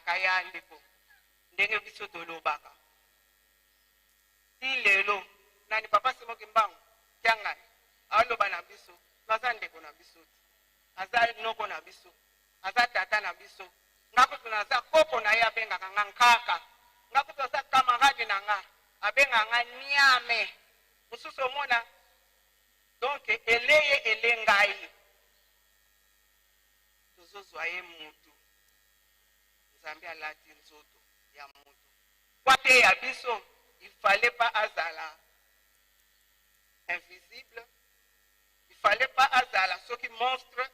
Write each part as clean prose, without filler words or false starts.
Kaya ndeko, ndenge biso tolobaka ti lelo, nani Papa Simon Kimbangu Kiangani aloba na biso, aza ndeko na biso te, aza noko na biso, aza tata na biso. Nga kutu naza koko na ye, abengaka nga nkaka. Nga kutu aza camarade na nga, abengaka nga niame. Mosusu omona, donc eleye ele ngai, tozozwa ye mutu. Nzambe alati nzoto ya mutu po ateya biso. Il fallait pas azala invisible, il fallait pas azala soki monstre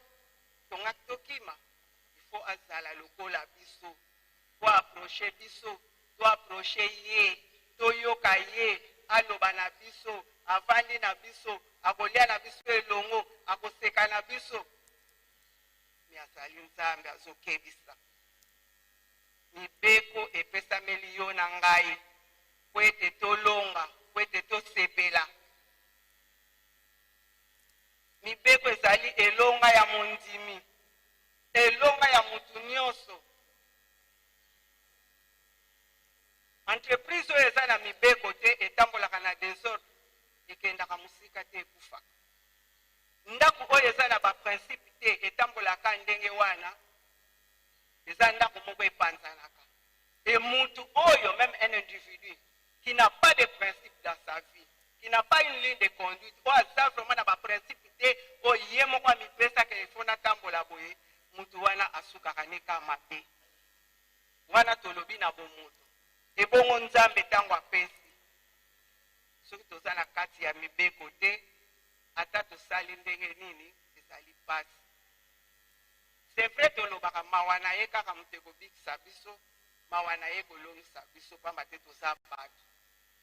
tongaki tokima. Il faut azala lokola biso po approche biso, to approche ye, toyoka ye aloba na biso. Avandi na biso, akolia na biso elongo, akoseka na biso, me azali Nzambe. Azokebisa, mibeko epesameli yo na ngai po ete tolonga, po ete tosepela. Mibeko ezali elonga ya mondimi, elonga ya mutu nyonso. Entreprise oyo eza na mibeko te etambolaka na désordre, ekendaka mosika te, ekufaka. Ndako oyo eza na baprincipe te etambolaka ndenge wana, eza ndako moko epanzanaka. E mutu oyo, même un individu qui n'a pas de principe dans sa vie, qui n'a pas une ligne de conduite, oyo aza vraiment na baprincipe te, oyo ye moko amipesaka, il faut natambola boye, mutu wana asukaka ne ka mabe. Wana tolobi na bomoto. Ebongo Nzambe, ntango apesi, soki toza na kati ya mibeko te, ata tosali ndenge nini, ezali pasi. C'est vrai, tolobaka mawa na ye kaka moto ekobikisa biso, mawa na ye ekolongisa biso, pamba te toza bato.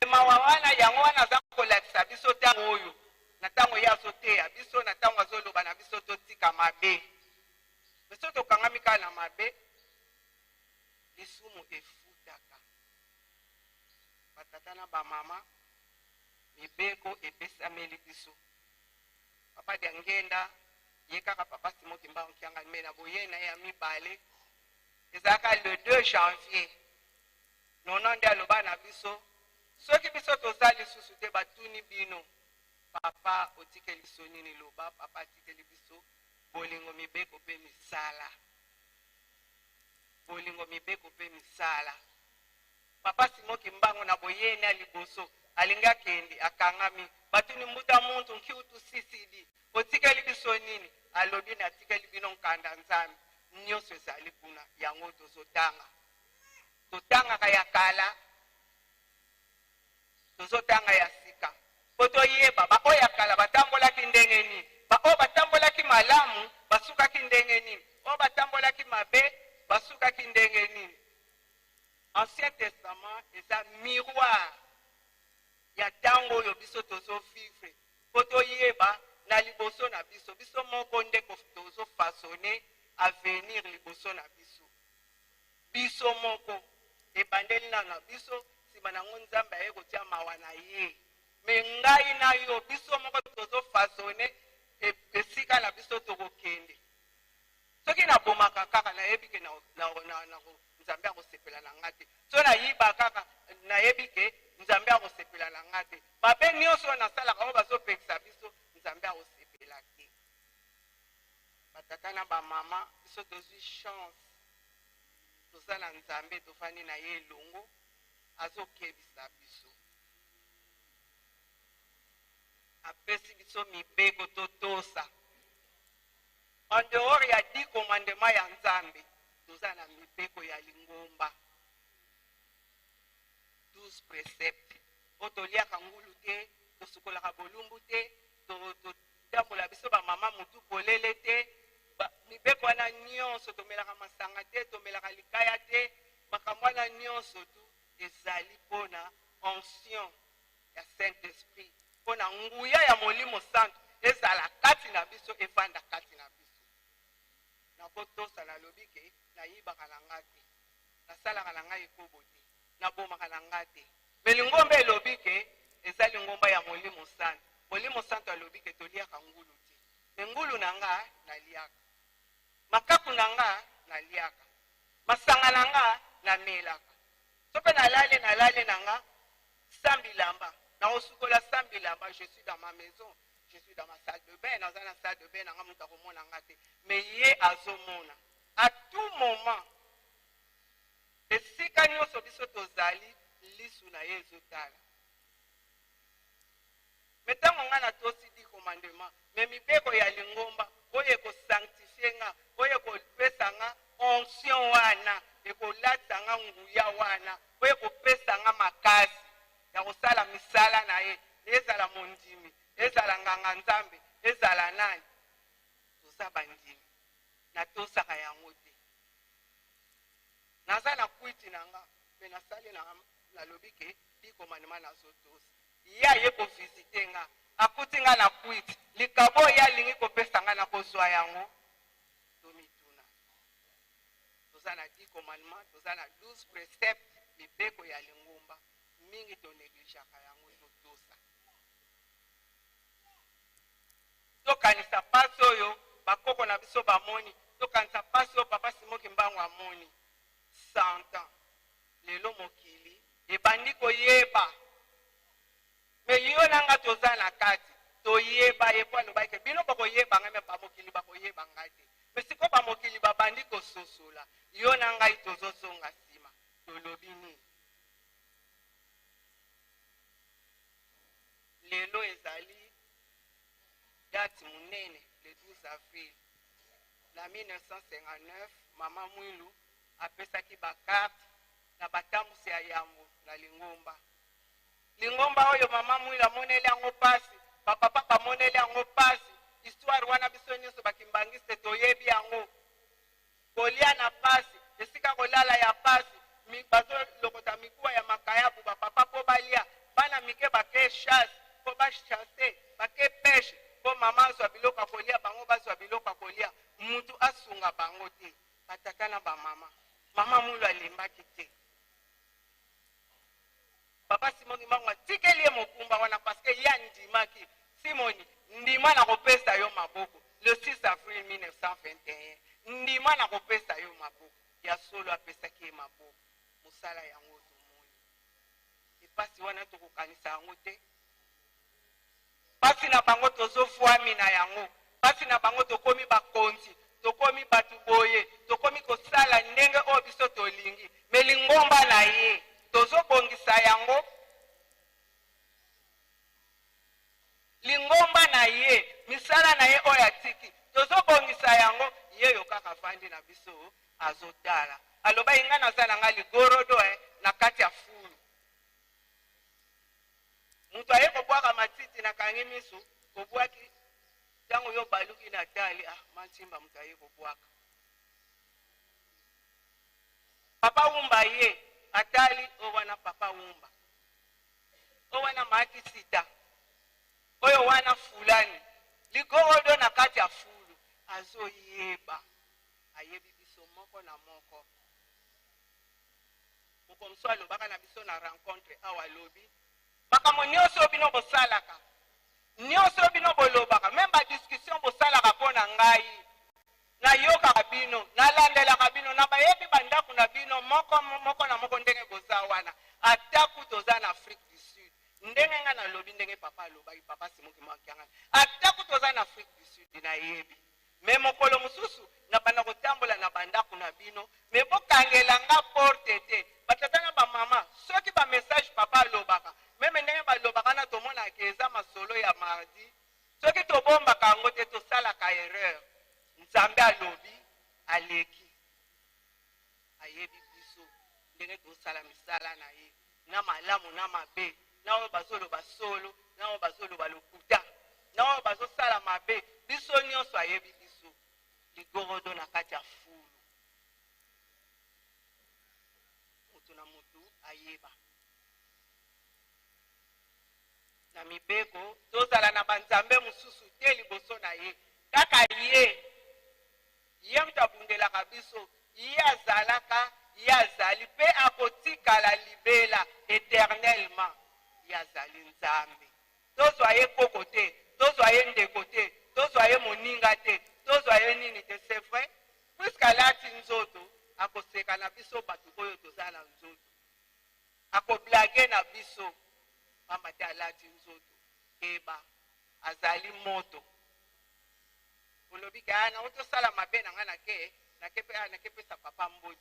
Mawa wana, yango wana aza kolakisa biso ntango oyo, na ntango ye azoteya biso, na ntango azoloba na biso totika mabe. Biso tokangami kaka na mabe. Lisumu efutaka. Batata na bamama, mibeko epesameli biso. Papa Diangenda ye kaka, Papa Simon Kimbangu Kiangani, me na boye na ye ya mibale ezalaka le 2 janvier nono nde aloba na biso: soki biso toza lisusu te, batuni bino, papa otikeli biso nini? Loba, papa atikeli biso bolingo, mibeko mpe misala. Bolingo, mibeko mpe misala. Papa Simon Kimbangu na boyeni ya liboso alingi akende, akangami. Batuni mbuta muntu nkiutu CCD, otikeli biso nini? Alobi, natikeli bino nkanda Nzambe. Nyonso ezali kuna, yango tozotanga. Totangaka ya kala, tozotanga ya sika, mpo toyeba baoyo ya kala batambolaki ndenge nini, baoyo batambolaki malamu basukaki ndenge nini, oyo batambolaki mabe basukaki ndenge nini. Ancien Testament eza miroir ya ntango oyo biso tozovivre, mpo toyeba na liboso na biso. Biso moko nde tozofaçonner avenir liboso na biso. Biso moko ebandeli nano na biso, nsima nango Nzambe aye kotia mawa na ye. Me ngai na yo, biso moko tozofaçonner esika na biso tokokende. Soki nabomaka kaka, nayebi ke Nzambe akosepela na nga te. So nayiba kaka, nayebi ke Nzambe akosepela na nga te. Mabe nyonso oyo nasalaka, oyo bazopekisa biso, Nzambe akosepela te. Batata na bamama, biso tozwi chance, toza na Nzambe, tofandi na ye elongo, azokebisa biso, apesi biso mibeko totosa. En dehors ya 10 commandement ya Nzambe, toza na mibeko ya lingomba, 12 préceptes, oyo toliaka ngulu te, tosukolaka bolumbu te, totambola biso bamama motu polele te. Mibeko wana nyonso, tomelaka masanga te, tomelaka likaya te, makambo wana nyonso tu ezali mpona onction ya Saint Esprit, mpona nguya ya Molimo Santo ezala kati na biso, evanda kati na biso. Nakotosa, nalobi ke nayibaka na nga te, nasalaka na ngai ekobo te, nabomaka na nga te. Me lingomba elobi ke eza lingomba ya Molimo Santo. Molimo Santo alobi ke toliaka ngulu te. Me ngulu na nga naliaka, makaku na nga naliaka. Masanga na nga namelaka. So mpe nalali, nalali na nga sans bilamba, nakosukola sans bilamba. Je suis dans ma maison, je suis dans ma salle de bain, naza na salle de bain na nga, moto akomona nga te, mais ye azomona à tout moment. Esika nyonso biso tozali, lisu na ye ezotala. Mais ntango nga natosi 10 commandement, mais mibeko ya lingomba oyo ekosanctifie nga, oyo ekopesa nga onction wana, ekolatisa nga nguya wana, oyo ekopesa nga makasi ya kosala misala na ye, ezala mondimi, ezala nganga Nzambe, ezala nani, toza bandimi, natosaka yango te. Naza na kwiti na nga, me nasali na nalobi ke 10 commandement nazotosa. Ye aye kovisite nga, akuti nga na kwiti, likabo ye alingi kopesa nga, na kozwa yango. Tomituna, toza na 10 commandement, toza na 12 préceptes, mibeko ya lingomba mingi tonegligeaka yango. Totosa, tokanisa mpasi oyo bakoko na biso bamoni, tokanisa mpasi oyo papa Simon Kimbangu amoni. 100 ans lelo, mokili ebandi koyeba, mais yo na nga toza na kati, toyeba ye, po alobaki: "Bino bokoyeba ngai, mais bamokili bakoyeba ngai te." Mais sikoyo bamokili babandi kososola. Yo na ngai tozozonga nsima, tolobi nini? Lelo ezali date monene, le 12 avril. Na 1959, mama Mwilu apesaki bacarte na batambusi ya yambo na lingomba. Lingomba oyo mama Mwilu amoneli yango mpasi, bapapa bamoneli yango mpasi. Histoire wana, biso nyonso bakimbangiste toyebi yango. Kolia na pasi, esika kolala ya pasi, bazolokota mikuwa ya makayabu bapapa mpo balia. Bana mike bake chasse mpo bachasse, bake pêche mpo mama azwa biloko ya kolia, bango bazwa biloko ya kolia. Mutu asunga bango te, batata na bamama. Mama Mwilu alembaki te. Papa Simon Kimbangu atikeli ye mokumba wana parce que ye andimaki. Simoni, ndima na kopesa yo maboko. Le 6 avril 1921, ndima na kopesa yo maboko. Ya solo, apesaki ye maboko. Mosala yango tomoni epasi wana, tokokanisa yango te. Mpasi na bango, tozofwami na yango. Mpasi na bango, tokomi bakonzi, tokomi bato boye, tokomi kosala ndenge oyo biso tolingi. Mais lingomba na ye, tozobongisa yango. Lingomba na ye, misala na ye oyo atiki, tozobongisa yango. Ye yo kaka avandi na biso, azotala. Alobaki: "Ngai naza na ngai ligorodo na kati ya fulu. Moto aye kobwaka matiti, nakangi miso, kobwaki. Ntango yo baluki, natali, ah, mantimba, moto aye kobwaka." Papa Wumba ye atali oyo wana, papa Wumba oyo wana, maaki sita oyo wana, fulani ligorodo na kati ya fulu. Azoyeba, ayebi biso moko na moko. Mokomoso alobaka na biso na rencontre awa, alobi: "Makambo nyonso oyo bino bosalaka, nyonso oyo bino bolobaka, même badiscussion bosalaka mpo na ngai, nayokaka bino, nalandelaka bino, na bayebi bandako na bino moko moko na moko ndenge boza wana, ata kutu oza na Afrique du Sud." Ndenge ngai nalobi, ndenge papa alobaki, papa Simon Kimbangu Kiangani, ata kutu oza na Afrique du Sud, nayebi. Mais mokolo mosusu nabanda kotambola na bandako na bino, mais bokangela nga porte te. Batata na bamama, soki bamessage papa alobaka, même ndenge balobaka na tomonaka eza masolo ya mardi, soki tobombaka yango te, tosalaka erreur. Nzambe alobi, aleki, ayebi biso ndenge tosala misala na ye, na malamu na mabe, na oyo bazoloba solo, na oyo bazoloba lokuta, na oyo bazosala mabe. Biso nyonso ayebi biso. Ligorodo na kati ya fulu, motu na motu ayeba. Na mibeko, tozala na banzambe mosusu te liboso na ye. Kaka ye, ye moto abundelaka biso. Ye azalaka, ye azali, mpe akotikala libela, éternellement. Ye azali Nzambe. Tozwa ye koko te, tozwa ye ndeko te, tozwa ye moninga te, tozwa ye nini te. C'est vrai, puisque alati nzoto. Akoseka na biso bato oyo toza na nzoto. Akoblage na biso pamba te alati nzoto. Keba, azali moto. Olobi ke ah, nauti osala mabe na ngai nake nake ah, nake pesa papa mbote.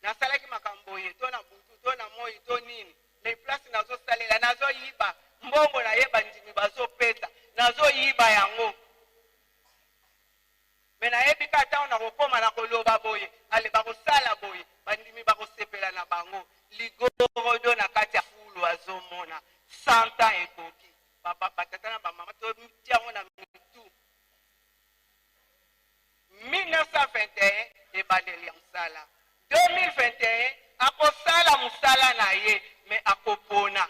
Nasalaki makambo boye to na butu to na moi to nini, mais place nazosalela nazoyiba mbongo na ye, bandimi bazopesa, nazoyiba yango. Me nayebi kaka ntango nakokoma na koloba boye, ale bakosala boye, bandimi bakosepela na bango. Ligorodo na kati ya fulu azomona 100 ans ekoki. Batata na bamama totia yango na mitu. 1921 ebandeli ya mosala, 2021 akosala mosala na ye, me akopona.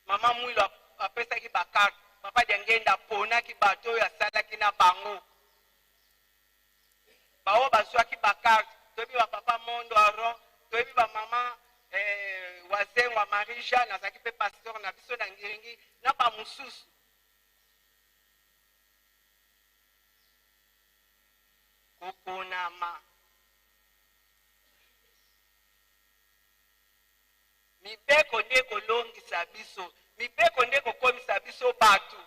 Mama Mwilo apesaki bakarte, Papa Diangenda aponaki bato oyo asalaki na bango, baoyo bazwaki bakarte. Toyebi ba papa Mondo Aron, toyebi ba mama Wazengwa Marie Jeanne, azalaki mpe pasteur na biso na Ngiringi, na bamosusu. Koponama. Mibeko nde ekolongisa biso. Mibeko nde ekokomisa biso bato.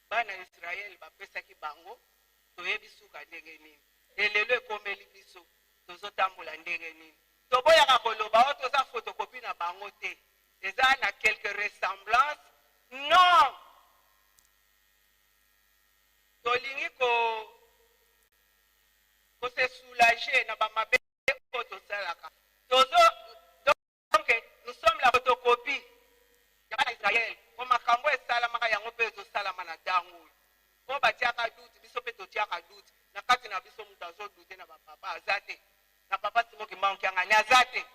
Bana ya Israele bapesaki bango, toyebi suka ndenge nini. Elelo ekomeli biso, tozotambola ndenge nini? Toboyaka koloba oyo toza photocopie na bango te. Eza na quelque ressemblance? Non! Tolingi ko ko se soulager na ba mabe oyo tosalaka. Tozo donc nous sommes la photocopie ya bana Israël. Po makambo esalamaka yango pe ezosalama na tango oyo. Po batiaka doute, biso pe totiaka doute. Na kati na biso moto azo doute na ba papa aza te. Na papa Simon Kimbangu Kiangani aza te.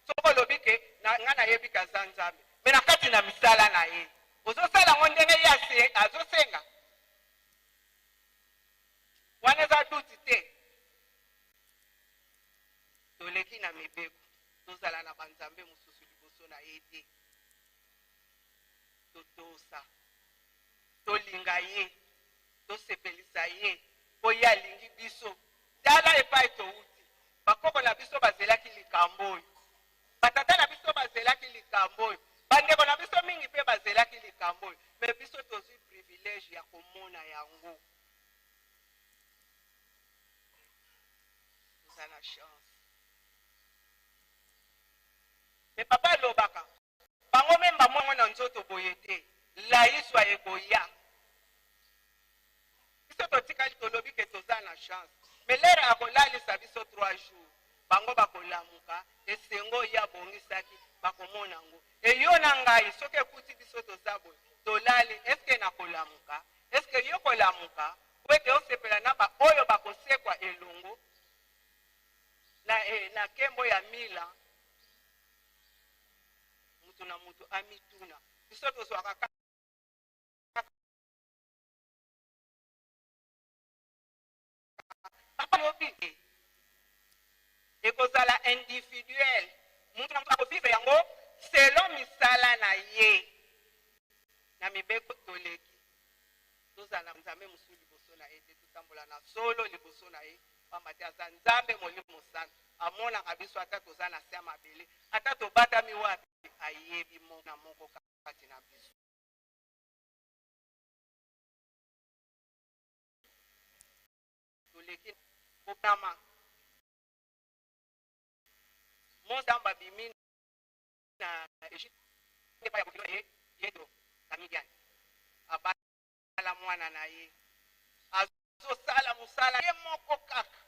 Soki olobi ke na nga nayebi ke aza Nzambe, mais na kati na misala na ye ozosala yango ndenge ye azosenga, wana eza doute te. Toleki na mibeko, tozala na banzambe mosusu liboso na ye te. Totosa, tolinga ye, tosepelisa ye, mpo ye alingi biso. Tala epai towuti. Bakoko na biso bazelaki likambo oyo. Batata na biso bazelaki likambo oyo. Bandeko na biso mingi mpe bazelaki likambo oyo. Me biso tozwi privilège ya komona yango. Toza na chance. Me papa alobaka, bango meme bamongo na nzoto boye te. Laiswa ekoya. Biso totikali tolobi ke toza na chance. Mais l'heure akolalisa biso 3 jours, bango bakolamuka, esengo ye abongisaki bakomona yango. E yo na ngai soki ekuti biso toza boye, tolali, est ce que nakolamuka? Est ce que yo kolamuka po ete osepela na ba oyo bakosekwa elongo na, eh, na kembo ya mila? Mutu na mutu amituna. Biso tozwaka kaka Papa alobi ekozala individuel, mutu na mutu akovivre yango selon misala na ye. Na mibeko toleki, tozala na Nzambe mosusu liboso na ye te, totambola na solo liboso na ye, pamba te aza Nzambe Molimo Santu, amonaka biso ata toza na se ya mabele, ata tobatami wapi, ayebi moko na moko kati na biso. Toleki kokama. Mose ntango abimi na Egypte epai ya bokilo na ye Yetro na Midian, abala mwana na ye, azosala mosala ye moko kaka,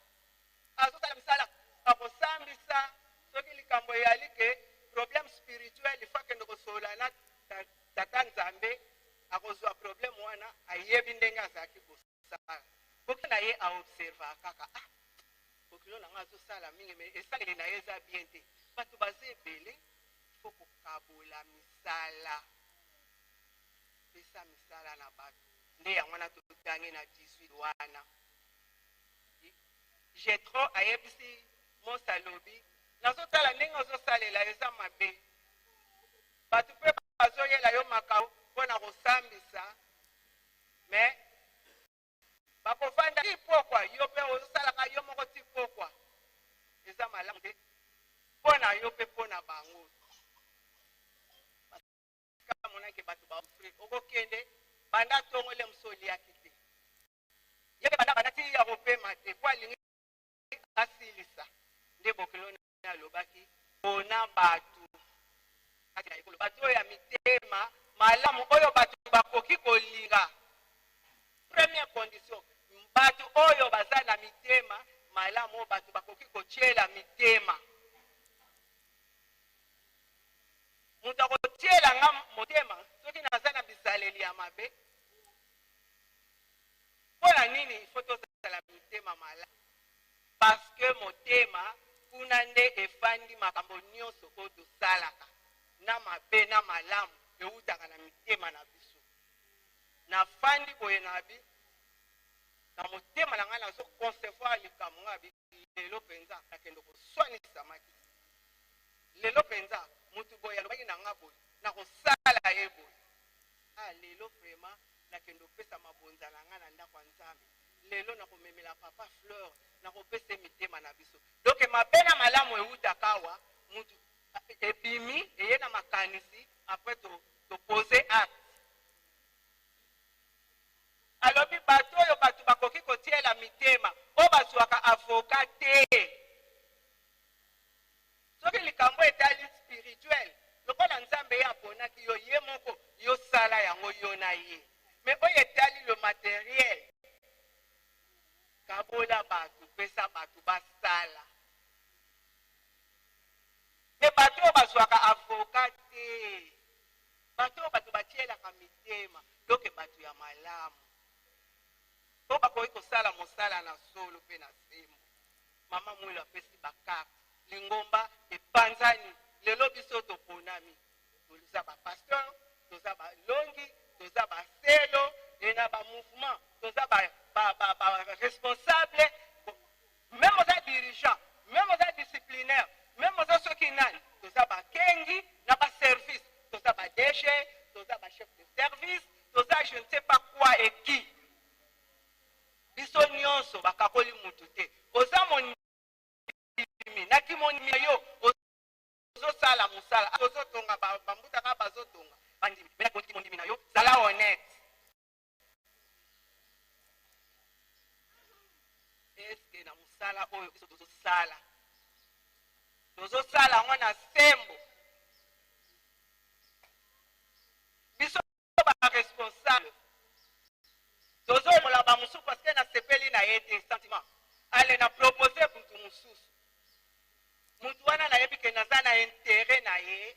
azosala misala, akosambisa soki likambo eyali ke problème spirituel, il faut akende kosolola na tata Nzambe, akozwa problème wana, ayebi ndenge azalaki kosala. Bokilo na ye a observa kaka, ah, bokilo na nga azosala mingi, mais esaleli na ye eza bien te, bato baza ebele, faut kokabola misala, pesa misala na bato. Nde yango wana totangi na 18 wana, Jethro ayebisi Mose, alobi nazotala ndenge ozosalela eza mabe, bato mpe bazoyela yo makambo mpo na kosambisa, mais Bakofanda ti pokwa, yo mpe ozosalaka yo moko ti pokwa. Eza malamu te mpo na yo mpe mpo na bango. Monake bato ba souffrir, okokende banda ntongo ele mosu oliaki te, ye mpe banda banda ti ya kopema te mpo alingi asilisa. Nde bokilo alobaki pona bato kati na ekolo, bato oyo ya mitema malamu, oyo bato bakoki kolinga. Première condition, bato oyo baza na mitema malamu, oyo bato bakoki kotiela mitema. Moto akotiela nga motema soki naza na bizaleli ya mabe? Mpo na nini il faut tozala mitema malamu? Parce que motema kuna nde efandi makambo nyonso oyo tosalaka, na mabe na malamu, ewutaka na mitema na biso. Nafandi boye na bi na motema na ngai, nazo concevoir likambo ngai bi lelo mpenza nakende koswanisa maki, lelo mpenza motu boye alobaki na nga boye, nakosala ye boye. Ah, lelo vraiment nakende kopesa mabonza na nga na ndako ya Nzambe, lelo nakomemela papa fleur, nakopesa ye mitema na biso. Donc mabe na malamu ewutaka awa, mutu ebimi eye na makanisi, après topose acte. Alobi bato oyo bato bakoki kotiela mitema, oyo bazwaka avocat te soki likambo etali spirituel. Lokola Nzambe ye aponaki yo, ye moko yosala yango, yo na ye. Mais oyo etali le matériel, kabola bato, pesa bato basala. Me bato oyo bazwaka avocat te, bato oyo bato batielaka mitema, donc bato ya malamu oyo bakoki kosala mosala na solo mpe na sembo. Mama Mwilo apesi bacarte, lingomba epanzani. Lelo biso toponami, toza bapasteur, toza balongi, toza baselo e na bamouvement, toza baresponsable, même oza dirigeant, même oza disciplinaire, même oza soki nani, toza bakengi na baservice, toza badg, toza bachef de service, toza je ne sais pas quoi et qui. Biso nyonso bakakoli mutu te. Oza mondimi na kimondimi na yo, ozosala mosala, ozotonga, bambutaka bazotonga bandimi, mais na kimondimi na yo zala honnête. Eske na mosala oyo biso tozosala, tozosala yango na sembo? Biso baresponsable tozolola bamosusu parce que nasepeli na ye te, sentiment ale na propose mutu mosusu, mutu wana nayebi ke naza na intérêt na ye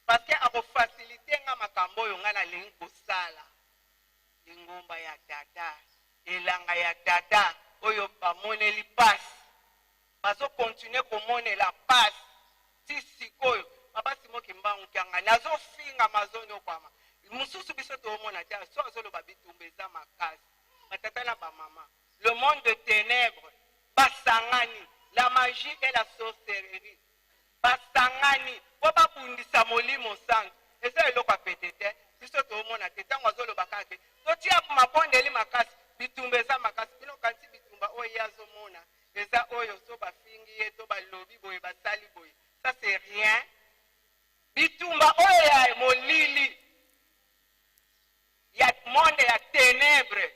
parce que akofacilite nga makambo oyo nga nalingi kosala. Lingomba ya tata, elanga ya tata oyo bamoneli pasi, bazokontinue komonela pasi ti sikoyo. Papa Simo Kimbangu Kiangani azofinga, mazonyokwama mosusu biso toomona te. So azoloba bitumba eza makasi, batata na bamama. Le monde de ténèbres basangani, la magie et la sorcellerie basangani mpo babundisa Molimo Santu. Eza eloko ya pete te, biso toomona te. Ntango azoloba kaka ke totia mabondeli makasi, bitumba eza makasi, bino kanisi bitumba oyo ye azomona eza oyo so bafingi ye to balobi boye, basali boye? Ça c'est rien. Bitumba oyo ya molili, ya monde ya ténèbre,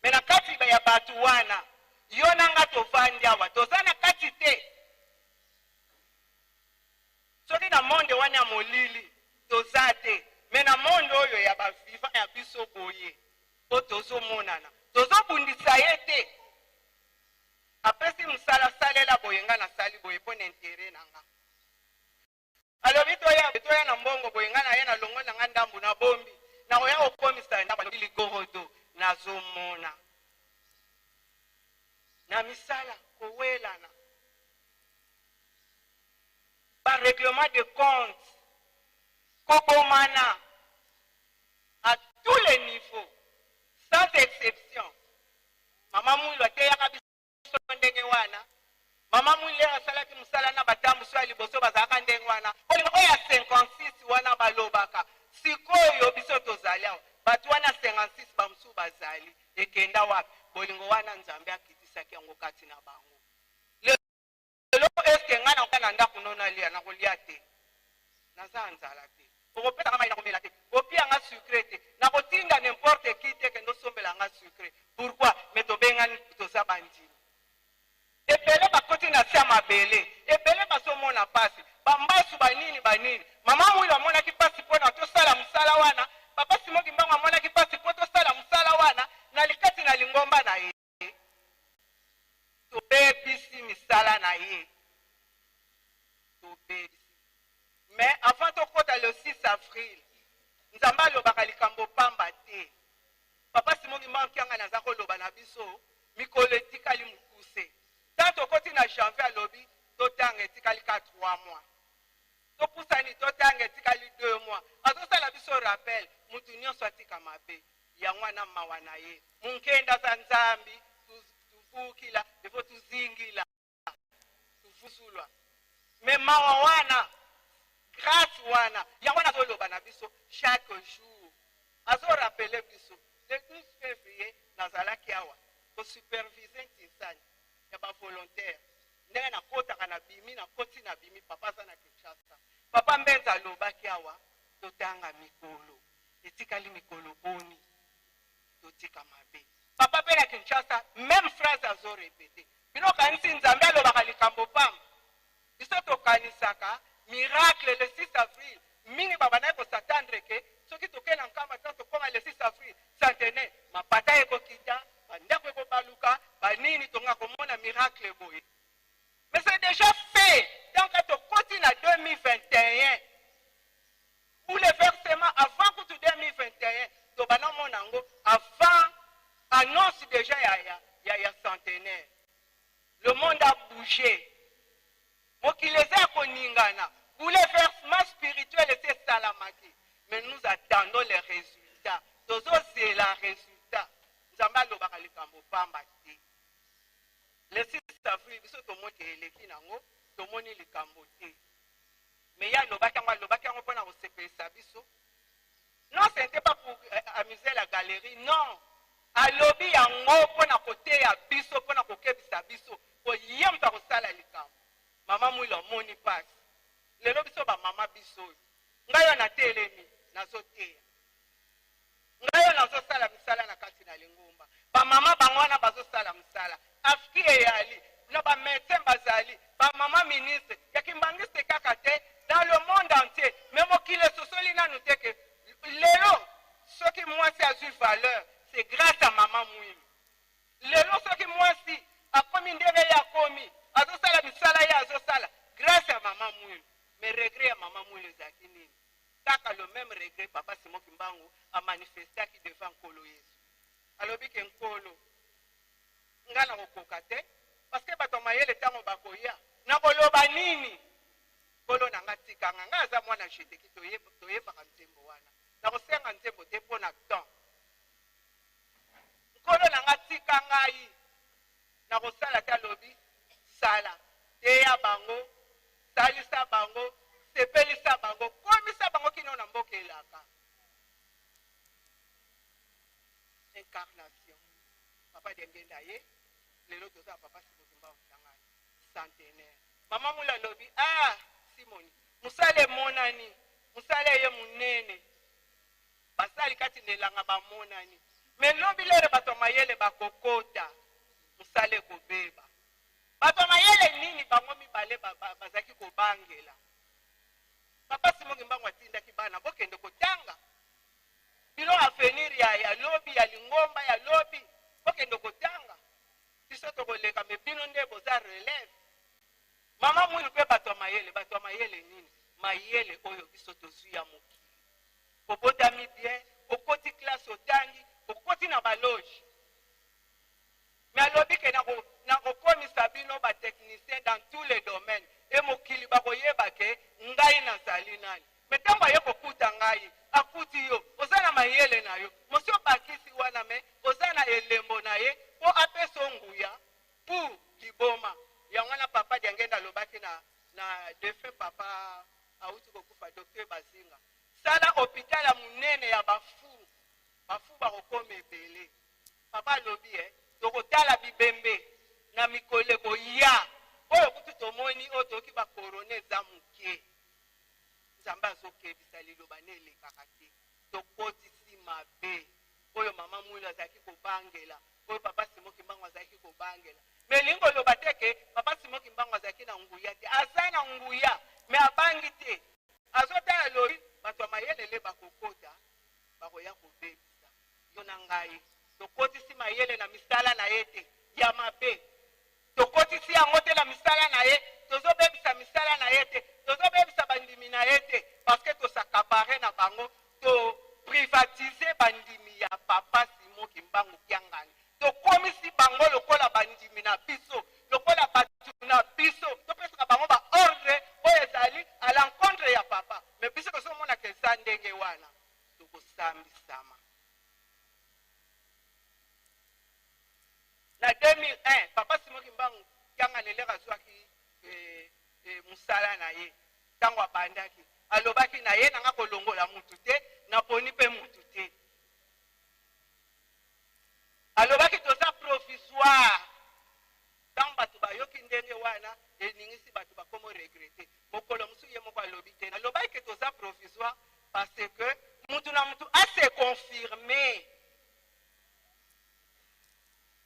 mais na kati ya bato wana, yo na nga tovandi awa, toza na kati te. Soki na monde wana ya molili toza te, mais na monde oyo ya bavivant ya biso boye po tozomonana, tozobundisa ye te. Apesi mosala, salela boye, nga nasali boye mpo na intérêt na nga. Alobi toya, toya na mbongo boye, nga na ye na longo na nga ndambu na bombi, nakoya kokomisa ndambo. Alobi ligorodo, nazomona na misala kowelana, barèglement de compte, kobomana à tous les niveaux sans exception. Mama Mwilu ateyaka biso ndenge wana. Mama Mwilu asalaki mosala na batambusi ya liboso, bazalaka ndenge wana. Oyo ya 56 wana balobaka sikoyo, biso tozali awa bato. bazali. Ekenda wapi? Bolingo wana Nzambe akitisaki yango kati na bango. Lelo est-ce que ngai nakoya na ndako no nalia? Nakolia te. Naza na nzala te. Okopesa nga mayi nakomela te. Opia nga sucre te. Nakotinda n'importe qui te kende osombela nga sucre. Pourquoi? Mais tobengani toza bandimi. Ebele bakoti na se ya mabele. Ebele bazomona pasi. Ba mbasu ba nini ba nini. Mama Mwilu amonaki pasi pona tosala mosala wana. Papa Simon Kimbangu amonaki pasi po tosala mosala wana na likati na lingomba na ye. Tobebisi misala na ye. Tobebisi. Mais avant tokota le 6 avril, Nzambe alobaka likambo pamba te. Papa Simon Kimbangu Kiangani aza koloba na biso mikolo etikali mokuse. Tant tokoti na janvier alobi totanga etikali ka 3 mois. Topusani totanga etikali 2 mois. Azosala biso rappel mutu nionso atika mabe. Yango wana mawa na ye. Munkenda aza Nzambi tuvukila il faut tuzingila. Tuvuzulwa. Mais mawa wana grace wana yango wana azoloba na biso chaque jour. Azo rappeler biso le 12 février nazalaki awa ko superviser ntinsani ya ba volontaire ndenge nakotaka na bimi nakoti na bimi papa aza na Kinshasa. Papa Mbenza alobaki awa totanga mikolo etikali mikolo boni totika mabe. Papa pe na Kinshasa meme phrase azo repeter. Bino okanisi Nzambe alobaka likambo pamba? Biso tokanisaka miracle le 6 avril mingi babandaki ko s'attendre que soki toke na Nkamba tant tokoma le 6 avril centenaire mapata ekokita ba ndako ekobaluka ba nini tonga komona miracle boye. Mais c'est déjà fait tant que tokoti na 2021 bouleversement avant kutu 2021 tobanda omona yango avant annonce déjà ya centenaire. Le monde a bougé. Mokili eza ya koningana. Bouleversement spirituel esi esalamaki. Mais nous attendons les résultats. Tozozela résultat. Nzambe alobaka likambo pamba te. Le 6 avril biso tomoni ke eleki nango, tomoni likambo te. Mais ye alobaki yango, alobaki yango pona kosepelisa biso. Non, ce n'était pas pour amuser la galerie, non. Alobi yango pona koteya biso, pona kokebisa biso, po ye moto akosala likambo. Mama Mwilu amoni pasi. Lelo biso ba mama biso oyo, ngai oyo natelemi, nazoteya. Ngai oyo nazosala misala na kati na lingomba. Ba mama bango wana bazosala misala. Afki eyali, na ba medecins bazali, ba mama ministre, ya kimbanguiste kaka te, dans le monde entier. Mais mokili esosoli nanu te que lelo soki mwasi azui valeur, c'est grace à mama Mwilu. Lelo soki mwasi akomi ndenge ye akomi, azosala misala ye azosala, grace à mama Mwilu. Mais regret ya mama Mwilu ezalaki nini? Kaka le meme regret papa Simon Kimbangu a manifestaki devant Nkolo Yesu. Alobi ke Nkolo, nga nakokoka te parce que bato ya mayele tango bakoya, nakoloba nini? Nkolo na nga tika nga, nga aza mwana Jeteki, toyembaka nzembo wana. Nakosenga nzembo te mpo na temps. Nkolo na nga tika ngai, nakosala te. Alobi sala, teya bango, salisa bango, sepelisa bango, komisa bango kino na mboka elaka. Incarnation. Papa Diangienda ye, lelo toza na Papa Simon Kimbangu Kiangani, centenaire. Mama Mula alobi, ah, Simoni, mosala emonani, mosala eye monene. Basali kati na elanga bamonani. Mais lobi lere bato ya mayele bakokota, mosala ekobeba. Bato ya mayele nini bango mibale bazalaki kobangela? Papa Simon Kimbangu atindaki bana bokende kotanga. Bino avenir ya lobi, ya lingomba ya lobi, bokende kotanga. Biso tokoleka, mais bino nde boza relève. Mama Mwilu pe bato ya mayele, bato ya mayele nini? Mayele oyo biso tozwi ya mokili. Obotami bien, okoti classe otangi, okoti na ba loge. Mais alobi ke nakokomisa bino ba techniciens dans tous les domaines et mokili bakoyeba ke ngai nazali nani. Mais tango aye kokuta ngai, akuti yo oza na mayele na yo, mosi obakisi wana mais oza na elembo na ye po apesa yo nguya pour liboma. Yango wana papa Diangenda alobaki na defunt papa awuti kokufa, docteur Bazinga, sala hopital ya munene ya ba fous. Ba fous Bakokoma ebele. Papa alobi eh, tokotala bibembe na mikolo ekoya. Oyo kutu tomoni, oyo toyoki ba corona eza moke. Nzambe azokebisa, liloba ne elekaka te. Tokotisi mabe oyo mama Mwilu azalaki kobangela, oyo papa Simon Kimbangu azalaki kobangela. Mais elingi koloba te ke papa Simon Kimbangu azalaki na nguya te. Aza na nguya, mais abangi te. Azotala lobi bato ya mayele le bakokota, bakoya kobebisa. Yo na ngai tokotisi mayele na misala na ye te ya mabe. Tokotisi yango te na misala na ye, tozobebisa misala na ye te, tozobebisa bandimi na ye te, parce que tos'accaparer na bango, to privatiser bandimi ya papa Simon Kimbangu Kiangani. Tokomisi bango lokola bandimi na biso, lokola bato na biso, topesaka bango ba ordre oyo ezali à l'encontre ya papa. Mais biso tozomonaka eza ndenge wana, tokosambisama. Na 2001, papa Simon Kimbangu Kiangani eleko azwaki mosala na ye, ntango abandaki, alobaki na ye nanga kolongola mutu te, naponi mpe mutu te. Alobaki toza provisoire. Ntango bato bayoki ndenge wana, eningisi bato bakomo regretter. Mokolo mosusu ye moko alobi te, alobaki ke toza provisoire parce que mutu na mutu a se confirmer.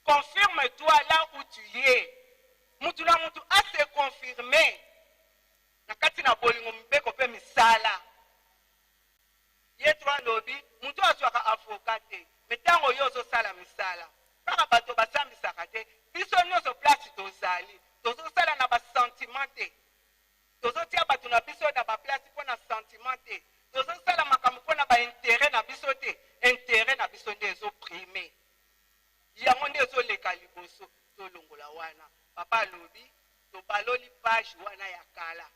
Confirme-toi là où tu es. Mutu na mutu a se confirmer na kati na bolingo, mibeko mpe misala. Ye to alobi mutu azwaka avocat te, mais ntango yo ozosala misala kaka bato basambisaka te. Biso nyonso place tozali, tozosala na basentiment te, tozotia bato na biso na baplace mpo na sentiment te, tozosala makambo mpo na baintérêt na biso te. Intérêt na biso nde ezoprimer, yango nde ezoleka liboso. Tolongola wana. Papa alobi tobaloli page wana ya kala,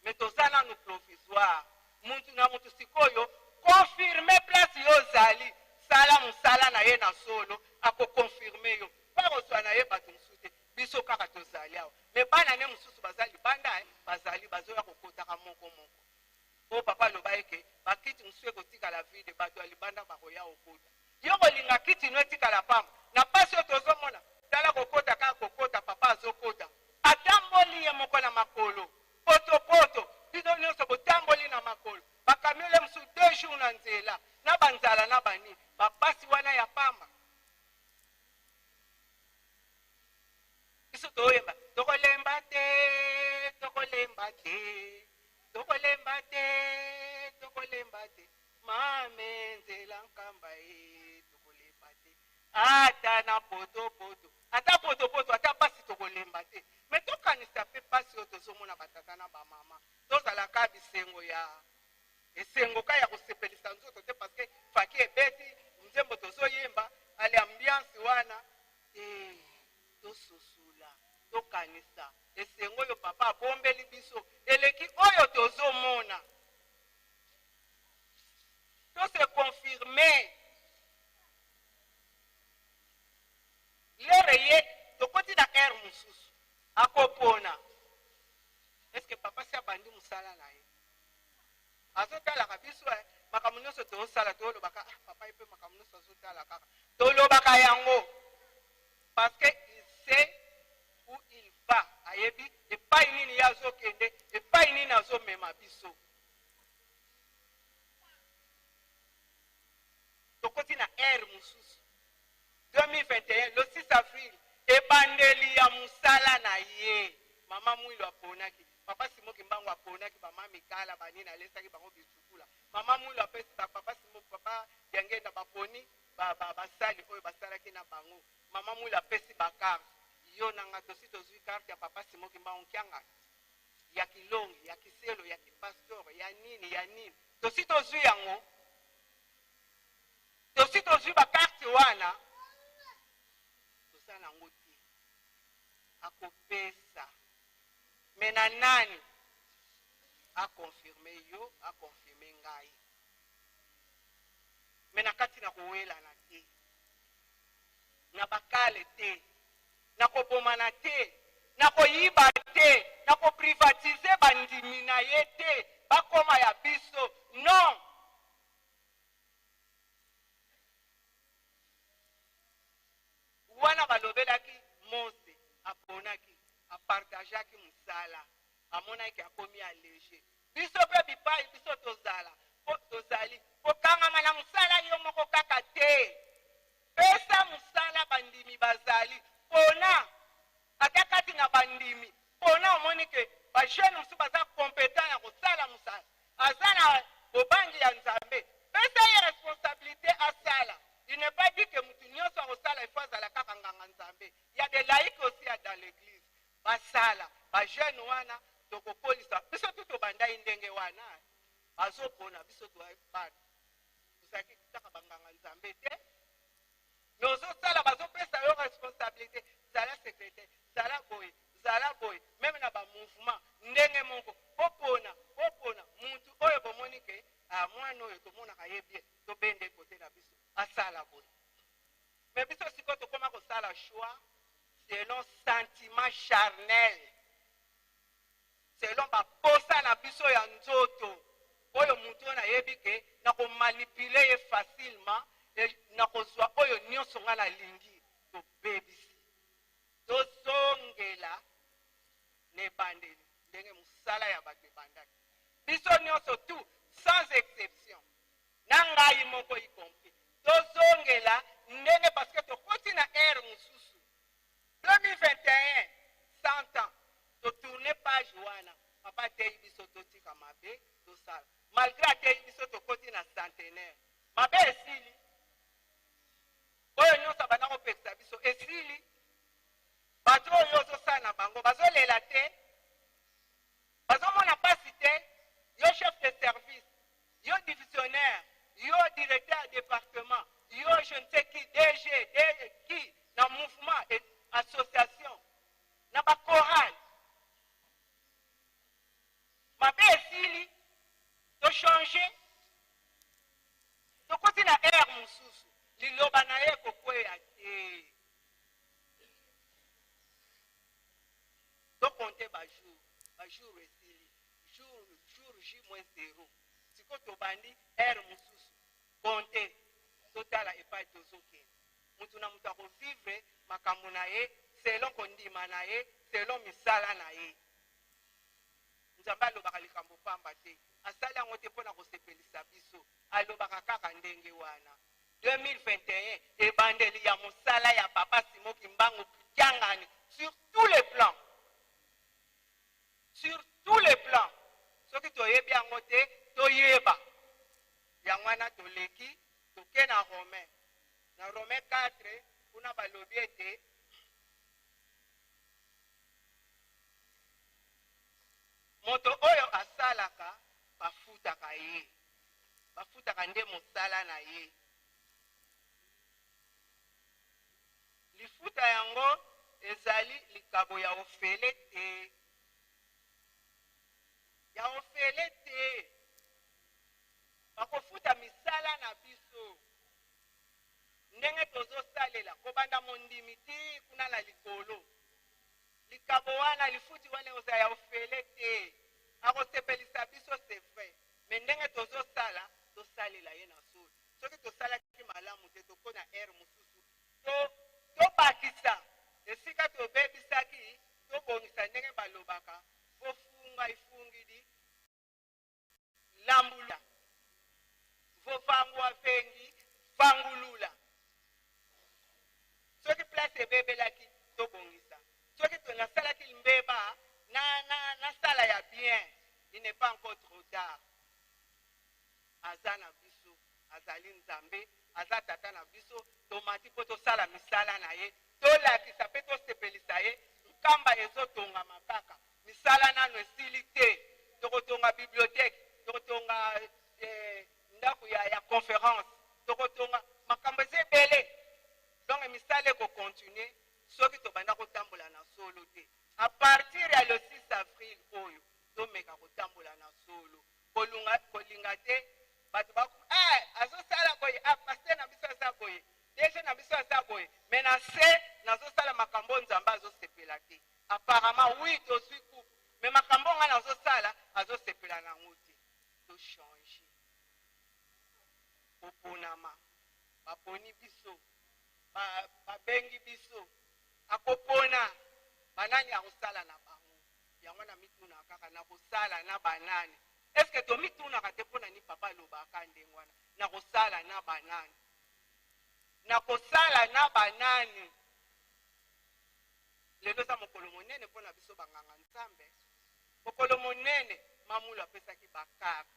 mais toza nanu provisoire. Mutu na mutu sikoyo confirme place yo ozali, sala mosala na ye na solo, akoconfirmer yo mpo akozwa na ye bato mosusu te. Biso kaka tozali awa, mais bana ne mosusu baza libanda, bazali bazoya kokotaka moko moko. Oyo papa aloba eke bakiti mosusu ekotikala vide, bato ya libanda bakoya kokota. Yo kolinga kiti no etikala pamba na pasi oyo tozomona? Tala kokota kaka kokota, papa azokota, atamboli ye moko na makolo potopoto. Bino nyonso botamboli na makolo, bakamiole mosusu 2 jours na nzela, na banzala na banini, bapasi wana ya pamba. Biso toyemba tokolemba te, tokolemba te, tokolemba te, tokolemba te, mame nzela nkamba ye, tokolemba te ata na potopoto, ata potopoto, ata pasi, tokolemba te. Mais tokanisa mpe pasi oyo tozomona batata na bamama. Tozalaka bisengo ya esengo ka ya kosepelisa nzoto te, parce que faki ebeti nzembo, tozoyemba, ale ambiance wana te. Tosusula, tokanisa esengo oyo papa abombeli biso eleki oyo tozomona. Tose confirmer lere ye tokoti na ère mosusu, akopona. Est-ce papa si abandi mosala na ye, azotalaka biso makambo nyonso tozosala? Tolobaka ah, papa ye mpe makambo nyonso azotala kaka, tolobaka yango parce que il sait où il va. Ayebi epai nini ye azokende, epai nini azomema biso. Tokoti na ère mosusu. 2021 le 6 avril, ebandeli ya mosala na ye. Mama Mwilu aponaki papa Simo Kimbangu, aponaki bama Mikala banini, alesaki bango bisukula. Mama Mwilu apesi papa Simo, papa Diangenda baponi basali oyo basalaki na bango. Mama Mwilu apesi bacarte. Yo na nga tosi tozwi carte ya papa Simo Kimbangu Kiangani, ya Kilongi, ya Kiselo, ya kipastor, ya nini, ya nini, tosi tozwi yango. Tosi tozwi bacarte wana, tosala yango te. Akopesa mais na nani aconfirmer yo, aconfirmer ngai? Mais na kati na kowelana te, na bakale te, na kobomana te, na koyiba te, na koprivatiser bandimi na ye te, bakoma ya biso, non. abandaki mosala, amonaki akomi allege. Biso mpe bipai biso tozala, po tozali kokangama na mosala yo moko kaka te. Pesa mosala bandimi bazali pona ata kati na bandimi pona omoni ke ba jeune mosusu baza competent ya kosala mosala, aza na bobangi ya Nzambe, pesa ye responsabilite asala. Il n'est pas dit que mutu nionso akosala il faut azala kaka nganga Nzambe. Il y a des laïcs aussi dans l'église basala. Ba jeune wana tokokolisa biso tu tobandaki ndenge wana, bazopona biso bana tozalaki kaka banganga Nzambe te, mais ozosala bazopesa yo responsabilité, zala secrétaire, zala boye, zala boye, meme na ba mouvement ndenge moko. Bopona, bopona mutu oyo bomoni ke mwana oyo tomonaka ye bien, tobende kote na biso asala boye. Mais biso sikoyo tokoma kosala choix selon sentiment charnel, selon baposa na biso ya nzoto. Oyo mutu oyo nayebi ke nakomanipuler ye facilement, nakozwa oyo nyonso nga nalingi. Tobebisi, tozongela na ebandeli ndenge mosala ya bato ebandaki. Biso nyonso tout sans exception, na ngai moko y compris, tozongela ndenge, parce que tokoti na ère mosusu 2021, 100 ans totourne page wana. Papa ateyi biso totika mabe, tosala. Malgré ateyi biso, tokoti na centenaire, mabe esili? Oyo nyonso abanda kopekisa biso esili? Bato oyo ozosala na bango bazolela te, bazomona pasi te? Yo chef de service, yo divisionnaire, yo directeur ya département, yo je ne sais qui, DG, DG qui na mouvement et association, na bachorale, mabe esili? Tochange, tokoti na ère mosusu. Liloba na ye ekokweya te. Tokonte bajour, bajour esili, jour jour J moins 0. Sikoyo tobandi ère mosusu. Konte, totala epai tozokende. Mutu na mutu akovivre makambo na ye selon kondima na ye, selon misala na ye. Nzambe alobaka likambo pamba te, asali yango te mpona kosepelisa biso, alobaka kaka ndenge wana. 2021 ebandeli ya mosala ya Papa Simon Kimbangu Kiangani sur tous les plans, sur tous les plans. Soki toyebi yango te, toyeba yango wana. Toleki, toke na Romain, na Romain 4. Kuna balobi ete moto oyo asalaka bafutaka ye, bafutaka nde mosala na ye. Lifuta yango ezali likabo ya ofele te, ya ofele te. Bakofuta misala na biso ndenge tozosalela, kobanda mondimi ti kuna na likolo. Likabo wana, lifuti wana ekozala ya ofele te. Akosepelisa biso, c'est vrai, mais ndenge tozosala, tosalela ye na solo. Soki tosalaki malamu te, toko na ère mosusu, tobakisa esika tobebisaki, tobongisa. Ndenge balobaka, vofunga ifungidi lambula, vovangwa vengi vangulula. Soki place ebebelaki, tobongisa. Soki nasalaki mbeba, nasala ya bien. Il n'est pas encore trop tard. Aza na biso, azali Nzambe, aza tata na biso. Tomati mpo tosala misala na ye, tolakisa mpe tosepelisa ye. Nkamba ezotongama kaka, misala nano esili te. Tokotonga bibliothèque, tokotonga ndako ya conférence, tokotonga makambo eza ebele. Donc misala ekocontinue soki tobanda kotambola na solo te. À partir ya le 6 avril oyo, tomeka kotambola na solo. Kolinga te bato baku azosala boye, pasteur na biso aza boye, DG na biso aza boye, mais na se nazosala makambo oyo Nzambe azosepela te. Apparemment oui, tozwi coupe, mais makambo ngai nazosala azosepela nango te. Tochange. Koponama, baponi biso, babengi biso, akopona banani akosala na bango. alobaka nakosala na banani. Est ce que tomitunaka te mpo na nini papa alobaka ndenge wana, nakosala na banani, nakosala na banani? Lelo eza mokolo monene mpo na biso banganga Nzambe, mokolo monene. Mamulu apesaki bacarte,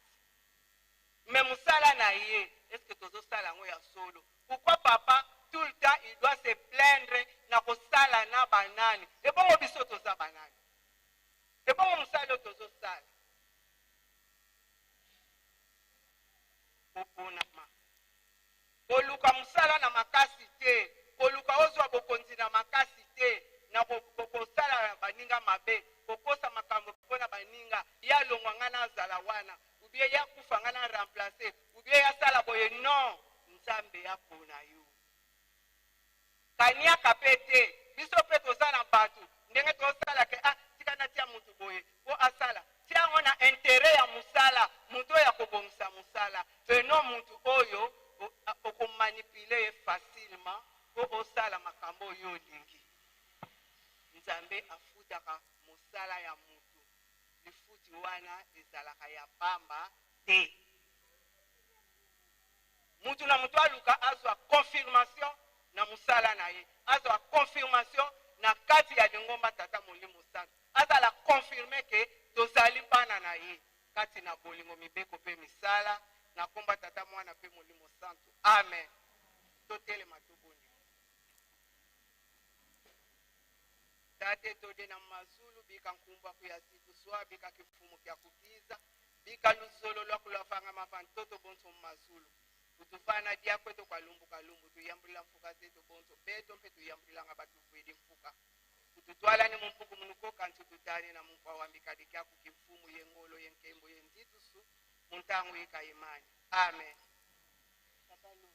mais mosala na ye, est ce que tozosala yango ya solo? Pourquoi papa tout le temps il doit se plaindre na kosala na banani? Ebongo biso toza banani? Ebongo mosala oyo tozosala? Koponama, koluka mosala na makasi te, koluka ozwa bokonzi na makasi te, na kosala baninga mabe, kokosa makambo mpona baninga ya longwa, ngai nazala wana, ou bien ya kufa, ngai na remplace, ou bien yasala boye. Non, Nzambe apona yo. Kaniaka mpe te. Biso mpe toza na bato ndenge tosalaka. Ah, tika natia mutu boye mpo asala. Tia yango na intérêt ya mosala, mutu oyo akobongisa mosala, eno mutu oyo okomanipuler ye facilement mpo osala makambo oyo olingi. Nzambe afutaka mosala ya mutu. Lifuti wana ezalaka ya pamba te. Mutu na mutu aluka azwa confirmation na mosala na ye, azwa confirmation na kati ya lingomba. Tata Molimo Santu azala confirmé ke tozali bana na ye kati na bolingo, mibeko mpe misala. Na komba Tata, Mwana mpe Molimo Santu, amen. Totelema, tobondela. Tate tode na mazulu, bika nkumba kuya zikuswa, bika kifumu kya kukiza, bika luzolo lwa kulwavanga mavantoto bonso mu mazulu, kutufana diakweto kwa lumbu kalumbu. Tuyambulila mfuka zetu bonso beto mpe tuyambulilanga batuvwidi mfuka, kututwalani mumpuku munukoka ntututani na munkwa wa mikadi kya kukimfumu ye ngolo ye nkembo ye nzitusu muntangu yika imani. Amen. Papa Lu.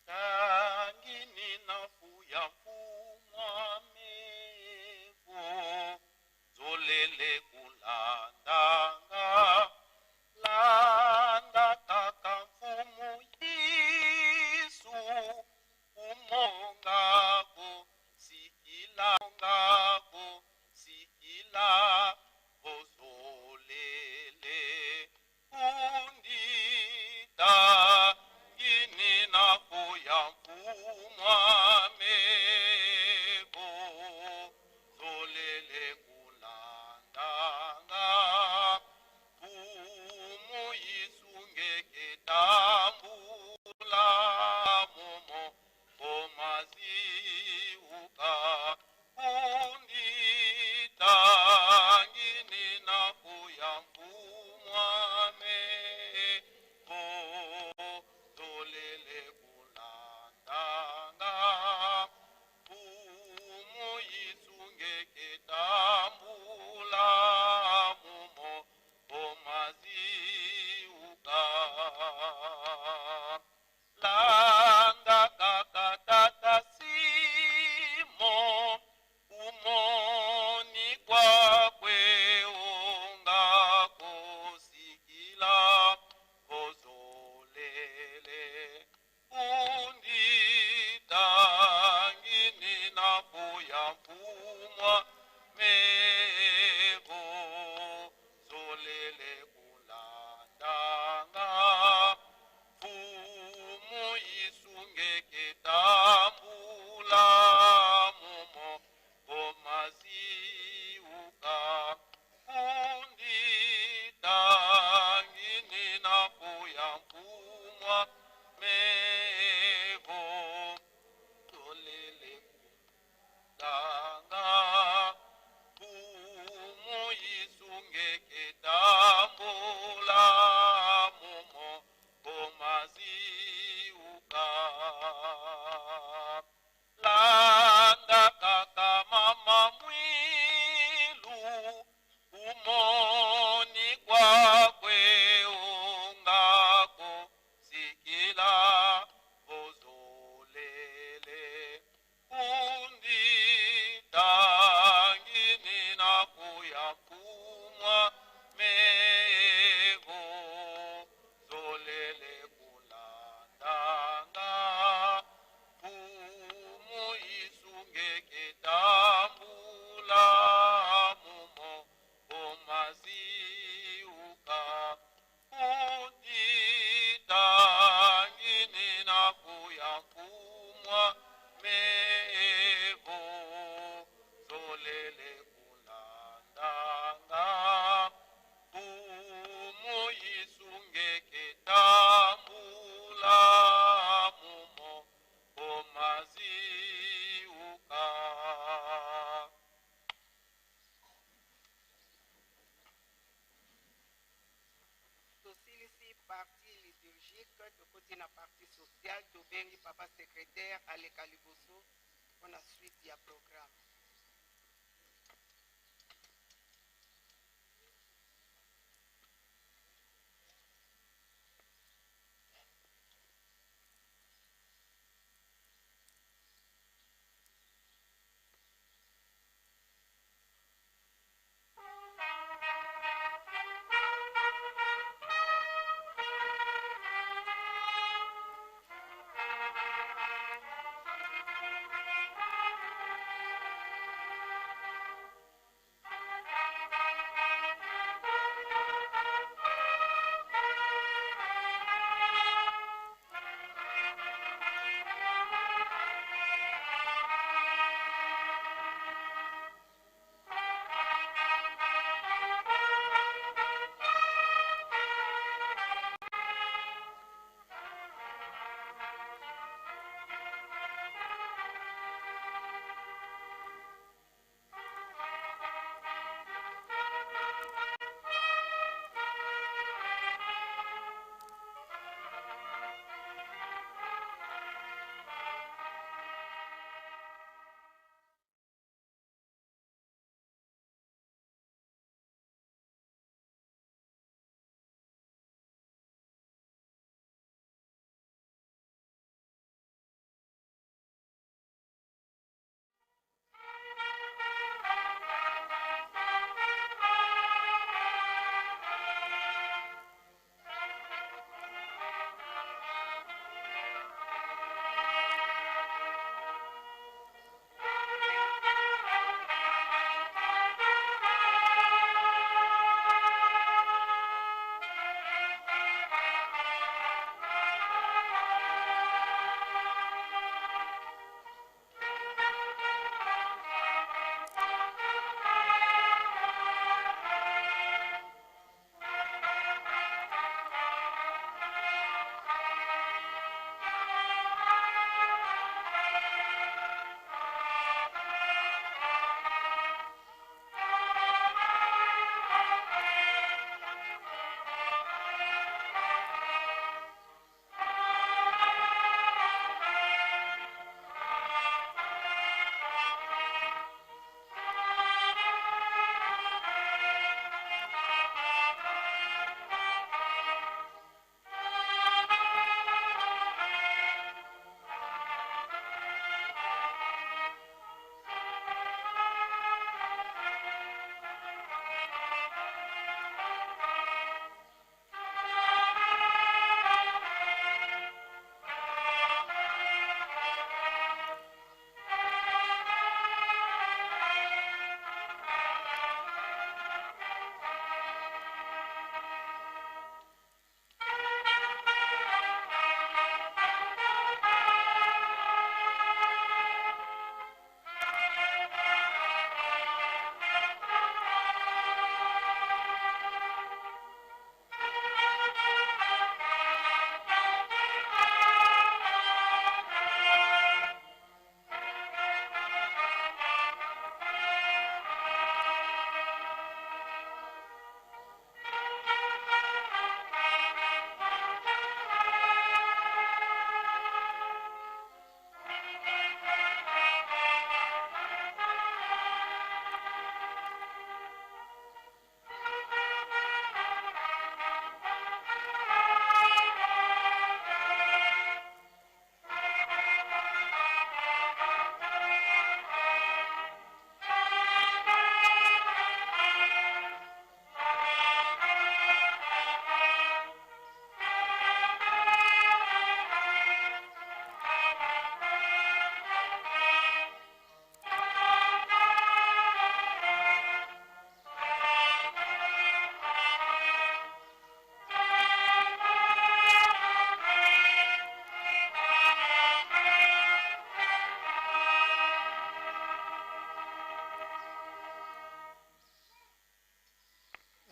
Tangini na fuya mfumwa mevo zolele kulandanga, landa kaka mfumu Yesu umongako sikila ngako sikila ozolele kundita ngini na fuya mfumwa mevo zolele kulandanga, mfumu Yesu ngeke tambula mumo komaziuka kundita ngini na fuya mfumwa mevo zolele kulandanga, mfumu Yesu ngeke tambula mumo komaziuka, landa kaka tata Simo umoni kwakwe ungakosikila ozolele kundita ngini na fuya mfumwa mevo zolele kulandanga, mfumu Yesu ngeke tambula mumo komaziuka kundita ngini na fuya mfumwa mevo zolele tanga, mfumu Yesu ngeke tambula mumo komaziuka. Tokoti na partie sociale, tobengi papa secretaire aleka liboso mpo na suite ya programme.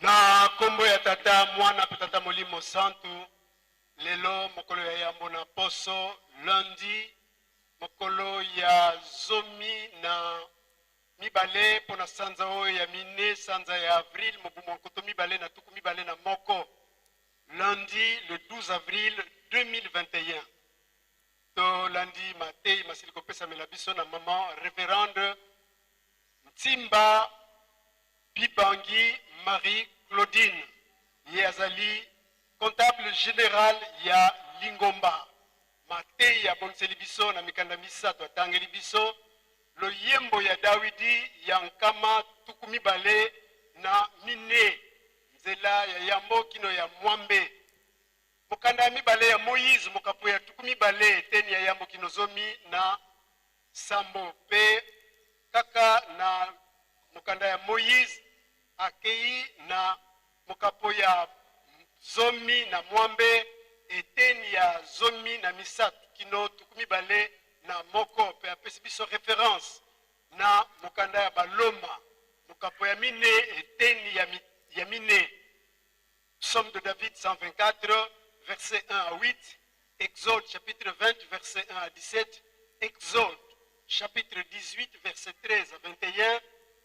Na nkombo ya Tata, Mwana mpe Tata Molimo Santu, lelo mokolo ya yambo na poso, lundi, mokolo ya 12 mpo na sanza oyo ya mine, sanza ya avril, mobu mwa nkoto mibale na tuku mibale na moko, lundi le 12 avril 2021. 2021. Tolandi mateyi masili kopesamela biso na maman Reverende Ntimba Bibangi Marie Claudine. Ye azali comptable general ya lingomba. Mateyi abongiseli biso na mikanda misato atangeli biso loyembo ya Dawidi ya 224, nzela ya yambo kino ya mwambe. Mokanda ya mibale ya Moize, mokapo ya 20, eteni ya yambo kino 17. Mpe kaka na mokanda ya Moize, akei na mokapo ya 16, eteni ya 13 kino 21, mpe apesi biso reference na mokanda ya Baloma, mokapo ya 4, eteni ya 4. Psaume de David 124, verset 1 à 8, Exode chapitre 20, verset 1 à 17, Exode chapitre 18, verset 13 à 21,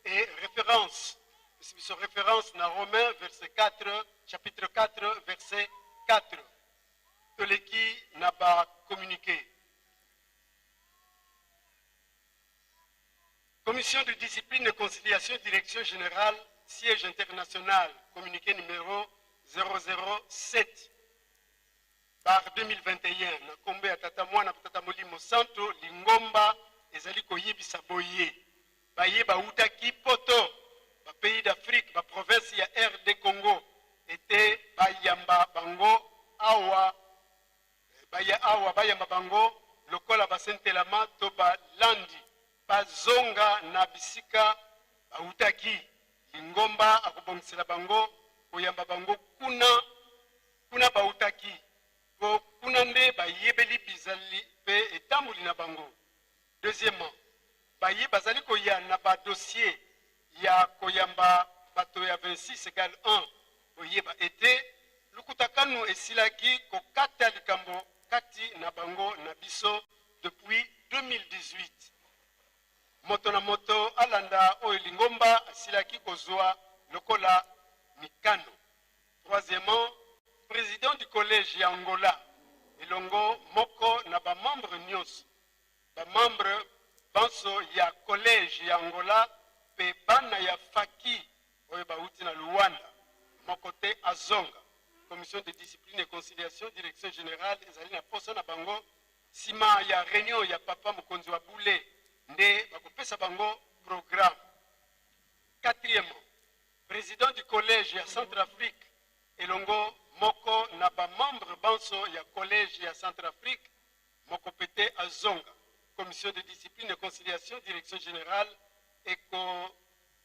et référence, sur référence na Romains, verset 4, chapitre 4, verset 4. Toleki na ba communiqué. Commission de discipline et conciliation, direction générale, siège international, communiqué numéro 007 par 2021. Na kombo ya Tata Mwana Tata Molimo Santo, lingomba ezali koyebisa boye. Baye bautaki poto, ba pays d'Afrique, ba province ya RD Congo, ete bayamba bango awa, baya awa bayamba bango lokola basentelama to balandi, bazonga na bisika bautaki. Lingomba akobongisela bango koyamba bango kuna kuna bautaki, po kuna nde bayebeli bizali pe etamboli na bango. Deuxièmement, baye bazali koya na ba dossier ya koyamba bato ya 26 égale 1, boyeba ete lukutakanu esilaki kokata likambo kati na bango na biso depuis 2018. Moto na moto alanda oyo lingomba asilaki kozwa lokola mikano. Troisièmement, président du collège ya Angola elongo moko na ba membre nyonso, ba membre banso ya collège ya Angola pe bana ya faki oyo bauti na Luanda, moko te azonga. Commission de discipline et conciliation, direction générale ezali na posa na bango sima ya réunion ya papa mokonzi wa bule nde bakopesa bango programme. Quatrièmement, président du collège ya Centrafrique elongo moko na ba membre banso ya collège ya Centrafrique, moko pete azonga. Commission de discipline et conciliation, direction générale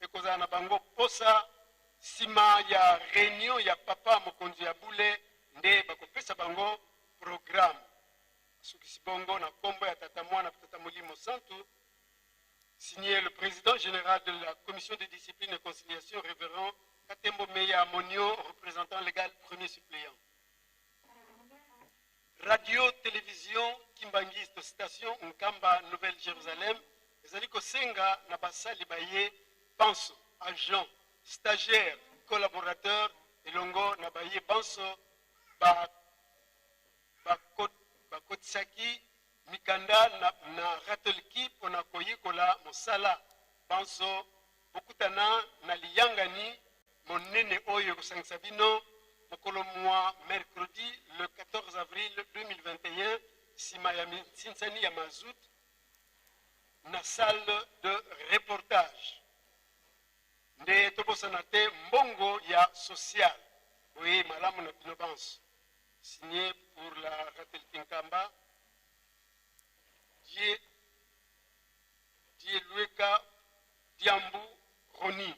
ekozala na bango posa sima ya réunion ya papa mokonzi ya bule nde bakopesa bango programme. Sukisi bongo na kombo ya Tata Mwana Tata Molimo Santu. Signé le président général de la commission de discipline et conciliation, révérend Katembo Meya Monio, représentant légal premier suppléant. Radio Télévision Kimbanguiste, station Nkamba Nouvelle-Jérusalem, ezali kosenga na basali baye banso, agent, stagiaire, collaborateur, elongo na baye banso bakotisaki mikanda na Ratelki mpona koyekola mosala. Banso bokutana na liyangani monene oyo ekosangisa bino mokolo mwa mercredi le 14 avril 2021 sima ya minsinsani ya mazout na salle de reportage. Nde tobosana te mbongo ya social oye malamu na bino banso. Signé pour la Ratelki Nkamba, Die Lueka Diambu Roni,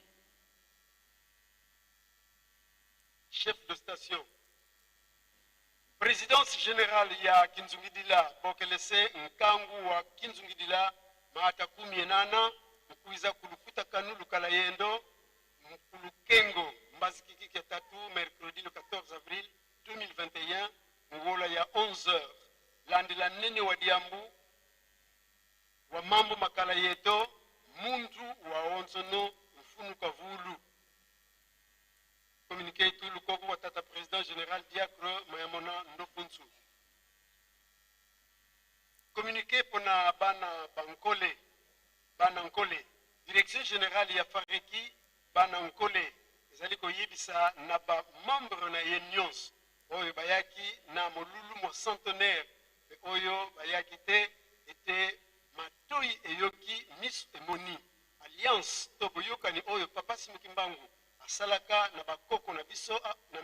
chef de station. Présidence générale ya Kinzungidila, Bokelese Nkangu wa Kinzungidila, Maata Kumi Enana, Mkuiza Kulukuta Kanu Lukala Yendo, Mkulukengo, Mbazikiki ya tatu, mercredi le 14 avril 2021, Ngola ya 11h. Landela nene wa Diambu, wa mambo makala yeto, muntu wa onzono, mfunu kavulu. Communiqué tout le wa tata président général diacre Mayamona Ndofunsu. Communiqué pona bana bankole, bana nkole. Direction generale ya Fareki bana nkole ezali koyebisa na ba membre na ye nyonso oyo bayaki na molulu mwa centenaire mpe oyo bayaki te ete matoi eyoki, miso emoni. Alliance to boyokani oyo Papa Simon Kimbangu asalaka na bakoko na biso na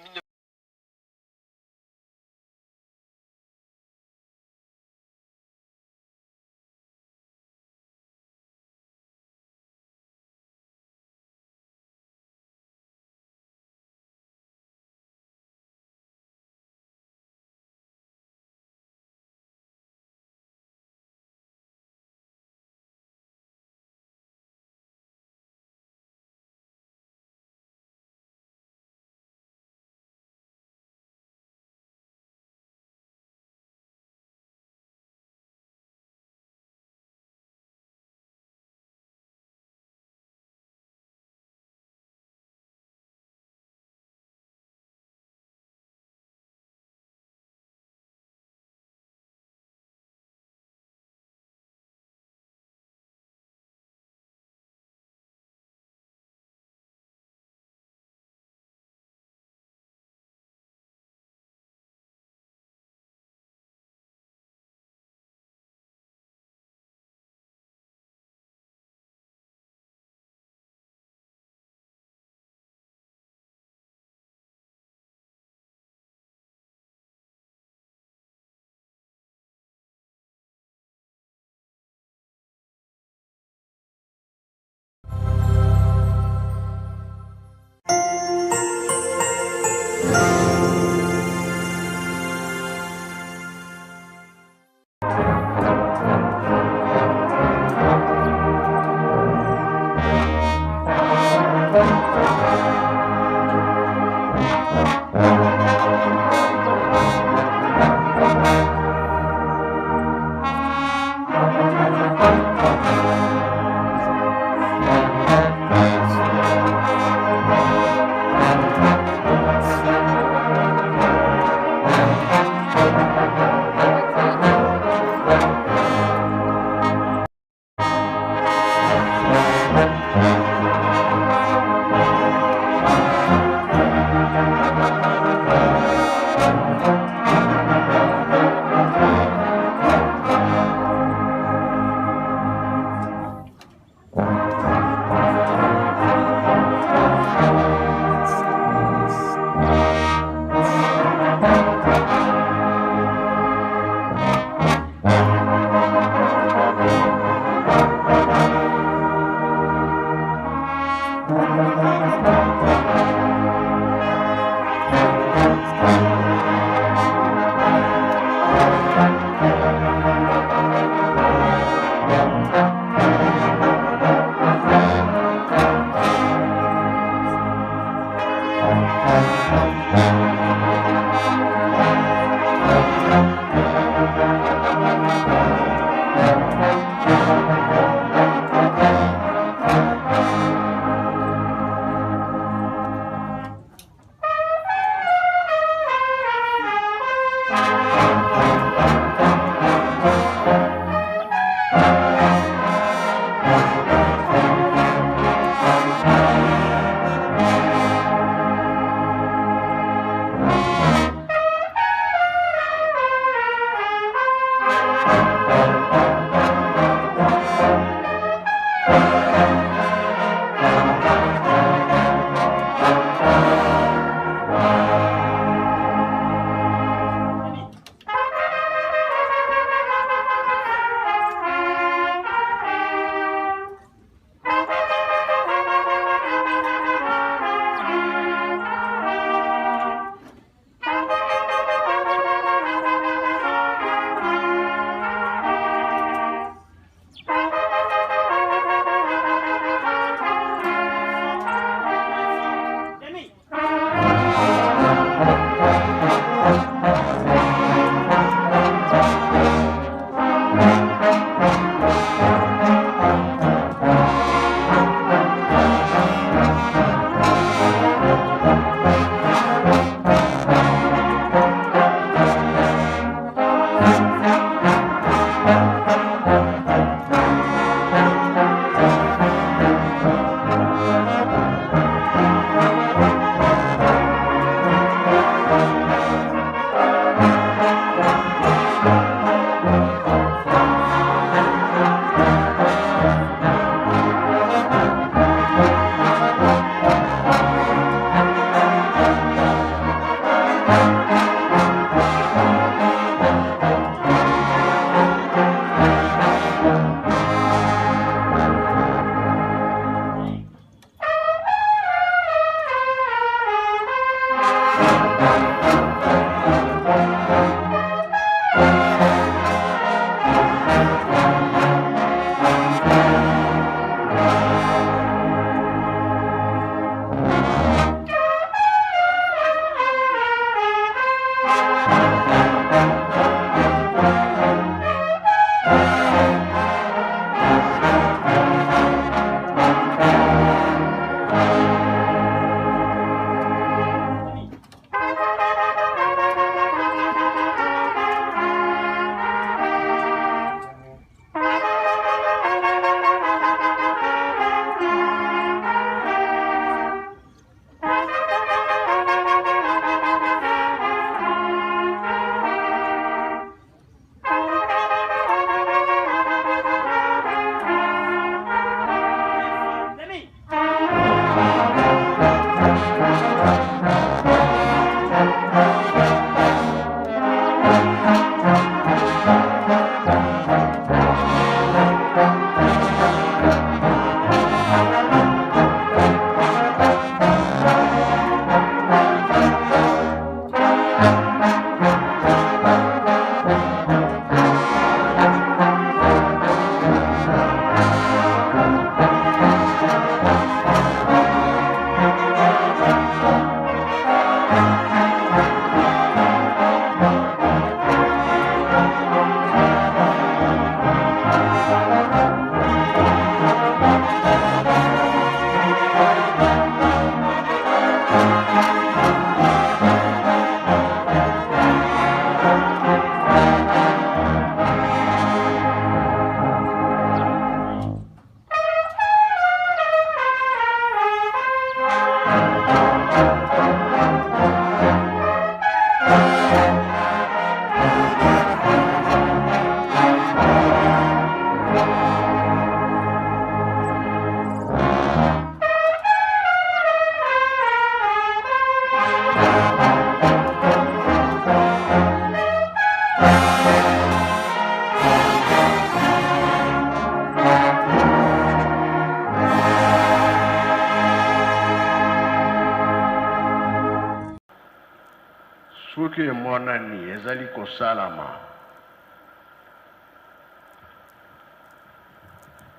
Soki emonani ezali kosalama,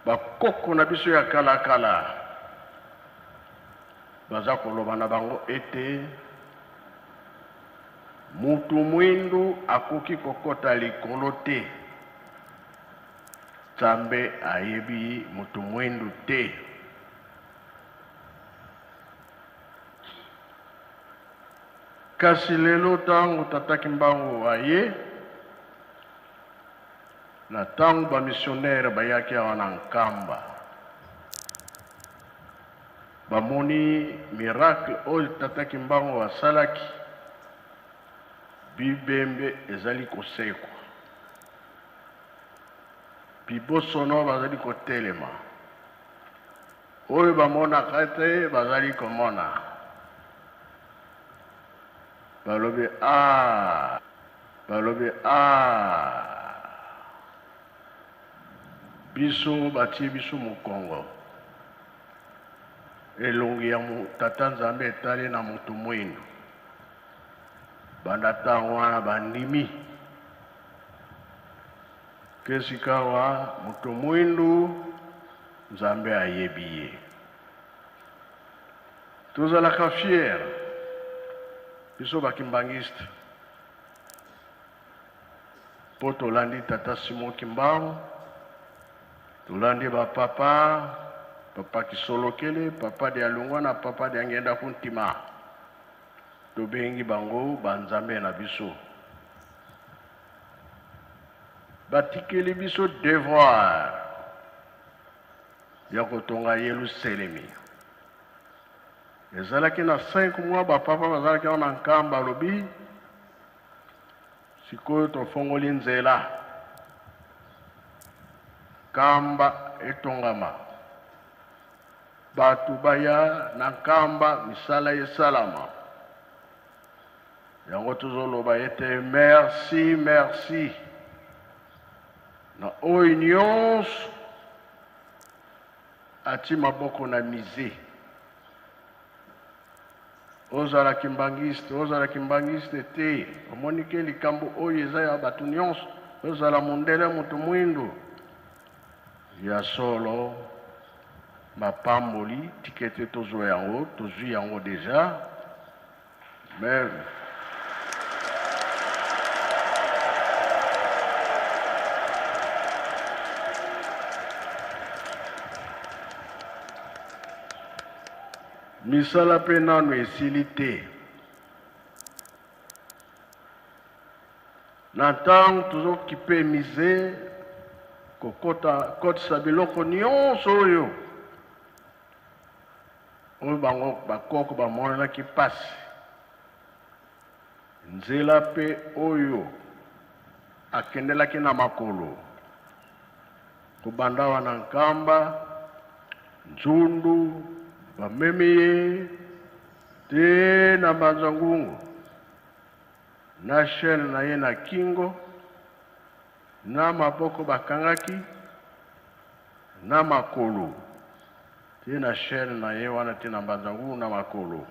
bakoko na biso ya kala kala baza koloba na bango ete mutu mwindu akoki kokota likolo te. Nzambe ayebi mutu mwindu te. Kasi lelo tango Tata Kimbangu aye, na tango ba missionnaires bayaki awa na Nkamba, bamoni miracle oyo Tata Kimbangu asalaki, bibembe ezali kosekwa, bibosono bazali kotelema, oyo bamonaka te bazali komona. Balobi, Ah! Balobi, Ah! Biso batie biso mokongo. Elongi ya Tata Nzambe etali na moto mwindo. Banda ntango wana bandimi ke sikawa moto mwindu Nzambe ayebi ye. Tozalaka fier biso ba kimbanguiste po tolandi tata Simon Kimbangu, tolandi ba papa, papa Kisolokele, papa Dialungana na papa Diangienda Kuntima. Tobengi bango ba nzambe na biso. Batikeli biso devoir ya kotonga Yelusalemi. Ezalaki na 5 mois ba papa bazalaki awa na Nkamba, alobi sikoyo tofongoli nzela Nkamba etongama, bato baya na Nkamba, misala esalama. Yango tozoloba ete merci, merci na oyo nyonso ati maboko na musée. Ozala kimbangiste, ozala kimbangiste te, omoni ke likambo oyo eza ya bato nyonso, ozala mondele, moto mwindu. Ya solo mapamboli tika ete tozwa yango, tozwi yango deja. Mais misala pe nanu esili te. Na ntango tozokipe musée kokota kotisa biloko nyonso oyo oyo bango bakoko bamonanaki mpasi, nzela mpe oyo akendelaki na makolo kobanda awa na Nkamba, Nzundu, bamemi ye tee na Mbanza Ngungu na chaine na ye na kingo na maboko bakangaki na makolo Ti na chaine na ye wana ti na Mbanza Ngungu na makolo.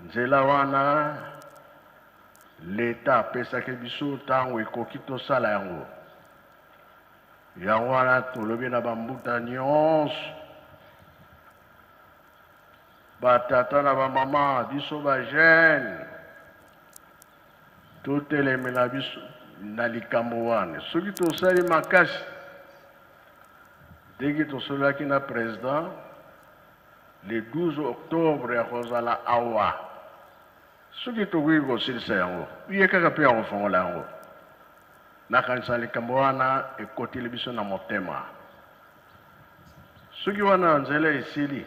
Nzela wana l'etat apesaki biso tango ekoki tosala yango. Yango wana tolobi na ba mbuta nionso, ba tata na ba mama, biso ba jeunes totelemela biso na likambo wana. Soki tosali makasi Ndenge tosololaki na president le 12 octobre akozala awa. Soki tokoki kosilisa yango, ye kaka mpe akofongola yango. Nakanisa likambo wana ekoteli biso na motema. Soki wana nzela esili,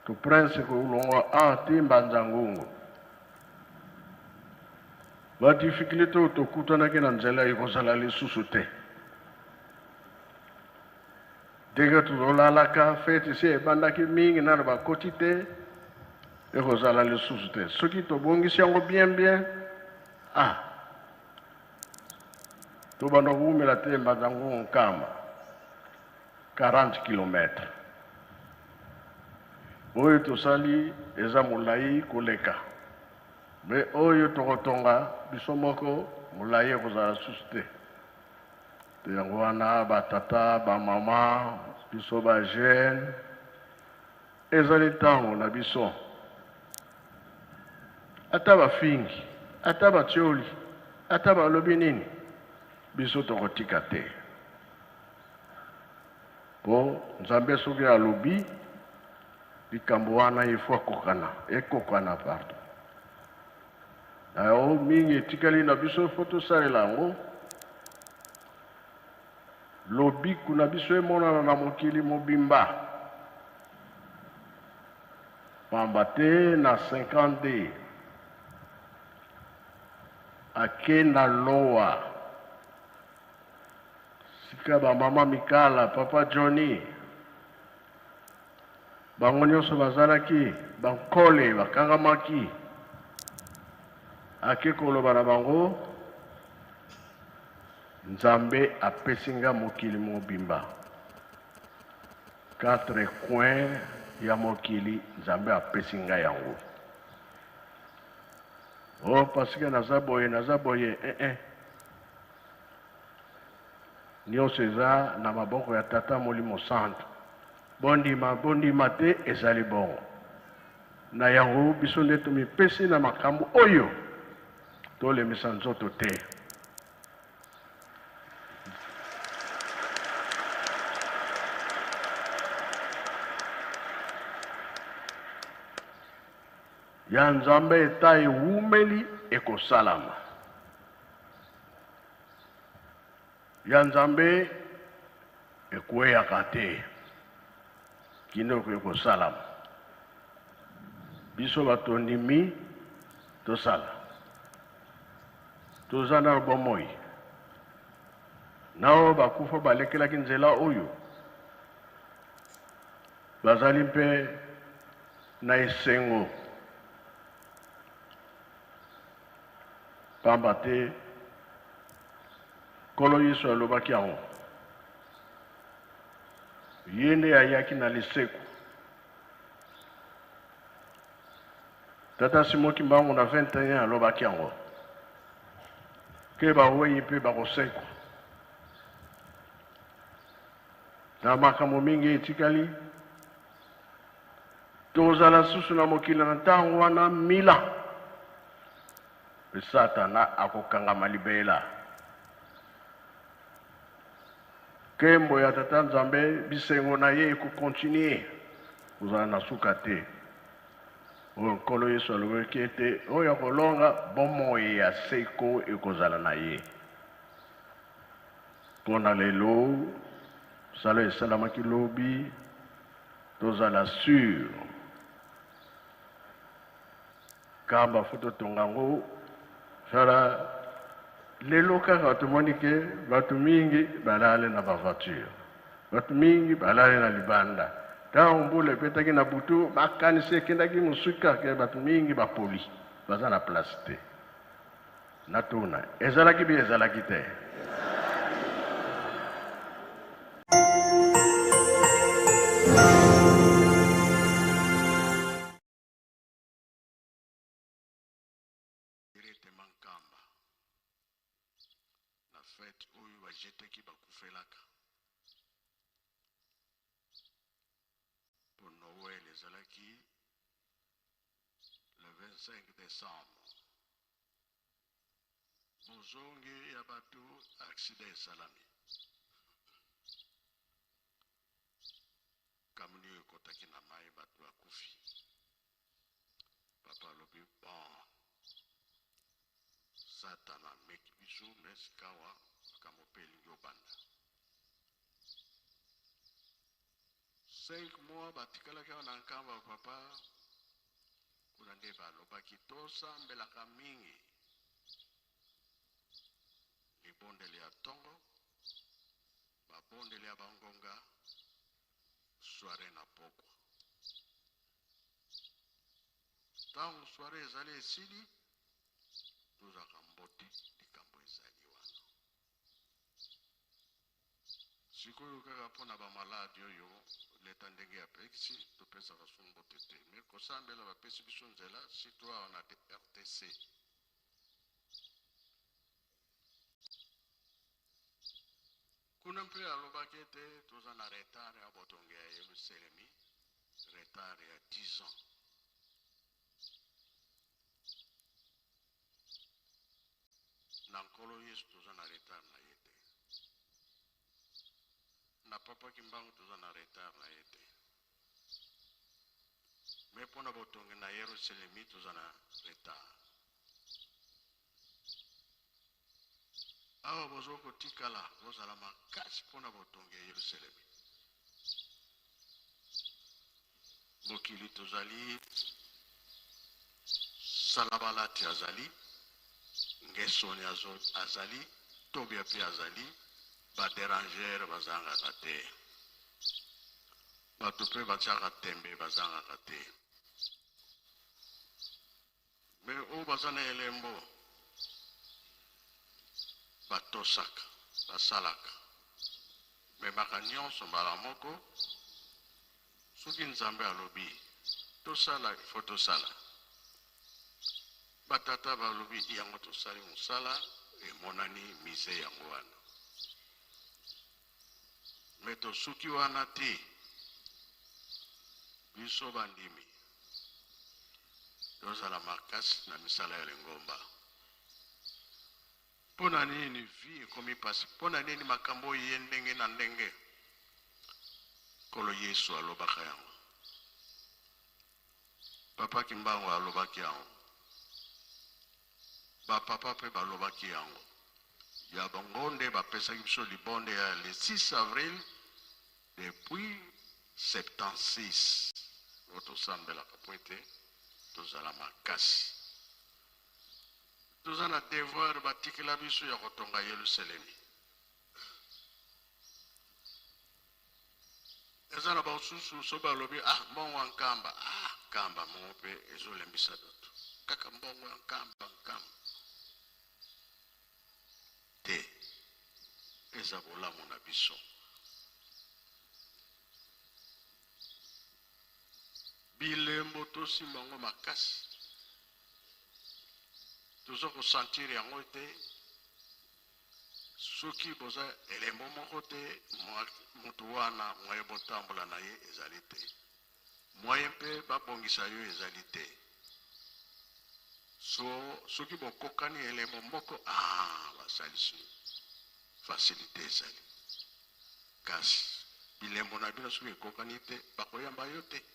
to prince kolongwa awa ti Mbanza Ngungu. Ba difficultes oyo tokutanaki na nzela ekozala lisusu te. Ndenge tozolalaka feti esi ebandaki mingi nano bakoti te, ekozala lisusu te. Soki tobongisi yango bien bien, tobanda kowumela te Mbanza Ngungu Nkamba 40 kilomètres. Oyo tosali eza molai koleka. Me oyo tokotonga biso moko molayi ekozala susu te. Te yango wana ba tata, ba mama, biso ba jeune, ezali ntango na biso. Ata bafingi, ata batioli, ata balobi nini, biso tokotika te. Po Nzambe soki alobi likambo wana il faut akokana, ekokana pardon. Na yango mingi etikali na biso faut tosalela yango. Lobiko na biso emonana na mokili mobimba. Pamba te na 52 ake na lowa sika ba mama Mikala, papa Johnny, bango nyonso bazalaki bankole, bakangamaki. Ake koloba na bango, Nzambe apesi nga mokili mobimba, quatre coins ya mokili Nzambe apesi nga yango. Oh, parce que naza boye, naza boye, eh eh. Nionso eza na maboko ya Tata Molimo Santu. Bondima, bondima te, ezali bongo. Na yango, biso nde tomipesi na makambo oyo, tolembisa nzoto te. Ya Nzambe eta ewumeli ekosalama. Ya Nzambe ekueyaka te kino ekoki kosalama. Biso batondimi tosala, toza na bomoi na oyo bakufa balekelaki nzela oyo bazali mpe na esengo, pamba te Nkolo Yesu alobaki yango. Ye nde ayaki na lisekwa. Tata Simon Kimbangu na 21 alobaki yango ke bawei mpe bakosekwa. Na makambo mingi etikali, tozala susu na mokili na ntango wana mila Mpe Satana akokangama libela. Nkembo ya Tata Nzambe, bisengo na ye ekokontinue kozala na suka te. Oyo Nkolo Yesu alobaki ete oyo akolonga, bomoi ya seko ekozala na ye. Mpo na lelo, mosala esalamaki lobi, tozala sur. Kamba faut totonga yango sala lelo kaka tomoni ke bato mingi balali na ba voiture, bato mingi balali na libanda. Ntango mbula ebetaki na butu, makanisi ekendaki mosika ke bato mingi bapoli, baza na place te. Natuna, ezalaki bi ezalaki te? Directement Nkamba na fete oyo bajetaki bakufelaka mpo Noël ezalaki le 25 décembre. Bozongi ya bato, accident esalami, kamuni oyo ekotaki na mai, bato bakufi. Papa alobi bon, Satana ameki biso, me sikawa makambo mpe elingi obanda. 5 mois batikalaki awa na Nkamba papa, kuna nde balobaki tosambelaka mingi, libondeli ya ntongo, mabondeli ya bangonga, soiree na pokwa. Ntango soiree ezali esili, tozwaka mbote, likambo ezali wana. Sikoyo kaka mpo na ba malade oyo leta ndenge apekisi topesaka su mbote te mais kosambela bapesi biso nzela surtout awa na RTC. Kuna mpe alobaki ete toza na retard ya botongi ya Yelusalemi, retard ya 10 ans. Na Nkolo Yesu toza na retard na ye te. Na Papa Kimbangu toza na retard na ye te. Mais mpo na botongi na Yerusalemi toza na retard. Awa bozo kotikala bozala makasi mpo na botongi ya Yerusalemi. Mokili tozali Salabalati azali, Ngesoni azali, Tobia mpe azali, ba derangeurs bazangaka te. Bato mpe batiaka tembe bazangaka te. Mais oyo baza na elembo batosaka, basalaka, memaka nyonso mbala moko. Soki Nzambe alobi tosala, il faut tosala. Batata balobi yango tosali mosala, emonani mise yango wana. Mais tosuki wana te, biso bandimi tozala makasi na misala ya lingomba. Mpo na nini vie ekomi pasi? Mpo na nini makambo oyo ye ndenge na ndenge? Nkolo Yesu alobaka yango. Papa Kimbangu alobaki yango. Ba papa pe balobaki yango. Ya bango nde bapesaki biso libonde ya le 6 avril depuis 76 oyo tosambelaka mpo ete tozala makasi. Toza na devoir batikela biso ya kotonga Yelusalemi. Eza na basusu so balobi ah mbongo ya nkamba, ah nkamba mongo mpe ezolembisa bato kaka mbongo ya nkamba nkamba te, eza bolamu na biso. Bilembo tosimba yango makasi, toza kosentir yango te. Soki boza elembo moko te, mutu wana moyen botambola na ye ezali te, moyen mpe babongisa yo ezali te. So soki bokokani elembo moko, ah, basalisi yo, facilite ezali. Kasi bilembo na bino soki ekokani te, bakoyamba yo te.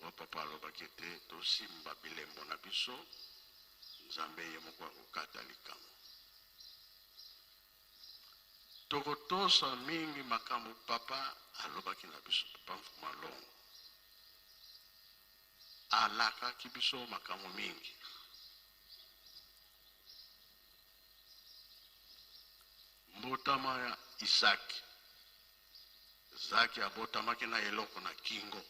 Wa papa alobaki ete tosimba bilembo na biso, Nzambe ye moko akokata likambo. Tokotosa mingi makambo papa alobaki na biso. Papa Mfuma Longo alakaki biso makambo mingi. Mbotama ya Isaki. Zaki abotamaki na eloko na kingo.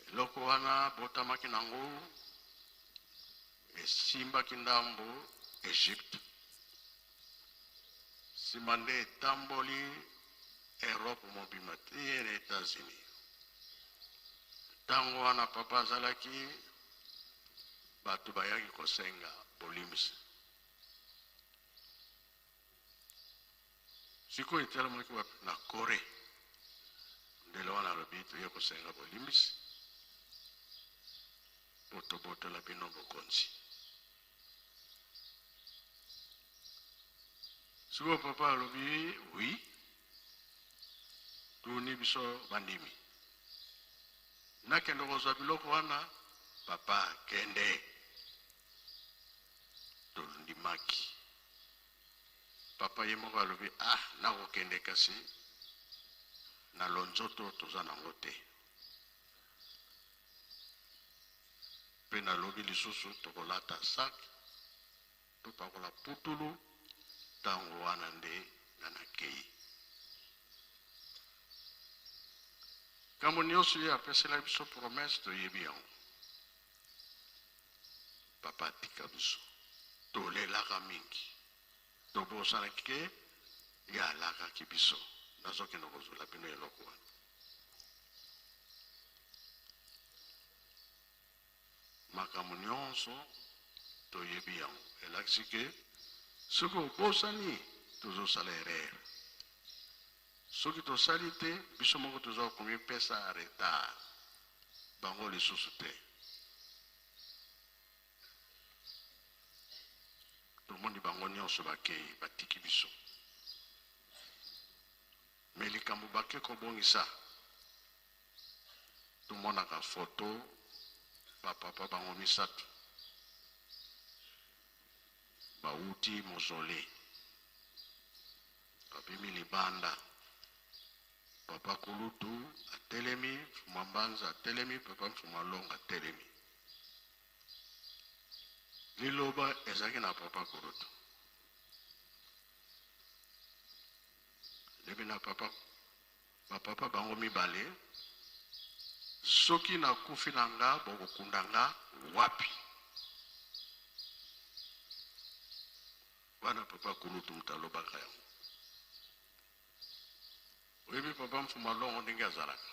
Eloko wana abotamaki nango esimbaki ndambo Egypte. Sima nde etamboli Europe mobimba ti na Etats-Unis. Tango wana papa azalaki, bato bayaki kosenga bolimbisi. Sikoyo etelemaki wapi? Na Coree. Ndele wana alobi toye kosenga bolimbisi po tobotola bino bokonzi. Sikoyo papa alobi oui, tuni biso bandimi. Nakende kozwa biloko wana, papa kende. Tondimaki. Papa ye moko alobi ah nakokende kasi na lonzoto toza nango te. Pe nalobi lisusu tokolata sac topakola putulu tango wana nde nga nakeyi. Kambo nionso ye apeselaki biso promesse toyebi yango. Papa atika biso tolelaka mingi. Tobosanaki ke ye alakaki biso, nazokende kozwela bino eloko wana. Makambo nyonso toyebi yango, elakisi ke soki obosani tozosala erreur. Soki tosali te, biso moko toza komipesa retard, bango lisusu te. Tomoni bango nyonso bakei, batiki biso. Me likambo bake kobongisa, tomonaka foto bapapa bango misato bawuti mausolée, babimi libanda. Papa Kulutu atelemi, Mfuma Mbanza atelemi, Papa Mfuma Longa atelemi. Liloba ezalaki na Papa Kulutu, atelemi na papa, bapapa bango mibale: soki nakufi na nga, bokokunda nga wapi? Wana Papa Kulutu moto alobaka yango. Oyebi Papa Mfuma Longo ndenge azalaka.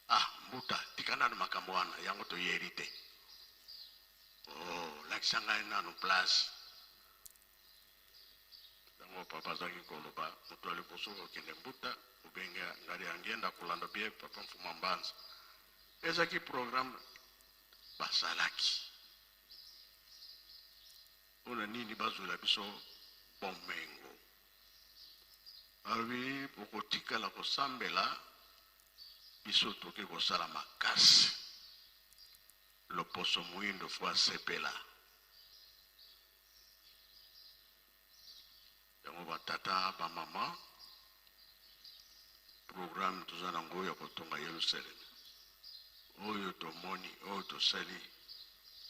Ah, mbuta, tika nanu makambo wana, yango toyeri te. Oh, lakisa ngai nanu place. Yango papa azalaki koloba, moto ya liboso kokende mbuta obenge ngali ya ngenda kolanda bie Papa Mfuma Mbanza. Ezalaki programme basalaki mpona nini? Bazwela biso bomengo. Balobi bokotikala kosambela, biso toke kosala makasi. Loposo moyindo fo asepela. Yango batata, bamama, programme toza nango ya kotonga Yerusalemi, oyo tomoni, oyo tosali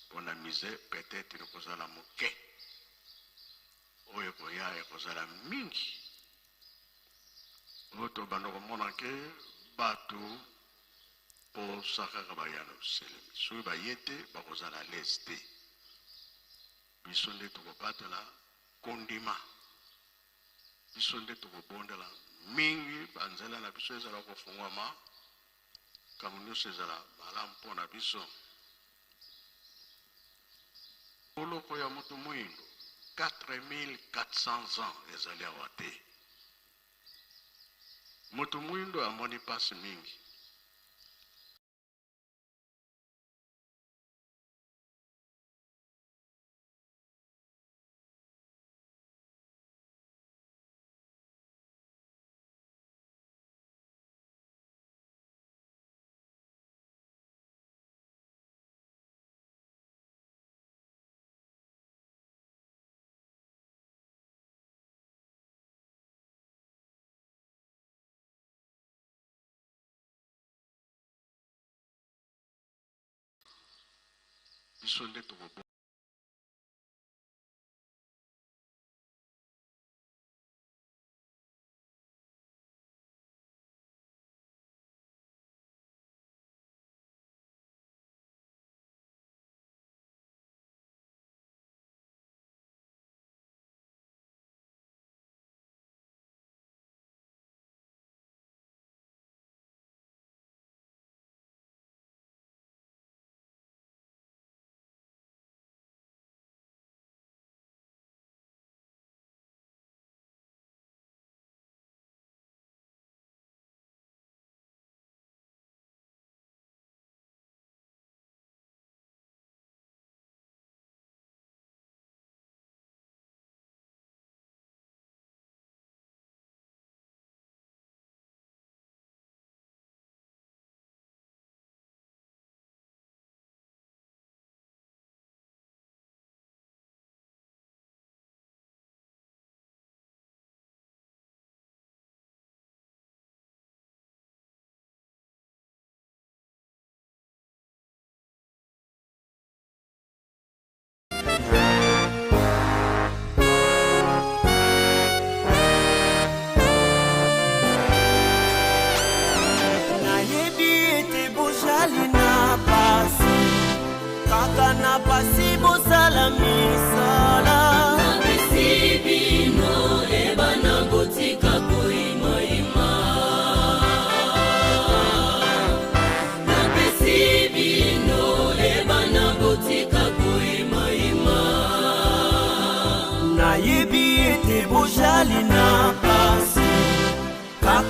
mpona musée, peut-être ekozala moke, oyo ekoya ekozala mingi. Oyo tobanda komona ke bato posa kaka baya na Yerusalemi, soki baye te bakozala à l'aise te. Biso nde tokobatela kondima, biso nde tokobondela mingi, banzela na biso ezala kofungwama, kambo nyonso ezala malamu mpo na biso. Boloko ya moto moyindo 4400 ans ezali awa te. Moto moyindo amoni mpasi mingi. Biso nde tokobo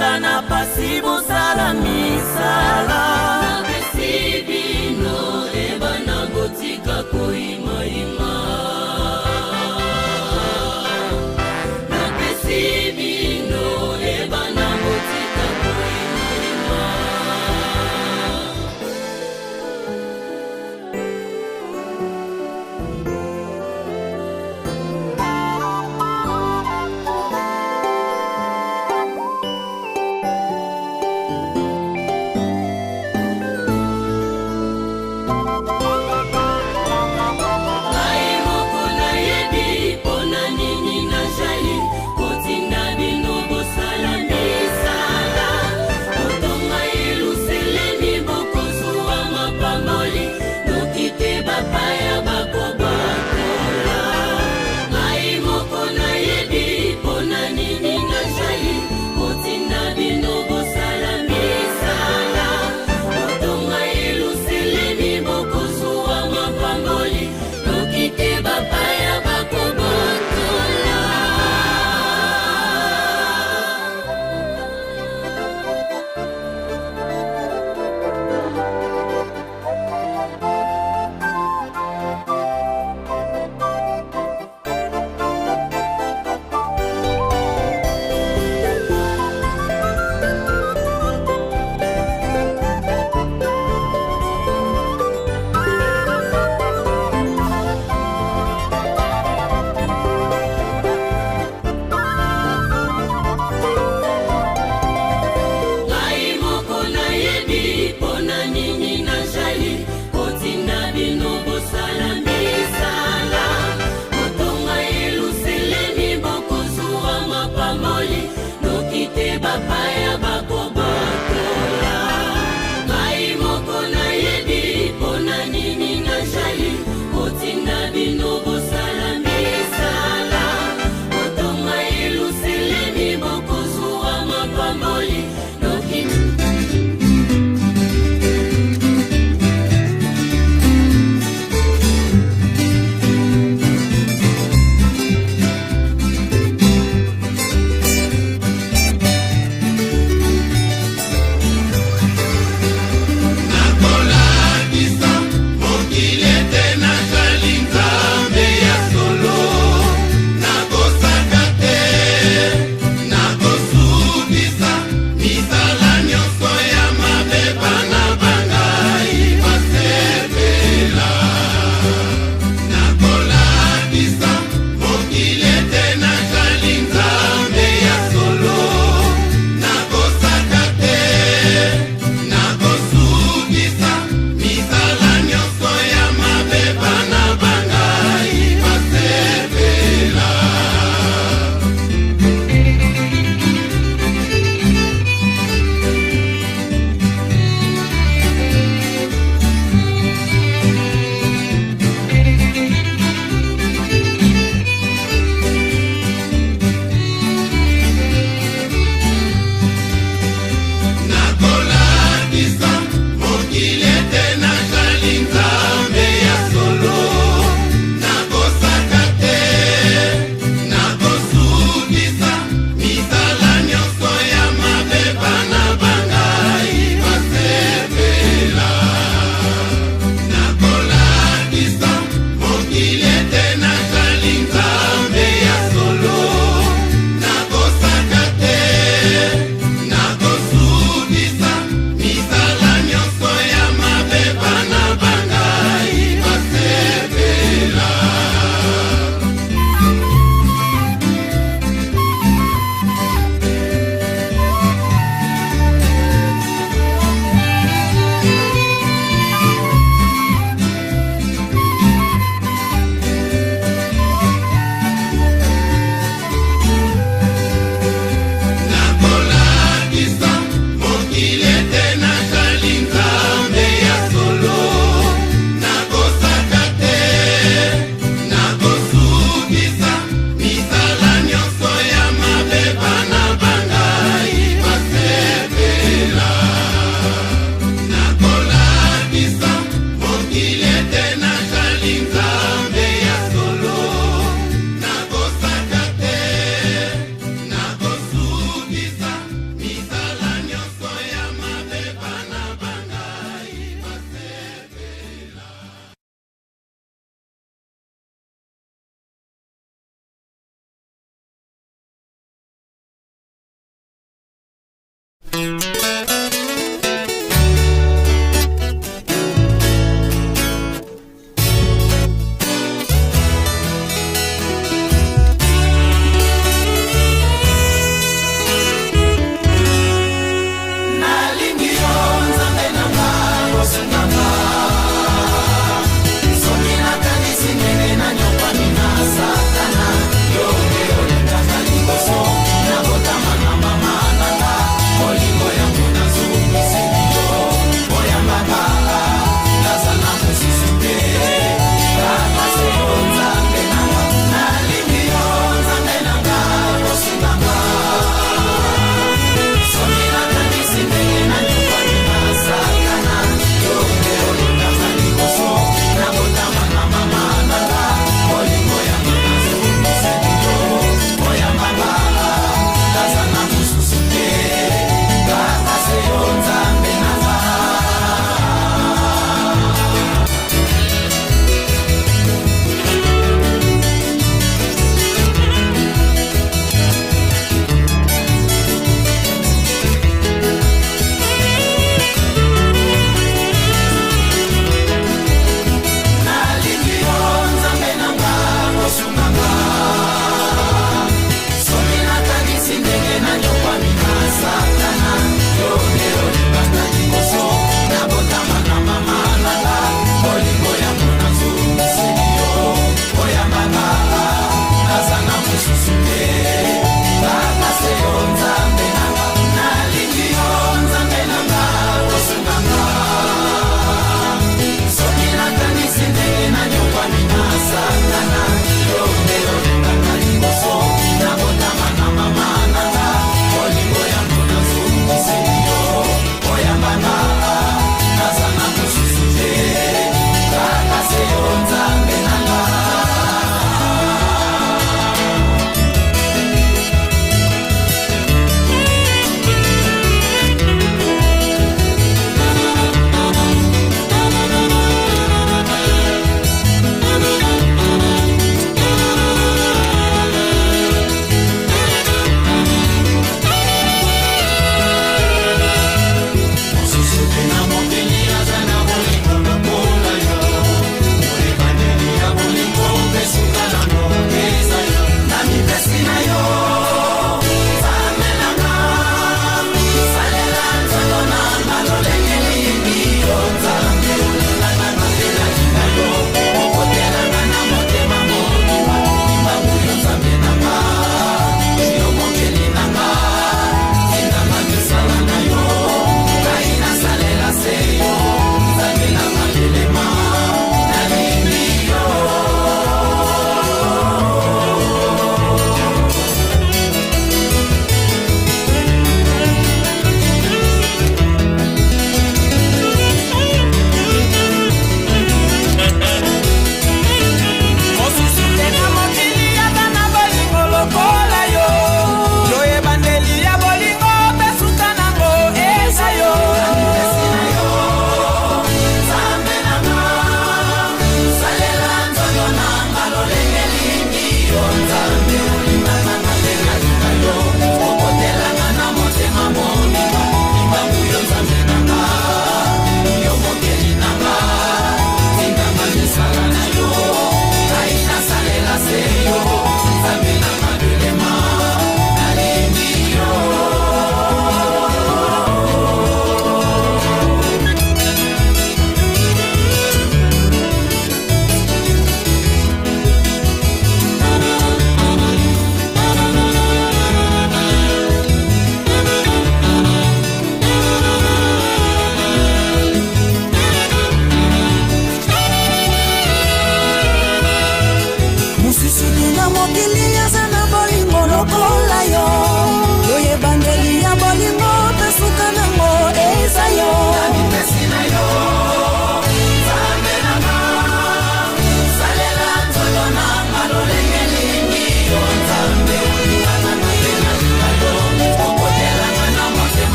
Botika na pasi, bosala misala. Napesi bino ebana, botika koyimayima. Napesi bino ebana, botika koyimayima.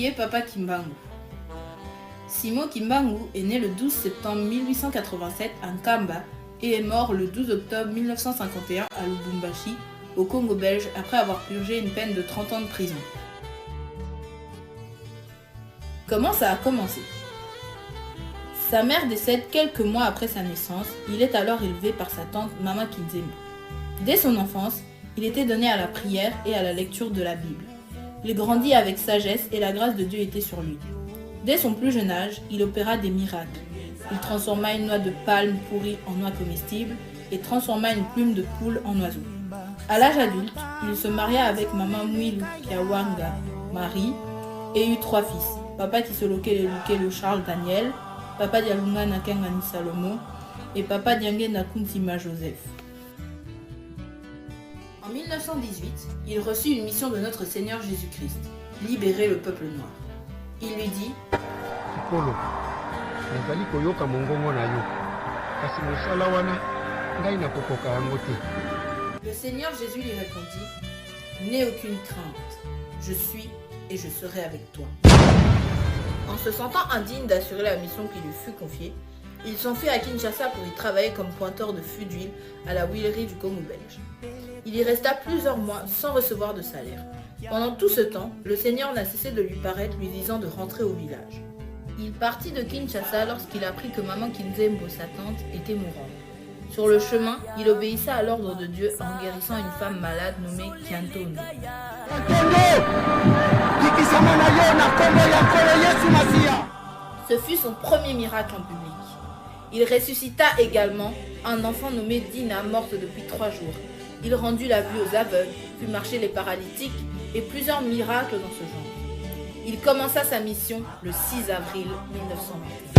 Qui est Papa Kimbangu Simon Kimbangu est né le 12 septembre 1887 à Nkamba et est mort le 12 octobre 1951 à Lubumbashi, au Congo belge, après avoir purgé une peine de 30 ans de prison. Comment ça a commencé Sa mère décède quelques mois après sa naissance, il est alors élevé par sa tante Mama Kinzemba. Dès son enfance, il était donné à la prière et à la lecture de la Bible. Il grandit avec sagesse et la grâce de Dieu était sur lui. Dès son plus jeune âge, il opéra des miracles. Il transforma une noix de palme pourrie en noix comestible et transforma une plume de poule en oiseau. À l'âge adulte, il se maria avec Mama Mwilu Kiawanga Marie et eut trois fils. Papa Kisolokele Lukelo Charles Daniel, Papa Dialunga Nakangani Salomo et Papa Diange Nakuntima Joseph. En 1918, il reçut une mission de notre Seigneur Jésus-Christ, libérer le peuple noir. Il lui dit Nkolo, nazali koyoka mongongo na yo, kasi mosala wana ngai nakokoka yango te. Le Seigneur Jésus lui répondit N'aie aucune crainte, je suis et je serai avec toi. En se sentant indigne d'assurer la mission qui lui fut confiée, il s'enfuit à Kinshasa pour y travailler comme pointeur de fût d'huile à la huilerie du Congo belge. Il y resta plusieurs mois sans recevoir de salaire. Pendant tout ce temps, le Seigneur n'a cessé de lui paraître lui disant de rentrer au village. Il partit de Kinshasa lorsqu'il apprit que maman Kinzembo, sa tante, était mourante. Sur le chemin, il obéissa à l'ordre de Dieu en guérissant une femme malade nommée Kiantono. Ce fut son premier miracle en public. Il ressuscita également un enfant nommé Dina, morte depuis trois jours. Il rendit la vue aux aveugles, fit marcher les paralytiques et plusieurs miracles dans ce genre. Il commença sa mission le 6 avril 1921.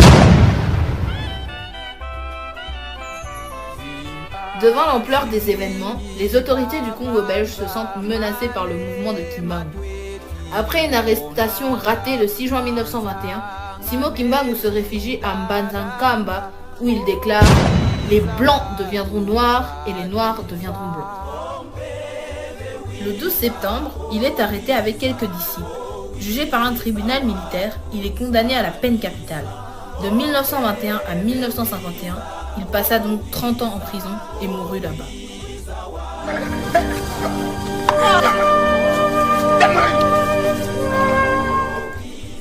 Devant l'ampleur des événements, les autorités du Congo belge se sentent menacées par le mouvement de Kimbangu. Après une arrestation ratée le 6 juin 1921, Simo Kimbangu se réfugie à Mbanzankamba où il déclare Les blancs deviendront noirs et les noirs deviendront blancs. Le 12 septembre, il est arrêté avec quelques disciples. Jugé par un tribunal militaire, il est condamné à la peine capitale. De 1921 à 1951, il passa donc 30 ans en prison et mourut là-bas.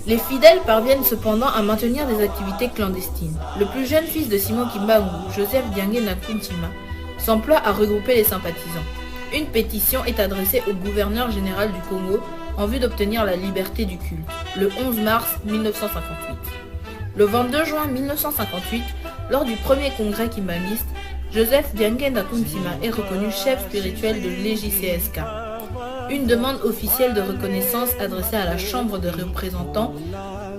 Les fidèles parviennent cependant à maintenir des activités clandestines. Le plus jeune fils de Simon Kimbangu, Joseph Diange Nakuntima, s'emploie à regrouper les sympathisants. Une pétition est adressée au gouverneur général du Congo en vue d'obtenir la liberté du culte, le 11 mars 1958. Le 22 juin 1958, lors du premier congrès kimbanguiste, Joseph Diange Nakuntima est reconnu chef spirituel de l'EJCSK. Une demande officielle de reconnaissance adressée à la Chambre des représentants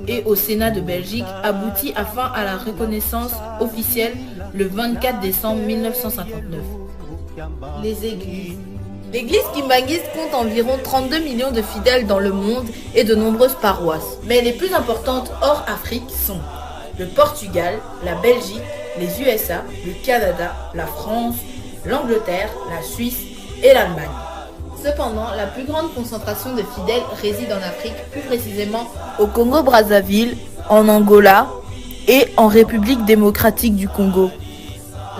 et au Sénat de Belgique aboutit afin à la reconnaissance officielle le 24 décembre 1959. Les églises. L'église kimbanguiste compte environ 32 millions de fidèles dans le monde et de nombreuses paroisses. Mais les plus importantes hors Afrique sont le Portugal, la Belgique, les USA, le Canada, la France, l'Angleterre, la Suisse et l'Allemagne. Cependant, la plus grande concentration de fidèles réside en Afrique, plus précisément au Congo-Brazzaville, en Angola et en République démocratique du Congo.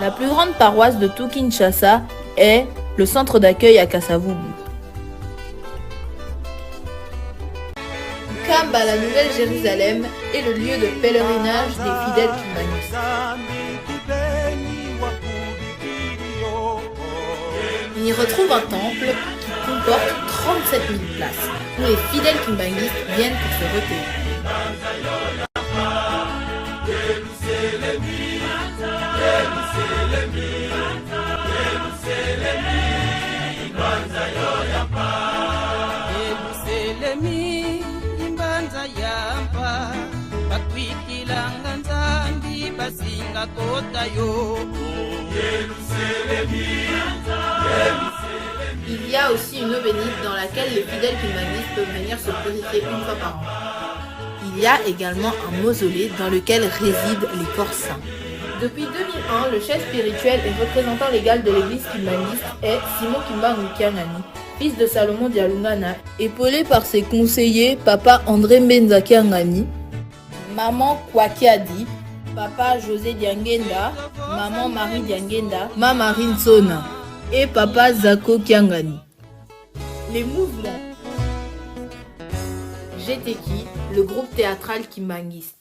La plus grande paroisse de tout Kinshasa est le centre d'accueil à Kasavubu. Kamba, la Nouvelle Jérusalem, est le lieu de pèlerinage des fidèles kimbanguistes. On y retrouve un temple qui comporte 37 000 places, où les fidèles kimbanguistes viennent pour se recueillir. Yeluselemi imbanza yampa bakwikilanga nzambi basinga kota yo Il y a aussi une eau bénite dans laquelle les fidèles kimbanguistes peuvent venir se purifier une fois par an. Il y a également un mausolée dans lequel résident les corps saints. Depuis 2001, le chef spirituel et représentant légal de l'église kimbanguiste est Simon Kimbangu Kiangani, fils de Salomon Dialungana, épaulé par ses conseillers papa André Mbenza Kiangani, maman Kwakiadi, papa José Diangenda, maman Marie Diangenda, maman Marie Nsona et papa Zako Kiangani. Les mouvements. GTK, le groupe théâtral kimbanguiste.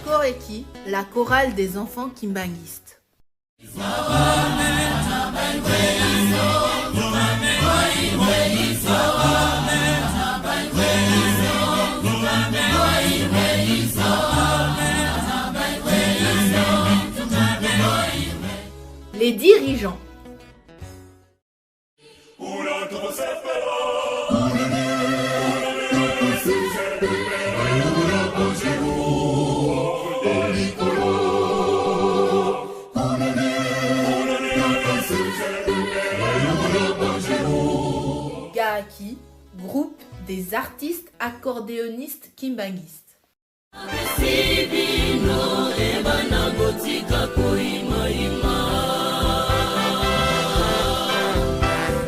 Koreki, la chorale des enfants kimbanguistes. Les dirigeants. Gaaki, groupe des artistes accordéonistes kimbanguistes. Napesi bino ebana botika koyimayima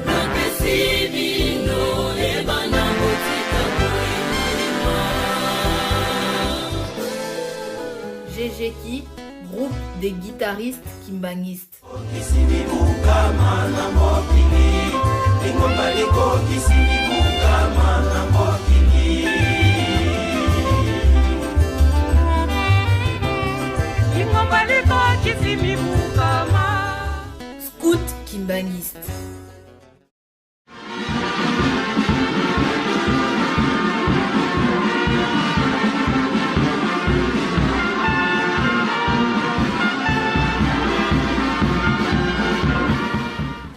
napesi bino ebana botika koyimayima GGki, groupe des guitaristes kimbanguistes. Likokisi mibukama na mokili lingomba likokisi mibukama na mokili lingomba likokisi mibukama Scout kimbanguiste.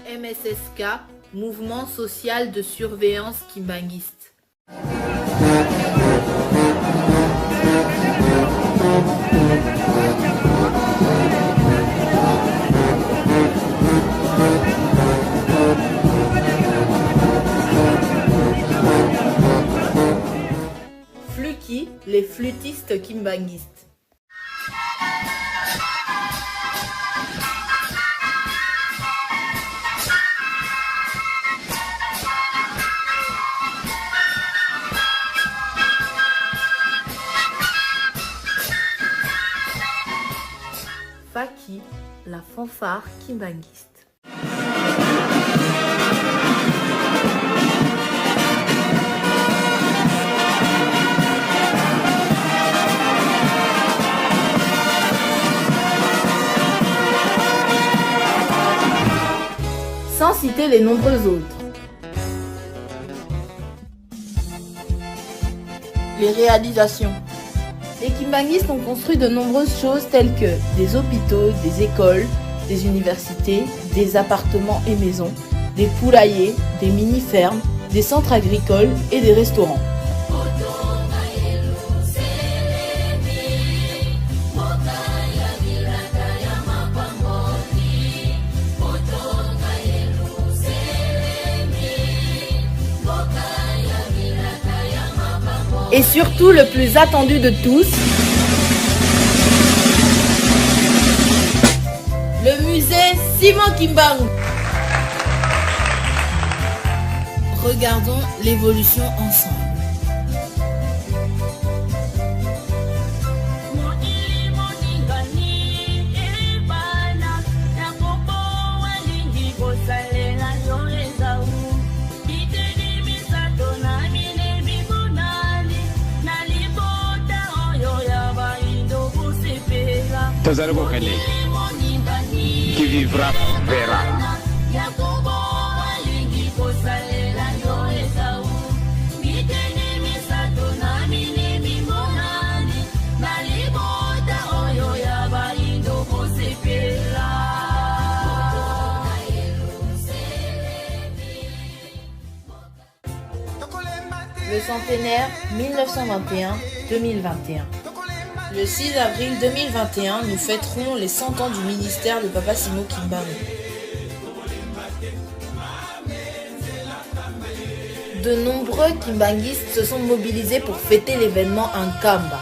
MSSK, Mouvement social de surveillance kimbanguiste. Fluki, les flûtistes kimbanguistes. Faki, la fanfare kimbanguiste. Sans citer les nombreux autres. Les réalisations. Les kimbanguistes ont construit de nombreuses choses telles que des hôpitaux, des écoles, des universités, des appartements et maisons, des poulaillers, des mini-fermes, des centres agricoles et des restaurants. Et surtout le plus attendu de tous, le musée Simon Kimbangu. Regardons l'évolution ensemble. Mokili moningani ebana Yakobo alingi kosalela yo Ezau biteni misato na minei bimonani na libota oyo ya bayindo kosepela Tozali kokende. Qui vivra verra. Yakobo alingi kosalela yo Ezau biteni misato na minei bimonani na libota oyo ya bayindo kosepela Le centenaire 1921-2021. Le 6 avril 2021, nous fêterons les 100 ans du ministère de Papa Simon Kimbangu. De nombreux Kimbanguistes se sont mobilisés pour fêter l'événement en Kamba.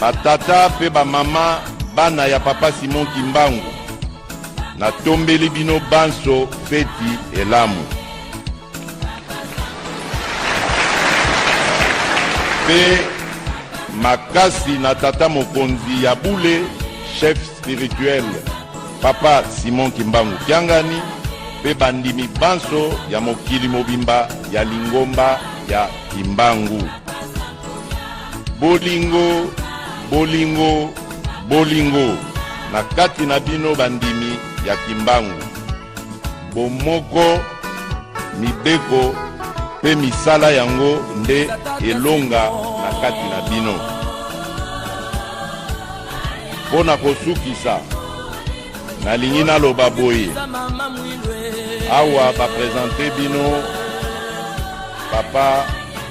Batata mpe bamama, bana ya Papa Simon Kimbangu, natombeli bino banso feti elamu. Mpe makasi na tata mokonzi ya bule, chef spirituel Papa Simon Kimbangu Kiangani, mpe bandimi banso ya mokili mobimba ya lingomba ya Kimbangu. Bolingo, bolingo, bolingo na kati na bino bandimi ya Kimbangu. Bomoko, mibeko mpe misala yango nde elonga na kati na bino. Mpo na kosukisa, nalingi naloba boye, awa ba presenter bino papa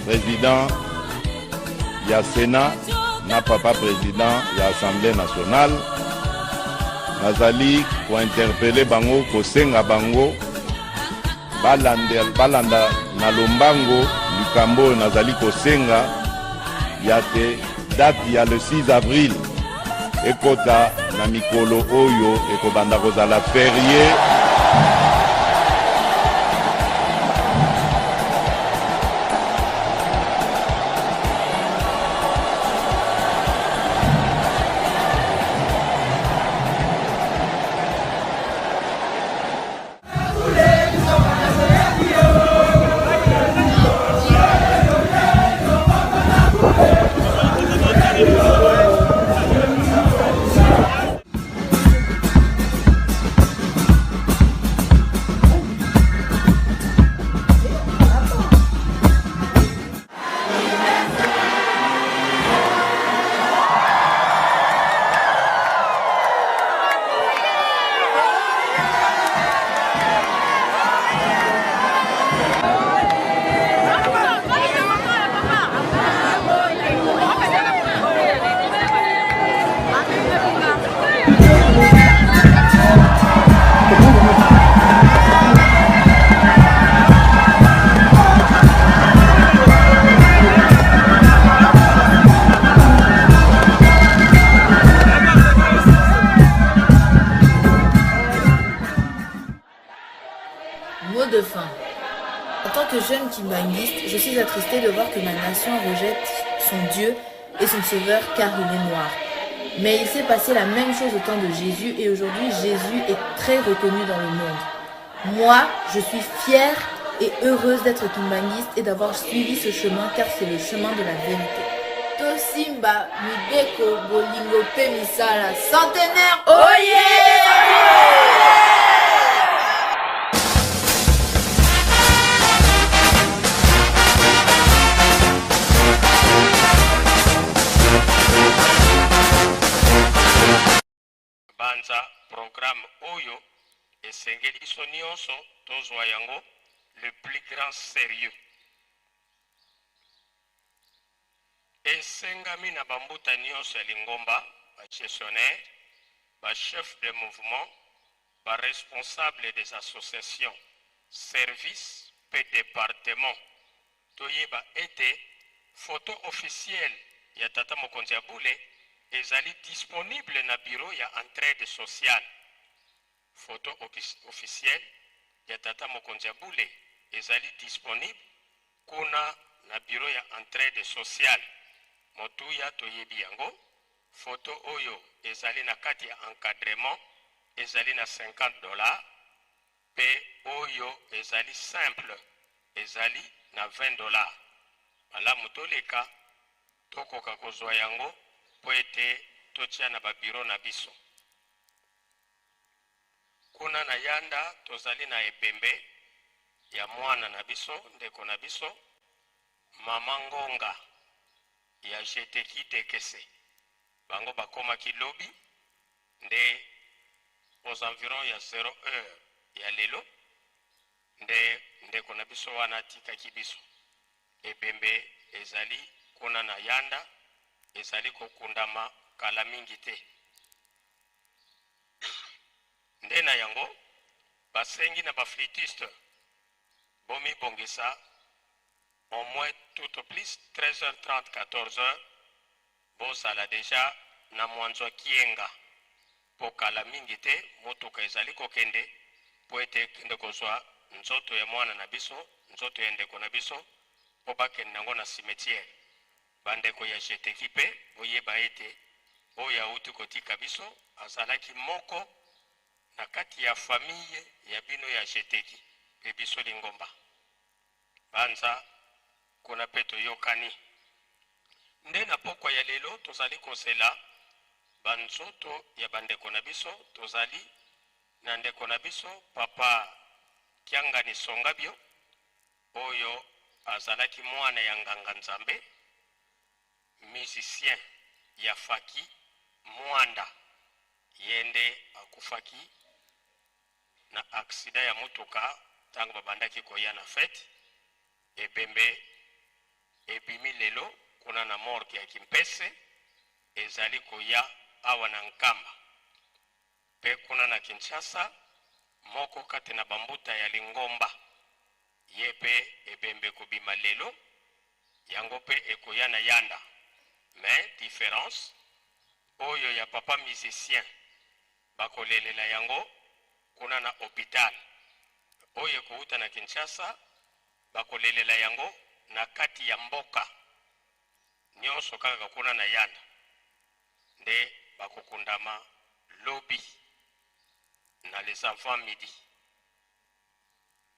president ya Senat na papa president ya Assemblée nationale, nazali kointerpele bango, kosenga bango balanda na lombango likambo oyo nazali kosenga ya te date ya le 6 avril ekota na mikolo oyo ekobanda kozala ferie. Mot de fin. En tant que jeune kimbanguiste, je suis attristée de voir que ma nation rejette son Dieu et son Sauveur car il est noir. Mais il s'est passé la même chose au temps de Jésus et aujourd'hui Jésus est très reconnu dans le monde. Moi, je suis fière et heureuse d'être kimbanguiste et d'avoir suivi ce chemin car c'est le chemin de la vérité. Tosimba, Mibeko, Bolingo, pe misala, centenaire, oye! Banza programme oyo esengeli biso nionso tozua yango le plus grand serieux. Esengami na bambuta nionso ya lingomba, ba gestionnaires, ba chefs de mouvement, ba responsables des associations, services mpe departements toyeba ete photo officielle ya tata mokonzi ya bule ezali disponible na bureau ya entraide sociale. Photo officielle ya tata mokonzi ya bule ezali disponible kuna na bureau ya entraide sociale. Motuya toyebi yango. Photo oyo ezali na kati ya encadrement ezali na 50 dollars mpe oyo ezali simple ezali na 20 dollars. Malamu toleka tokoka kozwa yango mpo ete totia na ba bureau na biso. Kuna na Yanda tozali na ebembe ya mwana na biso, ndeko na biso, mama Ngonga ya Jeteki Dekese. Bango bakomaki lobi nde aux environs ya 0 heure ya lelo nde ndeko na biso wana atikaki biso. Ebembe ezali kuna na Yanda, ezali kokundama kala mingi te. Nde na yango, basengi na ba flûtistes bomibongisa au moins tout au plus 13h30 14h bozala dejà na Mwanzwa Kienga mpo kala mingi te motuka ezali kokende mpo ete ekende kozwa nzoto ya mwana na biso, nzoto ya ndeko na biso mpo bakende nango na cimetière. Bandeko ya Geteki mpe boyeba ete oyo awuti kotika biso azalaki moko na kati ya famille ya bino ya Geteki mpe biso lingomba. Banza kuna mpe toyokani. Nde na pokwa ya lelo tozali kozela banzoto ya bandeko na biso. Tozali na ndeko na biso Papa Kiangani Songabio oyo azalaki mwana ya nganga nzambe, musicien ya Faki Muanda, ye nde akufaki na accident ya motuka tango babandaki koya na fete. Ebembe ebimi lelo kuna na morgue ya Kimpese, ezali koya awa na Nkamba. Mpe kuna na Kinshasa, moko kati na bambuta ya lingomba Ye pe ebembe ekobima lelo, yango pe ekoya na yanda mais difference oyo ya papa musicien bakolelela yango kuna na hopital, oyo ekowuta na Kinshasa bakolelela yango na kati ya mboka nionso kaka kuna na yanda nde bakokundama lobi na les avant midi.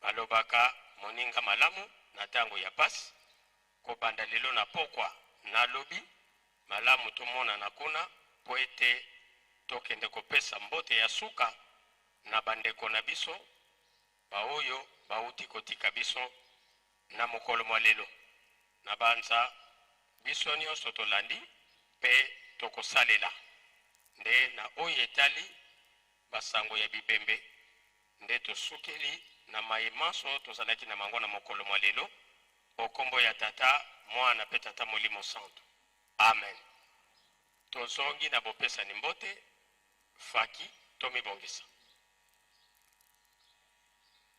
Balobaka moninga malamu na tango ya pasi, kobanda lelo na pokwa na lobi, malamu tomonana kuna po ete tokende kopesa mbote ya suka na bandeko na biso baoyo bawuti kotika biso na mokolo mwa lelo. Nabanza biso nionso tolandi pe tokosalela nde na oyo etali basango ya bibembe. Nde tosukeli na maye manso tozalaki na mango na mokolo mwa lelo, o kombo ya Tata, Mwana mpe Tata Molimo Santu. Amen. Tozongi na bopesani mbote, faki tomibongisa.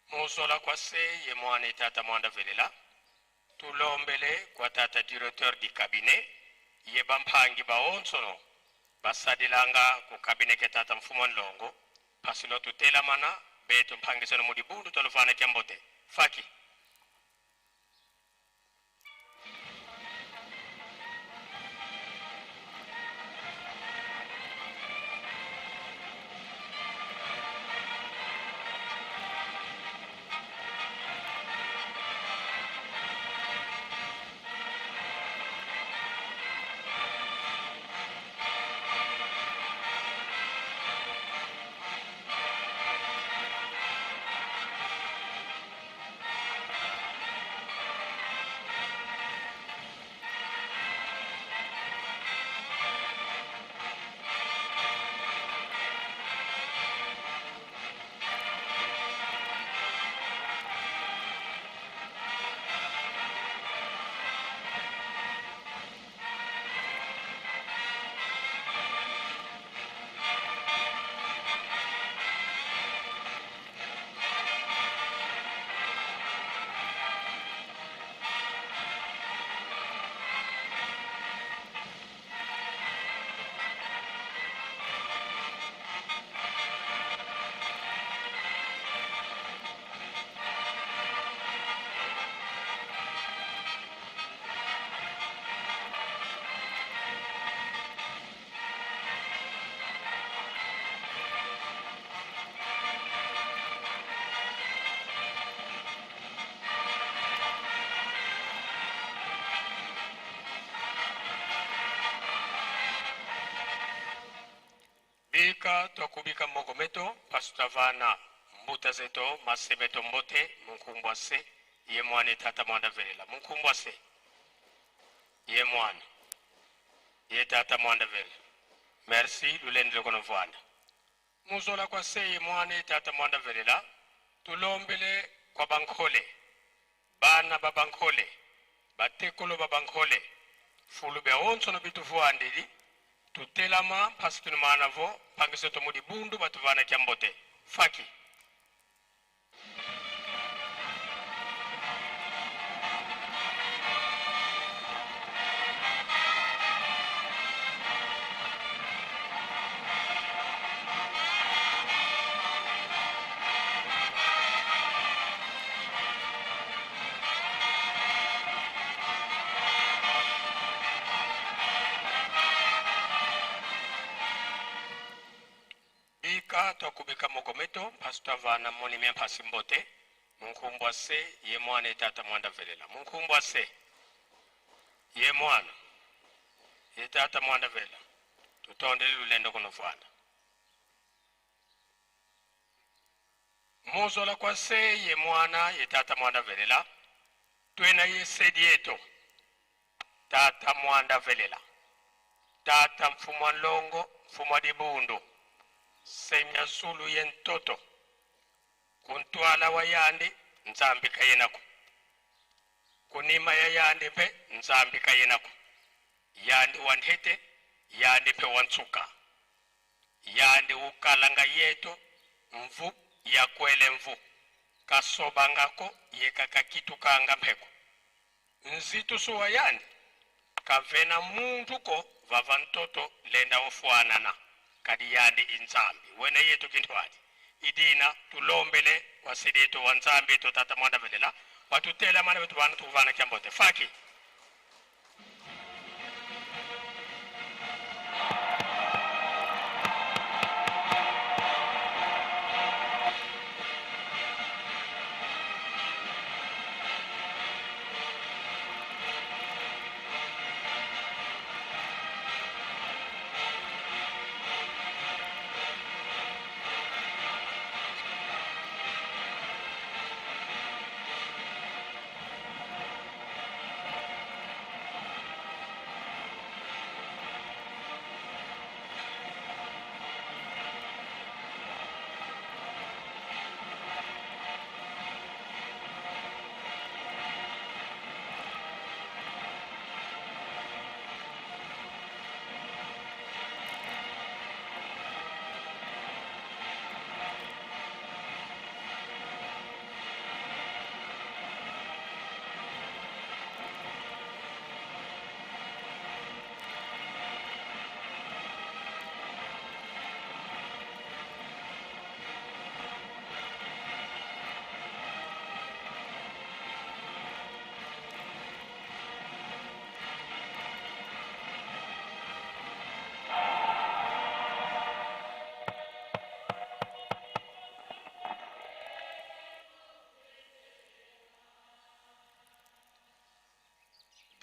Mozola kwa se ye mwana e Tata mwanda velela, Tulombele kua tata directeur du cabinet ye bampangi ba onsono basadilanga ku cabinet ke tata mfumu wa nlongo pasilo tutelamana betu mpangisano mu dibundu tua luvana kia mbote faki. Bika twakubika moko meto pasi twavana mbuta zeto masebeto mbote munkumbwa se ye mwana tata mwanda velela munkumbwa se ye mwana ye tata mwanda velela merci lulendele kono vwanda muzola kwa se ye mwana tata mwanda velela tulombele kwa bankhole bana ba bankhole batekolo ba bankhole fulube onso no bituvuandeli tutelama mpasi tunumana vo mpangiso tomudi bundu batuvana kyambote faki. Bika twakubika mokometo mpasi twavana monimia mpasi mbote munkumbwa se ye mwana etata mwanda velela munkumbwa se ye mwana ye tata mwanda velela tutondele lulendo kunovwana muzola kwa se ye mwana ye tata mwanda velela twena ye sedi yeto tata mwanda velela tata mfumu wa nlongo mfumu wa dibundu semya zulu ye ntoto kuntwala wa yandi nzambi kayenako kunima ya yandi mpe nzambi kayenako yandi wa nthete yandi mpe wa ntsuka yandi ukalanga yeto mvu yakwele mvu kasobangako yekakakitukanga mpheko nzitu suwa yandi kavena muntu ko vava ntoto lenda ofuanana kadi yandi inzambi wene yetu kintwadi idina tulombele wasidi yetu wa nzambi yetu tata mwanda velela watutela mana vetu vana tukuvana kyambote faki.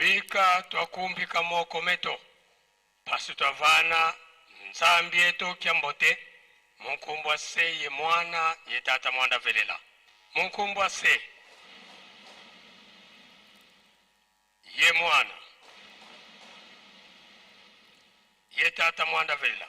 Bika twakumbika moko meto pasi twavana nzambi yetu kyambote munkumbwa se ye mwana ye tata mwanda velela munkumbwa se ye mwana ye tata mwanda velela.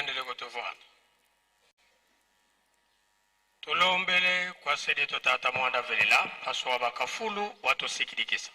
Tuendele kutuvuana. Tulombele kwa sedi totata mwanda velela paswa bakafulu watusikilikisa.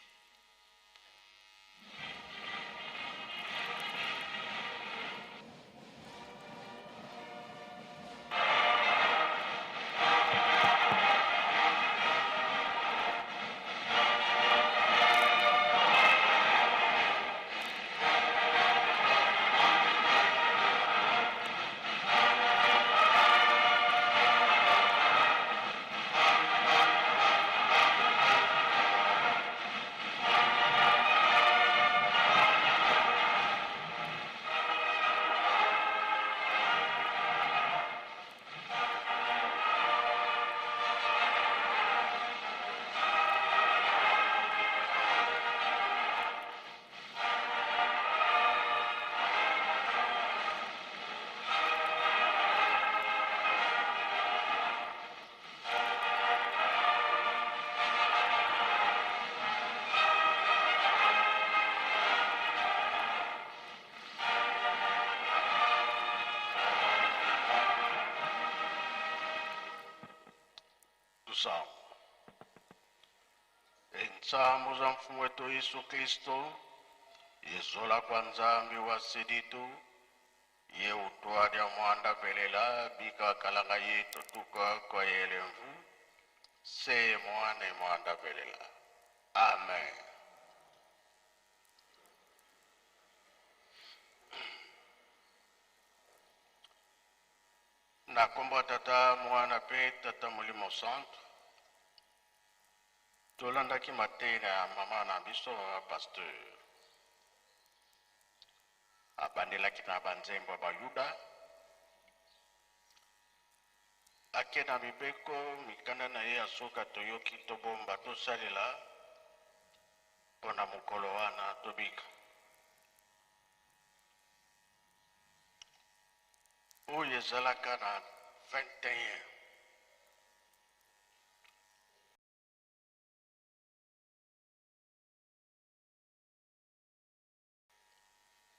Tusambo. Entsambo za mfumu wetu Yesu Kristo, yezola kwa Nzambi wa seditu, ye utwadya mwanda velela bika kalanga yetu tuka kwa yelemvu, se mwane mwanda velela. Amen. Na kombo ya Tata, Mwana pe Tata Molimo Santu, tolandaki mateya ya mama na biso mama pasteur. Abandelaki na banzembo ya Bayuda, ake na mibeko mikanda na ye ya suka toyoki tobomba tosalela mpo na mokolo wana tobika. Oyo ezalaka na 21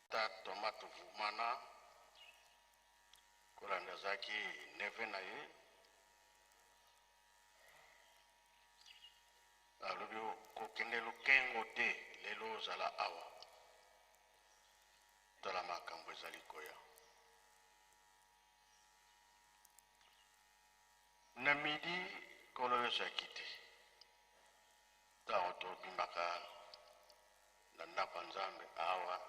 ta Thomas Tuvumana kolanda azalaki neve na ye alobi kokende lokengo te lelo ozala awa tala makambo ezali koya na midi nkolo yesu akiti ntango tobimaka na ndako ya nzambe awa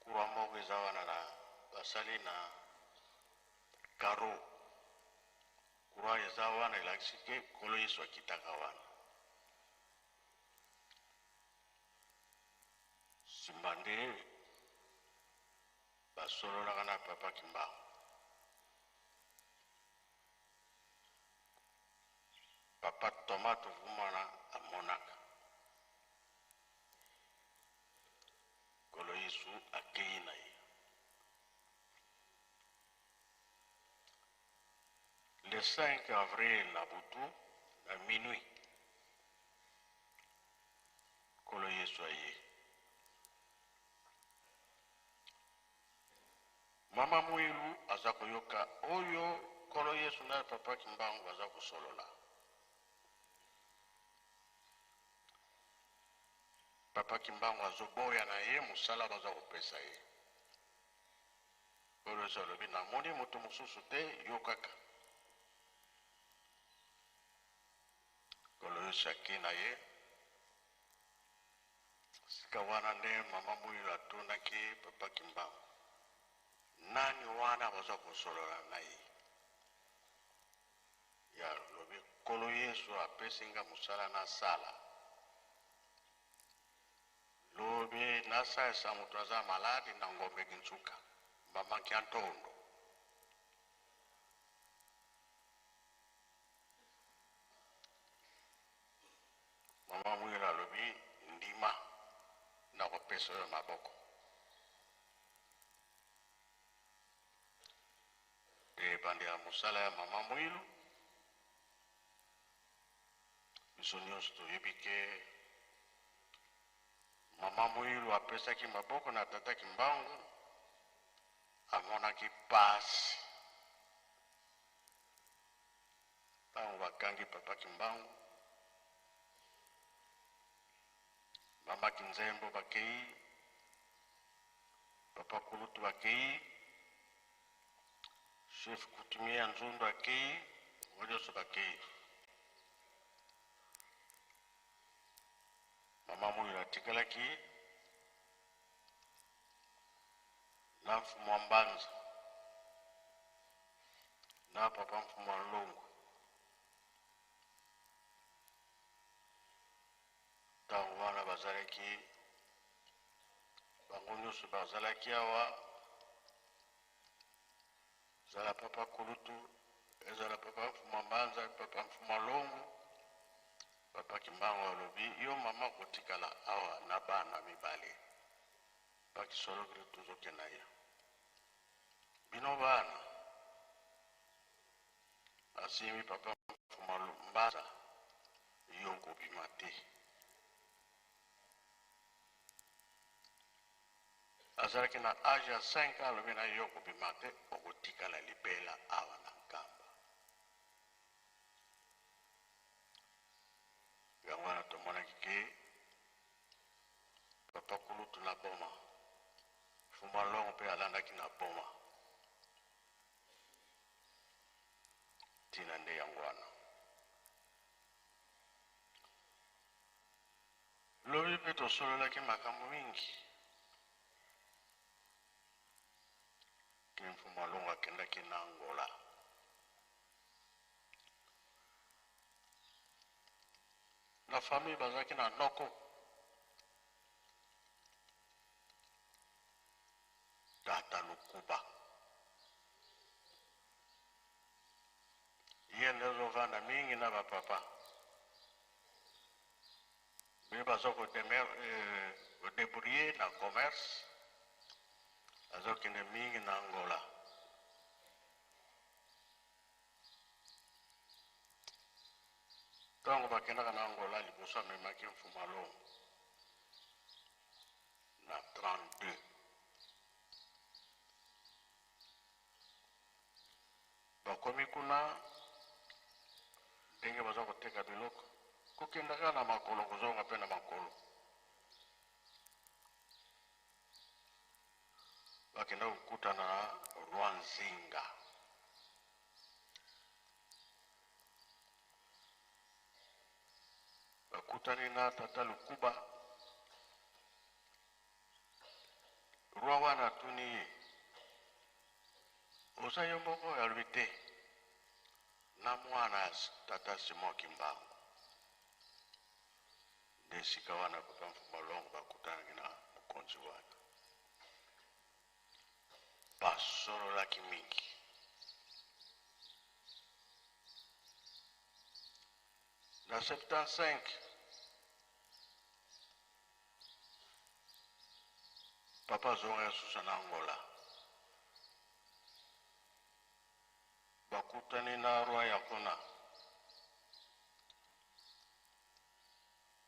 kurwa moko eza wana na basali na karo kurwa eza wana elakisi ke nkolo yesu akitaka wana nsima nde basololaka na papa Kimbangu. Papa Thomas Tuvumana amonaka Nkolo Yesu akei na ye. Le 5 avril na butu na minuit Nkolo Yesu aye. Mama Muilu aza koyoka oyo Nkolo Yesu na Papa Kimbangu baza kosolola. Papa Kimbangu azoboya na ye mosala baza kopesa ye. Nkolo Yesu alobi namoni moto mosusu te, yo kaka. Nkolo Yesu akei na ye. Sika wana nde mama Muilu atunaki papa Kimbangu, nani wana baza kosolola na ye? Ye alobi, Nkolo Yesu apesi nga mosala nasala. Lobi nasalisa moto aza maladi na Ngombe Kinsuka, mama Kiantondo. Mama Muilu alobi, ndima, nakopesa yo maboko. Ebandela mosala ya mama Muilu, biso nyonso toyebi ke mama Muilu apesaki maboko na tata Kimbangu. Amonaki pasi ntango bakangi Papa Kimbangu, Mama Kinzembo bakei, Papa Kulutu bakei, chef coutumier ya Nzundu akei, bango nyonso bakei. Mama Muyula atikalaki na Mfumu wa Mbanza na Papa Mfumu wa Nlongo. Ntango wana bazalaki bango nyonso bazalaki awa, ezala Papa Kulutu, ezala Papa Mfumu wa Mbanza, Papa Mfumu wa Longo. Papa Kimbangu alobi, yo mama okotikala awa na bana mibale. Bakisolokele tozokenda ye bino bana asimbi Papa Mfuma Mbanza, yo okobima te. Azalaki na age ya 5 ans, alobi na yo okobima te, okotikala libela awa na Nkamba. Yango wana tomonaki ke Papa kulutu na boma, Fuma Longo pe alandaki na boma. Tina nde yango wana. Lobi pe tosololaki makambo mingi. Ke Mfuma Longo akendaki na Angola. Na famille bazalaki na noko tata Lukuba, ye nde azovanda mingi na ba papa be baza kodebrouiller na commerce, azokende mingi na Angola. Ntango bakendaka na Angola, liboso amemaki Mfuma Longo na 32. Bakomi kuna, ndenge baza koteka biloko, kokenda kaka na makolo, kozonga mpe na makolo. Bakenda kokutana na Roi Nzinga. Bakutani na tata Lukuba. Roi wana atuni ye, oza yo moko? Alobi te, na mwana ya tata Simon Kimbangu. Nde esika wana Papa Mfuma Longo bakutanaki na mokonzi wana, basololaki mingi. Na 75 Papa azonga lisusu na Angola, bakutani na roi ya kuna,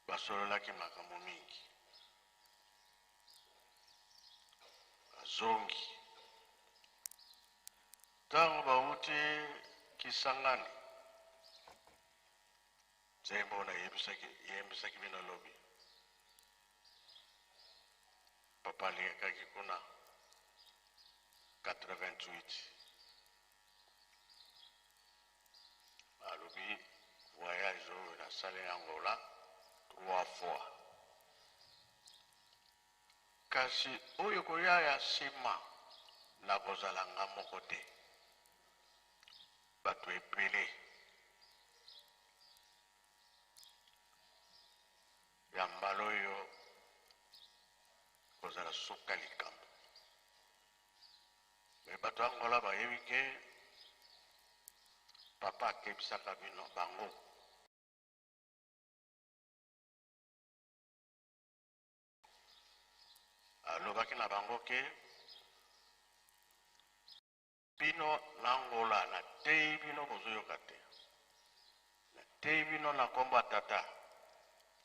basololaki makambo mingi. Bazongi ntango bauti Kisangani, nzembo nayebisaki yembisaki bino lobi, papa alekaki kuna 88, alobi voyage oyo nasali na Angola 3 fois, kasi oyo koya ya nsima nakozala nga moko te, bato ebele ya mbala oyo kozala suka likambo. Me bato ya Angola bayebi ke papa akebisaka bino bango. Alobaki na bango ke bino na Angola nateyi bino bozoyoka te, nateyi bino na nkombo ya tata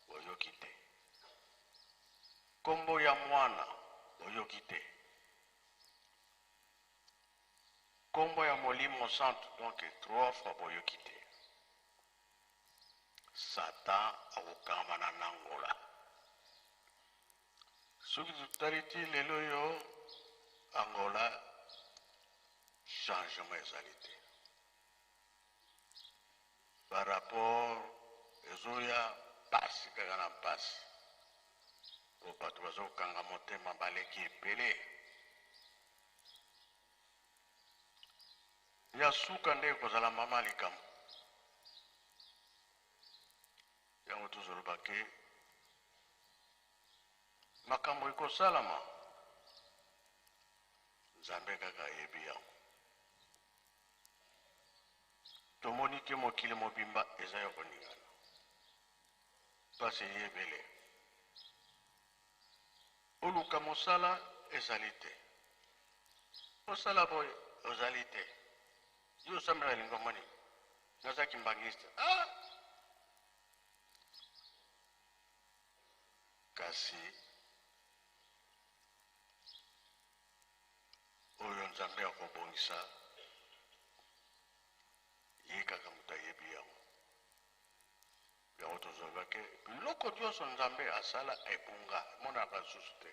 boyoki te, nkombo ya mwana boyoki te. Kombo ya Molimo Santu donc trois fois boyoki te. Satan akokangama na Nangola. Soki totali ti lelo oyo Angola changement ezali te. Par rapport ezoya mpasi kaka na mpasi po bato bazokanga motema baleki ebele. Ya suka nde ekozala mama likambo yango tozoloba ke makambo ekosalama Nzambe kaka ayebi yango. Tomoni ke mokili mobimba eza ya koningana, mpasi eye ebele, oluka mosala ezali te, osala boye ozali te, yo osambela lingomba nini? Naza kimbangiste. Ah! Kasi Oyo Nzambe akobongisa, ye kaka moto ayebi yango. Yango tozoloba ke biloko nyonso Nzambe asala ebunga, emonanaka lisusu te.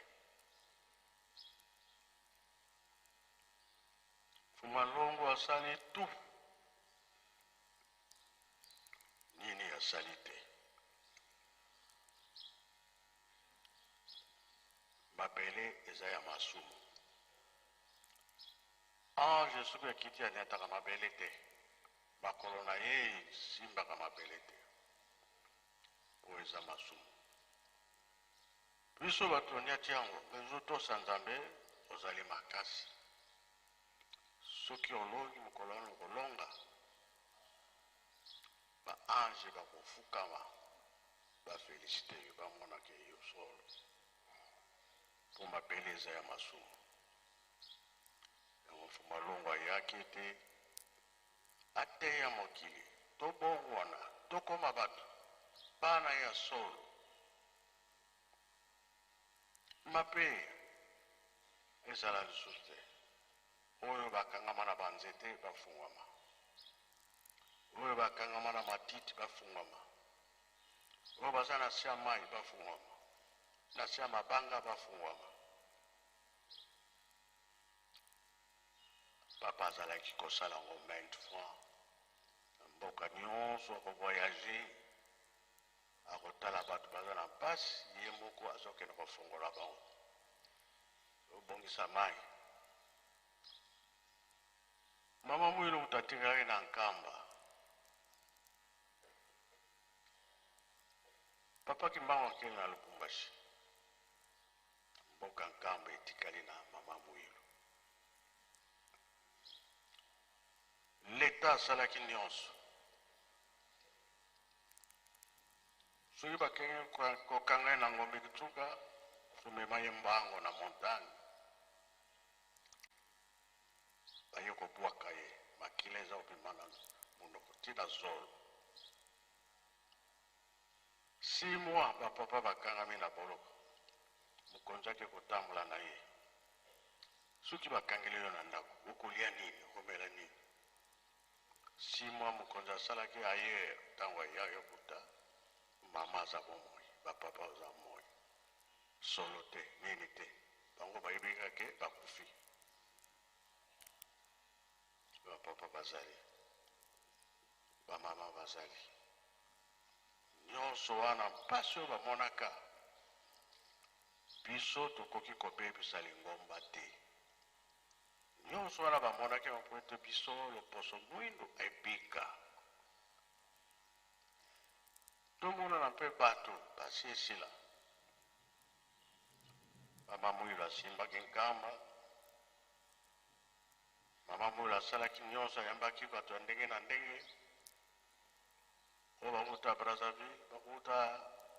Mfuma Longo asali tout, nini asali te? Mabele eza ya masumu. Ange soki akiti anyataka mabele te. Makolo na ye esimbaka mabele te. Po eza masumu. Biso bato tonyati yango, mais ozotosa Nzambe, ozali makasi. Soki olongi mokolo wana okolonga, ba ange bakofukama. Ba felicite yo bamona ke yo solo po mabele eza ya masumu yango mfuma longo ayaki ete ateya mokili tobongwana tokoma bato bana ya solo mape ezala lisusu te oyo bakangama na banzete bafungwama oyo bakangama na matiti bafungwama oyo baza na se ya mai bafungwama, na se ya mabanga bafungwama. Papa azalaki kosala yango maintes fois na mboka nyonso, akovoyage, akotala bato baza na mpasi, ye moko azokende kofongola bango, obongisa mai. Mama Mwilu moto atikaki na Nkamba. Papa Kimbangu akende na Lubumbashi, mboka Nkamba etikali na mama Muilu. Leta asalaki nyonso, soki bakenge kokanga ye na Ngombe Kitsuka, komema ye mbango na montagne, baye kobwaka ye, makila eza kobima na monoko ti na zolo. 6 mois ba papa bakangami na boloko, mokonzi ake kotambola na ye. Soki bakangeli yo na ndako, okolia nini, okomela nini? 6 mois mokonzi asalaki ailleurs, ntango aya yokuta mama aza bomoi, ba papa baza bomoi, solo te, nini te, bango bayebi kaka ke bakufi. Ba papa bazali, ba mama bazali. Nyonso wana mpasi oyo bamonaka, biso tokoki kobebisa lingomba te. Nyonso wana bamonaki yango mpo ete biso loposo mwindo ebika. Tomonana mpe bato basi esila. Mama Mwilu asimbaki nkamba. Mama Mwilu asalaki nyonso, ayambaki bato ya ndenge na ndenge oyo bakuta Brazzaville, bakuta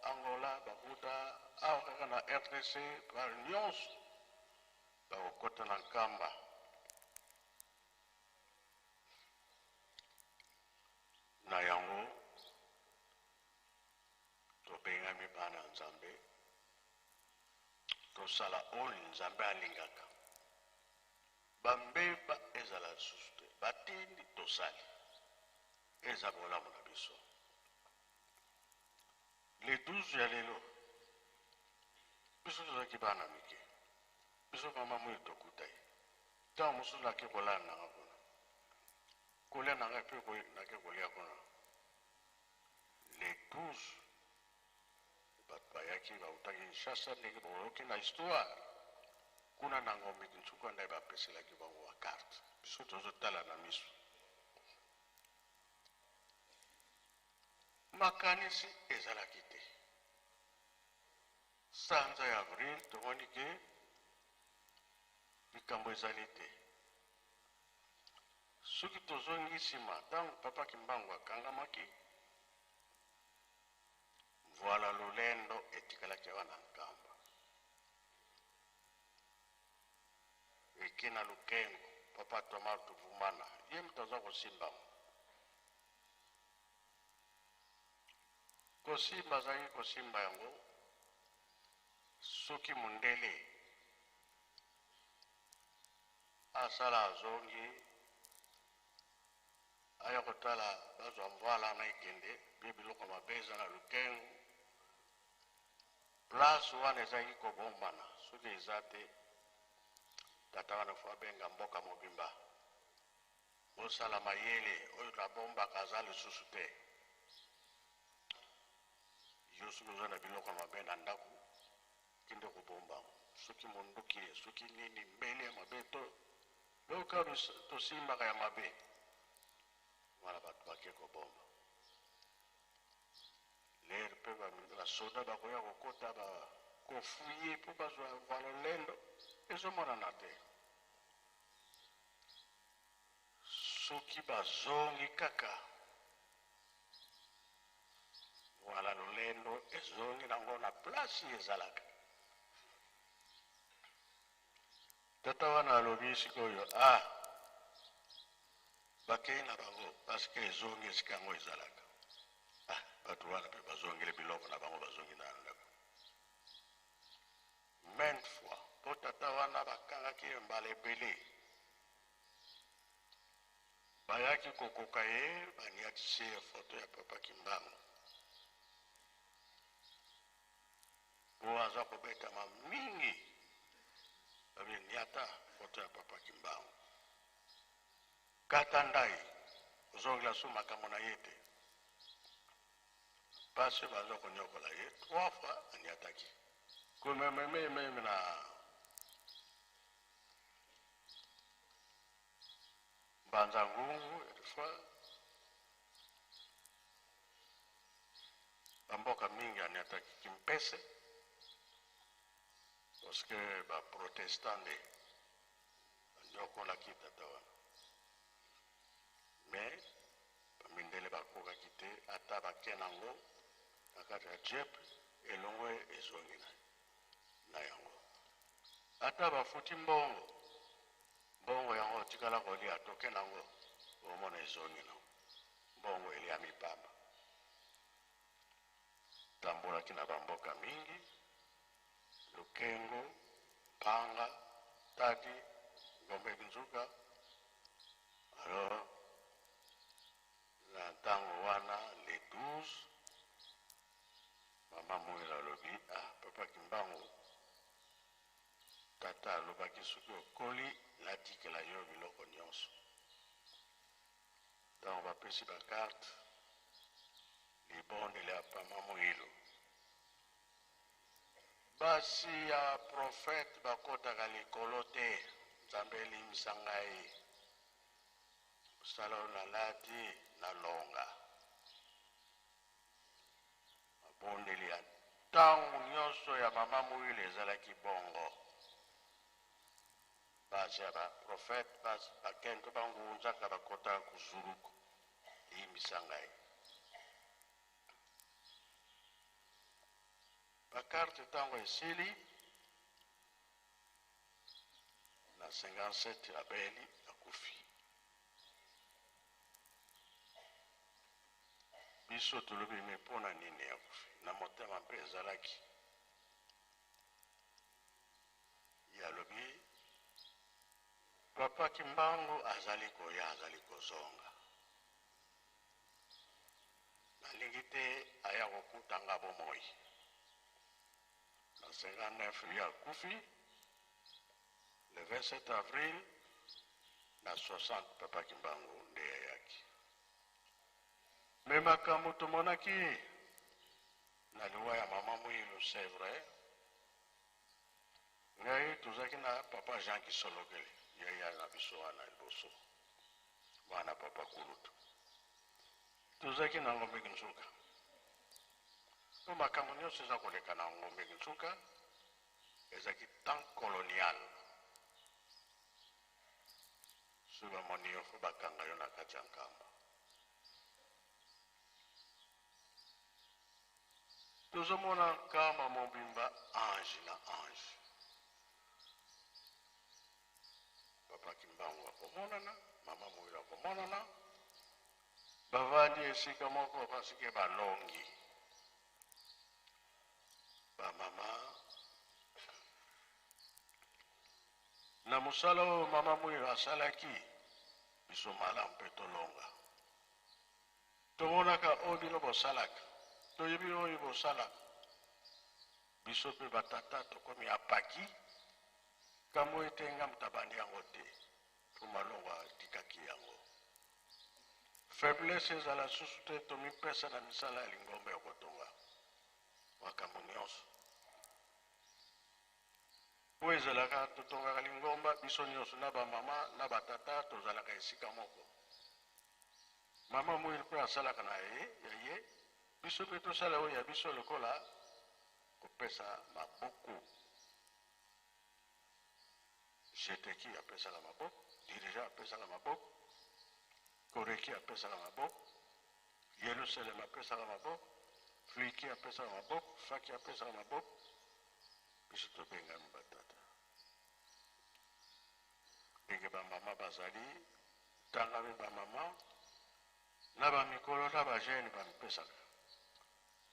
Angola, bakuta awa kaka na RDC, ba nyonso bakokota na nkamba. Na yango tobengami bana ya Nzambe, tosala oyo Nzambe alingaka. Bambeba ezala lisusu te. Batindi tosali. Eza bolamu na biso. Le 12 ya lelo, biso tozalaki bana mike. Biso mama Mwilu tokuta ye. Ntango mosusu nake kolala nanga kuna. Kolia na ngai mpe nake kolia kuna. Le 12, bato bayaki bautaki Kinshasa ndenge boyoki na histoire. Kuna na Ngombe Kinsuka nde bapeselaki bango ba carte. Biso tozotala na miso. Makanisi ezalaki te. Sanza ya avril tomoni ke likambo ezali te. Soki tozongi nsima, ntango Papa Kimbangu akangamaki, Mvuala Lolendo etikalaki awa na Nkamba. Eke na Lukengo, Papa Thomas Tuvumana, ye moto aza kosimba yango. Kosimba azalaki kosimba yango soki mundele asala azongi aya kotala bazwa mvwala na ekende mpe biloko mabe eza na lukengu place wana ezalaki kobombana soki eza te tata wana fo abenga mboka mobimba Bosala mayele oyo nabombaka aza lisusu te. Yo soki oza na biloko ya mabe na ndako, kende kobomba yango. Soki monduki, soki nini, mbeli ya mabe to biloko tosimbaka ya mabe wana, bato bake kobomba. Lere mpe basoda bakoya kokota bakofuye mpo bazwa valolendo ezomonana te. Soki bazongi kaka wala lolendo ezongi nango na place ezalaka. Tata wana alobi sikoyo ah bakei na bango parce que ezongi esika yango ezalaka. Ah bato wana mpe bazongeli biloko na bango bazongi na ndako. Maintes fois po tata wana bakangaki ye mbala ebele bayaki kokoka ye baniatisi ye foto ya papa Kimbangu po aza kobetama mingi babi niata foto ya papa Kimbangu kata ndai ozongela su makambo na ye te Pasi baza konyokola ye trois fois aniataki komememe meme na mbanza ngungu une fois bamboka mingi aniataki kimpese parce que baprotestant nde banyokolaki tata wana mais Ba mindele bakokaki te ata bake nango na kati ya jeep elongwe ezongi na yango. Ata bafuti mbongo, mbongo yango otikala kolia toke nango omona ezongi nango. Mbongo eliami pamba. Tambolaki na ba mboka mingi, Lukengo, Mpanga, Tadi, Gombe Kinzuka. Alors, na ntango wana le 12, mama Moyela alobi, ah, papa Kimbangu, tata alobaki soki okoli natikela yo biloko nyonso. Ntango bapesi ba carte, libondeli ya mama Moyelo. Basi ya prophète bakotaka likolo te nzambe limbisa ngai mosala oyo nalati nalonga mabondeli ya ntango nyonso ya mama Muyile ezalaki bongo basi ya ba prophète bakento bangunzaka bakotaka kuzuluku limbisa ngai Ba carte tango esili na 57 abeli akufi. Biso tolobi me mpo na nini akufi? Na motema mpe ezalaki. Ye alobi Papa Kimbangu azali koya, azali kozonga. Nalingi te aya kokuta nga bomoi. Na 59 ye akufi, le 27 avril na 60 Papa Kimbangu nde ayaki. Mais makambo tomonaki na liwa ya mama Muilu, c'est vrai. Ngai tozalaki na papa Jean Kisolokele, yaya na biso wana liboso, wana papa kulutu. Tozalaki na Ngombe Kinsuka. Po makambo nyonso eza koleka na Ngombe Kinsuka ezalaki temps colonial. Soki bamoni yo fo bakanga yo na kati ya nkamba. Tozomona nkamba mobimba ange na ange. Papa Kimbangu akomonana, mama Moyilo akomonana, bavandi esika moko parce balongi. Bamama na mosala oyo mama Moyilo asalaki biso malamu mpe tolonga. Tomonaka oyo bino bosalaka, toyebi oyo bosalaka. Biso mpe batata tokomi apaki kambo ete nga moto abandi yango te, mpo Malongo atikaki yango. Faiblesse ezala susu te, tomipesa na misala ya lingomba ya kotonga makambo nyonso. Oyo ezalaka totongaka lingomba biso nyonso na bamama na batata tozalaka esika moko. Mama Muilu mpe asalaka na ye ya ye, biso mpe tosala oyo ya biso lokola kopesa maboko. Jeteki apesaka maboko, dirigeant apesaka maboko, Koreki apesaka maboko, Yelusaleme apesaka maboko, Fliki apesaka maboko, Faki apesaka maboko. Biso tobengami batata. Ndenge bamama bazali, tangami bamama na bamikolo na bajeune bamipesaka.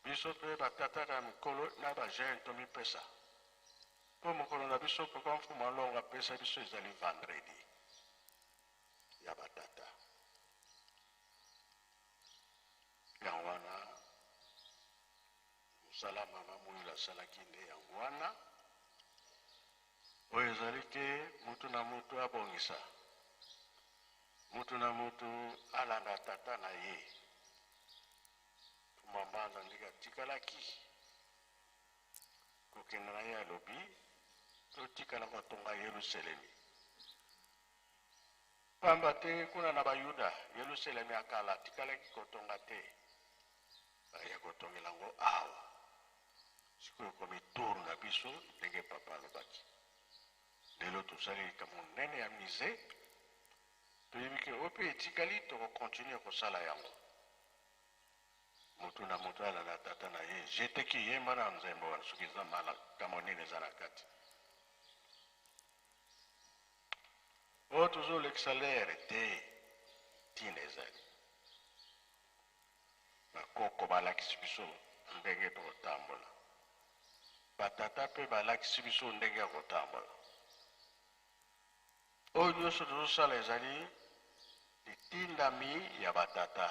Biso mpe batata na mikolo na bajeune tomipesa. Mpo mokolo na biso Papa Mfumu Alongo apesa biso ezali vendredi ya batata. Yango wana mosala mama Muilu asalaki nde yango wana. Oyo ezali te mutu na mutu abongisa, mutu na mutu alanda tata na ye. Tumba Mbanza ndenge atikalaki kokende na ye alobi totikala kotonga Yelusalemi. Pamba te kuna na Bayuda, Yelusalemi ya kala atikalaki kotonga te, baya kotongela yango awa. Sikoyo ekomi tour na biso ndenge papa alobaki. Lelo tosali likambo monene ya musee, toyebi ke oyo mpe etikali toko continuer kosala yango. Moto na moto alanda tata na ye. Jeteki yemba na nzembo wana soki eza makambo nini eza na kati. Oyo tozolekisa lere te, ntina ezali. Bakoko balakisi biso ndenge tokotambola. Batata mpe balakisi biso ndenge ya kotambola. Oyo nyonso tozosala ezali litindami ya batata.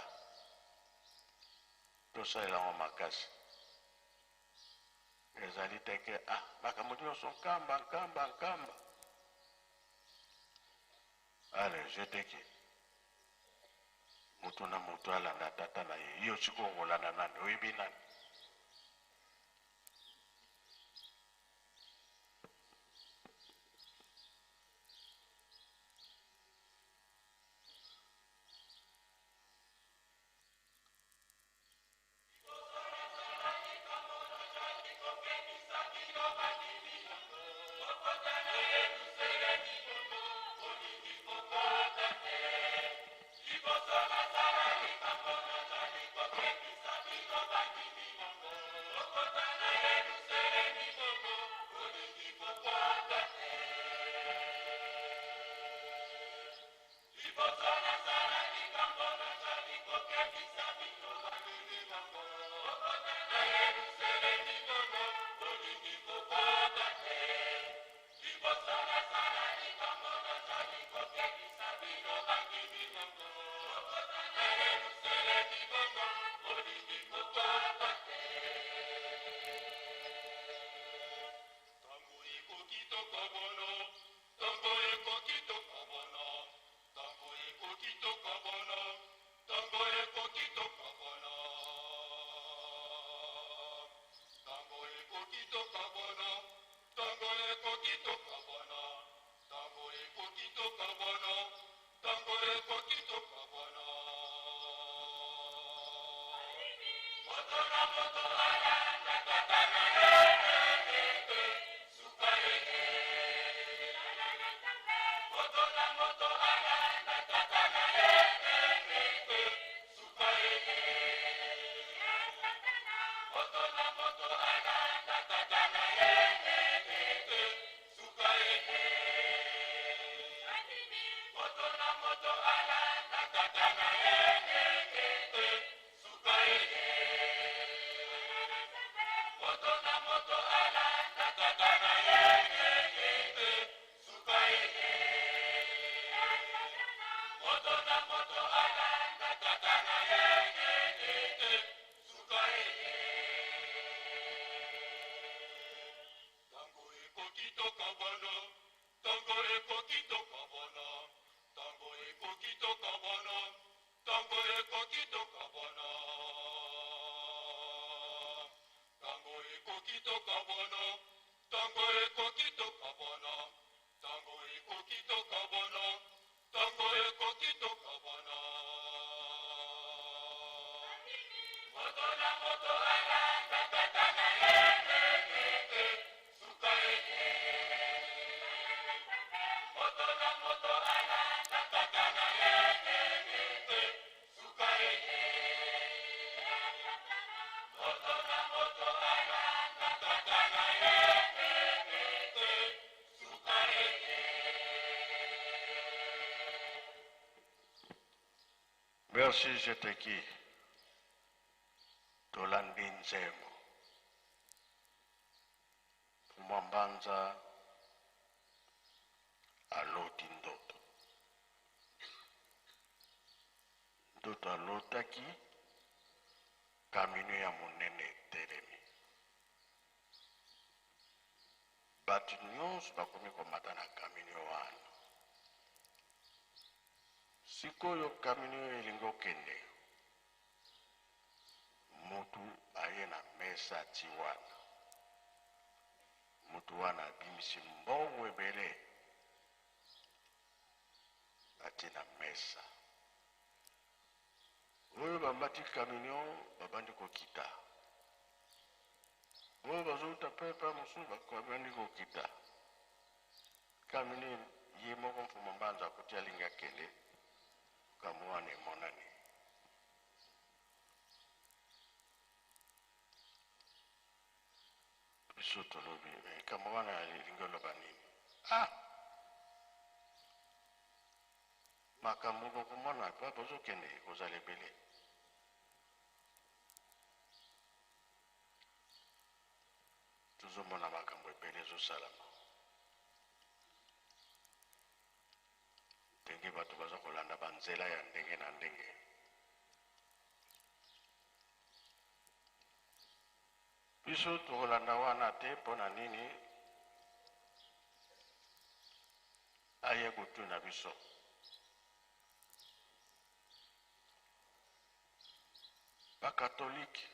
Tosalela yango makasi. Ezali te ke ah, makambo nyonso nkamba nkamba nkamba. Allez, je te quitte. Moto na moto alanda tata na ye. Yo sikoyo okolanda nani? Oyebi nani? Merci Jeteki. Tolandi nzembo. Mwa Mbanza aloti ndoto. Ndoto alotaki kamino ya monene etelemi. Bato nyonso bakomi komata na kamino wana. Sikoyo kamino elingi okende, mutu aye na mesa ati wana. Mutu wana abimisi mbongo ebele atie na mesa. Oyo bamati camion babandi kokita, oyo bazouta pe epai mosusu babandi kokita. Camion ye moko Mfumu Mbanza akuti alingi akende, likambo wana emonani. Biso tolobi likambo wana elingi oloba nini? Ah! Makambo bokomona epai bozokende ekozala ebele. Tozomona makambo ebele ezosalama, ndenge bato baza kolanda banzela ya ndenge na ndenge. Biso tokolanda wana te mpo na nini? Aye kotuna biso. Bakatolike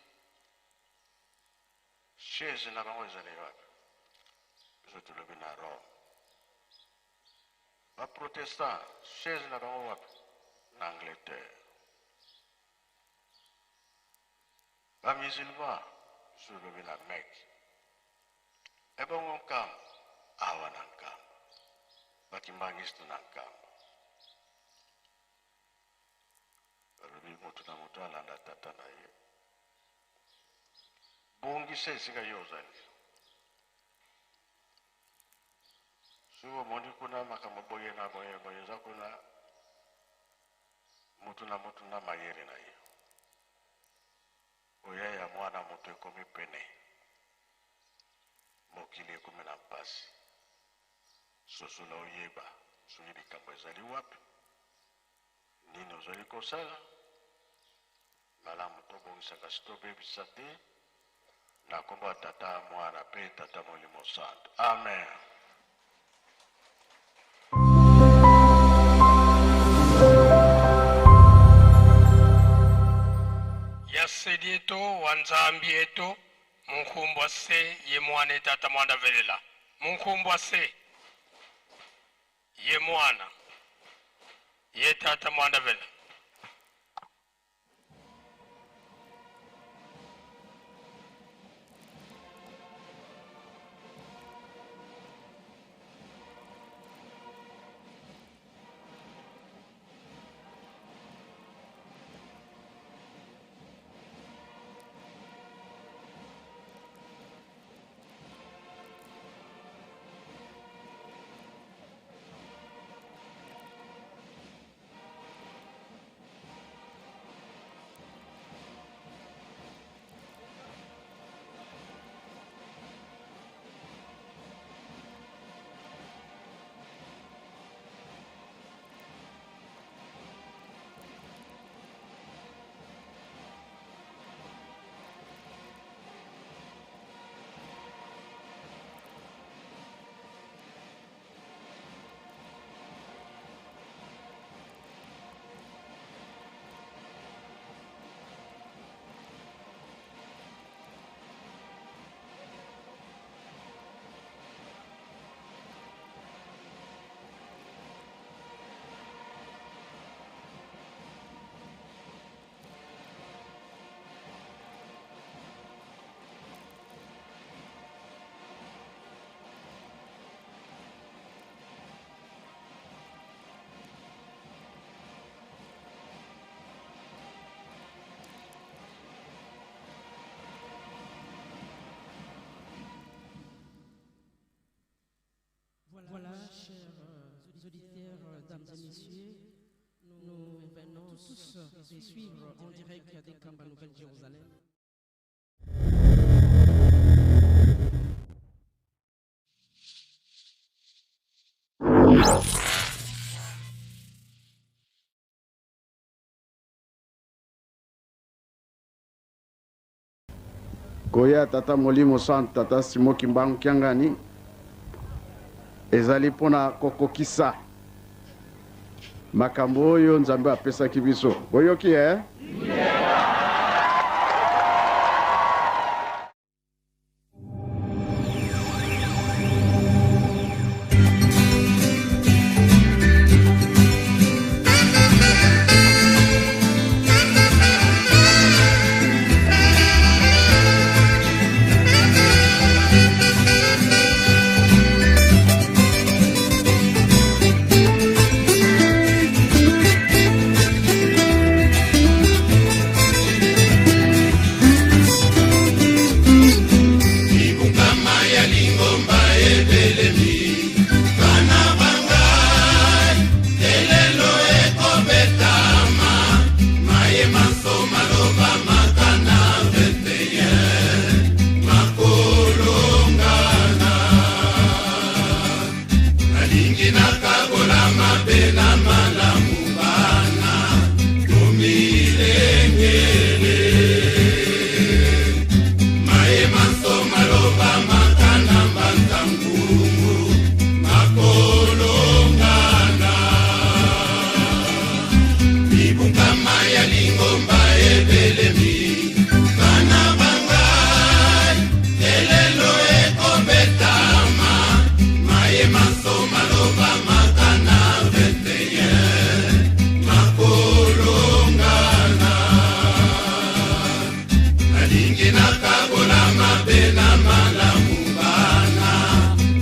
chaise na bango ezali wapi? Biso tolobi na Rome. Baprotestant chaise na bango wapi? Na Angleterre. Ba musulman biso tolobi na Mecque. Ebongo Nkamba awa na Nkamba, ba kimbanguiste na Nkamba balobi moto na moto alanda tata na ye. Bongisa esika yo ozali. Soki omoni kuna makambo boye na boye boye eza kuna, moto na moto na mayele na ye. Koya ya mwana moto ekomi pene. Mokili ekomi na mpasi. Sosola oyeba soki likambo ezali wapi, nini ozali kosala. Malamu tobongisa kasi tobebisa te. Na nkombo ya Tata, Mwana mpe Tata Molimo Santu. Amen. Yasedi eto wa Nzambi eto munkumbwa se ye mwana etata mwanda velela munkumbwa se ye mwana ye tata mwanda velela. Mesdames et messieurs, nous venons tous de suivre en direct des Kamba Nouvelle-Jérusalem. Koya Tata Molimo Santu, Tata Simon Kimbangu Kiangani, ezali mpona kokokisa makambo oyo Nzambe apesaki biso. Boyoki eh? Libungama ya lingomba ebelemi bana bangai elelo ekobetama maye manso malobamaka na 21 makolongana nalingi nakabola mabe na malamu bana tomilengele maye manso malobamaka na mbanza ngungu makolongana libungama ya lingomba ebelemi bana bangai elelo ekobetama maye manso malobamaka na 21 makolongana nalingi nakabola mabe na malamu bana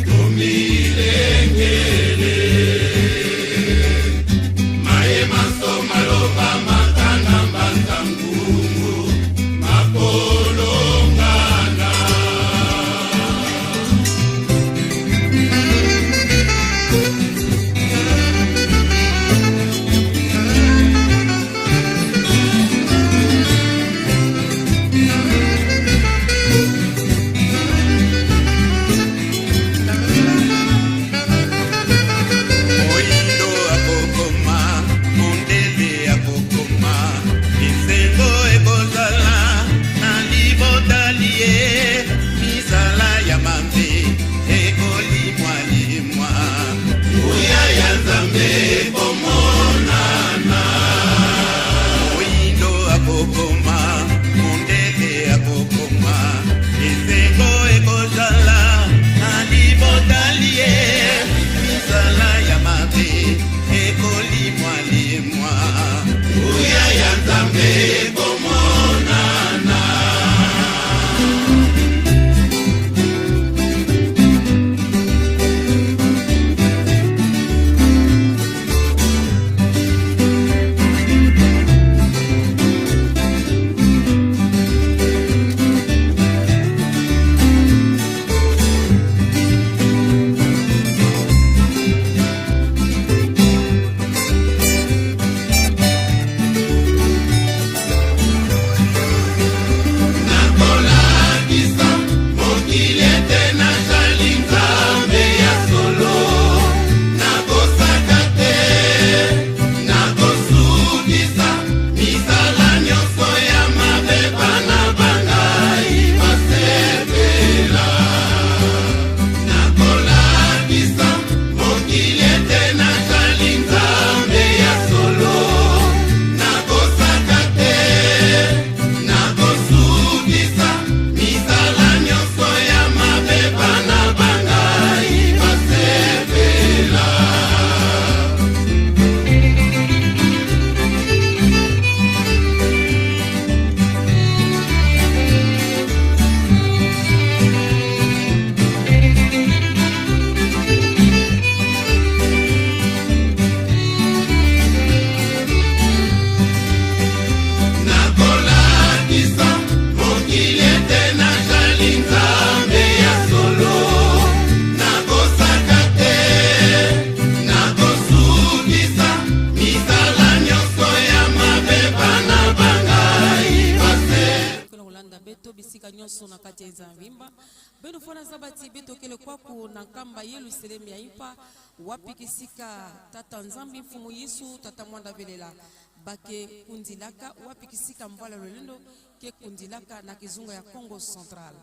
tomilengele maye manso malobamaka na mbanza ngungu makolongana. Moyindo akokoma, mondele akokoma, esengo ekozala na libota liye, misala ya mabe ekolimwalimwa. Nguya ya Nzambe ekomonana. Moyindo akokoma, mondele akokoma, esengo ekozala na libota liye, misala ya mabe ekolimwalimwa. Nguya ya Nzambe ekomonana. Nakolakisa mokili ete nazali Nzambe ya solo, nakosaka te, nakosukisa misala nyonso ya mabe, bana bangai basepela. Nakolakisa mokili ete nazali Nzambe ya solo, nakosaka te, nakosukisa misala nyonso ya mabe, bana bangai basepela. Nakolakisa mokili ete nazali Nzambe ya solo, nakosaka te, nakosukisa beto bisika nyonso na kati ya Nzamvimba. Beno fona zabati beto kele kwaku na nkamba Yelusalemi ya impa wapi kisika tata Nzambi mfumu Yesu tata mwanda velela bake kundilaka wapi kisika mvala lolendo ke kundilaka na kizunga ya Congo Central.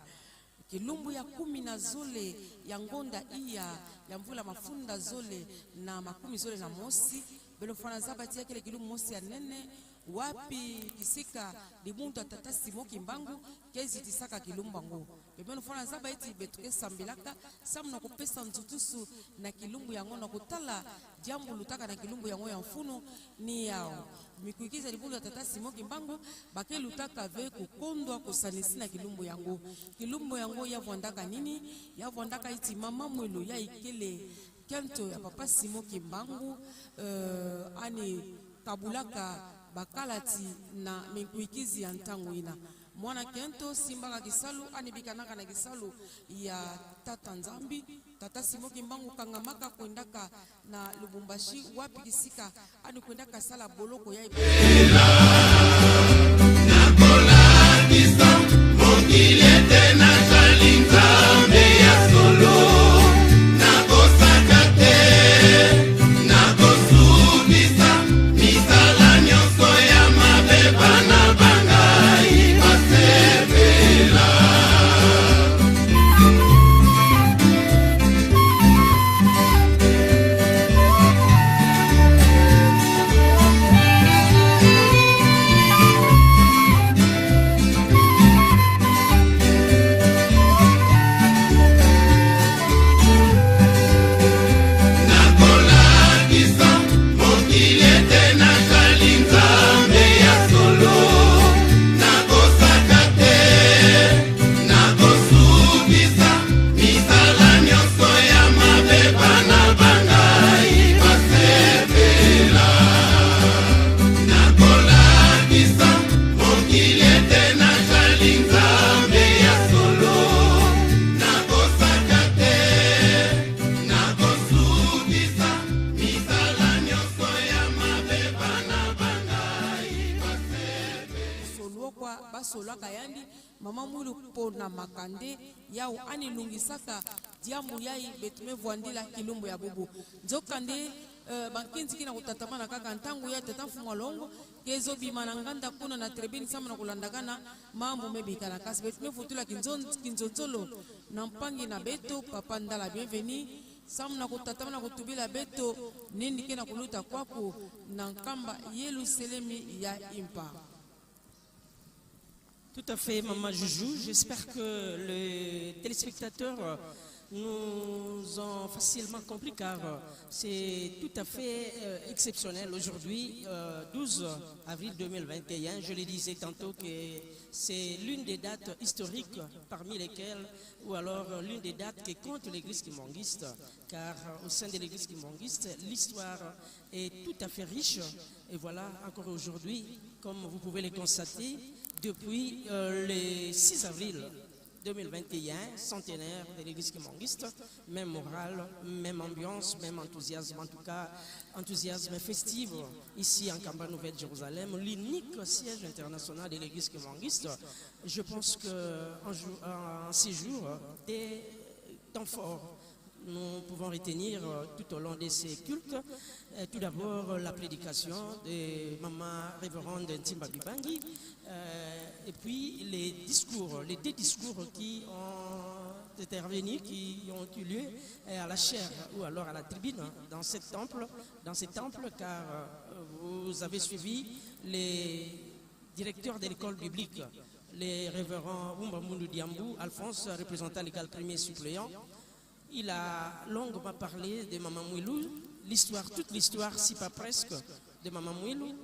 Kilumbu ya kumi na zole ya ngonda iya ya mvula mafunda zole na makumi zole na mosi beno fana zabati yakele kilumbu mosi ya nene wapi kisika libundu ya tata Simon Kimbangu kezitisaka kilumbu yango bebeno fana zaba eti beto esambelaka samu na kopesa nzutusu na kilumbu yango na kotala diambu lutaka na kilumbu yango ya mfunu ni yao mikuikiza libundu ya tata Simon Kimbangu bakelutaka ve kokondwa kosanisi na kilumbu yango. Kilumbu yango yavwandaka nini? Yavwandaka iti mama mwelo ya ikele kento ya papa Simon Kimbangu ani kabulaka bakalati na minkuikizi ya ntango ina. Mwana kento simbaka kisalu ani bikanaka na kisalu ya tata Nzambi. Tata Simon Kimbangu kangamaka kwendaka na Lubumbashi wapi kisika ani kwendaka sala boloko ya Nakolakisa mokili ete nazali Nzambe ya solo, nakosaka te, nakosukisa misala nyonso ya mabe, bana ba ngai basepela. Nakolakisa mokili ete nazali Nzambe ya solo, nakosaka te, nakosukisa misala nyonso ya mabe, bana ba ngai basepela. Nakolakisa mokili ete nazali Nzambe ya solo, nakosaka te, nakosukisa misala nyonso ya mabe, bana ba ngai basepela. Solokwa basolwaka yandi mama mwilu pona makande yao anilungisaka diambu yai betume vwandila kilumbu ya bubu nzokande bankinziki na kotatama na kaka ntango ya tata mfumu alongo kezobima na nganda kuna na tribune sama na kolandaka mambo mebikana kasi betume futula kinzonzolo na mpangi na beto papa ndala bienvenu samu na kotatama na kotubila beto nini ke na koluta kwaku na nkamba Yelusalemi ya impa. Tout à fait, Maman Joujou. J'espère que les téléspectateurs nous ont facilement compris car c'est tout à fait exceptionnel. Aujourd'hui, 12 avril 2021, je le disais tantôt que c'est l'une des dates historiques parmi lesquelles, ou alors l'une des dates qui compte l'église kimbanguiste, car au sein de l'église kimbanguiste, l'histoire est tout à fait riche. Et voilà, encore aujourd'hui, comme vous pouvez le constater, depuis le 6 avril 2021, centenaire de l'église kimbanguiste, même morale, même ambiance, même enthousiasme, en tout cas, enthousiasme festif ici en Nkamba Nouvelle-Jérusalem, l'unique siège international de l'église kimbanguiste. Je pense qu'en ces jours, des temps forts, nous pouvons retenir tout au long de ces cultes, tout d'abord la prédication de Maman Révérende Ntimba Bibangi, et puis les discours, les deux discours qui ont intervenu, qui ont eu lieu à la chaire ou alors à la tribune dans ce temple, dans ce temple, car vous avez suivi les directeurs de l'école biblique, les révérends Wumba Mundu Diambu, Alphonse, représentant légal premier suppléant. Il a longuement parlé de Maman Mouilou. L'histoire, toute l'histoire, si pas presque, de Maman Mouilou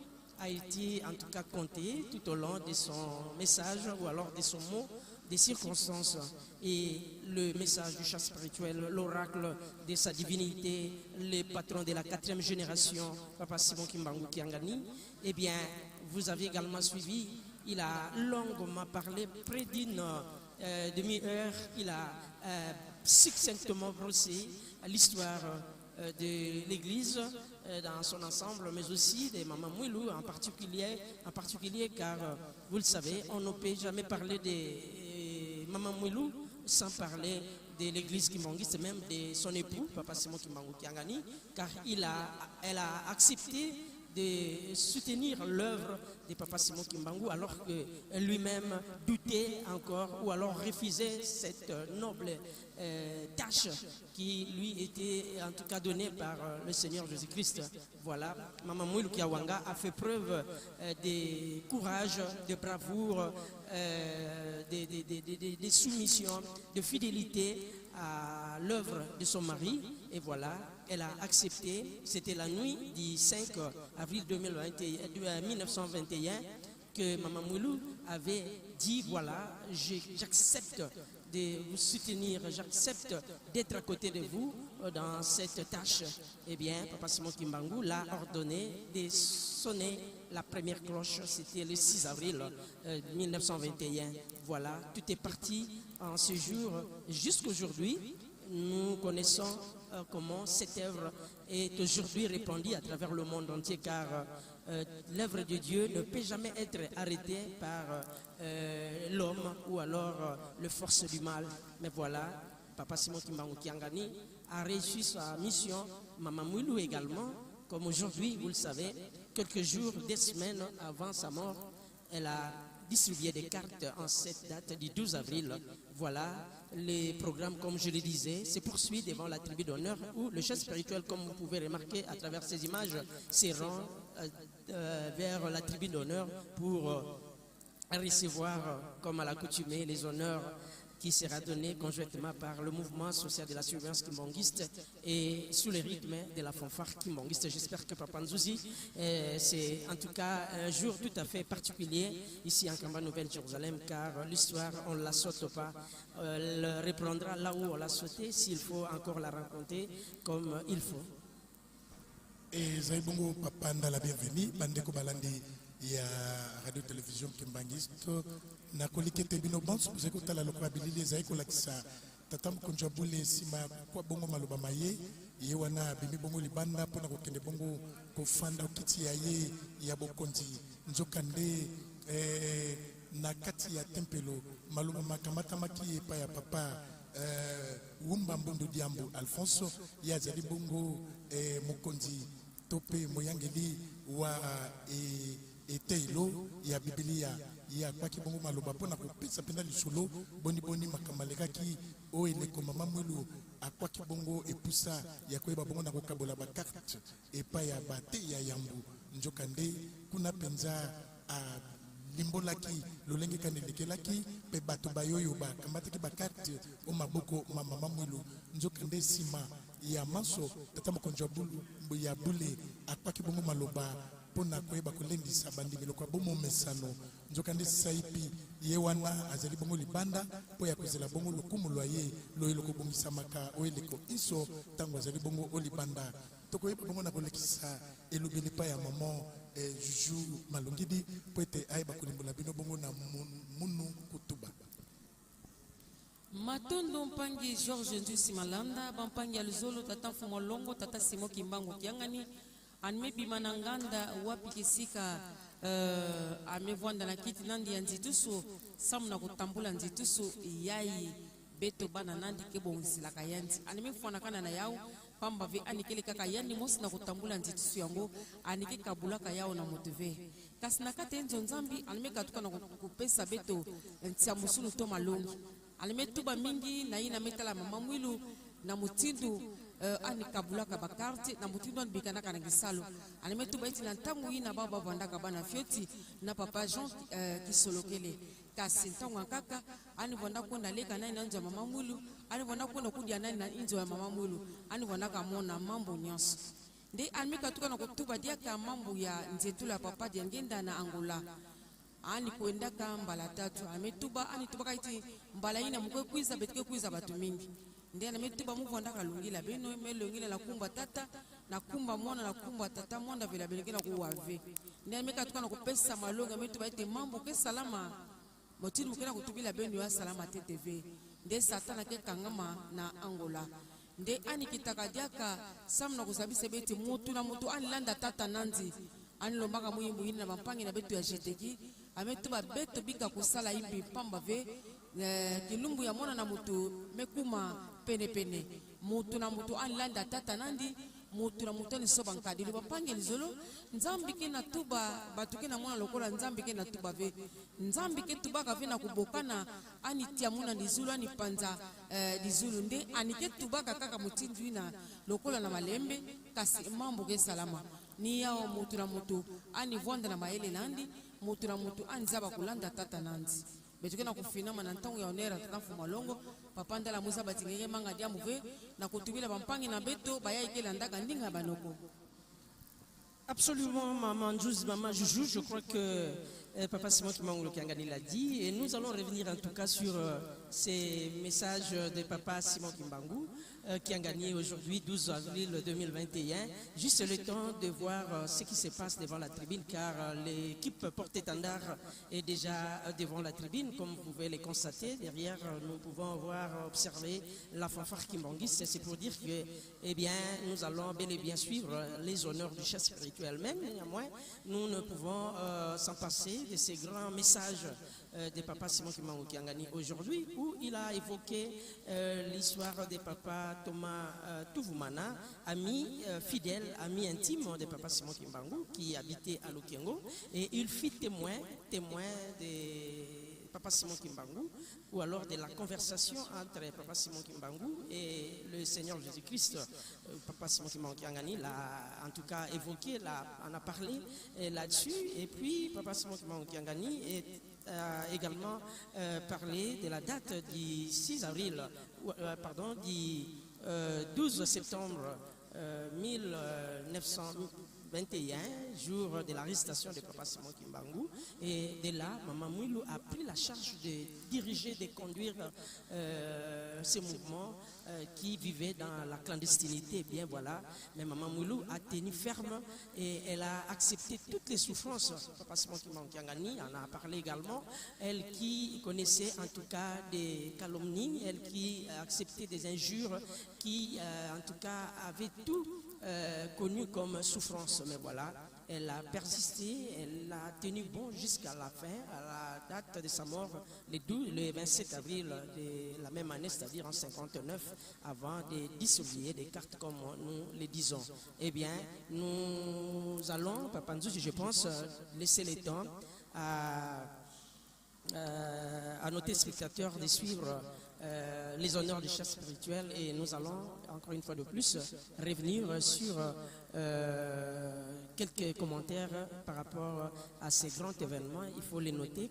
a été en tout cas contée tout au long de son message ou alors de son mot, des circonstances et le message du chat spirituel, l'oracle de sa divinité, le patron de la 4e génération, Papa Simon Kimbangu Kiangani. Eh bien, vous avez également suivi, il a longuement parlé, près d'une demi-heure, il a succinctement brossé l'histoire de l'Église, dans son ensemble, mais aussi des Maman Mouilou en particulier, en particulier car, vous le savez, on ne peut jamais parler de Maman Mouilou sans parler de l'église kimbanguiste, même de son époux, Papa Simon Kimbangu Kiangani, car il a, elle a accepté de soutenir l'œuvre de Papa Simon Kimbangu alors que lui-même doutait encore ou alors refusait cette noble tâche qui lui était en tout cas donnée par le Seigneur Jésus-Christ. Voilà, Maman Mouilou Kiawanga a fait preuve de courage, de bravoure, de, de, de, de soumission, de fidélité à l'œuvre de son mari. Et voilà, elle a accepté. C'était la nuit du 5 avril 2021, 1921 que Maman Moulou avait dit, voilà, j'accepte de vous soutenir, j'accepte d'être à côté de vous dans cette tâche. Eh bien, Papa Simon Kimbangu l'a ordonné de sonner la première cloche, c'était le 6 avril 1921. Voilà, tout est parti en ce jour jusqu'aujourd'hui. Nous connaissons comment cette œuvre est aujourd'hui répandue à travers le monde entier, car l'œuvre de Dieu ne peut jamais être arrêtée par l'homme ou alors le force du mal. Mais voilà, Papa Simon Kimbangu Kiangani a réussi sa mission, Maman Moulou également, comme aujourd'hui, vous le savez, quelques jours, des semaines avant sa mort, elle a distribué des cartes en cette date du 12 avril. Voilà, les programmes, comme je le disais, se poursuit devant la tribune d'honneur où le chef spirituel, comme vous pouvez remarquer à travers ces images, se rend vers la tribune d'honneur pour recevoir, comme à l'accoutumée, les honneurs qui sera donné conjointement par le mouvement social de la surveillance kimbanguiste et sous le rythme de la fanfare kimbanguiste. J'espère que Papa Nzouzi, c'est en tout cas un jour tout à fait particulier ici en Kamba Nouvelle-Jérusalem, car l'histoire, on ne la saute pas. Elle reprendra là où on l'a sauté, s'il faut encore la raconter comme il faut. Ezali bongo papa Ndala Bienvenu. Bandeko balandi ya radio télévision kimbanguiste, nakoliki ete bino bonso bozali kotala lokola bilili ezali kolakisa tata mokonzi ya bule nsima ya kwa bongo maloba maye. Ye wana abimi bongo libanda mpona kokende bongo kofanda kiti ya ye ya bokonzi. Nzokande eh, na kati ya tempelo maloba makamatamaki epai ya papa Wumba Mbundu Diambu Alfonso. Ye azali bongo mokonzi to mpe moyangeli wa eteyelo ya Bibilia. Ye akwaki bongo maloba mpona kopesa mpenza lisolo boniboni makambo alekaki oyo eleko mama Mwilu akwaki bongo epusa ya koyeba bongo na kokabola bakarte epai ya bate ya yambo. Nzokande kuna mpenza alimbolaki lolenge kani elekelaki mpe bato bayoyo bakamataki bakarte o maboko ma mama Mwilu. Nzokande nsima ya manso, tata mokonzi ya bule akwaki bongo maloba mpona koyeba kolendisa bandimi lokola bomomesano. Nzokande saipi ye wana azali bongo libanda mpo ya kozela bongo lokumu lwa ye loye lokobongisamaka oyo eleko inso ntango azali bongo o libanda. Tokoyeba bongo na kolekisa elobeli epai ya maman Juju Malongidi mpo ete ayeba kolimbola bino bongo na munu kutuba. Matondo mpangi Georges Nzusi Malanda, bampangi ya luzolo, tata mfumu longo, tata Simo Kimbangu Kiangani amebima na nganda wapi kisika amevwanda na kiti nandi ya nzitusu samu na kotambula nzitusu yai beto bana nandi ke bongiselaka yandi animefwanaka na yau pamba ve anikeli kaka yandi mosi na kotambula nzitusu yango anike kabulaka yao na moto ve kasi na kati enzo nzambi animekatuka na kopesa beto ntia mosulu to malongi alimetuba mingi na ye na metala mama Mwilu na motindu anikabulaka bakarte na motindu anibikanaka na ngisalo alimetuba eti na ntango ye na bao bavandaka bana fioti na papa Jean Kisolokele kasi ntango ya kaka anivanda kwenda leka nani na nzo ya mama Mwilu anivanda kwenda kudia nani na inzo ya mama Mwilu anivandaka mona mambo nyonso nde alimekatuka na kotuba diaka mambo ya nzetula ya papa Diangenda na Angola ani kwendaka mbala tatu ametuba anitubaka iti mbala ina mukwe kwiza betike kwiza bato mingi nde ametuba muvandaka lungila beno melongila na kumba tata na kumba mwana na kumba tata mwanda vela belenge na kuwave nde amekatuka na kopesa malongi ametuba ete mambo ke salama motini moke na kotubila beno ya salama te tv nde satana ke kangama na Angola. Nde anikitaka diaka samu na kozabisa beti mutu na mutu anilanda tata nandi anilombaka muyimbu yini na bampangi na beto ya jeteki ameto babeto bika kosala yimbi pamba ve kilumbu ya mwana na mutu mekuma penepene mutu na mutu anilanda tata nandi mutu na mutu anisoba nkadili bampangi lizolo nzambi ke na tuba bato ke na mwana lokola nzambi ke na tuba ve nzambi ke tubaka ve na kobokana anitia muna lizulu anipanza lizulu nde anike tubaka kaka motindu ina lokola na malembe kasi mambo ke salama ni yao mutu na mutu anivwanda na mayele nandi mutu na mutu anzaba kulanda tata nandi betuke na kufinama na ntango ya onera tata mfuma longo papa ndala musa batingeke manga dia muve na kotubila bampangi na beto baya ekelandaka ndinga ya banoko. Absolument, maman Nzouz, maman Joujou, je crois que papa Simon Kimbangu Kiangani l'a dit. Et nous allons revenir en tout cas sur ces messages de papa Simon Kimbangu Kiangani aujourd'hui, 12 avril 2021. Juste le temps de voir ce qui se passe devant la tribune, car l'équipe porte-étendard est déjà devant la tribune, comme vous pouvez le constater. Derrière, nous pouvons voir, observer la fanfare kimbanguiste. C'est pour dire que, eh bien, nous allons bel et bien suivre les honneurs du chef spirituel. Même, néanmoins, nous ne pouvons s'en passer de ces grands messages de papa Simon Kimbangu Kiangani aujourd'hui, où il a évoqué l'histoire de papa Thomas Touvoumana, ami fidèle, ami intime de papa Simon Kimbangu, qui habitait à Lukengo, et il fut témoin de papa Simon Kimbangu, ou alors de la conversation entre papa Simon Kimbangu et le Seigneur Jésus-Christ. Papa Simon Kimbangu Kiangani l'a en tout cas évoqué, en a parlé là-dessus. Et puis papa Simon Kimbangu Kiangani a également parlé de la date du 6 avril, ou pardon, du 12 septembre 1921, jour de l'arrestation de papa Simon Kimbangu. Et de là, Maman Mwilu a pris la charge de diriger, de conduire ce mouvement qui vivait dans la clandestinité. Bien voilà, mais Maman Mwilu a tenu ferme et elle a accepté toutes les souffrances. Papa Simon Kimbangu Kiangani en a parlé également. Elle qui connaissait en tout cas des calomnies, elle qui acceptait des injures, qui en tout cas avait tout connu comme souffrance. Mais voilà, elle a persisté, elle a tenu bon jusqu'à la fin, à la date de sa mort, le 27 avril de la même année, c'est-à-dire en 59, avant de dissoudre des cartes comme nous les disons. Eh bien, nous allons, Papa Nzouzi, je pense, laisser le temps à nos téléspectateurs de suivre les honneurs du chef spirituel, et nous allons encore une fois de plus revenir sur quelques commentaires par rapport à ces grands événements. Il faut les noter.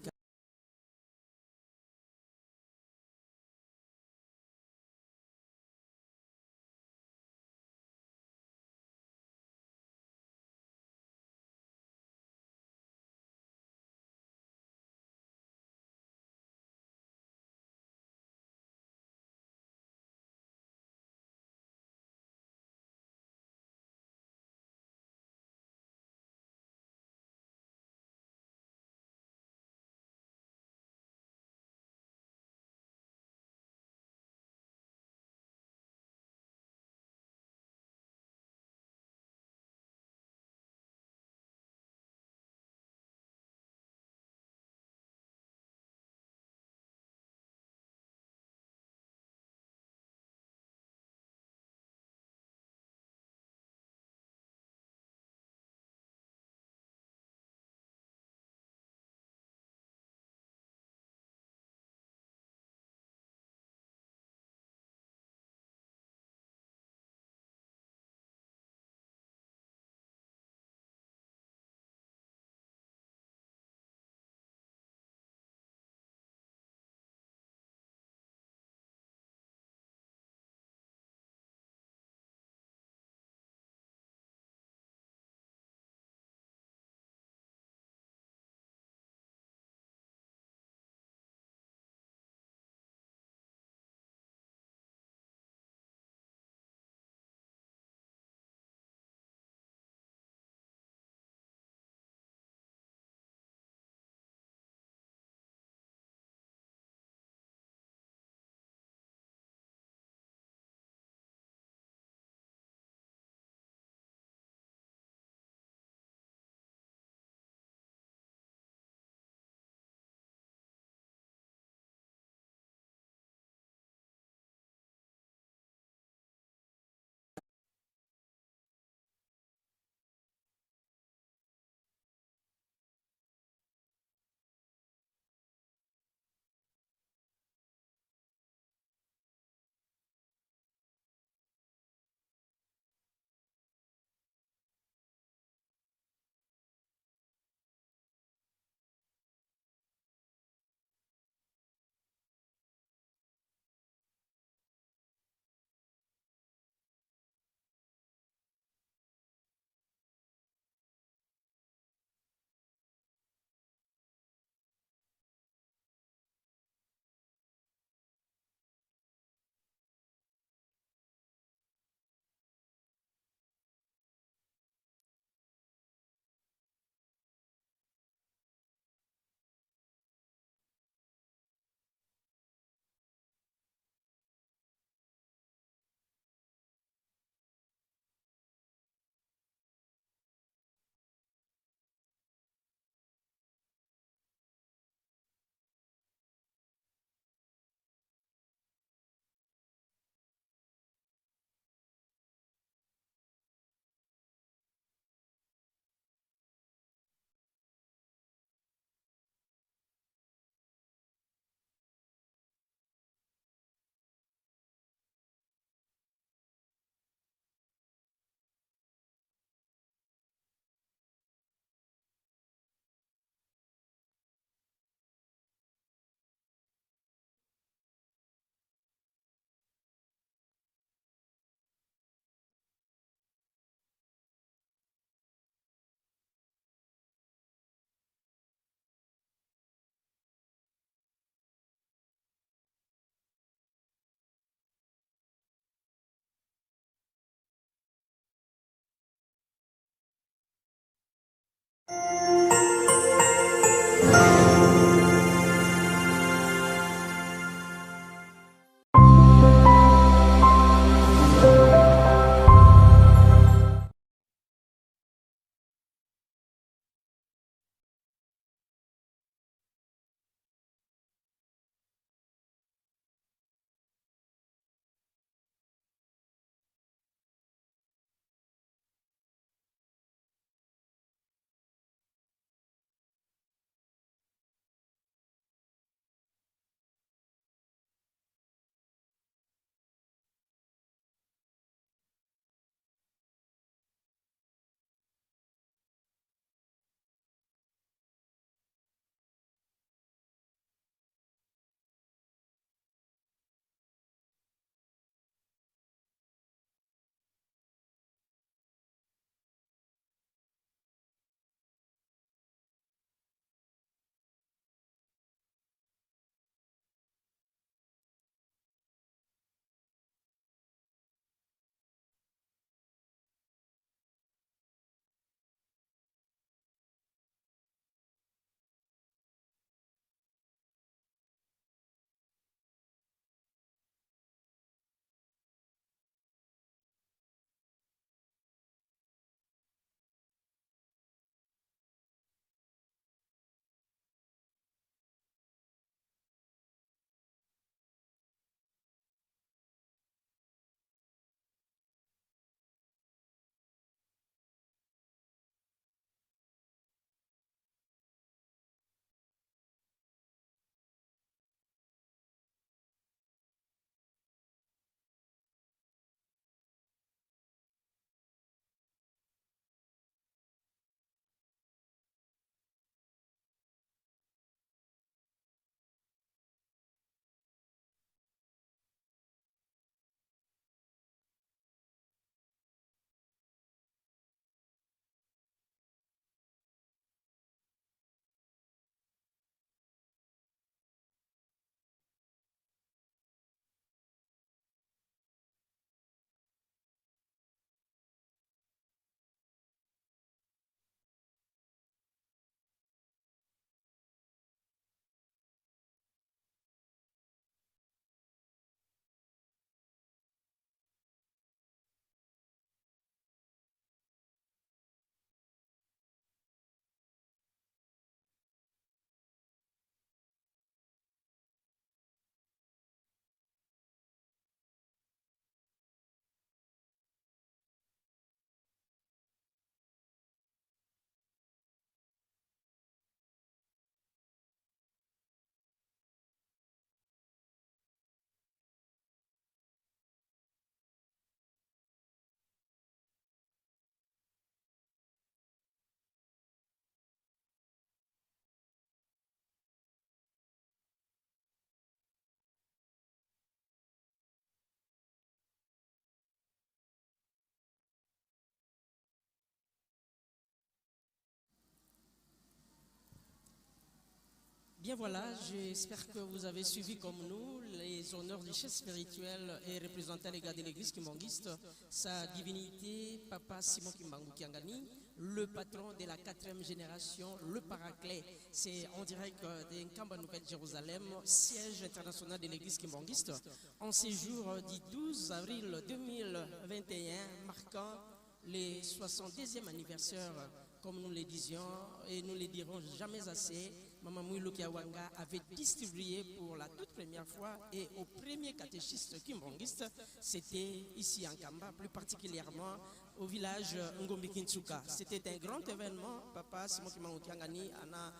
Bien voilà, j'espère que vous avez suivi comme nous les honneurs du chef spirituel et représentant les gars de l'église kimbanguiste, sa divinité, Papa Simon Kimbangu Kiangani, le patron de la quatrième génération, le paraclet. C'est en direct de Nkamba Nouvelle-Jérusalem, siège international de l'église kimbanguiste, en ces jours du 12 avril 2021, marquant les 62e anniversaire, comme nous le disions et nous le dirons jamais assez. Maman Mwilu Kiawanga avait distribué pour la toute première fois et au premier catéchiste kimbanguiste, c'était ici en Nkamba, plus particulièrement au village Ngombi Kinsuka. C'était un grand événement. Papa Simon Kimbangu Kiangani en a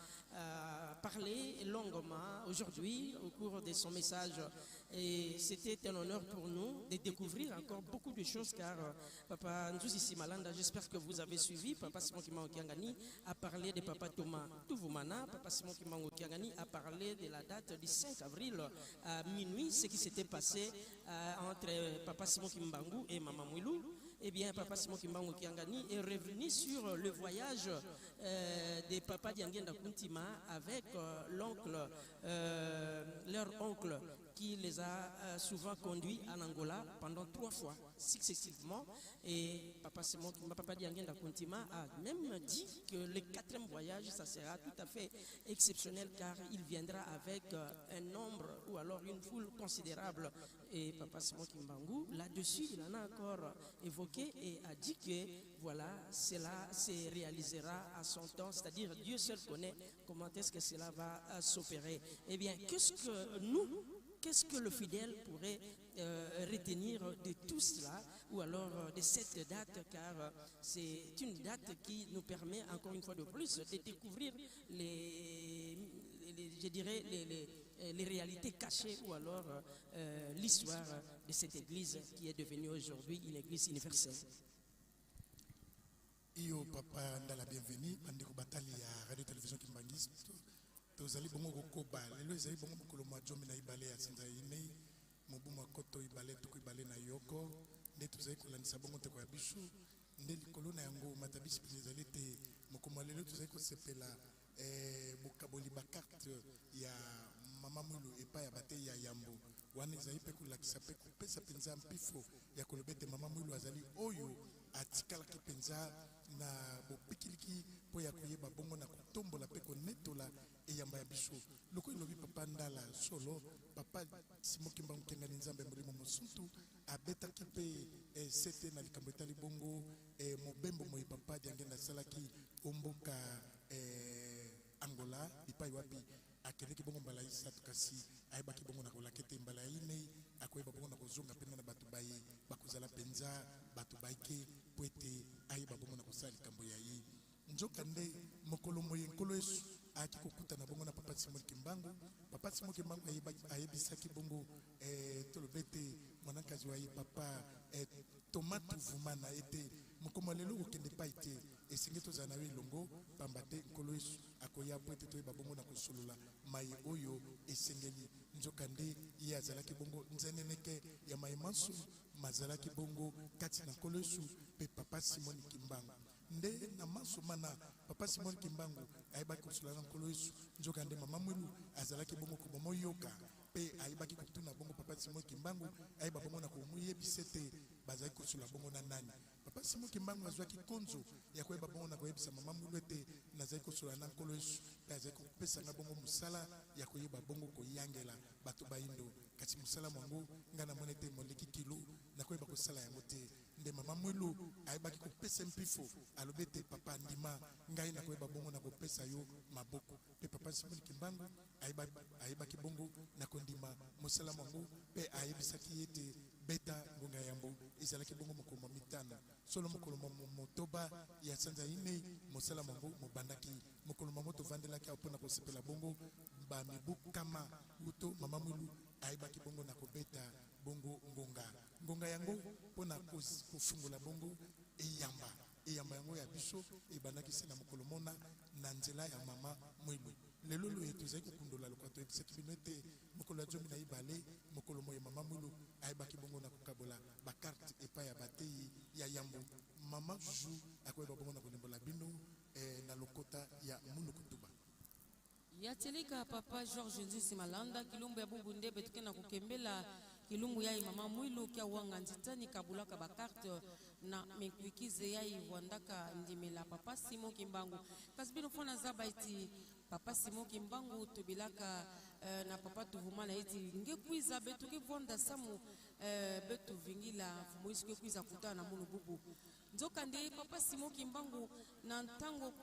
parlé longuement aujourd'hui au cours de son message. Et c'était un honneur pour nous de découvrir encore beaucoup de choses, car Papa Nzuzi Simalanda, j'espère que vous avez suivi, Papa Simon Kimbangu Kiangani a parlé de Papa Thomas Touvoumana. Papa Simon Kimbangu Kiangani a parlé de la date du 5 avril à minuit, ce qui s'était passé entre Papa Simon Kimbangu et Maman Mwilu. Eh bien, Papa Simon Kimbangu Kiangani est revenu sur le voyage de Papa Diangienda Kuntima avec leur oncle qui les a souvent conduits en Angola pendant 3 fois successivement. Et Papa Simon, Papa Diangienda Kuntima a même dit que le 4e voyage, ça sera tout à fait exceptionnel, car il viendra avec un nombre ou alors une foule considérable. Et Papa Simon Kimbangu, là-dessus, il en a encore évoqué et a dit que voilà, cela se réalisera à son temps, c'est-à-dire Dieu seul connaît comment est-ce que cela va s'opérer. Eh bien, qu'est-ce que nous, qu'est-ce que le fidèle pourrait retenir de tout cela, ou alors de cette date, car c'est une date qui nous permet encore une fois de plus de découvrir les réalités cachées ou alors l'histoire de cette église qui est devenue aujourd'hui une église universelle. Iyo papa Ndala, bienvenue bandeko batali ya radio télévision Kimbanguiste. Tozali bongo kokoba lelo ezali bongo mokolo mwa zomi na ibale ya sanza inei mobu mwa koto ibale tuku ibale na yoko nde tozali kolandisa bongo nteko ya biso nde likolo na yango matabisi mpenza ezali te mokolo mwa lelo tozali kosepela bokaboli bakarte ya mama Mwilu epai ya batei ya yambo wana ezali mpe kolakisa mpe kopesa mpenza mpifo ya koloba ete mama Mwilu azali oyo atikalaki mpenza na bopikiliki mpo ya koyeba bongo na kotombola mpe konetola eyamba ya biso. Lokola elobi papa Ndala solo, papa Simon Kimbangu Kiangani Nzambe molimo mosuntu abetaki mpe sete na likambo etali bongo mobembo moye papa Diangienda asalaki omboka Angola bipai wapi akendeki bongo mbala misato kasi ayebaki bongo na kolaka ete mbala ya inei akoyeba bongo na kozonga mpenza na bato baye bakozala mpenza bato bayike po ete ayeba bongo na kosala likambo ya ye. Nzoka nde mokolo moye Nkolo Yesu ayaki kokutana bongo na papa Simon Kimbangu. Papa Simon Kimbangu ayebisaki bongo toloba ete mwanakazi wa ye papa Thomas Tuvumana ete mokolo mwa lelo okokende epai te, esengeli tozala na yo elongo pamba te Nkolo Yesu akoya po ete toyeba bongo na kosolola maye oyo esengeli. Nzoka nde ye azalaki bongo nzeneneke ya maye manso mazalaki bongo kati na Nkolo Yesu mpe papa Simon Kimbangu. Nde na manso mana papa Simon Kimbangu ayebaki kosolola na Nkolo Yesu. Nzoka nde mama Mwilu azalaki bongo kobomoyoka mpe ayebaki kotuna bongo papa Simon Kimbangu, ayeba bongo na komoyebisa ete bazalaki kosolola bongo na nani. Papa Simon Kimbangu azwaki konzo ya koyeba bongo na koyebisa mama Mwilu ete nazali kosolola na Nkolo Yesu mpe azali kopesa nga bongo mosala ya koyeba bongo koyangela bato bayindo. Kasi mosala mwango nga namoni ete moleki kilo nakoyeba kosala yango te. Nde mama Mwilu ayebaki kopesa mpifo, alobi ete papa ndima ngai nakoyeba bongo na kopesa yo maboko. Mpe papa Simon Kimbangu ayebaki bongo na kondima mosala mwango mpe ayebisaki ye ete beta ngonga ya yambo ezalaki bongo mokolo mwa mitano. Solo mokolo mwa motoba ya sanza inei mosala mwango mobandaki. Mokolo mwango tovandelaki awa mpona kosepela bongo ba mibu kama uto mama Mwilu ayebaki bongo na kobeta bongo ngonga. Ngonga yango mpona kofungola bongo eyamba. Eyamba yango ya biso ebandaki se na mokolo mona na nzela ya mama Mwilu. Lelo loye tozali kokundola lokola toyebisaki bino ete mokolo ya zomi na ibale mokolo moye mama Mwilu ayebaki bongo na kokabola bakarte epai ya bateyi ya yambo. Mama Juju akoyeba bongo na kolimbola bino na lokota ya Munukutuba. Yatelika papa Georges Nzusi Malanda kilumbu ya bubu nde betuke na kukembela kilumbu yai mama Mwilu kia wanga nzitani kabulaka ba carte na mikuikize yai wandaka ndimela papa Simon Kimbangu. Kasi bino fona zaba iti papa Simon Kimbangu tobilaka na papa tuvuma na iti ngekwiza betuke vwanda samu betu vingila mfumu ke kwiza kutana na munu bubu. Nzoka nde papa Simon Kimbangu na ntango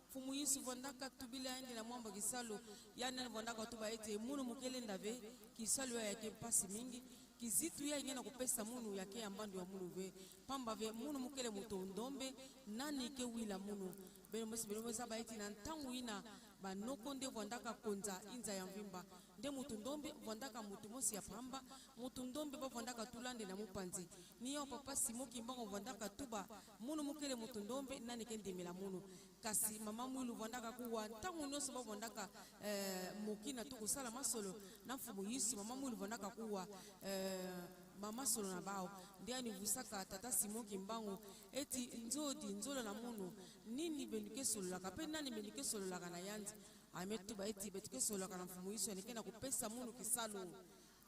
mfumu Yesu vwandaka tubila yandi na mwamba kisalo yana vwandaka tuba ete munu mukele ndave kisalo ya yake mpasi mingi kizitu ya ingena kupesa munu yake ya mbandu ya munu ve pamba ve munu mukele muto ndombe nani ke wila munu beno mosi beno mosi aba ete na ntango ina banoko nde vwandaka konza inza ya mvimba nde mutu ndombe vwandaka mutu mosi ya pamba mutu ndombe ba vwandaka tulande na mupanzi ni yo papa Simon Kimbangu vwandaka tuba munu mukele mutu ndombe nani ke ndimela munu kasi mama Mwilu vwandaka kuwa ntango nyonso ba vwandaka mokina to kosala masolo na mfumu Yesu mama Mwilu vwandaka kuwa mama solo na bao nde anivusaka tata Simon Kimbangu eti nzodi nzolo na munu nini benduke sololaka pe nani benduke sololaka na yanzi ametuba eti betuke sololaka na mfumu Yesu anike na kopesa munu kisalo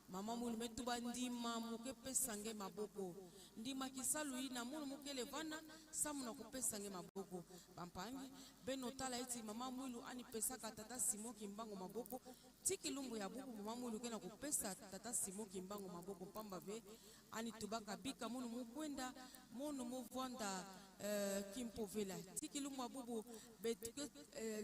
mama Mwilu metuba ndima moke pesa nge maboko ndima kisalu yi na munu mokele vana samu na kopesa nge maboko bampangi beno tala eti mama Mwilu anipesaka tata Simon Kimbangu maboko tiki lumbu ya bubu mama Mwilu ke na kopesa tata Simon Kimbangu maboko pamba ve anitubaka bika munu mukwenda munu muvwanda kimpovela tiki lumbu ya bubu betuke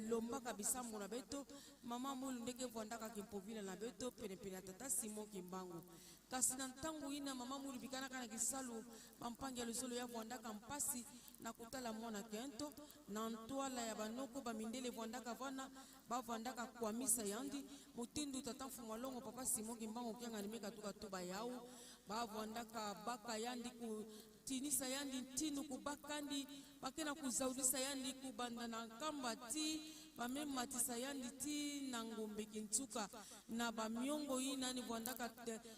lombaka bisambo na beto mama Mwilu ndeke vwandaka kimpovela na beto penepene ya tata Simon Kimbangu kasi na ntango ina mama Mwilu bikanaka na kisalu bampangi ya luzolo ya vwandaka mpasi na kotala mwana kento na ntwala ya banoko bamindele vwandaka vana bavandaka kwamisa yandi motindu tata mfumu alongo papa Simon Kimbangu kianga nimeka tuka tuba yau bavandaka baka yandi kutinisa yandi ntinu kubakandi bakena kuzaudisa yandi kubanda na nkamba ti bamematisa yandi ti na ngombe kintsuka na bamiongo ina ni vwandaka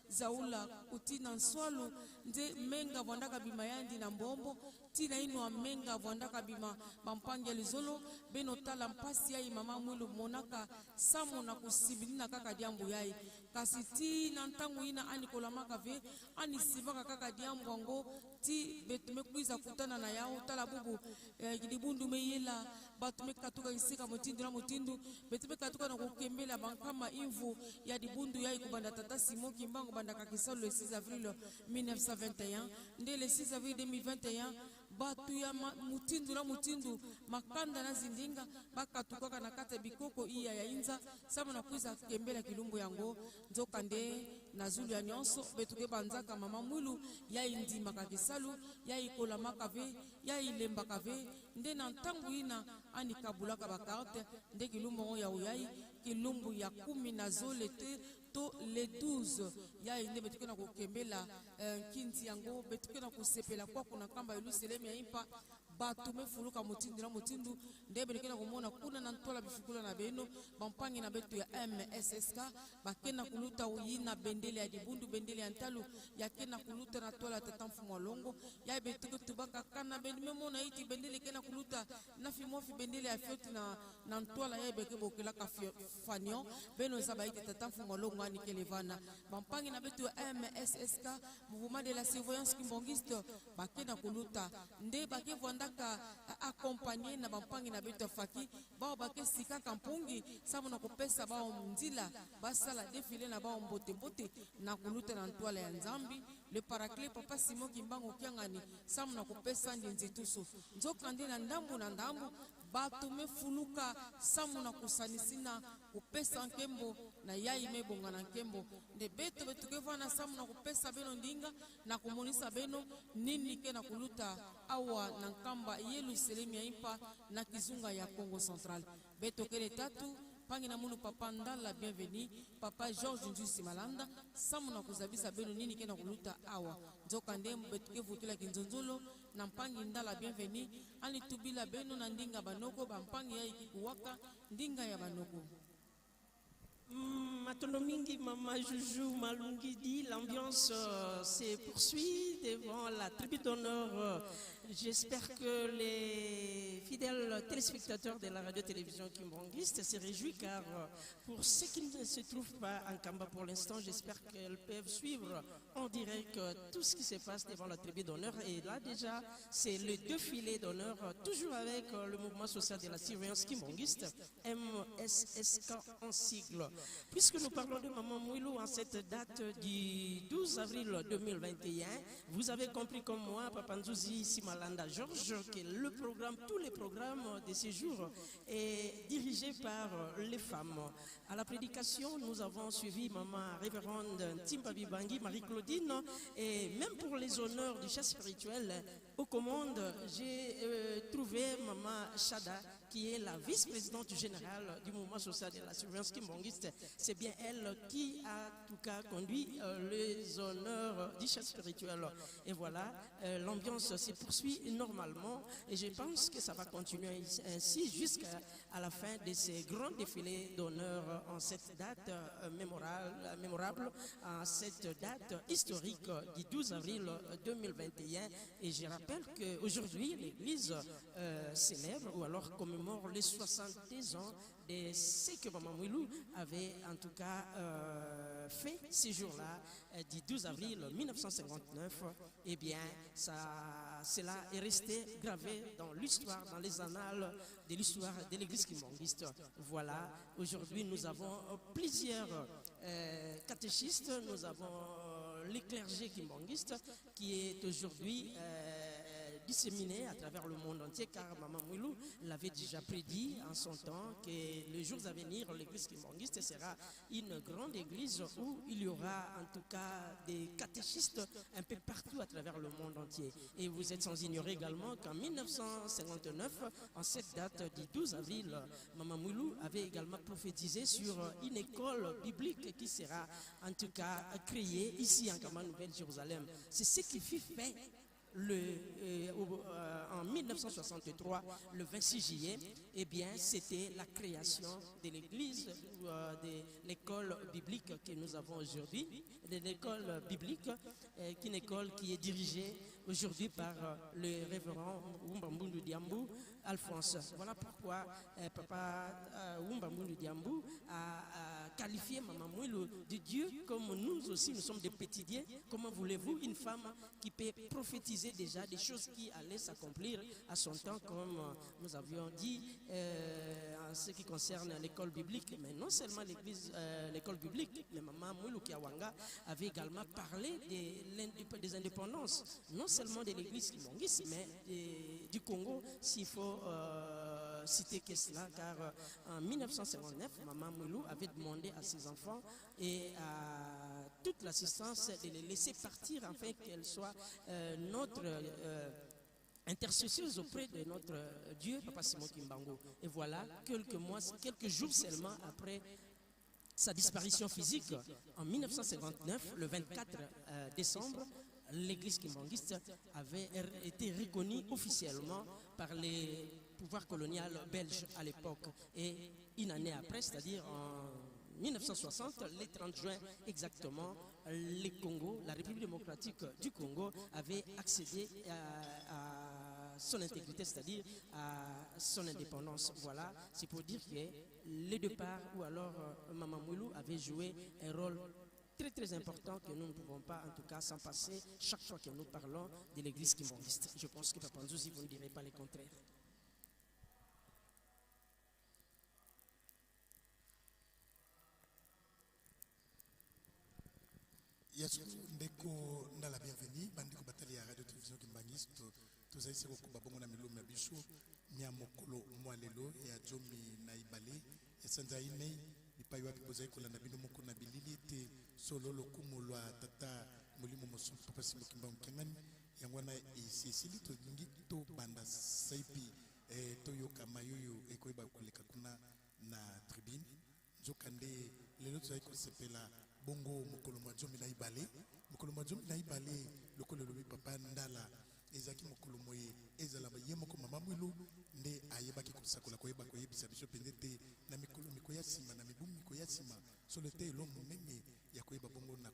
zaula kutina nswalu nde menga vwandaka bima yandi na mbombo ti na ino menga vwandaka bima bampangi ya lizolo beno tala mpasi yai mama Mwilu monaka samu na kusibilina kaka diambu yai kasi ti na ntango ina anikolamaka ve anisibaka kaka diambu yango ti betu mekwiza kutana na yao tala bubu libundu meyela bato mekatuka esika motindu na motindu betu mekatuka na kokembela bankama imvu ya libundu yai kobanda tata Simon Kimbangu bandaka kisalo le 6 avril 1921 nde le 6 avril 2021 bato ya motindu na motindu makanda na zindinga bakatukaka na kati ya bikoko iya ya inza sama na kwiza kembela kilumbu yango nzoka nde na zulu ya nyonso betuke banzaka mama Mwilu ya indimaka kisalu ya ikolamaka ve ya ilembaka ve nde na ntango ina anikabulaka bakarte nde kilumbu yango ya uyai kilumbu ya kumi na zole te to le 12 ya inde betuke na kokembela nkinzi yango betuke na kosepela kwa kuna kamba Yelusalemi ya impa bato mefuluka motindu na motindu nde beleke na komona kuna na ntola bifikula na beno bampangi na beto ya MSSK bakena kuluta oyina bendele ya libundu bendele ya ntalu yakena kuluta na tola tata mfumu alongo ya betuke tubaka kana bende memona iti bendele kena kuluta na fimofi bendele ya fioti na ntola ya beke bokelaka fanion beno eza baiti tata mfumu alongo anikelevana bampangi na beto ya MSSK mouvement de la surveillance kimbongiste bakena kuluta nde bake vwanda ka accompagner na bampangi na beto faki bao bake sika kampungi samu na kopesa bao nzila basala défilé na bao mbote mbote na kuluta na ntwala ya Nzambi le paraclet papa Simon Kimbangu kiangani samu na kopesa ndi nzitusu nzoka nde na ndambu na ndambu bato mefuluka samu na kosanisina kopesa nkembo na yai mebonga na nkembo nde beto betuke vana samu na kopesa beno ndinga na komonisa beno nini ke na kuluta awa na nkamba Yelusalemi ya impa na kizunga ya Congo Central beto kele tatu pangi na munu papa Ndala bienvenu papa Georges Nzusi Malanda samu na kozabisa beno nini ke na kuluta awa nzoka nde betuke vutula kinzonzolo na mpangi Ndala bienvenu ani tubila beno na ndinga banoko ba mpangi ya ikikuwaka ndinga ya banoko. Matondo mingi, Mama Juju Malungidi, l'ambiance se poursuit devant la tribune d'honneur J'espère que les fidèles téléspectateurs de la radio-télévision Kimbanguiste se réjouissent car pour ceux qui ne se trouvent pas en Kamba pour l'instant, j'espère qu'elles peuvent suivre en direct tout ce qui se passe devant la tribune d'honneur. Et là déjà, c'est le défilé d'honneur, toujours avec le mouvement social de la surveillance kimbanguiste, MSSK en sigle. Puisque nous parlons de Maman Mouilou en cette date du 12 avril 2021, vous avez compris comme moi, Papa Nzouzi Simalanda Georges, que le programme, tous les programmes de ces jours est dirigé par les femmes. À la prédication, nous avons suivi Maman Révérende Timba Bibangi, Marie-Claudine, et même pour les honneurs du chef spirituel, aux commandes, j'ai trouvé Maman Chada, qui est la vice-présidente générale du mouvement social de la surveillance kimbanguiste. C'est bien elle qui a en tout cas conduit les honneurs du chef spirituel. Et voilà, l'ambiance se poursuit normalement et je pense que ça va continuer ainsi jusqu'à la fin de ces grands défilés d'honneur en cette date mémorable, en cette date historique du 12 avril 2021. Et je rappelle qu'aujourd'hui, l'Église célèbre ou alors commémore les 70 ans de ce que Maman Mouilou avait en tout cas fait ce jour-là, du 12 avril 1959. Eh bien, cela est resté gravé dans l'histoire, dans les annales de l'histoire de l'Église kimbanguiste. Voilà, aujourd'hui nous avons plusieurs catéchistes, nous avons le clergé kimbanguiste qui est aujourd'hui disséminé à travers le monde entier, car Maman Mouilou l'avait déjà prédit en son temps que les jours à venir, l'église kimbanguiste sera une grande église où il y aura en tout cas des catéchistes un peu partout à travers le monde entier. Et vous êtes sans ignorer également qu'en 1959, en cette date du 12 avril, Maman Mouilou avait également prophétisé sur une école biblique qui sera en tout cas créée ici en Kamba Nouvelle-Jérusalem. C'est ce qui fut fait en 1963, le 26 juillet, eh bien, c'était la création de l'église, de l'école biblique que nous avons aujourd'hui, de l'école biblique, qui est une école qui est dirigée aujourd'hui par le révérend Wumba Mbundu Diambu Alphonse. Voilà pourquoi papa Wumba Mbundu Diambu a qualifié Maman Mouilou de Dieu, comme nous aussi, nous sommes des petits dieux. Comment voulez-vous une femme qui peut prophétiser déjà des choses qui allaient s'accomplir à son temps, comme nous avions dit en ce qui concerne l'école biblique, mais non seulement l'école biblique, mais Maman Mouilou Kiawanga avait également parlé des indépendances, non seulement de l'église kimbanguiste, mais du Congo, s'il faut citer que cela, car en 1959, Maman Mouilou avait demandé à ses enfants et à toute l'assistance de les laisser partir afin qu'elle soit notre intercesseuse auprès de notre Dieu, Papa Simon Kimbangu. Et voilà, quelques mois, quelques jours seulement après sa disparition physique, en 1959, le 24 décembre, l'église kimbanguiste avait été reconnue officiellement par les pouvoirs coloniaux belges à l'époque. Et une année après, c'est-à-dire en 1960, le 30 juin exactement, le Congo, la République démocratique du Congo avait accédé à son intégrité, c'est-à-dire à son indépendance. Voilà, c'est pour dire que le départ ou alors Maman Mouilou avait joué un rôle très très important que nous ne pouvons pas en tout cas s'en passer chaque fois que nous parlons de l'église kimbanguiste. Je pense que Papa Nzouzi, vous ne direz pas le contraire. Yesu ndeko ndala bienvenue bandeko batali ya radio télévision kimbanguiste tozali se kokumba bongo na milimo ya biso mia mokolo mwa lelo ya zomi na ibale ya sanza inei bipai wapi bozali kolanda bino moko na bilili ete solo lokumu lwa tata molimo mosantu Papa Simon Kimbangu Kiangani yango wana esi esili tolingi tobanda saipi toyoka mayoyo ekoyeba koleka kuna na tribune nzokande lelo tozali kosepela bongo mokolo mwa zomi na ibale mokolo mwa zomi na ibale lokola elobi papa ndala ezalaki mokolo moye ezala ye moko mama Mwilu nde ayebaki kosakola koyeba koyebisa biso mpenza ete na mikolo mikoya nsima na mibu mikoya nsima solo ete elo monene ya koyeba bongo na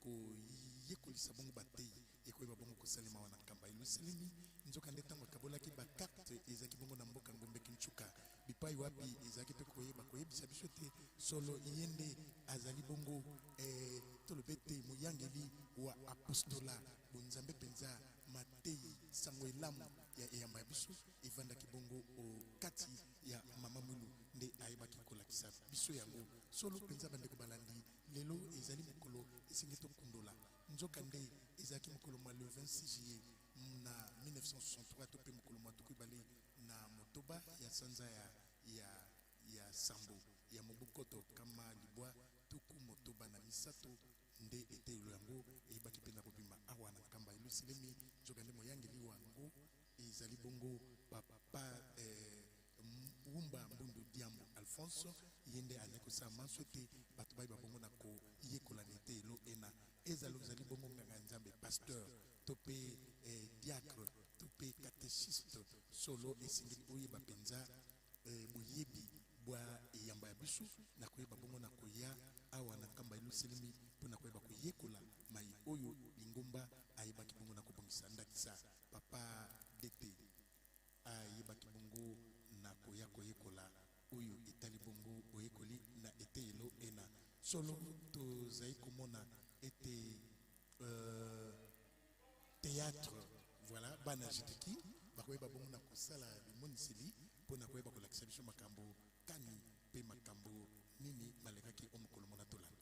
koyekolisa bongo batei Ekoyeba bongo kosalema wana Nkamba Yelusalemi. Nzokande ntango akabolaki bakarte ezalaki bongo na mboka Ngombe Kinsuka, bipai wapi ezalaki mpe koyeba koyebisa biso ete solo ye nde azali bongo eh, toloba ete moyangeli wa apostola bonzambe mpenza. Mateyi sango elamu ya eyamba ya biso evandaki bongo o kati ya mama Mwilu nde ayebaki kolakisa biso yango. Solo mpenza bandeko balandi, lelo ezali mokolo esengi tokundola. Nzokande, ezalaki mokolo mwa le 26 juillet na 1963 to mpe mokolo mwa 26 ya sanza ya ya ya sambo ya mobu 1963 nde eteyelo yango eyebaki mpenza kobima awa na Nkamba Yelusalemi. Nzokande moyangeli wango ezali bongo papa eh, Wumba Mbundu Diambu Alphonse, ye nde azali kosala manso ete bato bayeba bongo na koyekola na eteyelo ena. Ezala ozali bongo nganga ya Nzambe, pasteur to mpe eh, diacre to mpe catechiste, solo esengeli oyeba mpenza eh, boyebi bwa eyamba ya biso na koyeba bongo na koya awa na Nkamba Yelusalemi mpo na koyeba koyekola mai oyo lingomba ayebaki bongo na kobongisa. Ndakisa papa DT ayebaki bongo na koya koyekola oyo etali bongo boyekoli na eteyelo ena. Solo tozali komona ete euh, théâtre, voilà, bana JTK bakoyeba bongo na kosala bimoniseli mpo na koyeba kolakisa biso makambo kani mpe makambo nini malekaki o mokolo mona. Tolanda.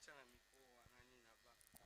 Batia na micro wana nini na ba.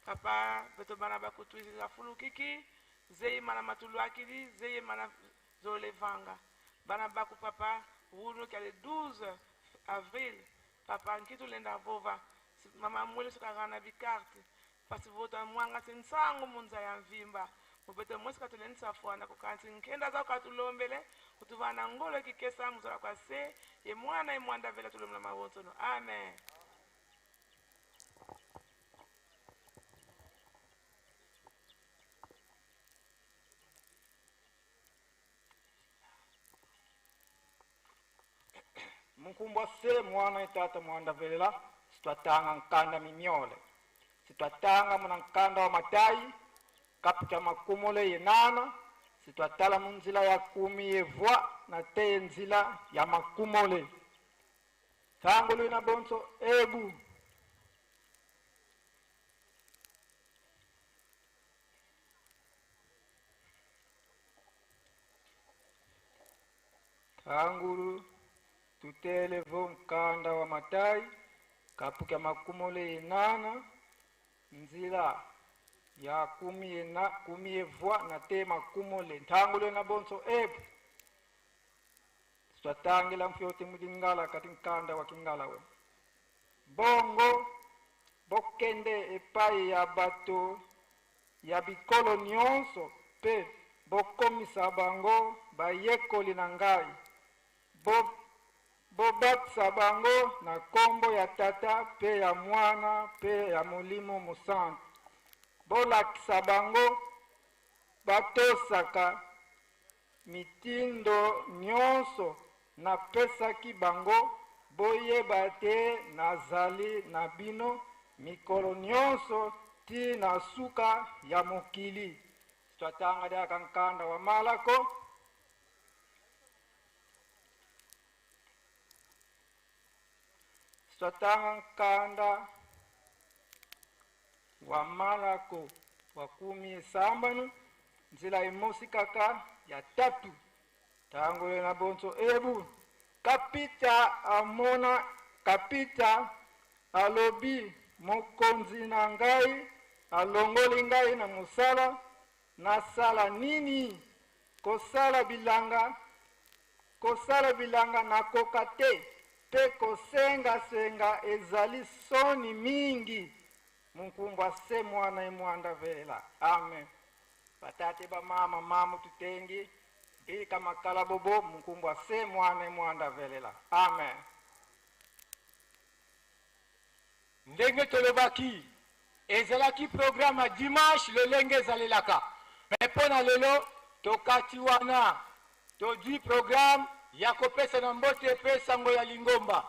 Papa beto bana bakutuiza fulukiki zeyi mana matuluakili zeyi mana zolevanga bana baku papa wunu kia le 12 avril papa nkitu lenda vova mama mwele sokangana bikarte pasi vota mwanga sinsango munza ya mvimba mubete mwesi katulenisa fwana kukanti nkenda zao katulombele kutuvana ngolo kikesa muzola kwa se ye mwana ye mwanda vela tulomela mawonsono amen. Munkumbwa se mwana etata mwanda velela sitwatanga nkanda mimyole sitwatanga muna nkanda wa matayi kapita makumole yenana sitwatala munzila ya kumi yevwa na te nzila ya makumole tango lwina bonso ebu tangulu tutelevo nkanda wa matayi kapuka makumole yenana nzila ya kumi yena kumi yevwa na te makumole ntangule na bonso ebu twatangila mfyote mudingala kati nkanda wa kingala we bongo bokende epai ya bato ya bikolo nyonso pe bokomisa bango bayekoli na ngai bobatisa bango na kombo ya tata pe ya mwana pe ya molimo mosantu bolakisa bango batosaka mitindo nyonso napesaki bango boyeba te nazali na bino mikolo nyonso ti na suka ya mokili. Twatanga diaka nkanda wa malako twatanga nkanda wa malako wa kumi esambanu nzila imosi kaka ya tatu tango na bonso ebu kapita amona kapita alobi mokonzi na ngai alongoli ngai na mosala nasala nini kosala bilanga nakoka te pe kosengasenga ezali soni mingi munkumbwa se mwana emwanda vela amen. Batate ba mama mamu tutengi bika makala bobo munkumbwa se mwana emwanda velela amen. Ndenge tolobaki, ezalaki programme ya dimanche lolenge ezalelaka. Mais mpo na lelo tokati wana, tozwi programme ya kopesana mbote mpe sango ya lingomba.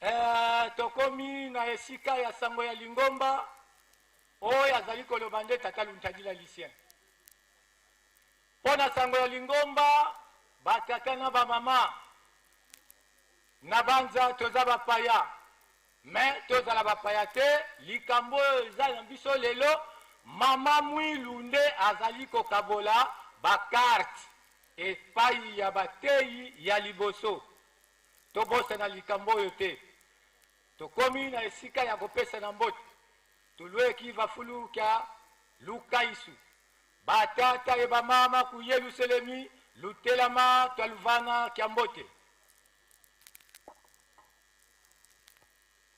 Eh, tokomi na esika ya sango ya lingomba oyo azali koloba nde tata Luntadila Lucien. Mpo na sango ya lingomba, ba tata na ba mama, na banza toza bapaya, mais tozala bapaya te. Likambo oyo eza na biso lelo, mama Mwilu nde azali kokabola ba carte epai ya bateyi ya liboso. Tobosana likambo oyo te. Tokomi na esika ya kopesana mbote. Tulueki vafuluka lukaisu. Ba tata e ba mama ku Yeluselemi lutelama twaluvana kya mbote.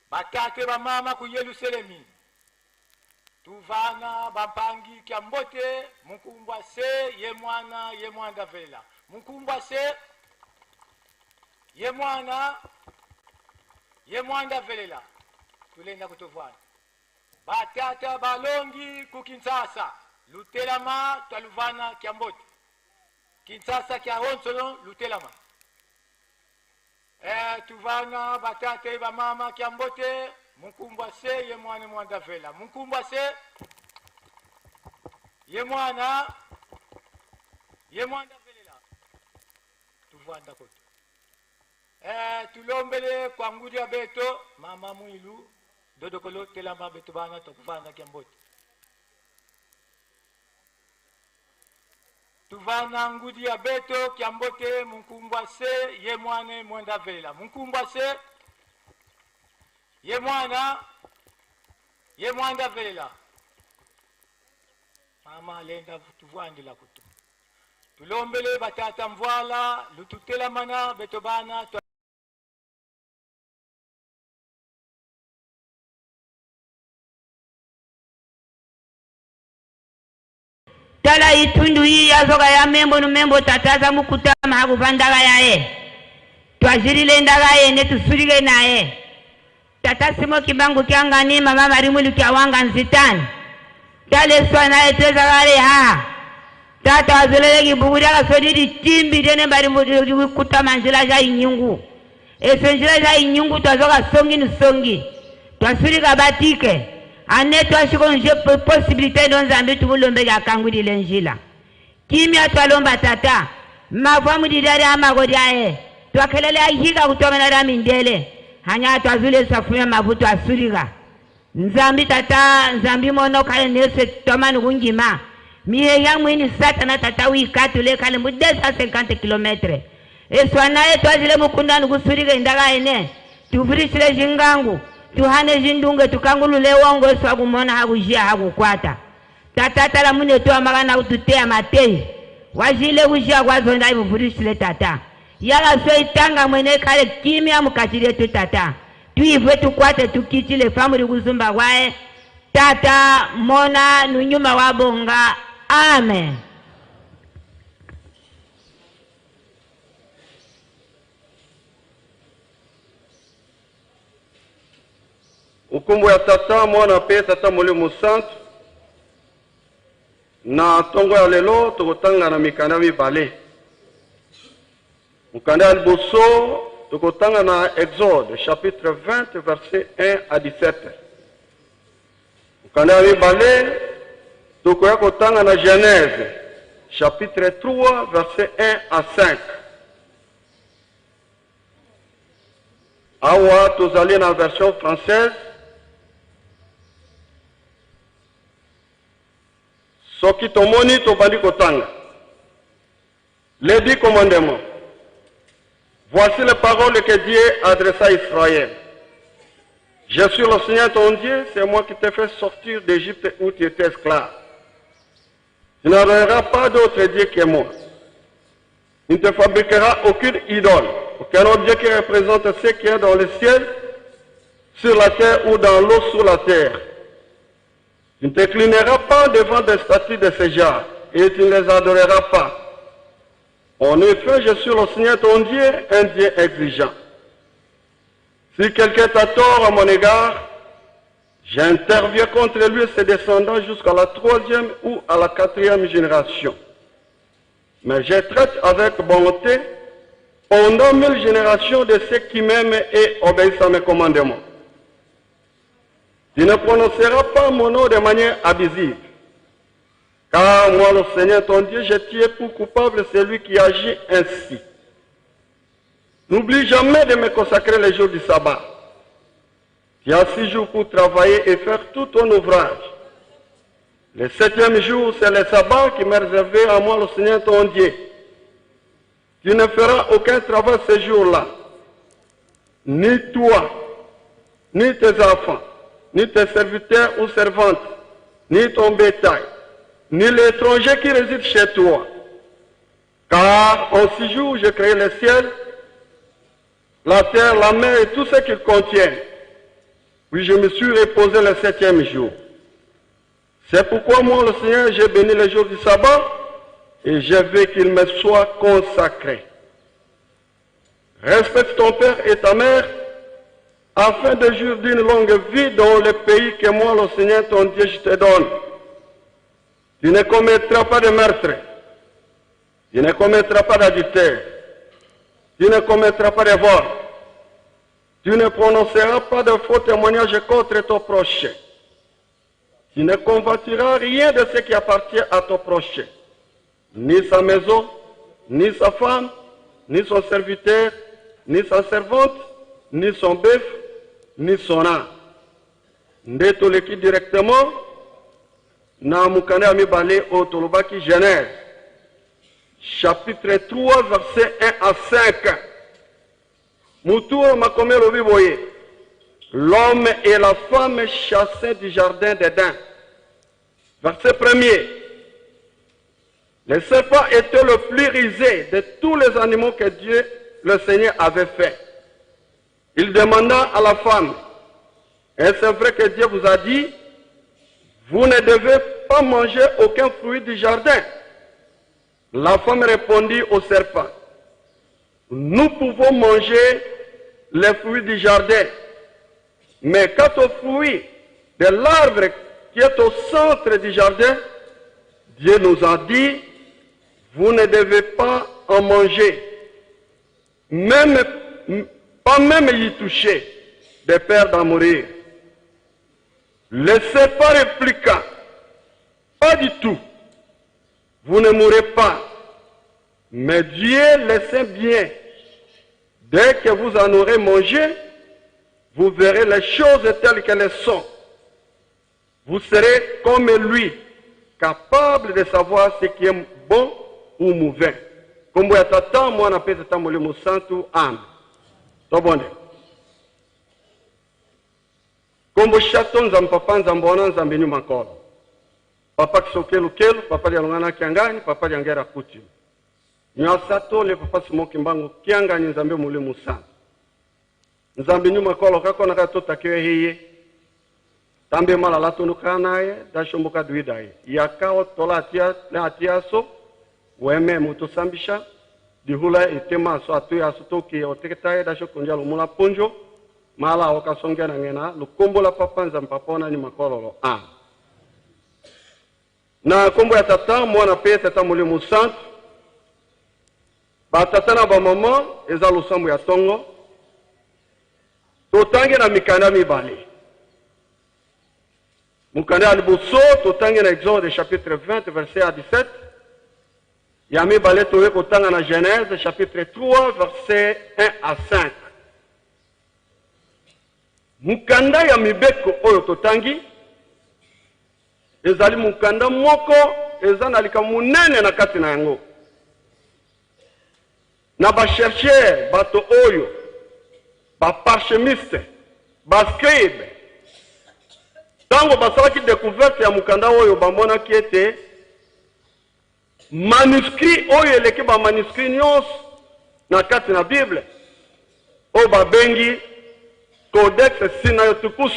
Ba tata e ba mama ku Yeluselemi tuvana bampangi kya mbote mukumbwa se ye mwana ye mwanda vela mukumbwa se ye mwana ye mwanda velela tulenda kutovana. Ba tata balongi ku Kinshasa lutelama twaluvana kya mbote Kinshasa kya honsono lutelama eh, tuvana ba tata e ba mama kya mbote mukumbwa se ye mwana mwanda vela mukumbwa se ye mwana ye mwanda velela tuvanda koto eh, tulombele kwa ngudi ya beto mama mwilu Dodokolo telama beto bana tokuvanda kia mbote. Tuvana ngudi ya beto kia mbote munkumbwa se ye mwane mwenda vela. Munkumbwa se ye mwana ye mwanda vela. Mama lenda tuvandila kutu. Tulombele batata mvwala lututelamana beto bana Tala itundu iyi yazoka ya membo nu membo tata aza mukutama hakuva ndaka yaye. Twazilile ndaka yene tusulike naye. Tata Simo Kimbangu Kiangani mama Mari Mwilu Kiawanga nzitani. Tale swa naye tweza kale ha. Tata wazolele kibuku lyakasoni litimbi lyene mbali kutama nzila ja inyungu. Eso nzila ja inyungu twazoka songi ni songi. Twasulika batike. Ane twashiko nje possibilité ndo Nzambi tumulombeke akangwilile njila. Kimya twalomba tata. Mavwa mudidari amako lyaye. Twakhelele ahika kutomela lya mindele. Hanya twazule swafunya mavu twasulika. Nzambi tata, Nzambi mono kale nese tomani kungima. Miye ya mwini satana tata wikatule kale mu 250 kilometre. Eswa naye twazile mukundani kusulika indaka ene. Tuvurishile jingangu. Tuhane jindunge tukangulule wongo eswa kumona hakujia hakukwata. Tata tala mune toa makana kututea matei. Wajile kujia kwazonda ivuvurishile tata. Yala so itanga mwene kale kimya mukachile tu tata. Tuivwe tukwate tukichile famuri kuzumba kwae. Tata mona nunyuma wabonga. Amen. Nkombo ya Tata, Mwana mpe Tata Molimo Mosantu. Na ntongo ya lelo tokotanga na mikanda mibale. Mokanda ya liboso tokotanga na Exode chapitre 20 verset 1 à 17. Mokanda ya mibale tokoya kotanga na Genèse chapitre 3 verset 1 à 5. Awa tozali na version française. Soki tomoni tobandi kotanga. Les 10 commandements. Voici les paroles que Dieu adressa à Israël. Je suis le Seigneur ton Dieu, c'est moi qui t'ai fait sortir d'Égypte où tu étais esclave. Tu n'adoreras pas d'autre Dieu que moi. Tu ne te fabriqueras aucune idole, aucun objet qui représente ce qui est dans le ciel, sur la terre ou dans l'eau sous la terre. Tu ne t'inclineras pas devant des statues de ce genre et tu ne les adoreras pas. En effet, je suis le Seigneur ton Dieu, un Dieu exigeant. Si quelqu'un t'a tort à mon égard, j'interviens contre lui et ses descendants jusqu'à la troisième ou à la quatrième génération. Mais je traite avec bonté pendant mille générations de ceux qui m'aiment et obéissent à mes commandements. Tu ne prononceras pas mon nom de manière abusive. Car moi, le Seigneur ton Dieu, je tiens pour coupable celui qui agit ainsi. N'oublie jamais de me consacrer les jours du sabbat. Tu as six jours pour travailler et faire tout ton ouvrage. Le septième jour, c'est le sabbat qui m'est réservé à moi, le Seigneur ton Dieu. Tu ne feras aucun travail ce jour-là. Ni toi, ni tes enfants, ni tes serviteurs ou servantes, ni ton bétail, ni l'étranger qui réside chez toi. Car en six jours, j'ai créé le ciel, la terre, la mer et tout ce qu'ils contiennent. Puis je me suis reposé le septième jour. C'est pourquoi moi, le Seigneur, j'ai béni le jour du sabbat et je veux qu'il me soit consacré. Respecte ton père et ta mère afin de jouir d'une longue vie dans le pays que moi, le Seigneur, ton Dieu, je te donne. Tu ne commettras pas de meurtre. Tu ne commettras pas d'adultère. Tu ne commettras pas de vol. Tu ne prononceras pas de faux témoignages contre ton proche. Tu ne convoiteras rien de ce qui appartient à ton proche, ni sa maison, ni sa femme, ni son serviteur, ni sa servante, ni son bœuf, ni son âne. Nde toleki directement na mokanda ya mibale oyo tolobaki Genèse chapitre 3 verset 1 à 5. Mutu oyo makomi elobi boye l'homme et la femme chassés du jardin d'Éden. Verset premier. Le serpent était le plus rusé de tous les animaux que Dieu, le Seigneur, avait fait. Il demanda à la femme, est-ce vrai que Dieu vous a dit, vous ne devez pas manger aucun fruit du jardin? La femme répondit au serpent, nous pouvons manger les fruits du jardin, mais quant au fruit de l'arbre qui est au centre du jardin, Dieu nous a dit, vous ne devez pas en manger, même, pas même y toucher, de peur d'en mourir. Le serpent répliqua, pas du tout, vous ne mourrez pas, mais Dieu le sait bien. Dès que vous en aurez mangé, vous verrez les choses telles qu'elles sont. Vous serez comme lui, capable de savoir ce qui est bon ou mauvais. Kombo ya tata mwana mpe tata molimo santu amen. Tobonde. Kombo shato nzambe papa nzambe wana nzambe nyuma nkolo. Papa kisokelukelu, papa dialongana kiangani, papa diangera kuti. Nyasa le papa Simon Kimbangu kiangani nzambe molimo santu. Nzambe nyuma nkolo kako na katota kiwe hiye. Tambe mala latunu kanaye, dashomboka duidaye. Yakao tola atia, na atia so, weme mutu sambisha, dihula itema so atu ya sotoki oteketaye dasho kunja lumula punjo, mala okasonge na ngena, lukombo la papa nzambe papa wana nyuma kololo. Ah. Na kombo ya tata, mwana pe tata molimo santu, ba tata na ba mama, eza losambo ya tongo, totange na mikanda mibale. Mokanda ya liboso totange na Exode chapitre 20 verset à 17. Ya mibale toye kotanga na Genèse chapitre 3 verset 1 à 5. Mokanda ya mibeko oyo totangi ezali mokanda moko eza na likambo monene na kati na yango. Na ba chercheurs bato oyo ba parchemiste ba scribe tango basalaki découverte ya mokanda oyo bamonaki ete manuscrit oyo eleki ba manuscrit nyonso na kati na Bible oyo babengi Codex Sinaiticus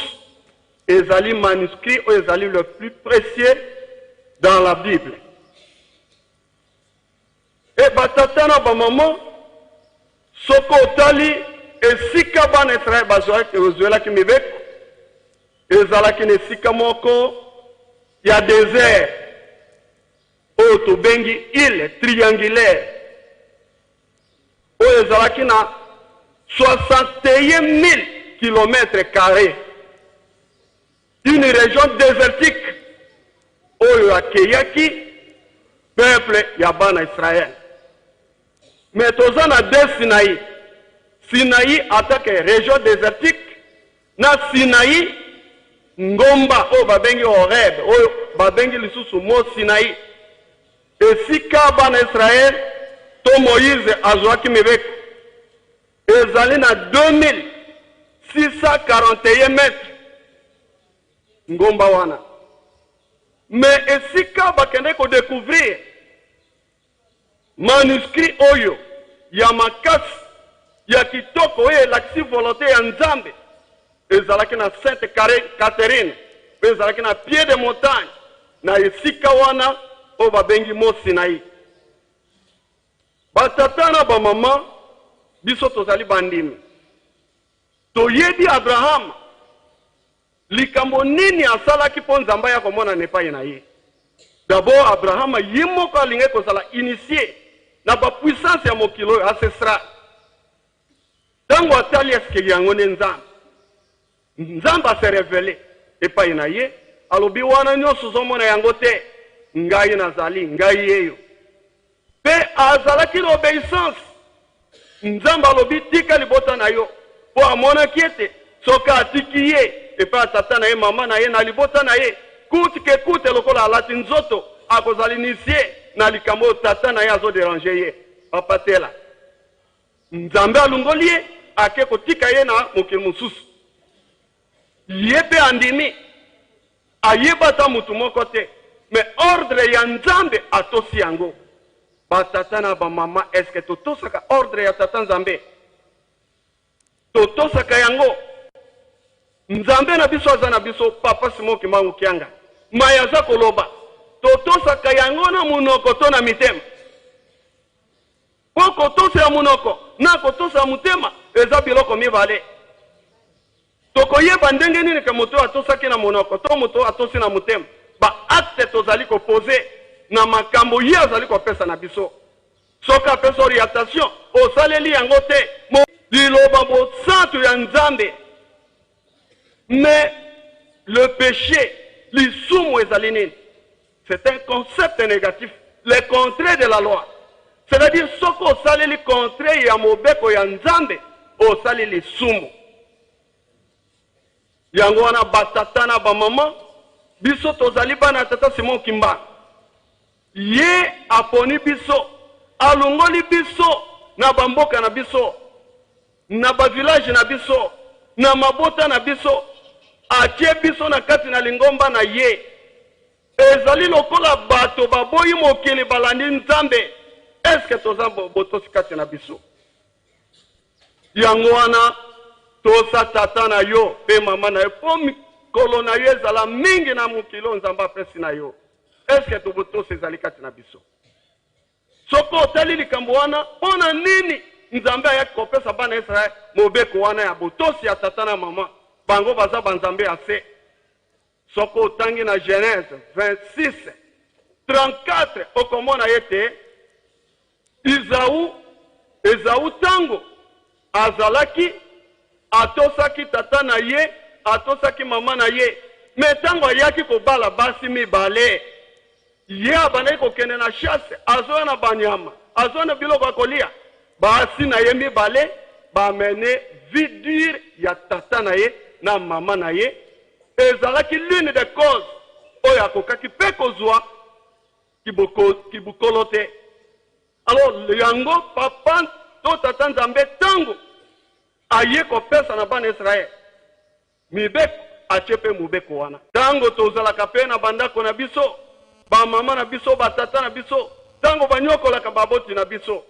ezali manuscrit oyo ezali le plus précieux dans la Bible. E batata na bamama soko otali Esika bana Israele bazwelaki mibeko ezalaki na esika moko ya desert oyo tobengi ile triangulaire, oyo ezalaki na 61 000 kilomètres carrés, une région désertique oyo akeyaki peuple ya bana Israël. Mais toza na deux Sinaï. Sinaï atake région désertique na Sinaï ngomba oyo babengi Horeb, oyo babengi lisusu mont Sinaï, esika bana Israël to Moïse azwaki mibeko, ezali na 2641 mètres ngomba wana. Mais esika bakendaki kodécouvrir manuscrit oyo ya makasi, ya kitoko, oyo elakisi volonté ya Nzambe, ezalaki na Sainte Catherine mpe ezalaki na pied de montagne na esika wana oyo babengi mont Sinaï. Batata na bamama, biso tozali bandimi, toyebi Abraham likambo nini asalaki mpo Nzambe aya komonana epai na ye. D'abord, Abraham ye moko alingaki kozala initié na bapuissance ya mokili oyo ancestral. Ntango atali eske yango nde Nzambe, Nzambe ase révélé epai na ye, alobi: "Wana nyonso ozomona yango te, ngai nazali, ngai yeyo." Mpe azalaki na obéissance. Nzambe alobi: "Tika libota na yo," mpo amonaki ete soki atiki ye epai ya tata na ye, mama na ye na libota na ye, coûte que coûte, lokola alati nzoto, akozala initié na likambo oyo tata na ye azodéranger ye. Papa tela, Nzambe alongoli ye, ake kotika ye na mokili mosusu. Ye mpe andimi, ayeba ata motu moko te, mais ordre ya Nzambe atosi yango. Batata na bamama, eske totosaka ordre ya Tata Nzambe? Totosaka yango? Nzambe na biso aza na biso, Papa Simon Kimbangu Kianga mai aza koloba, totosaka yango na monoko to na mitema? Mpo kotosa ya monoko na kotosa ya motema eza biloko mibale. Tokoyeba ndenge nini ke moto oyo atosaki na monoko to moto oyo atosi na motema? Baacte tozali koposer na makambo ye azali kopesa na biso. Soki apesa orientation, osaleli yango te, liloba bosantu ya Nzambe. Mais le péché, lisumu, ezali nini? C'est un concept négatif, le contraire de la loi. C'est-à-dire, soki osaleli contraire ya mobeko ya Nzambe, osali lisumu. Yango wana, batata na bamama, biso tozali bana ya Tata Simon Kimbangu. Ye aponi biso, alongoli biso na bamboka na biso, na bavillage na biso, na mabota na biso, atie biso na kati na lingomba na ye. Ezali lokola bato baboyi mokili, balandi Nzambe. Eske toza botosi kati na biso? Yango wana, tosa tata na yo mpe mama na yo mpo mikolo na yo ezala mingi na mokili oyo Nzambe apesi na yo. Eske tobotosi ezali kati na biso? Soki otali likambo wana, mpo na nini Nzambe ayaki kopesa bana Israele mobeko wana ya botosi ya tata na mama? Bango baza banzambe ya se. Soki otangi na Genèse 26 34, okomona ete Ezau ntango azalaki, atosaki tata na ye, atosaki mama na ye. Mais ntango ayaki kobala basi mibale, ye abandaki kokende na chasse, azoya na banyama, azoya na biloko ya kolia. Basi na ye mibale bamene vie dure ya tata na ye na mama na ye. Ezalaki l'une des causes oyo akokaki mpe kozwa kibukolo te. Alors yango, papa to Tata Nzambe, ntango aye kopesa na bana Israele mibeko, atie mpe mobeko wana. Ntango tozalaka mpe na bandako na biso, bamama na biso, batata na biso, ntango banyokolaka baboti na biso,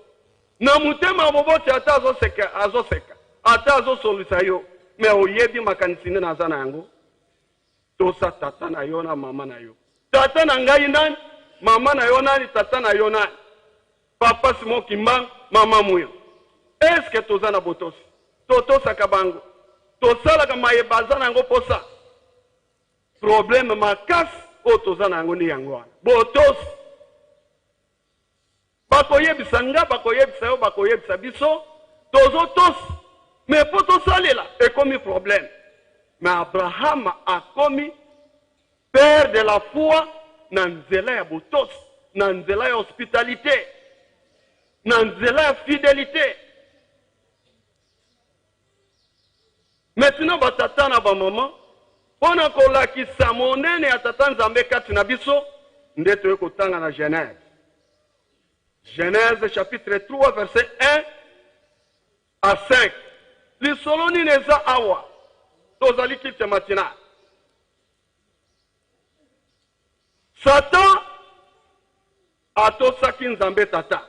na motema ya moboti, ata azoseka, azoseka, ata azosolisa yo, mais oyebi makanisi nde naza na yango. Tosa tata na yo na mama na yo. Tata na ngai nani? Mama na yo nani? Tata na yo nani? Papa Simon Kimbangu, mama Mwilu. Eske toza na botosi? Totosaka bango. Tosalaka maye baza na yango posa. Problème makasi oyo toza na yango nde yango wana. Botosi. Bakoyebisa nga, bakoyebisa yo, bakoyebisa biso, tozotosa. Mais mpo tosalela ekomi problème. Mais Abraham akomi père de la foi na nzela ya botosi, na nzela ya hospitalité, na nzela ya fidelité. Maintenant ba tata na ba maman, mpo na kolakisa monene ya Tata Nzambe kati na biso, nde toye kotanga na Genèse. Genèse chapitre 3 verset 1 à 5. Lisolo nini eza awa? Tozali culte matinal. Satan atosaki Nzambe Tata.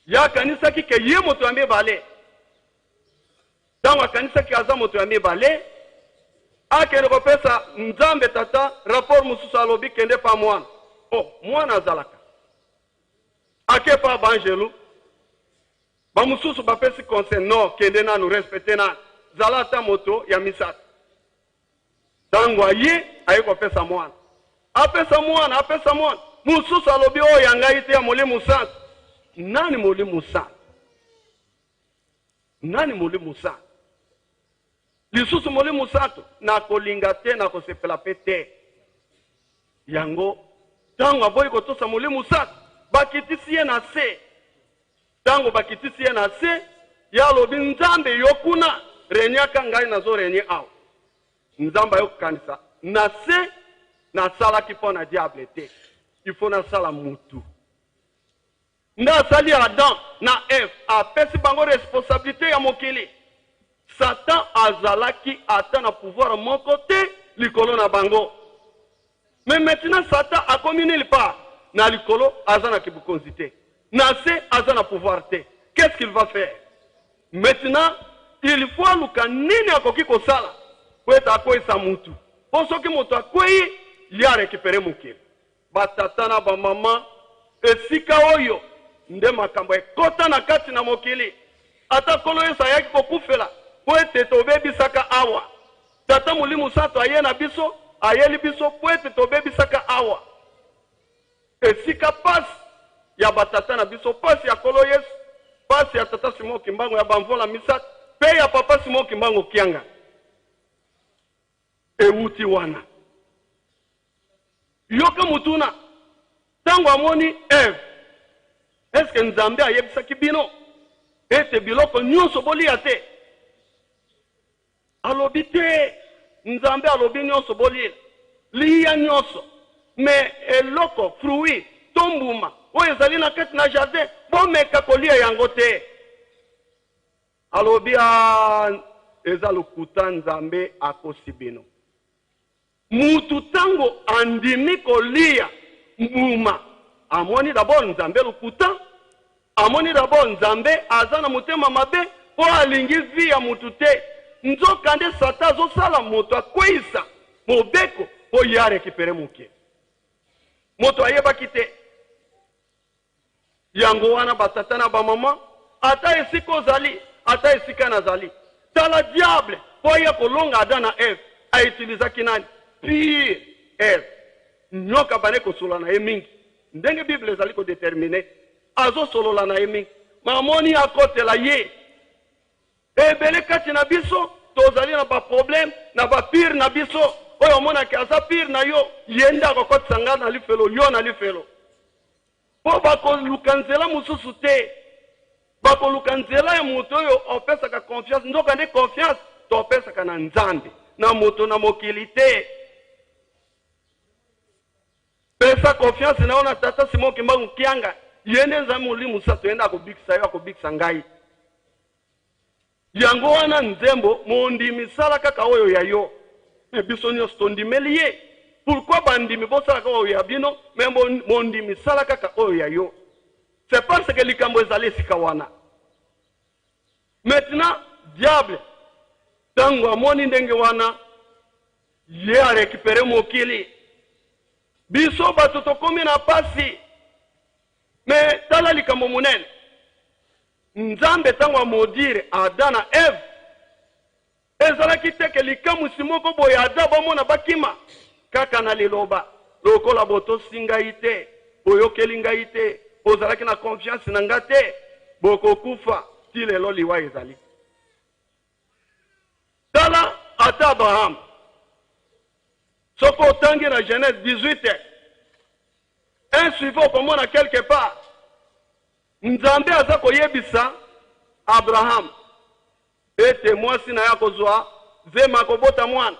Ye akanisaki ke ye moto ya mibale. Ntango akanisaki aza moto ya mibale, akende kopesa Nzambe Tata rapport mosusu, alobi kende pa mwana. Oh, mwana azalaka. Ake pa banjelu, bamosusu bapesi conseil, non, kende nanu, respecte nanu, zala ata moto ya misato. Tango aye, aye kopesa mwana. Apesa mwana, apesa mwana. Mosusu alobi oyo ya ngai te, ya Molimo Santu. Nani Molimo Santu? Nani Molimo Santu? Lisusu Molimo Santu, nakolinga te, nakosepela pe te. Yango, tango aboyi kotosa Molimo Santu, bakitisi ye na se. Tango bakitisi ye na se, ye alobi, Nzambe, yo kuna, regnaka, ngai nazo regner awa. Nzambe aye kokanisa, na se, nasalaki mpo na diable te. Il faut nasala mutu. Nde asali Adam na Eve, apesi bango responsabilite ya mokili. Satan azalaki ata na pouvoir moko te likolo na bango. Mais maintenant Satan akomi nulle part. Na likolo aza na kibukonzi te. Na se aza na pouvoir te. Qu'est-ce qu'il va faire? Maintenant il faut aluka nini akoki kosala po ete akweyisa mutu. Po soki moto akweyi, ye a recuperer mokili. Ba tata na ba mama, esika oyo nde makambo ekota na kati na mokili. Ata Nkolo Yesu ayaki kokufela po ete tobebisaka awa. Tata Molimo Santu aye na biso, ayeli biso po ete tobebisaka awa. Esika pasi ya ba tata na biso, pasi ya Nkolo Yesu, pasi ya Tata Simon Kimbangu, ya ba Mvola Misatu pe ya Papa Simon Kimbangu Kiangani ewuti wana. Yoka motuna, Tango amoni Eve, est-ce que Nzambe ayebisaki bino ete biloko nyonso boliya te? Alobi te, Nzambe alobi nyonso bolia, liya nyonso, mais eloko, fruit to mbuma oyo ezali na kati na jardin, bomeka kolia yango te. Alobi, ah, eza lokuta, Nzambe akosi bino. Mutu tango andimi koliya mbuma amoni d'abord Nzambe lokuta, amoni d'abord Nzambe aza na motema mabe po alingi vie ya mutu te, nzoka nde Satan azosala moto akweyisa mobeko po ye a recuperer mokili. Moto ayebaki te. Yango wana ba tata na ba maman, ata esika ozali, ata esika nazali, tala diable po aya kolonga Adam na Eve, a utilisaki nani? Pire Eve. Nyoka abandaki kosolola na ye mingi, ndenge Bible ezali ko determiner, azosolola na ye mingi, mais amoni akotela ye. Ebele kati na biso tozali na ba problème na ba pire na biso, oyo omonaki aza pire na yo, ye nde akokotisa nga na lifelo, yo na lifelo. Mpo bakoluka nzela mosusu te, bakoluka nzela ya moto oyo opesaka confiance, nzokande confiance topesaka na Nzambe, na moto na mokili te. Pesa confiance na yo na Tata Simon Kimbangu Kianga, ye nde Nzambe Molimo Santu, ye nde akobikisa yo, akobikisa ngai. Yango wana nzembo mondimi sala kaka oyo ya yo. Mais biso nionso tondimeli ye. Pourquoi bandimi bosala kaka oyo ya bino mais mondimi sala kaka oyo ya yo. C'est parce que likambo ezali esika wana. Maintenant diable tango amoni ndenge wana ye a recuperer mokili. Biso bato tokomi na pasi. Mais tala likambo monene. Nzambe ntango amodire Adam na Eve, ezalaki te ke likamwisi moko boye Adam bamona bakima, kaka na liloba, lokola botosi ngai te, boyokeli ngai te, bozalaki na confiance na ngai te, bokokufa. Ti lelo liwa ezali. Tala ata Abraham, soki otangi na Genèse 18 un suivant, okomona quelque part Nzambe aza koyebisa Abraham ete mwasi na ye akozwa zemi, akobota mwana.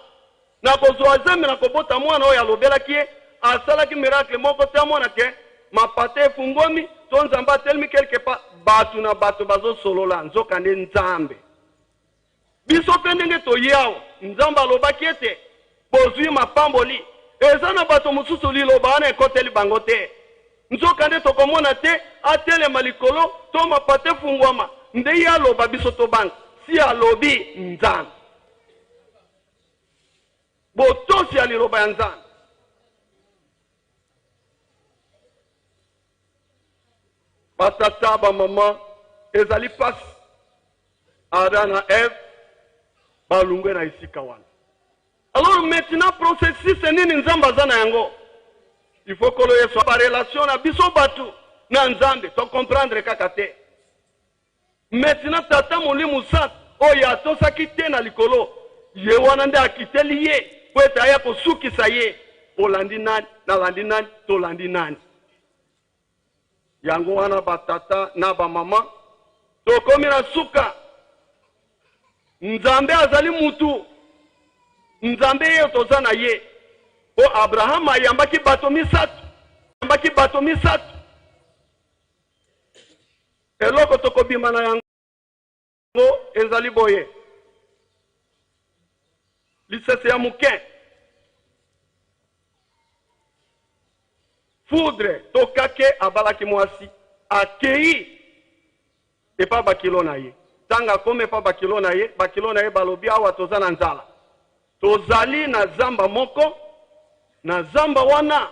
Na kozwa zemi na kobota mwana oyo alobelaki ye, asalaki miracle moko te amona ke mapata efungwami to Nzambe atelemi quelque part, bato na bato bazosolola, nzokande Nzambe. Biso mpe ndenge toye awa, Nzambe alobaki ete bozwi mapamboli. Eza na bato mosusu liloba wana ekoteli bango te. Nzokande tokomona te atelema likolo to mapata efungwama nde ye aloba biso tobanga. Si alobi Nzambe. Botosi ya liloba ya Nzambe. Batata, bamama, ezali pasi. Adam na Eve balungwe na esika wana. Alors maintenant processus nini Nzambe aza na yango? Il faut kolo Yesu ba relation na biso batu na Nzambe to comprendre kaka te. Maintenant Tata Molimo Santu oyo atosaki te na likolo, ye wana nde akiteli ye mpo ete aya kosukisa ye. Olandi nani? Nalandi nani? Tolandi nani? Yango wana ba tata na ba mama tokomi na suka. Nzambe azali mutu, Nzambe ye toza na ye. Po Abraham ayambaki bato misato, ayambaki bato misato. Eloko tokobima na yango ezali boye, lisese ya moke, foudre to kake abalaki mwasi, akei epa bakilo na ye. Ntango akomi epa bakilo na ye, bakilo na ye balobi awa toza na nzala, Tozali na zamba moko, na zamba wana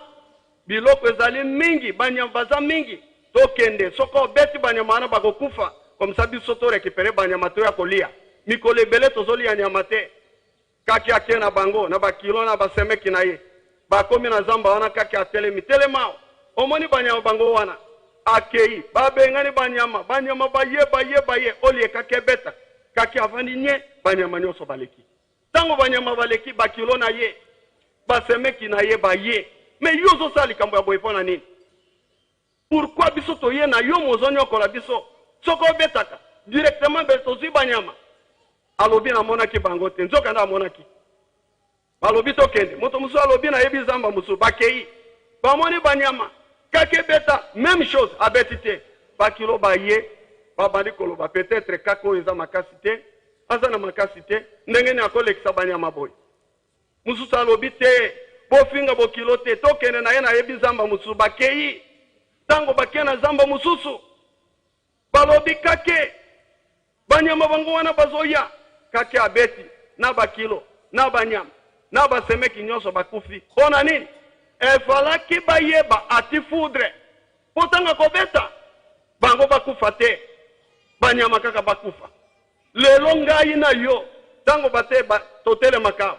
biloko ezali mingi, banyama baza mingi, tokende, soki obeti banyama wana bakokufa, comme ça biso to recuperer banyama toya kolia. Mikolo ebele tozolia nyama te. Kake ake na bango, na ba kilo na ba semeki na ye. Bakomi na zamba wana, kake atelemi, telema awa, omoni banyama bango wana? Akei, babengani banyama, banyama baye, baye, baye, olie kake ebeta, kake avandi nye, banyama nyonso baleki. Tango banyama baleki bakilo na ye, basemeki na ye baye. Mais yo ozosala likambo ya boye mpo na nini? Pourquoi biso toye na yo mozonyokola biso? Soki obetaka directement mbele tozwi banyama. Alobi namonaki bango te, nzoka nde amonaki. Balobi tokende, moto mosusu alobi nayebi zamba mosusu, bakei bamoni banyama kaka ebeta meme chose, abeti te. Bakilo baye babandi koloba peut-être kaka oyo eza makasi te, aza na makasi te, ndenge nini akolekisa banyama boye? Mosusu alobi te, bofinga bokilo te, tokende na ye, nayebi zamba mosusu. Bakei, ntango bakei na zamba mosusu, balobi kake banyama bango wana bazoya, kake abeti na bakilo na banyama na basemeki nyonso bakufi. Mpo na nini? Efalaki bayeba ati foudre mpo ntango akobeta bango bakufa te, banyama kaka bakufa. Lelo ngai na yo tango bate ba, totelemaka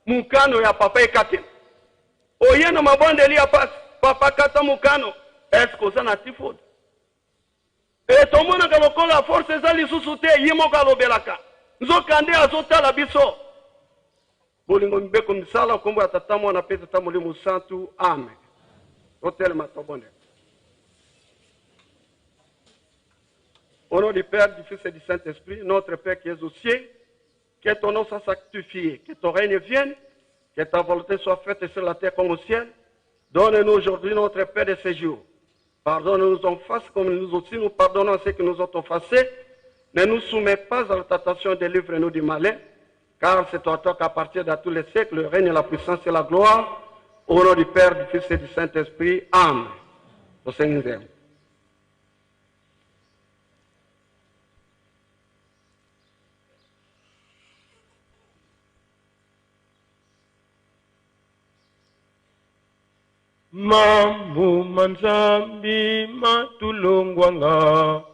mokano ya papa ekatema oye na mabondeli ya pasi papa kata mokano eske oza na typhoid e tomonaka lokola force eza lisusu te ye moko alobelaka nzokande azotala biso bolingo mibeko misala nkombo ya tata mwana mpe tata molimo santu amen totelema tobondela. Au nom du Père, du Fils et du Saint-Esprit, notre Père qui es aux cieux, que ton nom soit sanctifié, que ton règne vienne, que ta volonté soit faite sur la terre comme au ciel. Donne-nous aujourd'hui notre paix de ce jour. Pardonne-nous en face comme nous aussi nous pardonnons à ceux qui nous ont offensés. Ne nous soumets pas à la tentation, délivre-nous du malin, car c'est toi, toi qu'à partir de tous les siècles, le règne, la puissance et la gloire, au nom du Père, du Fils et du Saint-Esprit. Amen. Au Seigneur. Mambu ma Nzambi matulongwanga.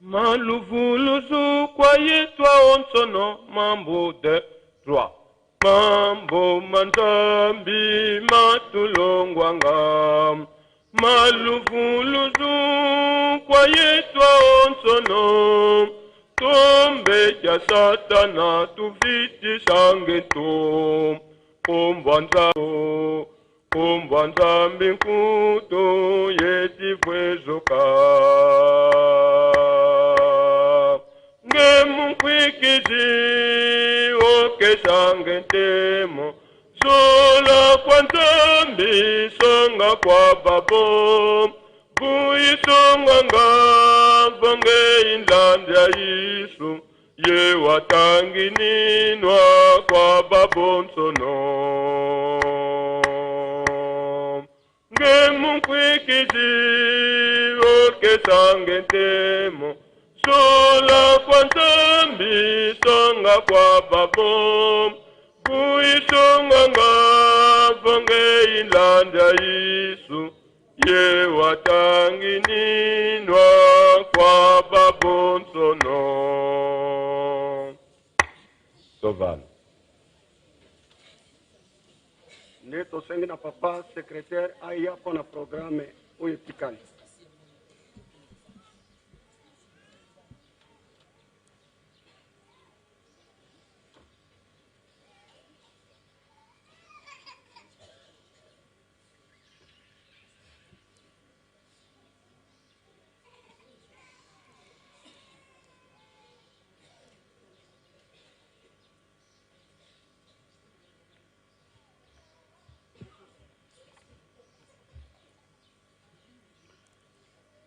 Maluvuluzu kwa yetwa onsono mambo de trois. Mambo manzambi matulongwanga. Maluvuluzu kwa yetwa onsono. Tombe ya satana tuvitishangeto. Kumbwa kumbwa nzambi nkutu yetivwezuka. Ngemunkwikizi okeshange ntemo. Zola kwa nzambi songa kwa babo. Buyisonganga vange inlanda Yesu. Ye watangininwa kwa babonsono. Ngemunkwikizi okesange ntemo. Sola kwa nzambi songa kwa babo. Buyisonganga vange inlanda Yesu. Ye watangininwa kwa babonsono. Soval. Nde tosengi na papa secrétaire aya mpo na programme oyo etikali.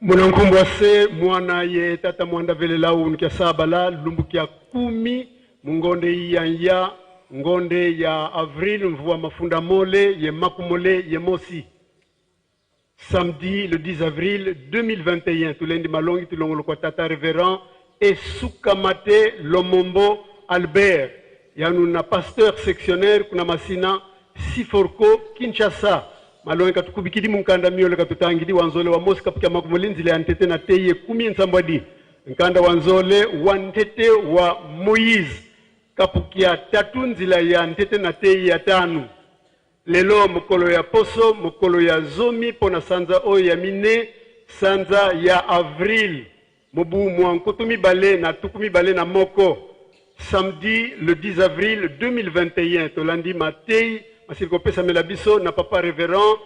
Munankumbwa se mwana ye tata mwanda velela unu kya sabala lumbu kya 10 mungonde iyanya ngonde ya avril mvua mafunda mole ye makumole ye mosi. Samedi le 10 avril 2021 tulendi malongi tulongolo kwa tata révérend Esukamate Lomombo Albert yanu na pasteur sectionnaire kuna Masina Siforco Kinshasa. Malongi katukubikidi munkanda miole katutangidi wanzole wa mosi kapukia makumulinzile ya ntete na teye 10 nsambwadi nkanda wanzole wa ntete wa Moïse kapukia 3 nzila ya ntete na teye ya 5. Lelo mokolo ya poso mokolo ya zomi pona sanza oyo ya mine sanza ya avril mobu mwa nkoto mibale na tuku mibale na moko. Samedi le 10 avril 2021 tolandi matei masili kopesamela biso na papa révérend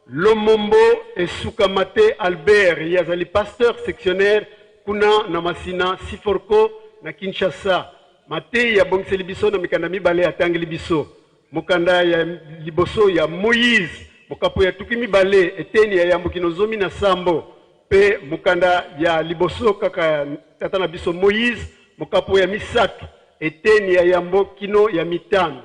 Lomombo Esukamate Albert ye azali pasteur sectionnaire kuna na Masina Siforco na Kinshasa. Matei abongiseli biso na mikanda mibale atangeli biso mokanda ya liboso ya Moïse mokapo ya tuki mibale eteni ya yambo kino zomi na sambo pe mokanda ya liboso kaka ya tata na biso Moïse mokapo ya misato eteni ya yambo kino ya mitano.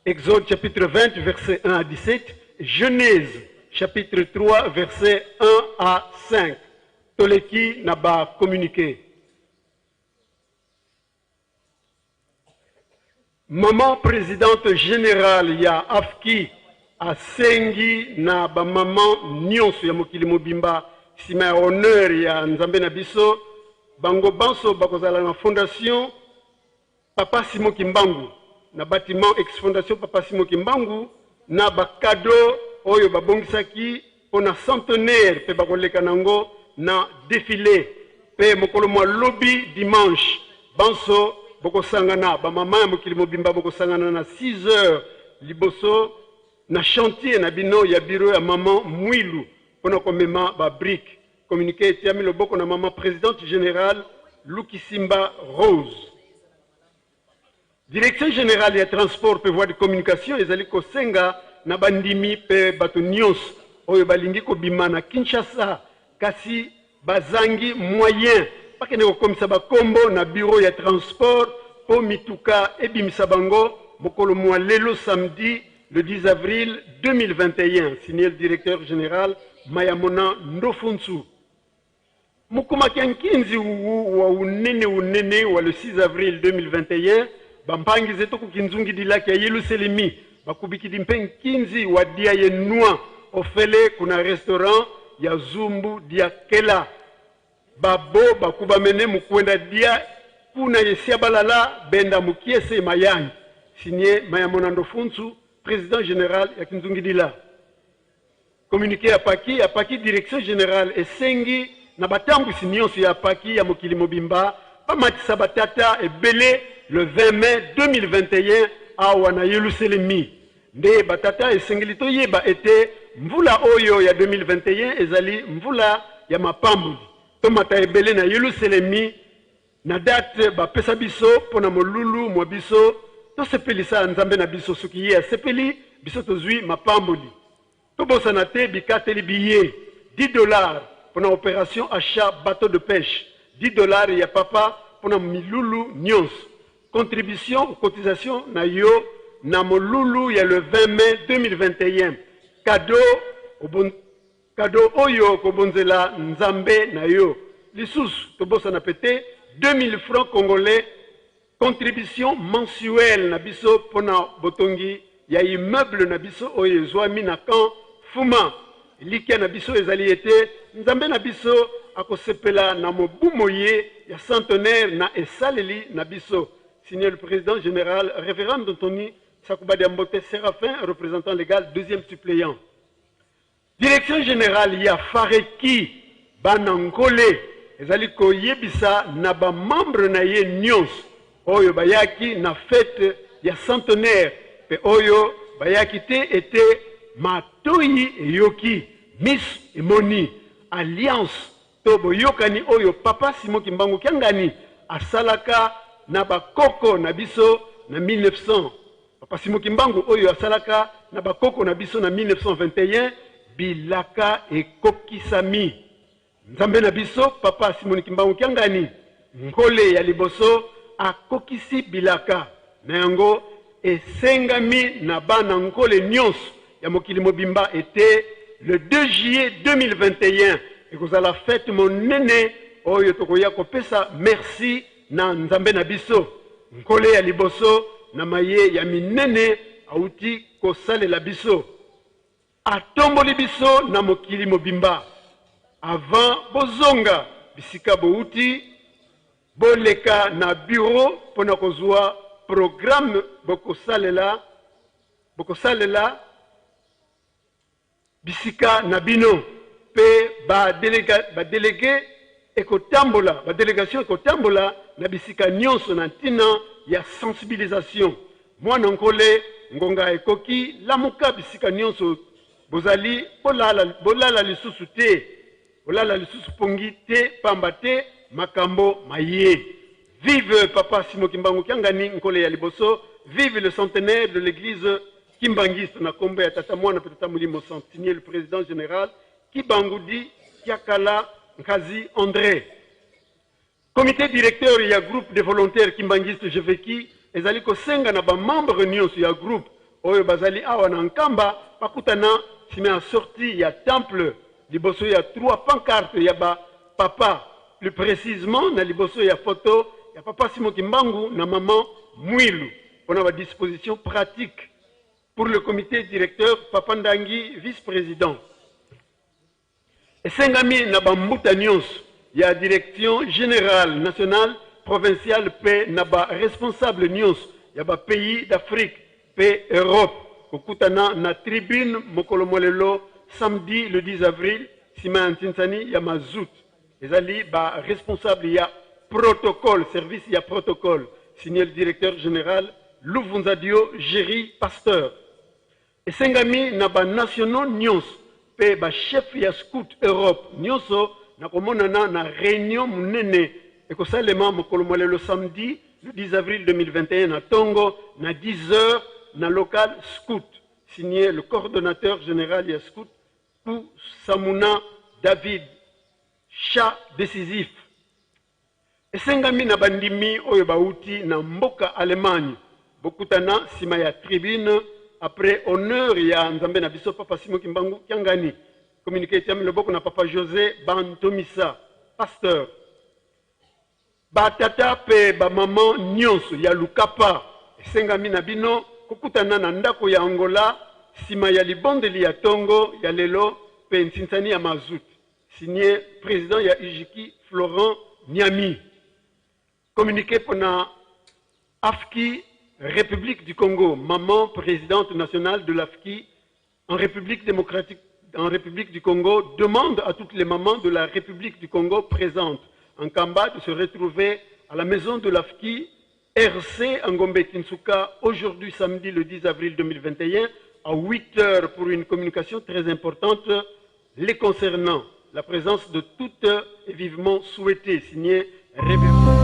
Exode chapitre 20 verset 1 à 17, Genèse chapitre 3 verset 1 à 5. Toleki na ba communiqué. Maman présidente générale ya AFKI asengi na ba maman nyonso ya mokili mobimba sima ya honneur ya Nzambe na biso bango banso bakozala na fondation Papa Simon Kimbangu na bâtiment ex fondation Papa Simon Kimbangu na ba cadeau oyo babongisaki pona centenaire pe bakoleka nango na défilé pe mokolo mwa lobi dimanche banso bokosangana ba mama ya mokili mobimba bokosangana na 6 heures liboso na chantier na bino ya bureau ya maman Mwilu pona komema ba briques. Communiqué etiami loboko na maman présidente générale Lukisimba Rose. Direction générale ya transport pe voie de communication ezali kosenga na bandimi pe bato nyonso oyo balingi kobima na Kinshasa kasi bazangi moyen bakende kokomisa bakombo na bureau ya transport po mituka ebimisa bango mokolo mwa lelo samedi le 10 avril 2021, signé le directeur général Mayamona Ndofunsu. Mukumaki ya nkinzi uwu wa unene unene wa le 6 avril 2021 bampangi zetu kukinzungi dilaki ya Yelusalemi bakubikidi mpe nkinzi wa dia ye noa ofele kuna restaurant ya Zumbu dia Kela. Babo bakubamene mukwenda dia kuna yesia balala benda mukiese mayangi. Signé Mayamonando Funsu, président général ya Kinzungidila. Communiqué ya Paki, ya Paki direction générale esengi na batambwisi nyonso ya Paki ya mokili mobimba bamatisa batata ebele le 20 mai 2021 awa na Yelusalemi. Nde batata esengeli toyeba ete mvula oyo ya 2021 ezali mvula ya mapamboli. Tomata ebele na Yelusalemi na date bapesa biso mpo na molulu mwa biso, tosepelisa Nzambe na biso. Soki ye asepeli, biso tozwi mapamboli. Tobosana te bikateli biye, 10 dollars mpo na operation achat bateau de peche, 10 dollars ya papa mpo na milulu nyonso. Contribution ou cotisation na yo na molulu ya le 20 mai 2021. Cadeau obon cadeau oyo okobonzela Nzambe na yo. Lisusu tobosana pe te 2000 francs congolais contribution mensuelle na biso pona botongi ya immeuble na biso oyo ezwami na camp Fuma. Elikya na biso ezali ete Nzambe na biso akosepela na mobu moye ya centenaire na esaleli na biso. Signé le président général Révérend Anthony Sakubadiambote Séraphin, représentant légal, deuxième suppléant. Direction generale ya Fareki bana Nkole ezali koyebisa na ba membres na ye nionso oyo bayaki na fete ya centenaire mpe oyo bayaki te ete matoyi eyoki, miso emoni alliance to boyokani oyo Papa Simon Kimbangu Kiangani asalaka na ba koko na biso na 1900 Papa Simon Kimbangu oyo asalaka na ba koko na biso na 1921, bilaka ekokisami. Nzambe na biso Papa Simon Kimbangu Kiangani, Nkole ya liboso akokisi bilaka. Na yango esengami na bana Nkole nionso ya mokili mobimba ete le 2 juillet 2021 ekozala fete monene oyo tokoya kopesa merci na Nzambe na biso, Nkole ya liboso na maye ya minene awuti kosalela biso. Atomboli biso na mokili mobimba. Avant bozonga bisika bowuti, boleka na bureau pona kozua programme bokosalela bokosalela bisika na bino pe ba ba delegue ekotambola ba delegation ekotambola na bisika nionso na ntina ya sensibilisation. Mwana Nkole, ngonga ekoki, lamuka bisika nionso bozali, bolala, bolala lisusu te, bolala lisusu pongi te, pamba te makambo maye. Vive Papa Simon Kimbangu Kiangani, Nkole ya liboso, vive le centenaire de l'eglise Kimbanguiste na kombo ya Tata Mwana pe Tata Molimo Santu, signé le président général Kibangudi Kiakala Nkazi André. Comité directeur ya groupe de volontaires kimbanguiste GVKI ezali kosenga na ba membres nionso ya groupe oyo bazali awa na Nkamba bakutana sima ya sortie ya temple liboso ya trois pancartes ya ba papa, plus precisement na liboso ya photo ya papa Simon Kimbangu na maman Muilu pona ba dispositions pratiques pour le comite directeur papa Ndangi vice-president. Esengami na ba mbuta nionso ya direction generale nationale, provinciale mpe na ba responsables nionso ya ba pays d'Afrique mpe Europe kokutana na tribune mokolo mwa lelo samedi le 10 avril sima ya ntinsani ya mazout. Ezali ba responsables ya protocole, service ya protocole, signe le directeur general Luvunzadio Jerry Pasteur. Esengami na ba nationaux nionso mpe ba chefs ya scout Europe nionso na komonana na reunion monene ekosalema mokolo mwa lelo samedi le 10 avril 2021 na tongo na 10 heures na local scout. Signe le coordonnateur general ya scout Kusamuna David Chat decisif. Esengami na bandimi oyo bawuti na mboka Allemagne bokutana sima ya tribune après honneur ya Nzambe na biso Papa Simon Kimbangu Kiangani. Communiqué etiami loboko na Papa Jose Bantomisa, pasteur. Ba tata pe ba maman nionso ya Lukapa, esengami na bino kokutana na ndako ya Angola sima ya libondeli ya tongo ya lelo pe nsinsani ya mazout. Signé president ya UJKI. Florent Niami. Communiqué pona AFKI République du Congo, maman présidente nationale de l'AFKI en République démocratique en République du Congo demande à toutes les mamans de la République du Congo présentes en Kamba de se retrouver à la maison de l'AFKI RC Ngombe Kinsuka aujourd'hui samedi le 10 avril 2021 à 8 heures pour une communication très importante les concernant. La présence de toutes est vivement souhaitée. Signé Révérend.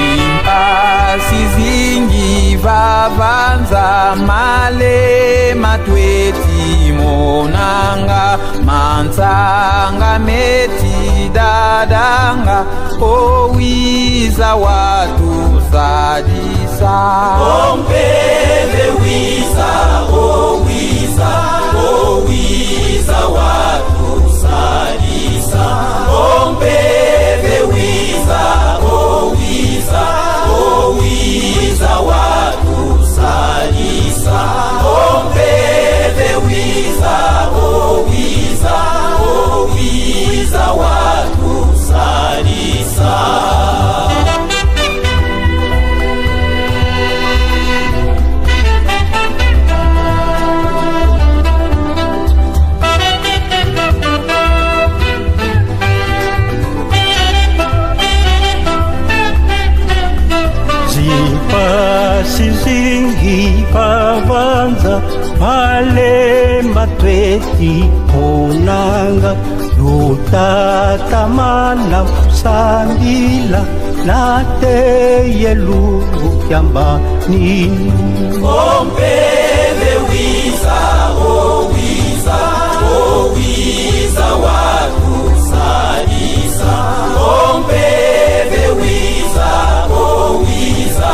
Zimpasi zingi vavanza malema tweti monanga mansanga meti dadanga owiza watu sadisa. Ompeve wiza, owiza, owiza watu sadisa. Ompeve wiza, owiza, owiza watu sadisa. Ompeve wiza, owiza, owiza watu sadisa. Zimpasi zingi vavanza malema tweti monanga lutatamana kusambila nateyelungu kyamba nini. Ompeve wiza, owiza, owiza watu sadisa. Ompeve wiza, owiza,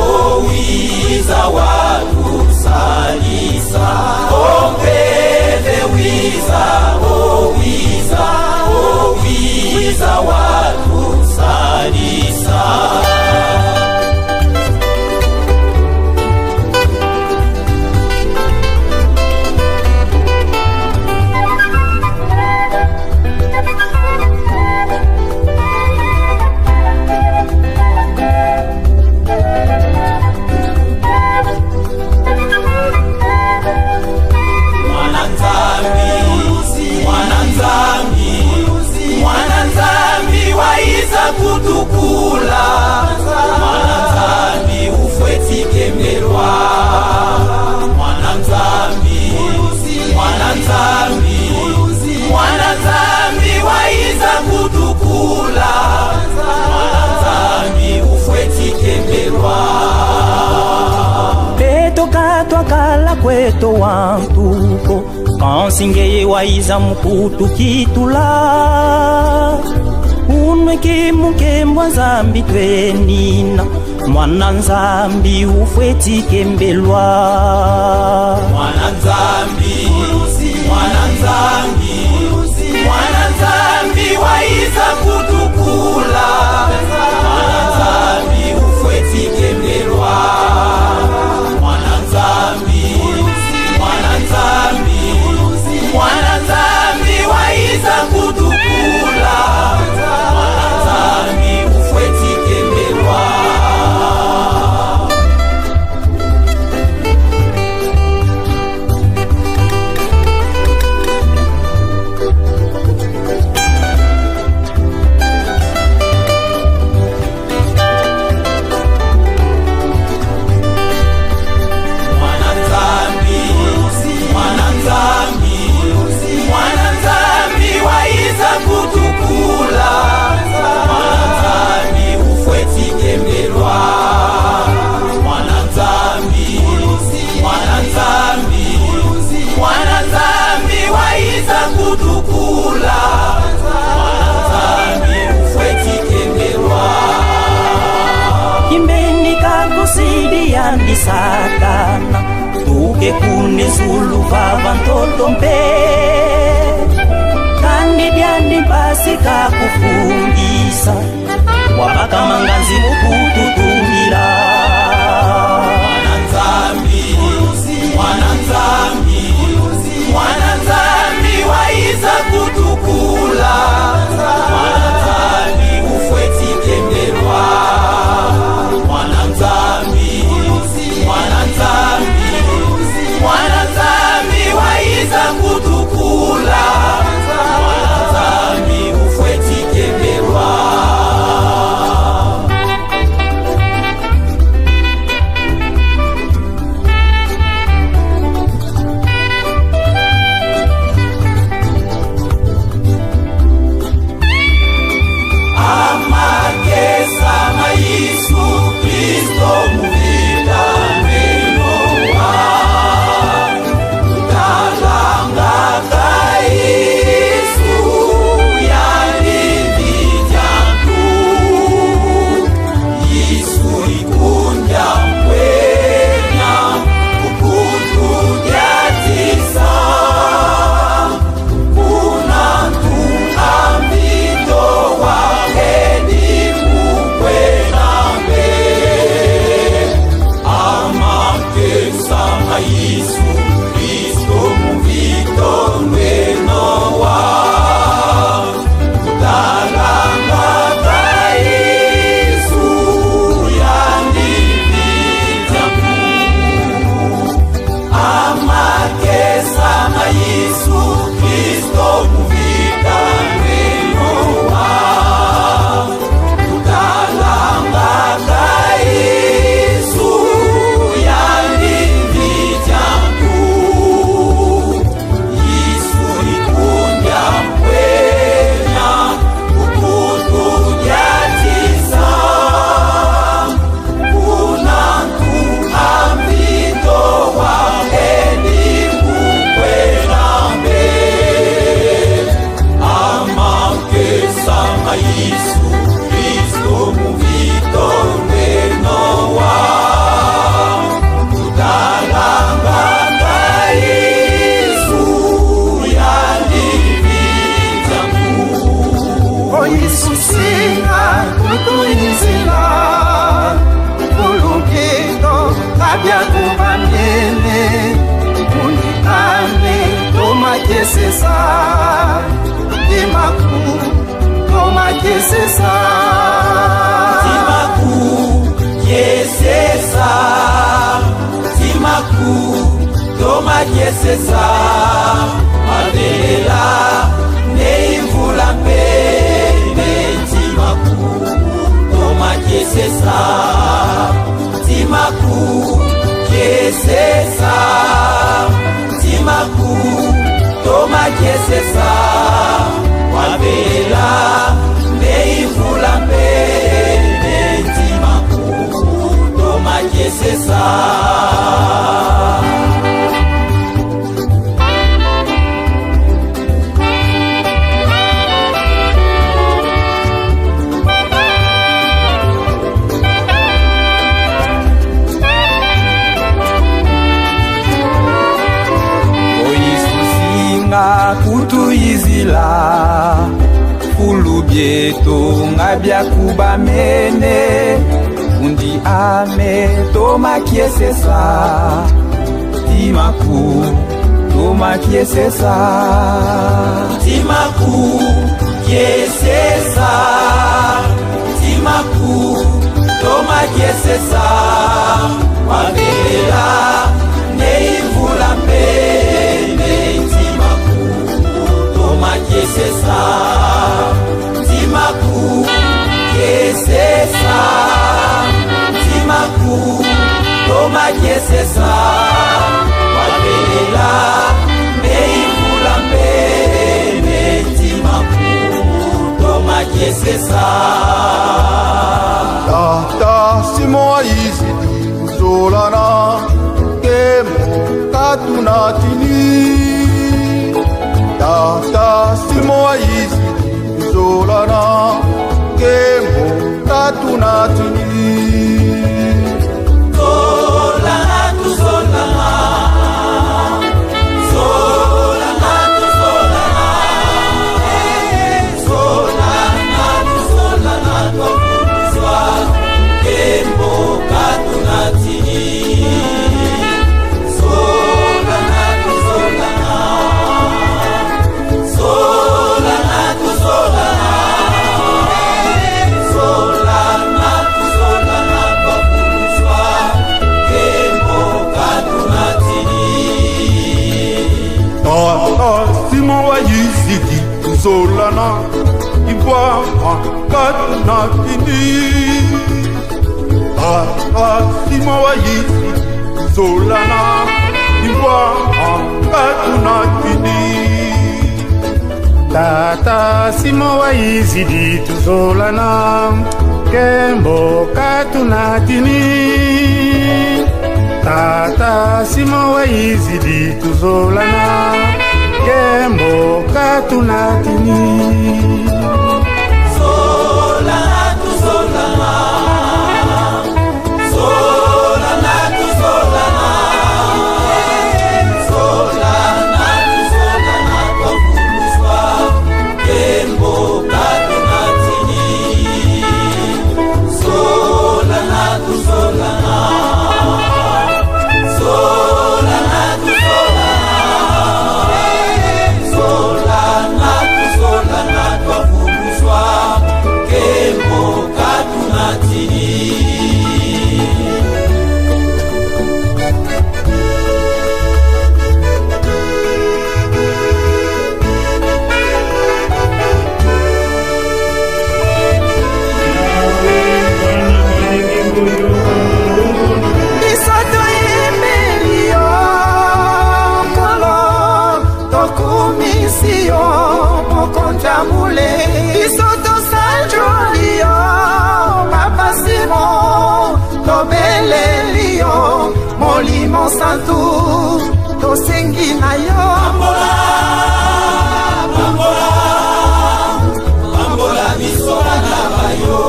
owiza watu sadisa. Ompeve wiza, owiza, owiza watu sadisa. Mwana Nzambi, mwana Nzambi, mwana Nzambi waiza kutukula. Mwana Nzambi ufwetikembelwa. Mwana Nzambi, mwana Nzambi, mwana Nzambi waiza kutukula. Mwana Nzambi ufwetikembelwa. Betoka twakala kweto wantuko kansingeye waiza mukutu kitula unweke mukembwa nzambi twenina mwana nzambi ufwetikembelwa. Mwana Nzambi, mwana Nzambi, mwana Nzambi waiza kutukula. Mwana Nzambi ufwetikembelwa. Mwana Nzambi, mwana Nzambi, mwana Nzambi waiza kutukula. Mwana Nzambi ufwetikembelwa. Satana tuke kune zulu vava ntoto mpe kandi dyandi mpasi kakufungisa wabakamanganzi mukututungila. Mwana Nzambi, mwana Nzambi, mwana Nzambi waiza kutukula. Mwana Nzambi ufwetikembelwa. Mwana Nzambi, mwana Nzambi, mwana Nzambi waiza kutukula. Mwana Nzambi ufwetikembelwa. Amakesa ma Yesu Kristo muvita menowa. Kutalanga ka Yesu yalivijantu. Yesu ikundya kwenya kukutudyatisa. Kuna ntu ambito wakeni kukwenambe. Amakesa ma Yesu Kristo muvito lwenowa. Kutalanga ka Yesu yandivitaku. Amakesa ma Yesu Kristo muvita lwenowa. Kutalanga ka Yesu yandivitaku. Yesu ikundya kwenya kukutudyatisa. Kuna ntu ambito wakeni kukwenambe. Amakesa ma Yesu Kristo muvito lwenowa. Kutalanga ka Yesu yandivitaku. Oisusinga kutuizila kulukito kabyakubamyene unikane tomakesesa timaku tomakesesa. Timaku kesesa, timaku tomakesesa. Mabelela neimvula mpe timaku tomakesesa. Timaku kesesa, timaku tomakesesa. Mabelela neimvula mpe timaku tomakesesa. Oisusinga kutuizila fulu bieto nga byakubamene undi ame tomakiesesa timaku tomakiesesa. Timaku kesesa, timaku tomakiesesa. Mabelela neimvula mpe timaku tomakiesesa. Timaku kesesa, timaku tomakiesesa. Mabelela neimvula mpe timaku tomakiesesa. Tata Simon aizidi kuzolana kemo katuna tini. Tata Simon aizidi kuzolana kemo katuna tini. Zola. Tuzolana Ivoire Katuna Tini Tata Simon Wayisi Tuzolana Ivoire Katuna Tini Tata Simon Wayizidi tuzolana Kembo katuna tini Tata Simon Wayizidi tuzolana Kembo katuna tini Solana tuzolana Solana tuzolana Solana tuzolana twakuluswa Kembo katuna tini Solana tuzolana Solana tuzolana Solana tuzolana twakuluswa Kembo katuna tini Biso toyembeli yo Nkolo, tokumisi yo mokonzi ya bule. Biso tosanjoli yo Papa Simon, tobeleli yo Molimo Santu, tosengi na yo. Pambola, pambola biso bana bayo.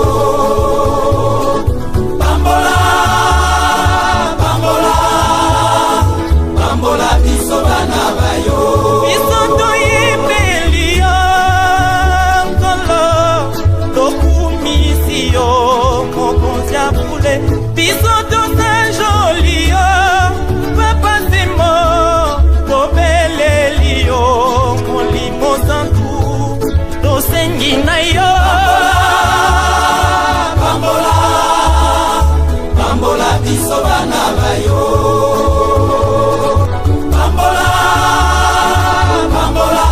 Pambola, pambola, pambola biso bana bayo. Biso toyembeli yo Nkolo, tokumisi yo mokonzi ya bule. Biso tosanjoli yo Papa Simon, tobeleli yo Molimo Santu, tosengi na yo. Pambola, pambola biso bana bayo. Pambola, pambola,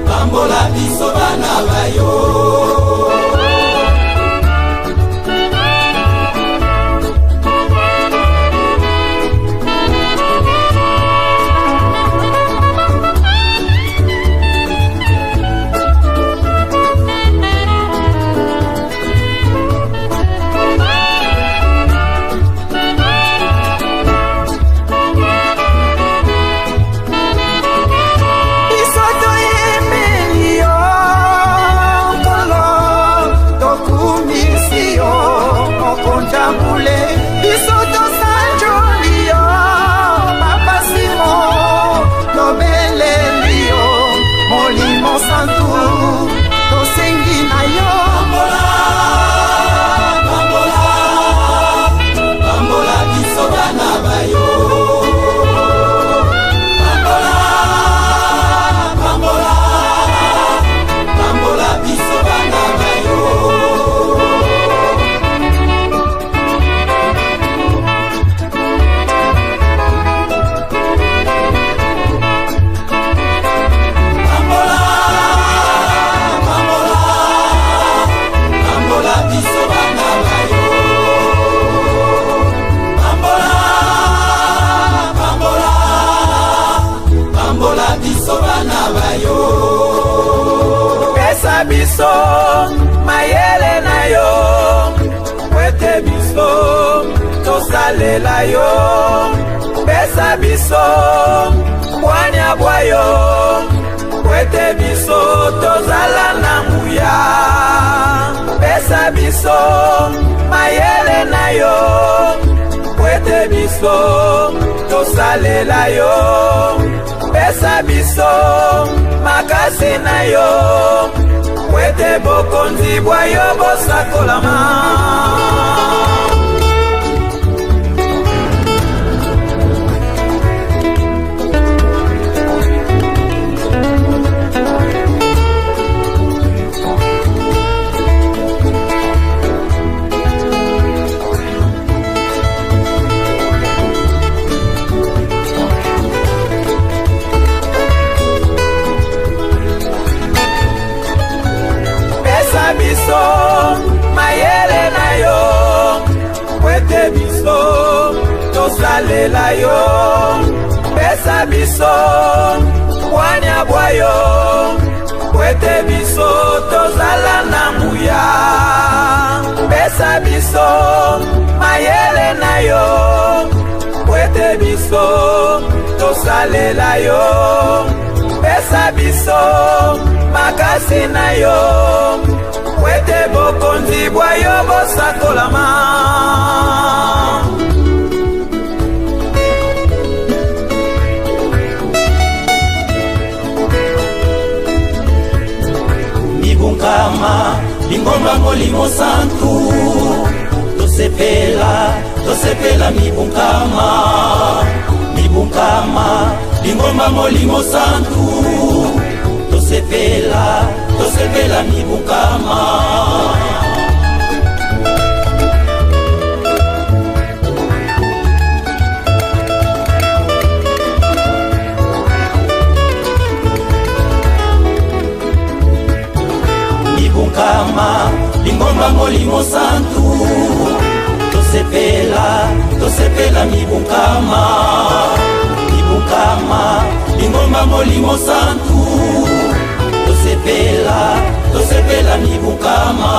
pambola biso bana bayo. Biso toyembeli yo Nkolo, tokumisi yo mokonzi ya bule. Biso tosanjoli yo Papa Simon, tobeleli yo Molimo Santu, tosengi na yo. Pambola, pambola biso bana bayo. Pambola, pambola, pambola biso bana bayo. Pambola, pambola, pambola biso bana bayo. Pambola, pambola, pambola biso bana bayo. Pesa biso mayele na yo, po ete biso tosalela yo. Pesa biso bwanya bwa yo, po ete biso tozala na nguya. Pesa biso mayele na yo, po ete biso tosalela yo. Pesa biso makasi na yo, po ete bokonzi bwa yo bosakolama. Tosalela yo, pesa biso bwanya bwa yo, po ete biso tozala na nguya. Pesa biso mayele na yo, po ete biso tosalela yo. Pesa biso makasi na yo, po ete bokonzi bwa yo bosakolama. Mibunkama lingomba molimo santu, tosepela, tosepela mibunkama, mibunkama lingomba molimo santu, tosepela, tosepela mibunkama. Mibunkama lingomba molimo santu, tosepela, tosepela mibunkama, mibunkama lingomba molimo santu, tosepela, tosepela mibunkama.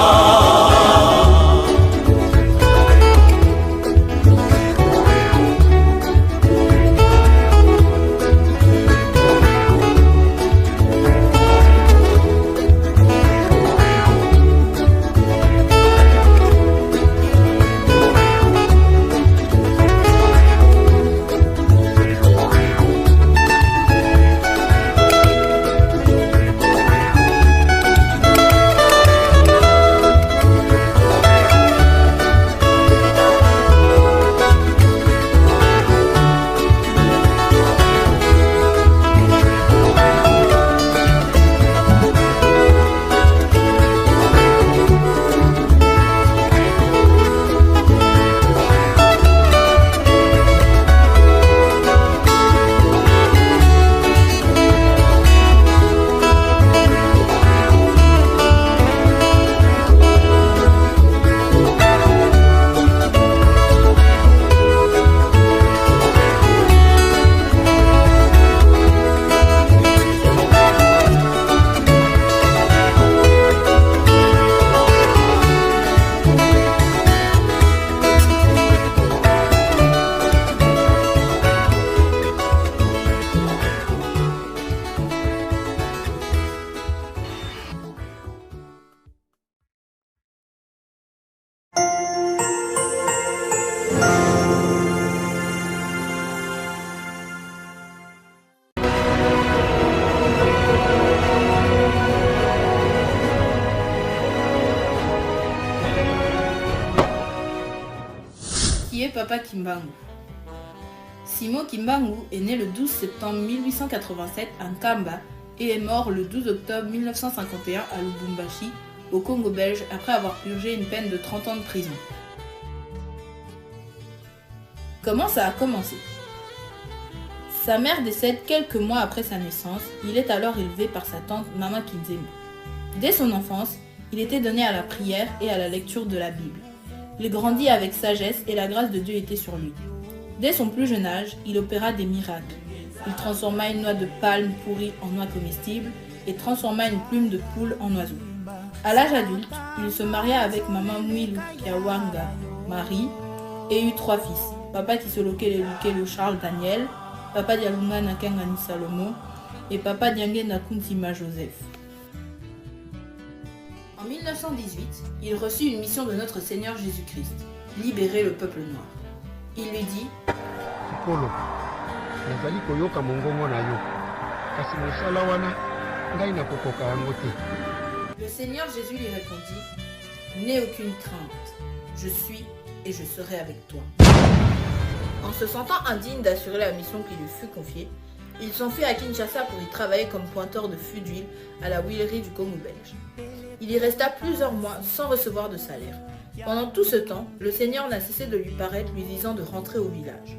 Qui est Papa Kimbangu? Simon Kimbangu est né le 12 septembre 1887 à Nkamba et est mort le 12 octobre 1951 à Lubumbashi, au Congo belge, après avoir purgé une peine de 30 ans de prison. Comment ça a commencé? Sa mère décède quelques mois après sa naissance, il est alors élevé par sa tante Mama Kinzembe. Dès son enfance, il était donné à la prière et à la lecture de la Bible. Il grandit avec sagesse et la grâce de Dieu était sur lui. Dès son plus jeune âge, il opéra des miracles. Il transforma une noix de palme pourrie en noix comestible et transforma une plume de poule en oiseau. À l'âge adulte, il se maria avec Mama Mwilu Kiawanga Marie et eut 3 fils. Papa Kisolokele Lukelo Charles Daniel, Papa Dialunga Nakangani Salomo et Papa Diangienda Kuntima Joseph. En 1918, il reçut une mission de notre Seigneur Jésus-Christ, libérer le peuple noir. Il lui dit: Nkolo, nazali koyoka mongongo na yo, kasi mosala wana ngai nakokoka yango te. Le Seigneur Jésus lui répondit: N'aie aucune crainte, je suis et je serai avec toi. En se sentant indigne d'assurer la mission qui lui fut confiée, il s'enfuit à Kinshasa pour y travailler comme pointeur de fût d'huile à la huilerie du Congo belge. Il y resta plusieurs mois sans recevoir de salaire. Pendant tout ce temps, le Seigneur n'a cessé de lui paraître, lui disant de rentrer au village.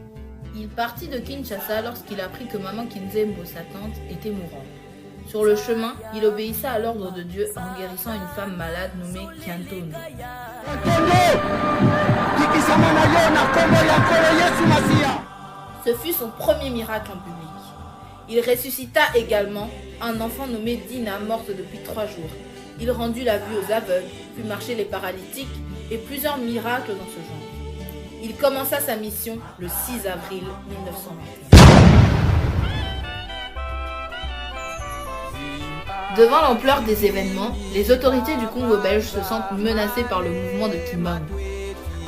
Il partit de Kinshasa lorsqu'il apprit que Maman Kinzembo, sa tante, était mourante. Sur le chemin, il obéissa à l'ordre de Dieu en guérissant une femme malade nommée Kiantondo. Kiantondo, kikisama na yo na kombo ya Nkolo Yesu Ce fut son premier miracle en public. Il ressuscita également un enfant nommé Dina, morte depuis trois jours. Il rendit la vue aux aveugles, fit marcher les paralytiques et plusieurs miracles dans ce genre. Il commença sa mission le 6 avril 1921. Devant l'ampleur des événements, les autorités du Congo belge se sentent menacées par le mouvement de Kimbangu.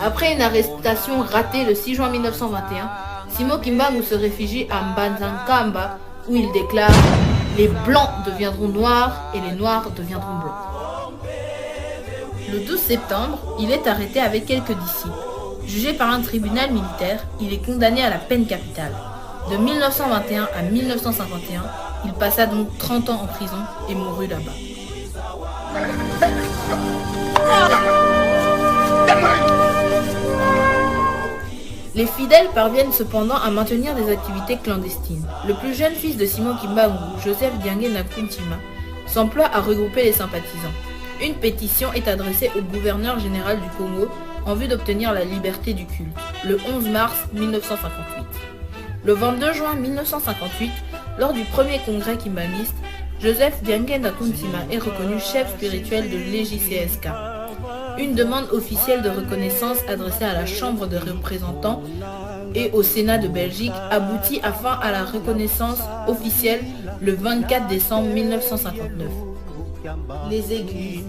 Après une arrestation ratée le 6 juin 1921, Simo Kimbangu se réfugie à Mbanzankamba où il déclare Les blancs deviendront noirs et les noirs deviendront blancs. Le 12 septembre, il est arrêté avec quelques disciples. Jugé par un tribunal militaire, il est condamné à la peine capitale. De 1921 à 1951, il passa donc 30 ans en prison et mourut là-bas. Les fidèles parviennent cependant à maintenir des activités clandestines. Le plus jeune fils de Simon Kimbangu, Joseph Diange Nakuntima, s'emploie à regrouper les sympathisants. Une pétition est adressée au gouverneur général du Congo en vue d'obtenir la liberté du culte, le 11 mars 1958. Le 22 juin 1958, lors du premier congrès kimbanguiste, Joseph Diange Kuntima est reconnu chef spirituel de l'EJCSK. Une demande officielle de reconnaissance adressée à la Chambre des représentants et au Sénat de Belgique aboutit afin à la reconnaissance officielle le 24 décembre 1959. Les églises.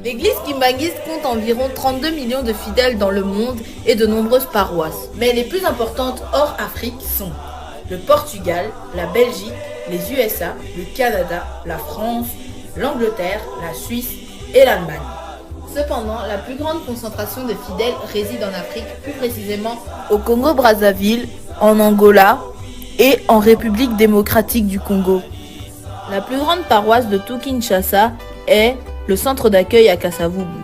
L'église kimbanguiste compte environ 32 millions de fidèles dans le monde et de nombreuses paroisses. Mais les plus importantes hors Afrique sont le Portugal, la Belgique, les USA, le Canada, la France, l'Angleterre, la Suisse et l'Allemagne. Cependant, la plus grande concentration de fidèles réside en Afrique, plus précisément au Congo-Brazzaville, en Angola et en République démocratique du Congo. La plus grande paroisse de tout Kinshasa est le centre d'accueil à Kasavubu.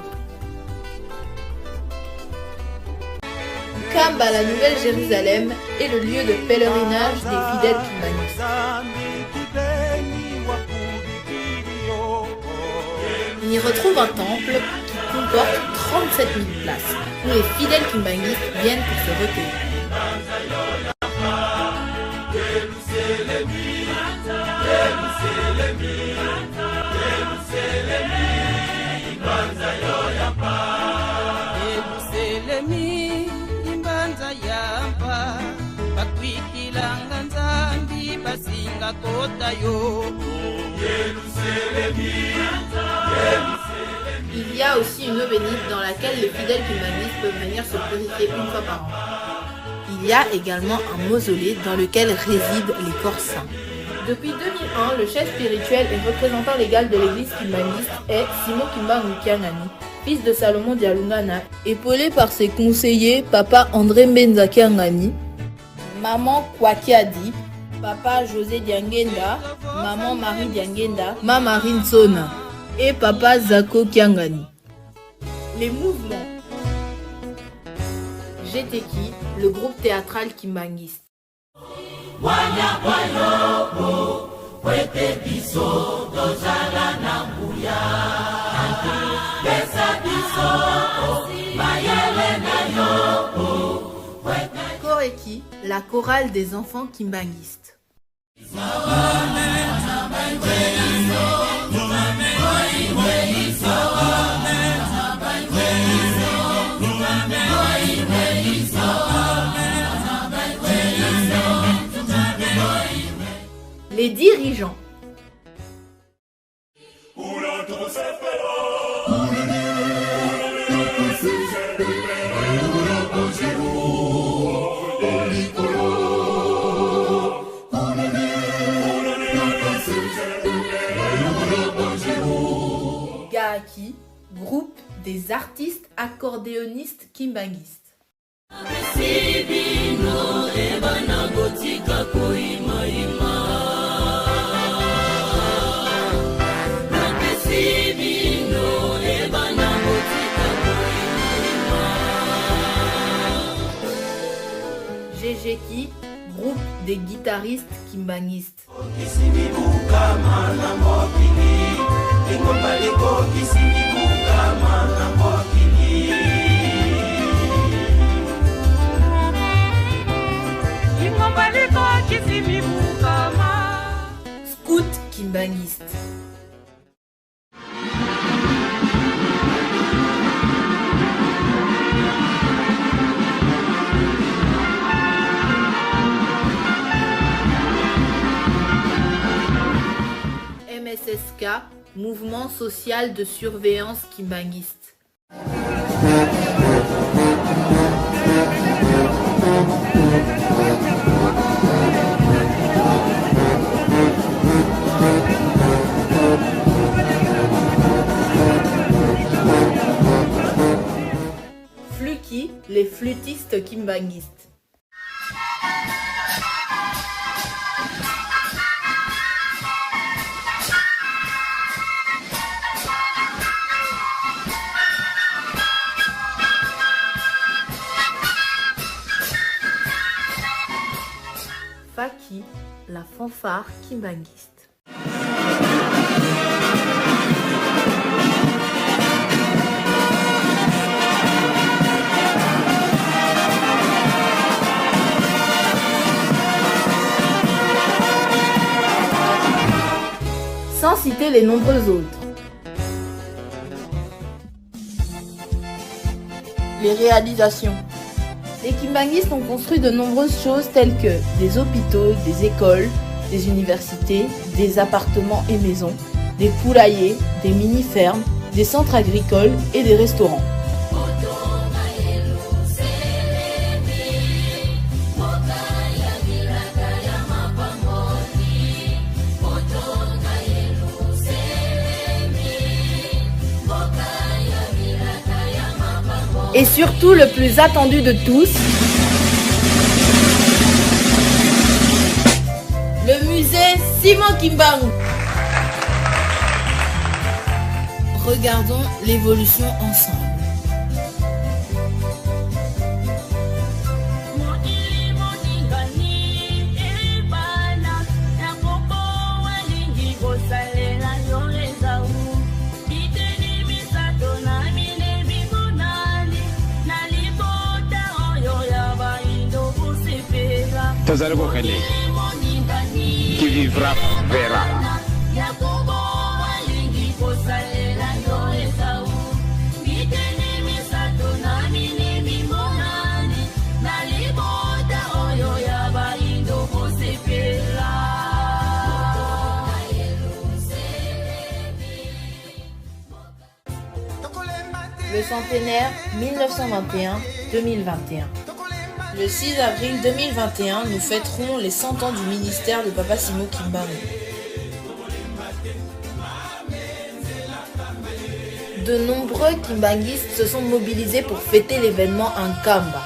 Kamba, la Nouvelle Jérusalem, est le lieu de pèlerinage des fidèles kimbanguistes. On y retrouve un temple qui comporte 37 000 places, où les fidèles kimbanguistes viennent pour se recueillir. Yeluselemi imbanza yampa bakwikilanga nzambi basinga kota yo Il y a aussi une eau bénite dans laquelle les fidèles kimbanguistes peuvent venir se purifier une fois par an. Il y a également un mausolée dans lequel résident les corps saints. Depuis 2001, le chef spirituel et représentant légal de l'église kimbanguiste est Simon Kimbangu Kiangani, fils de Salomon Dialungana, épaulé par ses conseillers papa André Mbenza Kiangani, maman Kwakiadi, papa José Diangenda, maman Marie Diangenda, maman Rinsona et papa Zako Kiangani. Les mouvements. GTK, le groupe théâtral kimbanguiste. Koreki, la chorale des enfants kimbanguistes. Les dirigeants. Gaaki, groupe des artistes accordéonistes kimbanguistes. GGki, groupe des guitaristes kimbanguistes. kimbanguiste. MSSK, Mouvement social de surveillance kimbanguiste. Fluki, les flûtistes kimbanguistes. Faki, la fanfare kimbanguiste. Sans citer les nombreux autres. Les réalisations. Les Kimbanguistes ont construit de nombreuses choses telles que des hôpitaux, des écoles, des universités, des appartements et maisons, des poulaillers, des mini-fermes, des centres agricoles et des restaurants. Et surtout le plus attendu de tous, le musée Simon Kimbangu. Regardons l'évolution ensemble. Tozali kokende qui vivra verra. Le centenaire 1921-2021. Le 6 avril 2021, nous fêterons les 100 ans du ministère de Papa Simo Kimbangu. De nombreux Kimbanguistes se sont mobilisés pour fêter l'événement en Nkamba.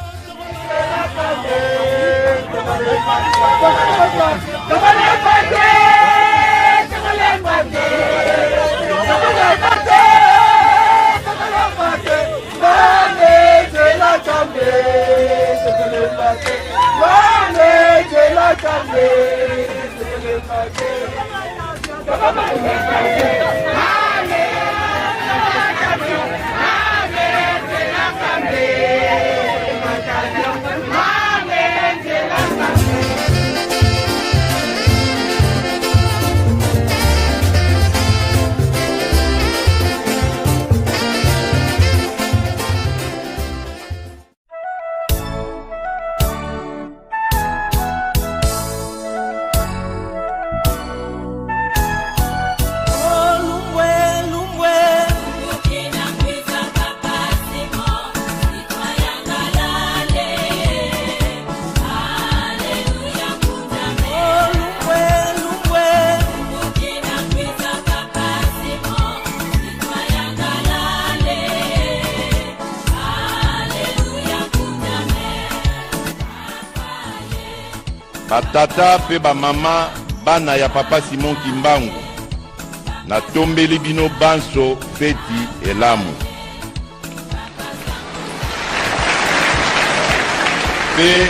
Batata mpe bamama, bana ya Papa Simon Kimbangu, natombeli bino banso feti elamu. Mpe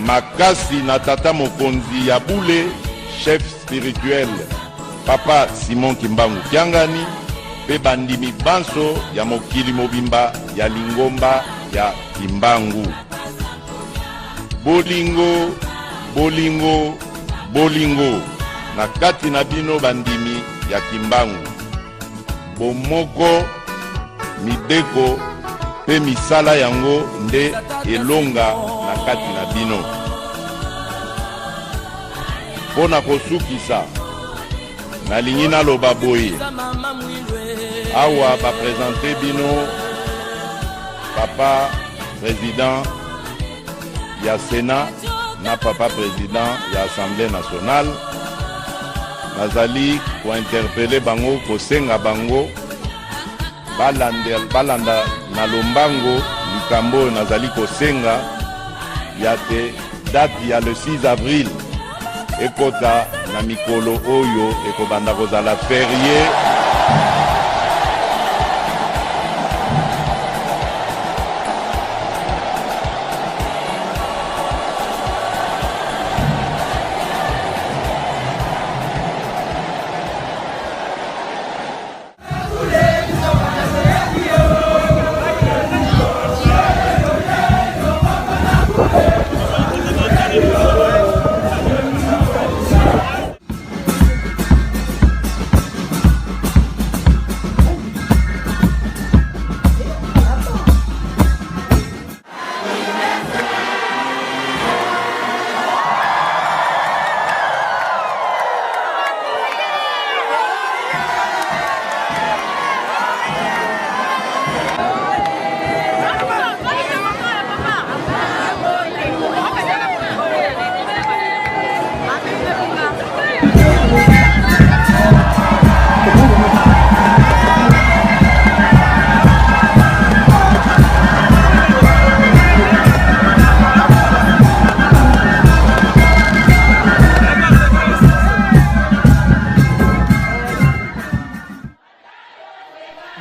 makasi na tata mokonzi ya bule, chef spirituel Papa Simon Kimbangu Kiangani, mpe bandimi banso ya mokili mobimba ya lingomba ya Kimbangu. Bolingo, bolingo, bolingo. na kati na bino bandimi ya Kimbangu. Bomoko, mibeko mpe misala yango nde elonga na kati na bino. Mpo na kosukisa, nalingi naloba boye, awa ba presenter bino papa president ya Senat na papa president ya Assemblee nationale, nazali ko interpeller bango, kosenga bango balanda na lombango likambo oyo nazali kosenga ya te date ya le 6 avril ekota na mikolo oyo ekobanda kozala ferie.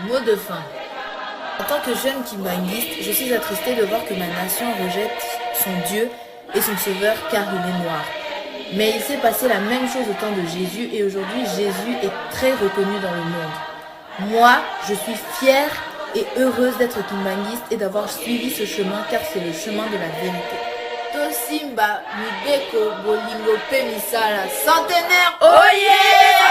Mot de fin. En tant que jeune kimbanguiste, je suis attristée de voir que ma nation rejette son Dieu et son Sauveur car il est noir. Mais il s'est passé la même chose au temps de Jésus et aujourd'hui Jésus est très reconnu dans le monde. Moi, je suis fière et heureuse d'être kimbanguiste et d'avoir suivi ce chemin car c'est le chemin de la vérité. Tosimba, Mibeko, Bolingo, pe misala, centenaire, oye!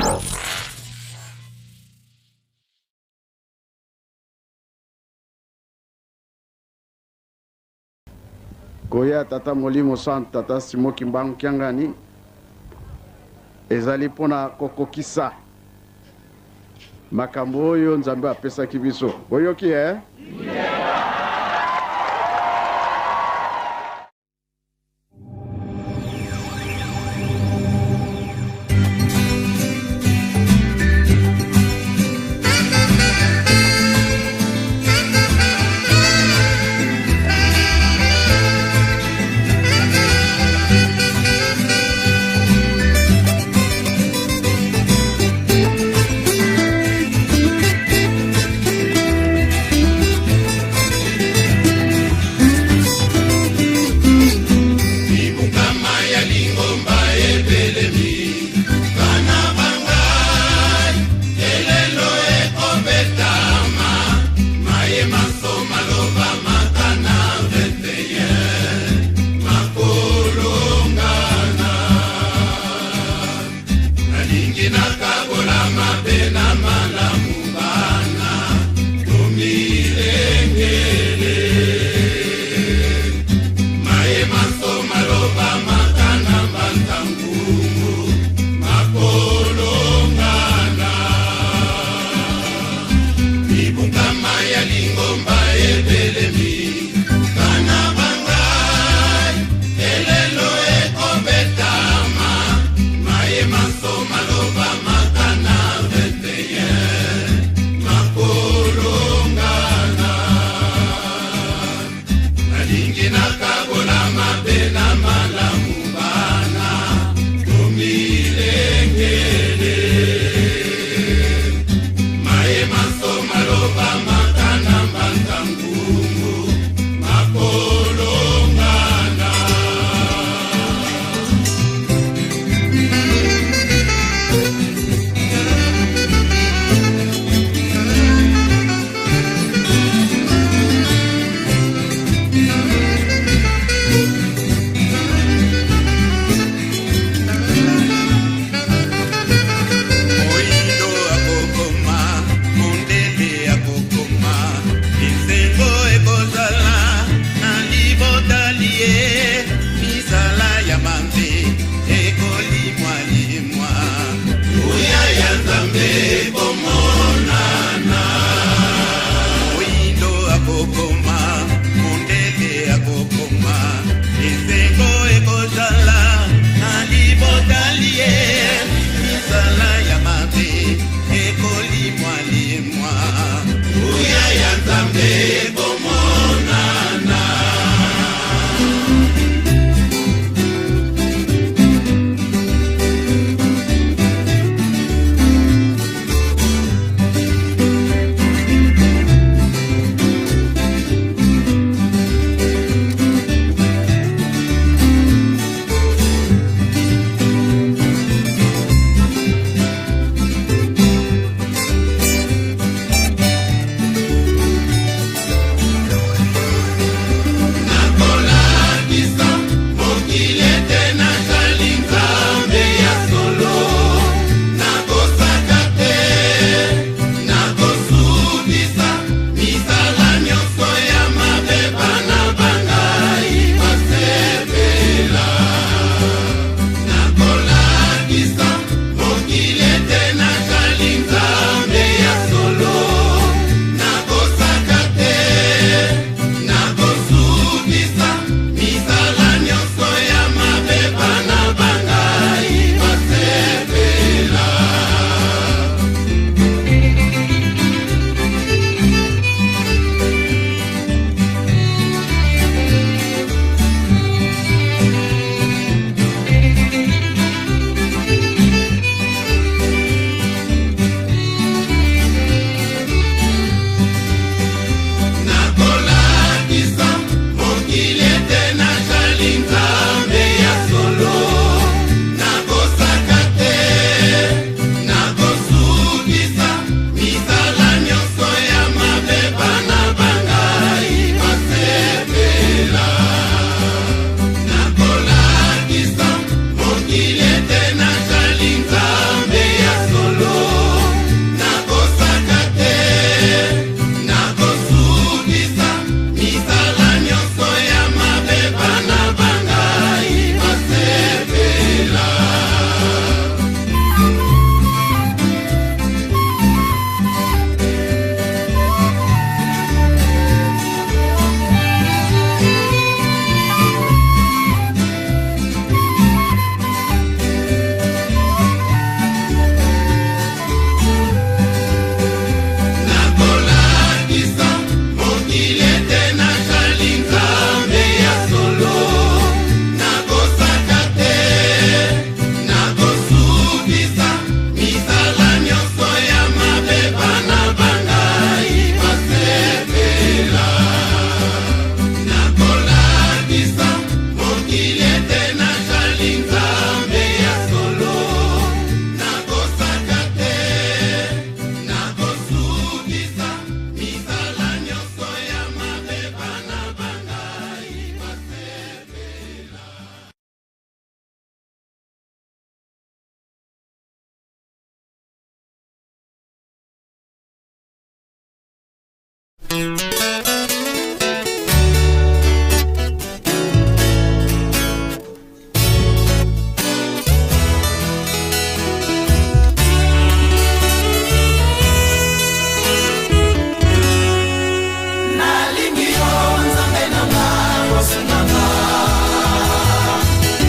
Koya Tata Molimo Santu, Tata Simon Kimbangu Kiangani, ezali mpo na kokokisa makambo oyo Nzambe apesaki biso. Boyoki eh? Nalingi yo Nzambe na nga, kosunga nga.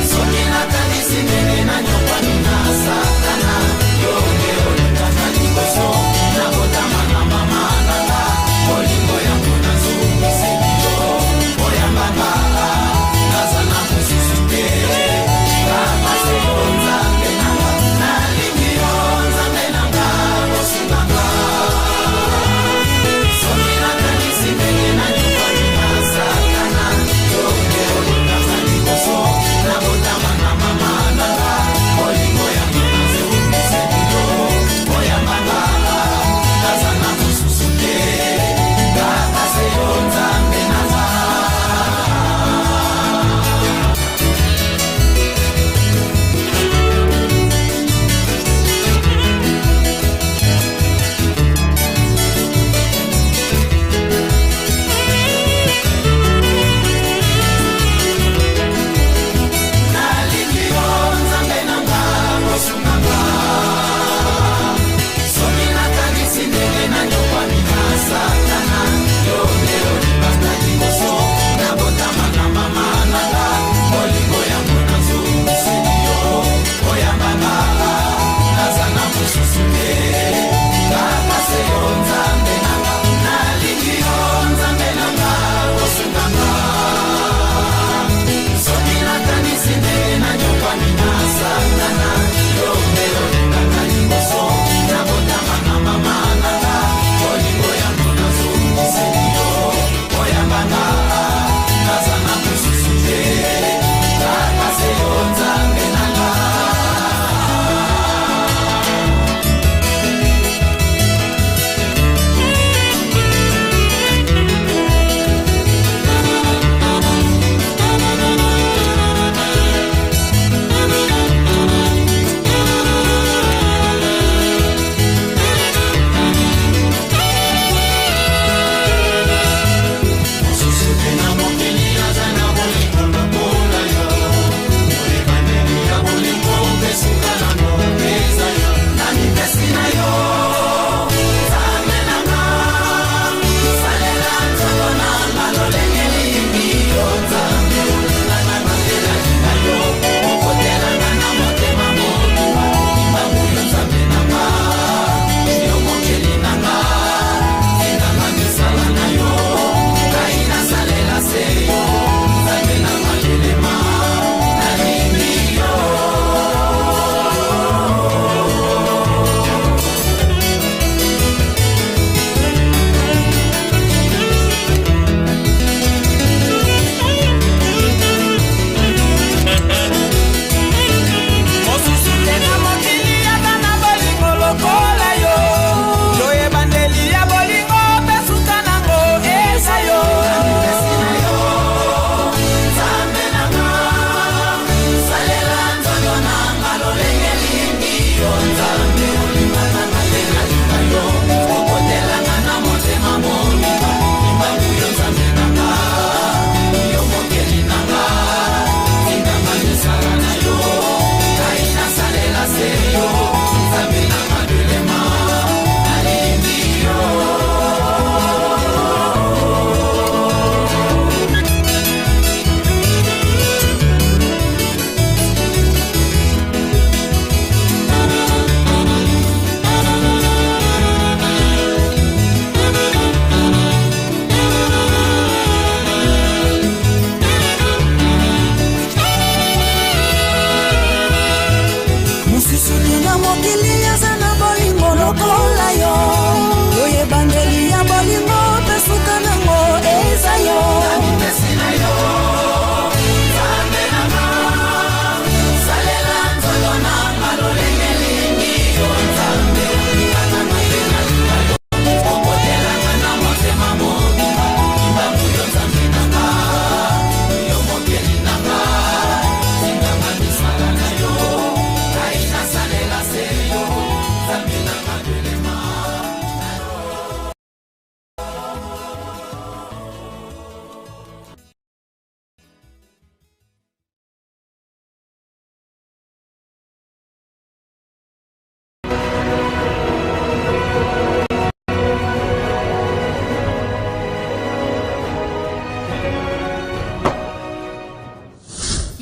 Soki nakanisi ndenge nanyokwami na Satana, yo nde olekaka liboso. Nabotama na mama na nga, bolingo ya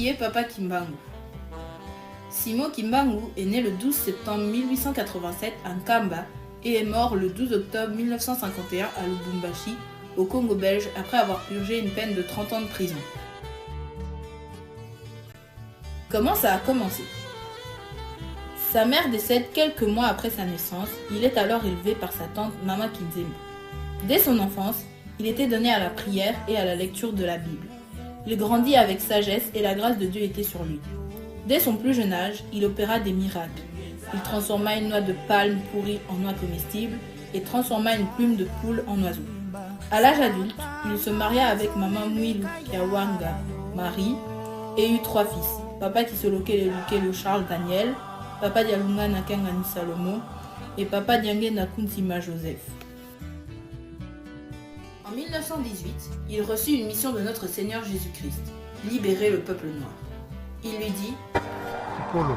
Qui est Papa Kimbangu? Simon Kimbangu est né le 12 septembre 1887 à Nkamba et est mort le 12 octobre 1951 à Lubumbashi, au Congo belge, après avoir purgé une peine de 30 ans de prison. Comment ça a commencé? Sa mère décède quelques mois après sa naissance, il est alors élevé par sa tante Mama Kinzembo. Dès son enfance, il était donné à la prière et à la lecture de la Bible. Il grandit avec sagesse et la grâce de Dieu était sur lui. Dès son plus jeune âge, il opéra des miracles. Il transforma une noix de palme pourrie en noix comestible et transforma une plume de poule en oiseau. À l'âge adulte, il se maria avec Mama Mwilu Kiawanga Marie et eut 3 fils, Papa Kisolokele Lukelo Charles Daniel, Papa Dialunga Nakangani Salomo et Papa Diangienda Kuntima Joseph. En 1918, il reçut une mission de notre Seigneur Jésus-Christ, libérer le peuple noir. Il lui dit: Nkolo,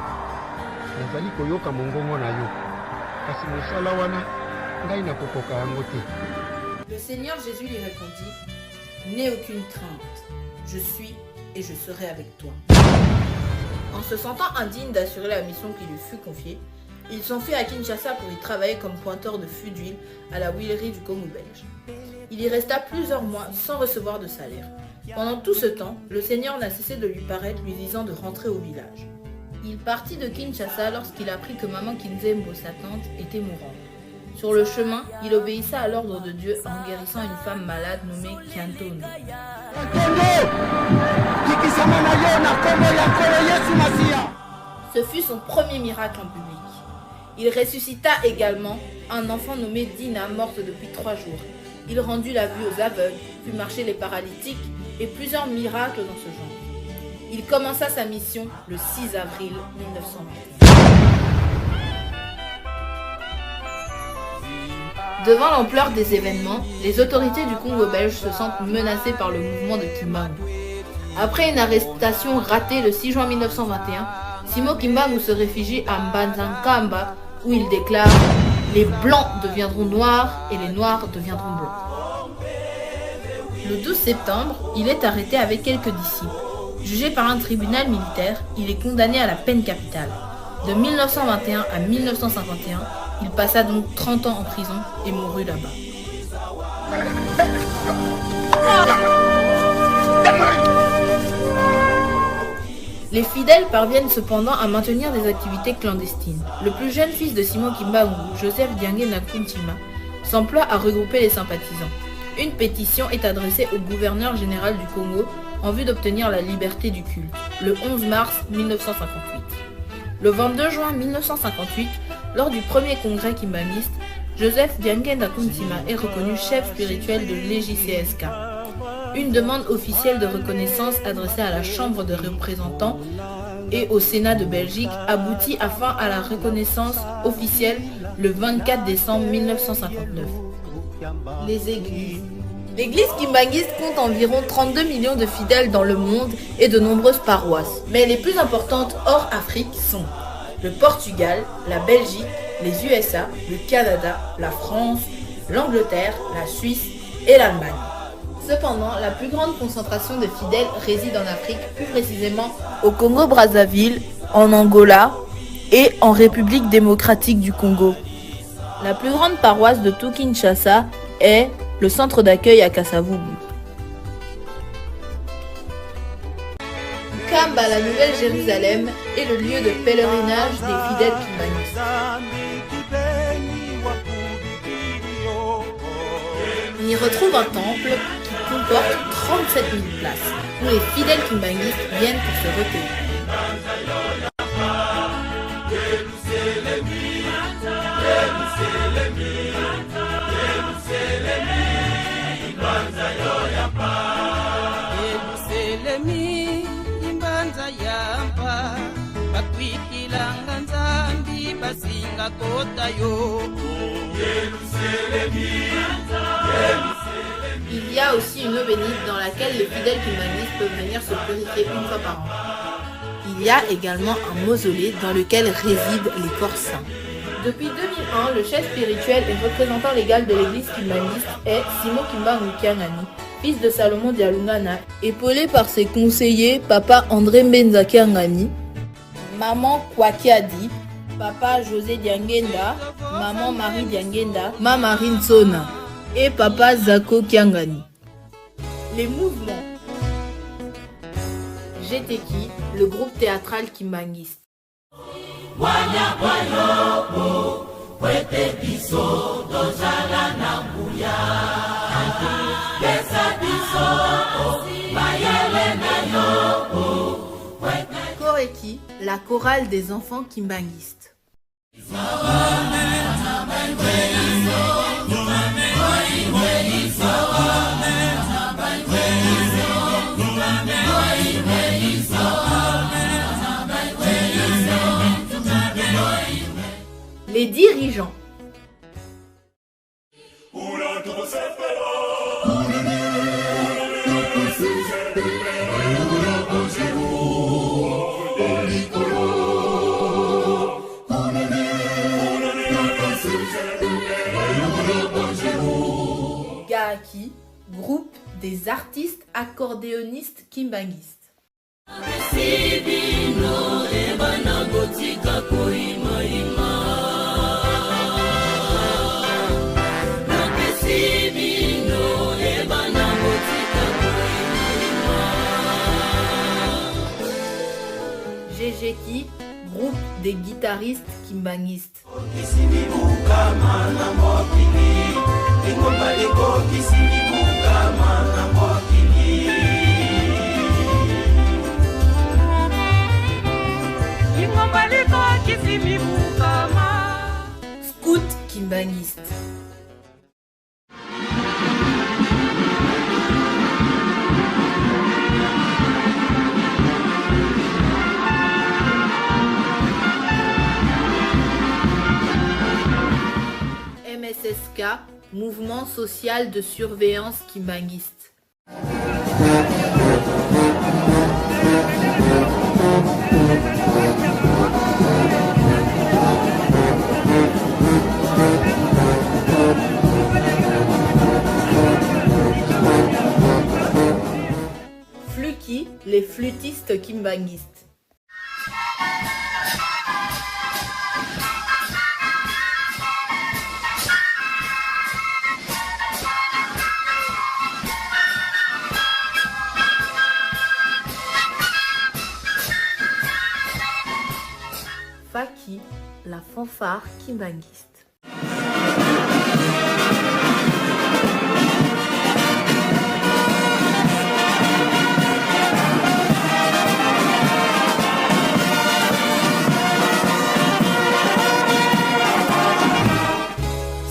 nazali koyoka mongongo na yo, kasi mosala wana ngai nakokoka yango te. Le Seigneur Jésus lui répondit: N'aie aucune crainte, je suis et je serai avec toi. En se sentant indigne d'assurer la mission qui lui fut confiée, il s'enfuit à Kinshasa pour y travailler comme pointeur de fût d'huile à la huilerie du Congo belge. Il y resta plusieurs mois sans recevoir de salaire. Pendant tout ce temps, le Seigneur n'a cessé de lui paraître, lui disant de rentrer au village. Il partit de Kinshasa lorsqu'il apprit que Maman Kinzembo, sa tante, était mourante. Sur le chemin, il obéissa à l'ordre de Dieu en guérissant une femme malade nommée Kiantondo. Ce fut son premier miracle en public. Il ressuscita également un enfant nommé Dina, morte depuis 3 jours. Il rendit la vue aux aveugles, fit marcher les paralytiques et plusieurs miracles dans ce genre. Il commença sa mission le 6 avril 1921. Devant l'ampleur des événements, les autorités du Congo belge se sentent menacées par le mouvement de Kimbangu. Après une arrestation ratée le 6 juin 1921, Simon Kimbangu se réfugie à Mbanza-Nkamba où il déclare: Les Blancs deviendront noirs et les Noirs deviendront blancs. Le 12 septembre, il est arrêté avec quelques disciples. Jugé par un tribunal militaire, il est condamné à la peine capitale. De 1921 à 1951, il passa donc 30 ans en prison et mourut là-bas. Les fidèles parviennent cependant à maintenir des activités clandestines. Le plus jeune fils de Simon Kimbangu, Joseph Diangienda Kuntima, s'emploie à regrouper les sympathisants. Une pétition est adressée au gouverneur général du Congo en vue d'obtenir la liberté du culte, le 11 mars 1958. Le 22 juin 1958, lors du premier congrès kimbanguiste, Joseph Diangienda Kuntima est reconnu chef spirituel de l'E J C S K. Une demande officielle de reconnaissance adressée à la Chambre des représentants et au Sénat de Belgique aboutit afin à la reconnaissance officielle le 24 décembre 1959. Les églises. L'église kimbanguiste compte environ 32 millions de fidèles dans le monde et de nombreuses paroisses. Mais les plus importantes hors Afrique sont le Portugal, la Belgique, les USA, le Canada, la France, l'Angleterre, la Suisse et l'Allemagne. Cependant, la plus grande concentration de fidèles réside en Afrique, plus précisément au Congo-Brazzaville, en Angola et en République démocratique du Congo. La plus grande paroisse de tout Kinshasa est le centre d'accueil à Kasavubu. Nkamba, la Nouvelle-Jérusalem, est le lieu de pèlerinage des fidèles kimbanguistes. On y retrouve un temple qui comporte 37 000 places, où les fidèles kimbanguistes viennent pour se recueillir. Il y a aussi une eau bénite dans laquelle les fidèles kimbanguistes peuvent venir se purifier une fois par an. Il y a également un mausolée dans lequel résident les corps saints. Depuis 2001, le chef spirituel et représentant légal de l'église kimbanguiste est Simon Kimbangu Kiangani, fils de Salomon Dialungana, épaulé par ses conseillers Papa André Mbenza Kiangani, Maman Kwakiadi, Papa José Diangenda, Maman Marie Diangenda, Mama Rinsona et Papa Zako Kiangani. Les mouvements. GTK, le groupe théâtral kimbanguiste. Koreki, la chorale des enfants kimbanguistes. Les dirigeants. Gaaki, groupe des artistes accordéonistes kimbanguistes. GGKI, groupe des guitaristes kimbanguistes. Scout kimbanguiste. MSSK, Mouvement social de surveillance kimbanguiste. Fluki, les flûtistes kimbanguistes. Faki, la fanfare kimbanguiste.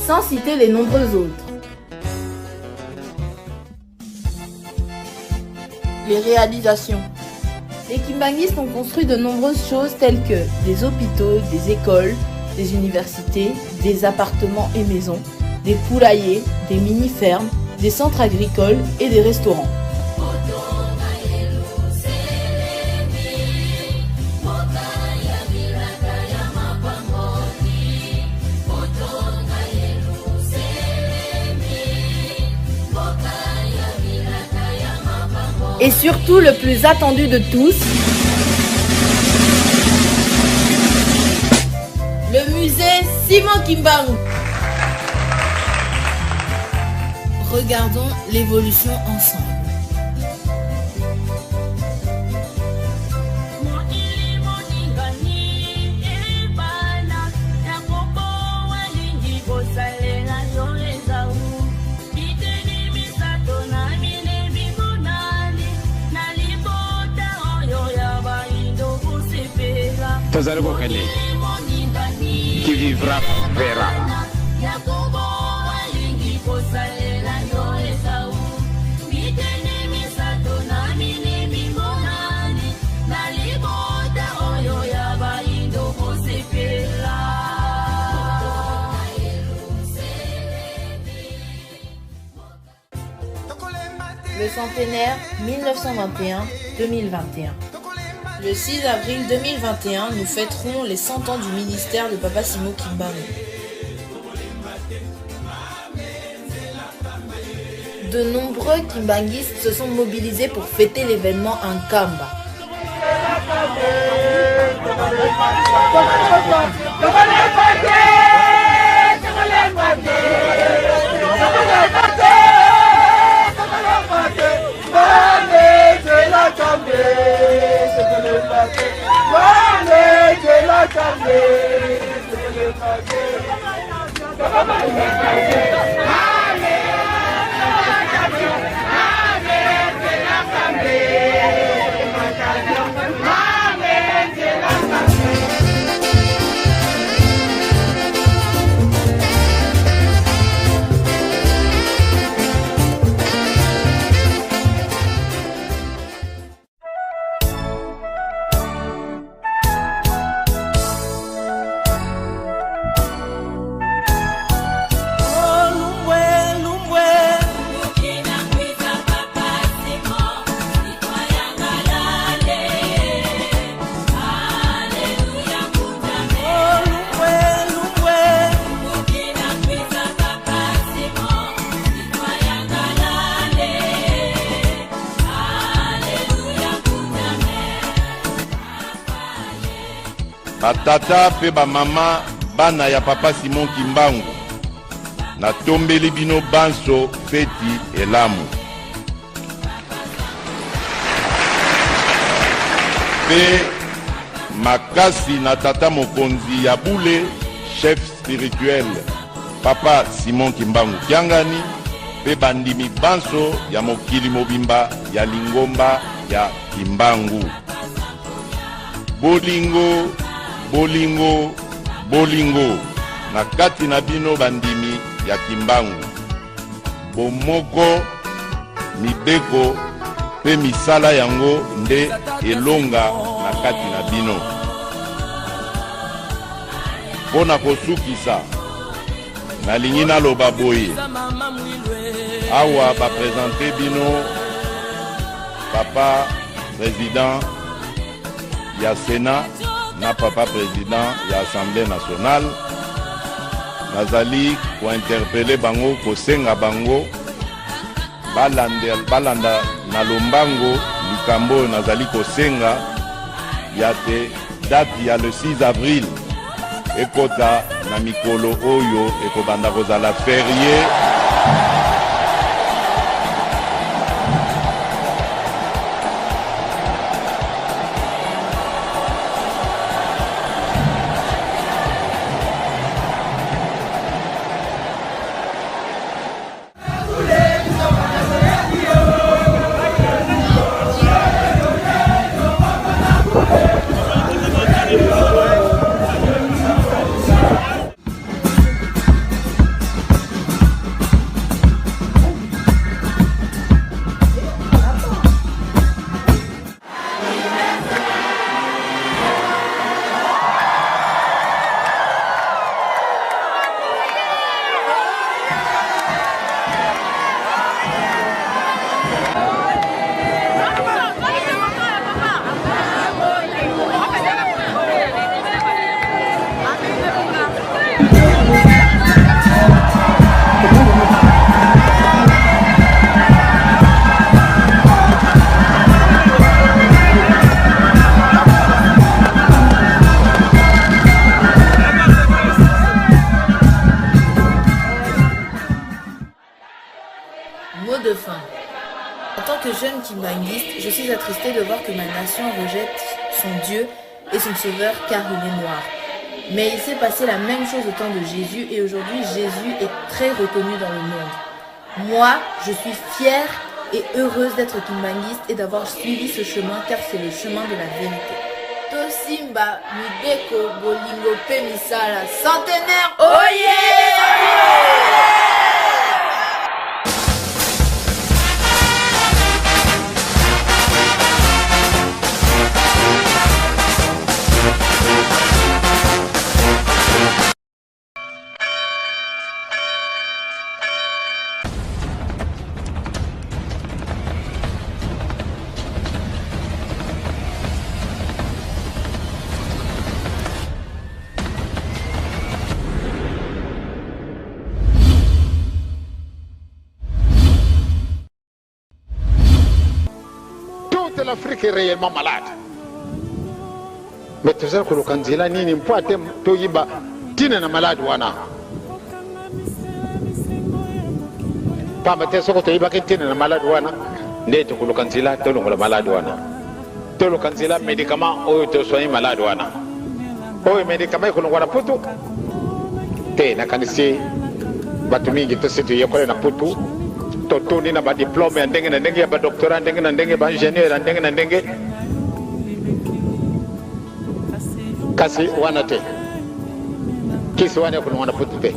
Sans citer les nombreux autres. Les réalisations. Les kimbanguistes ont construit de nombreuses choses telles que des hôpitaux, des écoles, des universités, des appartements et maisons, des poulaillers, des mini-fermes, des centres agricoles et des restaurants. Et surtout le plus attendu de tous, le musée Simon Kimbangu. Regardons l'évolution ensemble. Tozali kokende. Qui vivra verra. Le centenaire 1921-2021. Le 6 avril 2021, nous fêterons les 100 ans du ministère de Papa Simo Kimbangu. De nombreux kimbanguistes se sont mobilisés pour fêter l'événement en Kamba. Batata mpe bamama, bana ya Papa Simon Kimbangu, natombeli bino banso feti elamu. Mpe makasi na tata mokonzi ya bule, chef spirituel Papa Simon Kimbangu Kiangani, mpe bandimi banso ya mokili mobimba ya lingomba ya Kimbangu. Bolingo, bolingo, bolingo na kati na bino bandimi ya Kimbangu. Bomoko, mibeko mpe misala yango nde elonga na kati na bino. Mpo na kosukisa, nalingi naloba boye, awa ba presenter bino papa president ya Senat na papa president ya Assemblée nationale. Nazali kointerpele bango, kosenga bango balanda na lombango likambo oyo nazali kosenga ya te date ya le 6 avril ekota na mikolo oyo ekobanda kozala ferie. Mot de fin. En tant que jeune kimbanguiste, je suis attristée de voir que ma nation rejette son Dieu et son Sauveur car il est noir. Mais il s'est passé la même chose au temps de Jésus et aujourd'hui Jésus est très reconnu dans le monde. Moi, je suis fière et heureuse d'être kimbanguiste et d'avoir suivi ce chemin car c'est le chemin de la vérité. Tosimba, Mibeko, Bolingo, pe misala, centenaire, oye! l'Afrique est réellement malade. Mais tozali koluka nzela nini mpo ate toyiba ntina na malade wana? Pamba te soko toyibaki ntina na malade wana nde tokoluka nzela tolongola malade wana, toluka nzela medicament oyo tosoigne malade wana, oyo medicament ekolongwa na putu te. Nakanisi bato mingi tosi toyekole na putu, totuni na badiplome ya ndenge na ndenge, ya badoctorat ndenge na ndenge, baingénieur ya ndenge na ndenge, kasi wana te, kisi wana ekolongwa na putu te.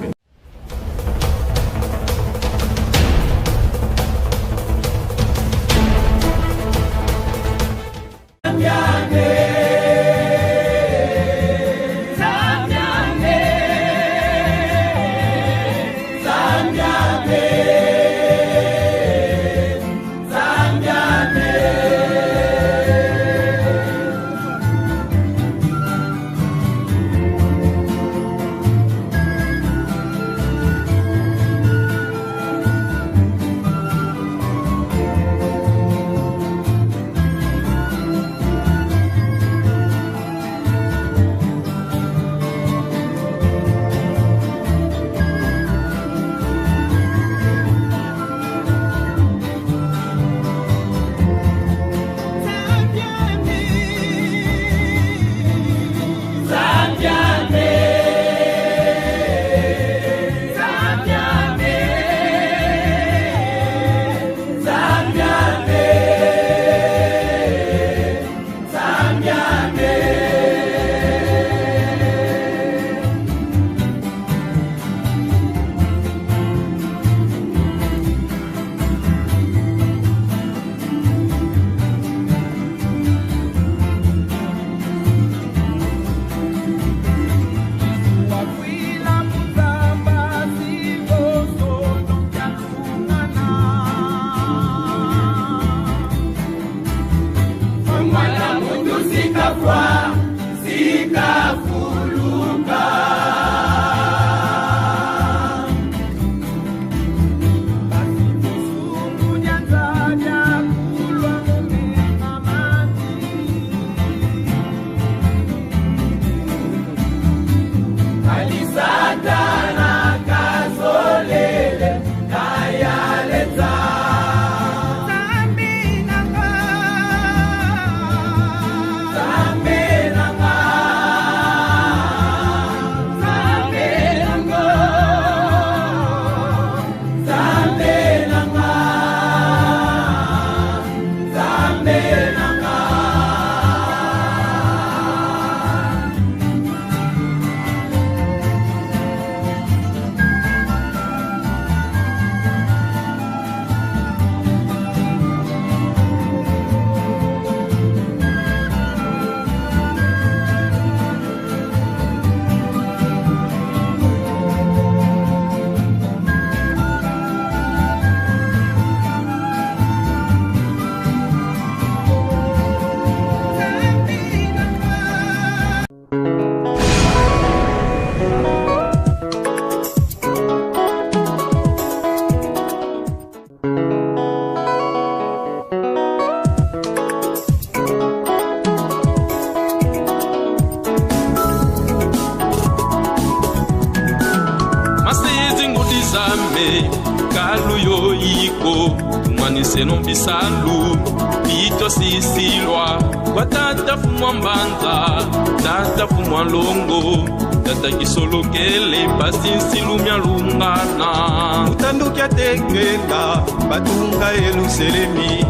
Batunga Yelusalemi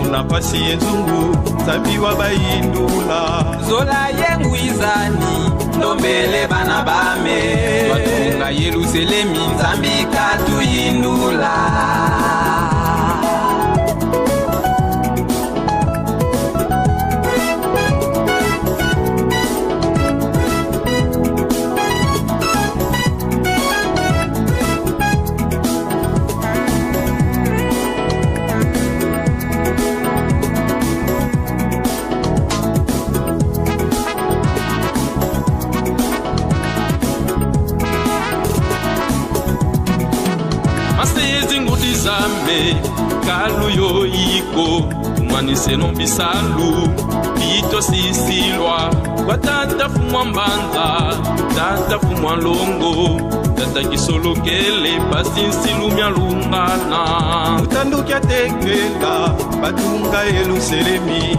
muna pasi yenzungu nzambi wa bayindula zola yengwizani ndombele bana bame batunga Yelusalemi nzambi katuyindula. Kalu yo iko. Twaniseno bisalu bitosisilwa kwa tata fumwa mbanza, tata fumwa longo, tata kisolokele pasi nsilumya lungana. Mutanduki atekela batunga Yelusalemi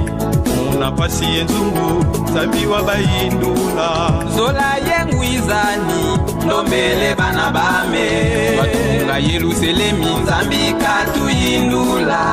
muna pasi yenzungu nzambi wa bayindula. Zola yengwizani ndombele bana bame batunga Yelusalemi nzambi katuyindula.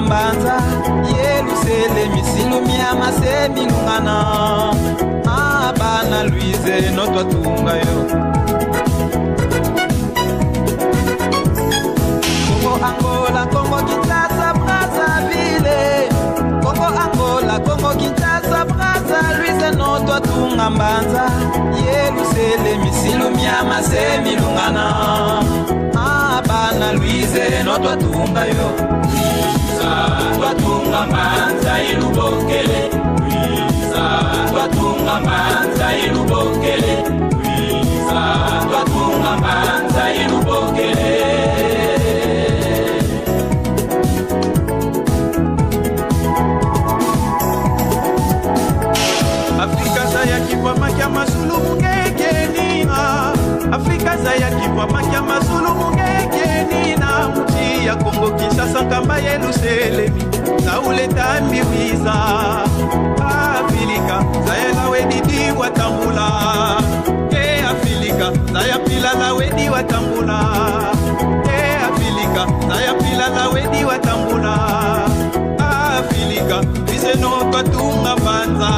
Mbanza Yelusalemi silumia masemilungana abana Louise notwatunga yo. Congo Angola Congo Kinshasa Brazzaville, Congo Angola Congo Kinshasa Brazza Louise notwatunga mbanza Yelusalemi silumia masemilungana abana Louise notwatunga yo. Twatunga mbanza ilubokele, twatunga mbanza ilubokele, twatunga mbanza ilubokele. Afrika zaya kipwa makia mazulu mungekenina, Afrika zaya kipwa makia mazulu mungekenina, muti ya Kongo Kinshasa nkamba Yelusalemi sauleta mbiwiza Afilika zaya lawedi watambula ke Afilika zaya pila lawedi watambula ke Afilika zaya pila lawedi watambula Afilika lwizeno twatunga mbanza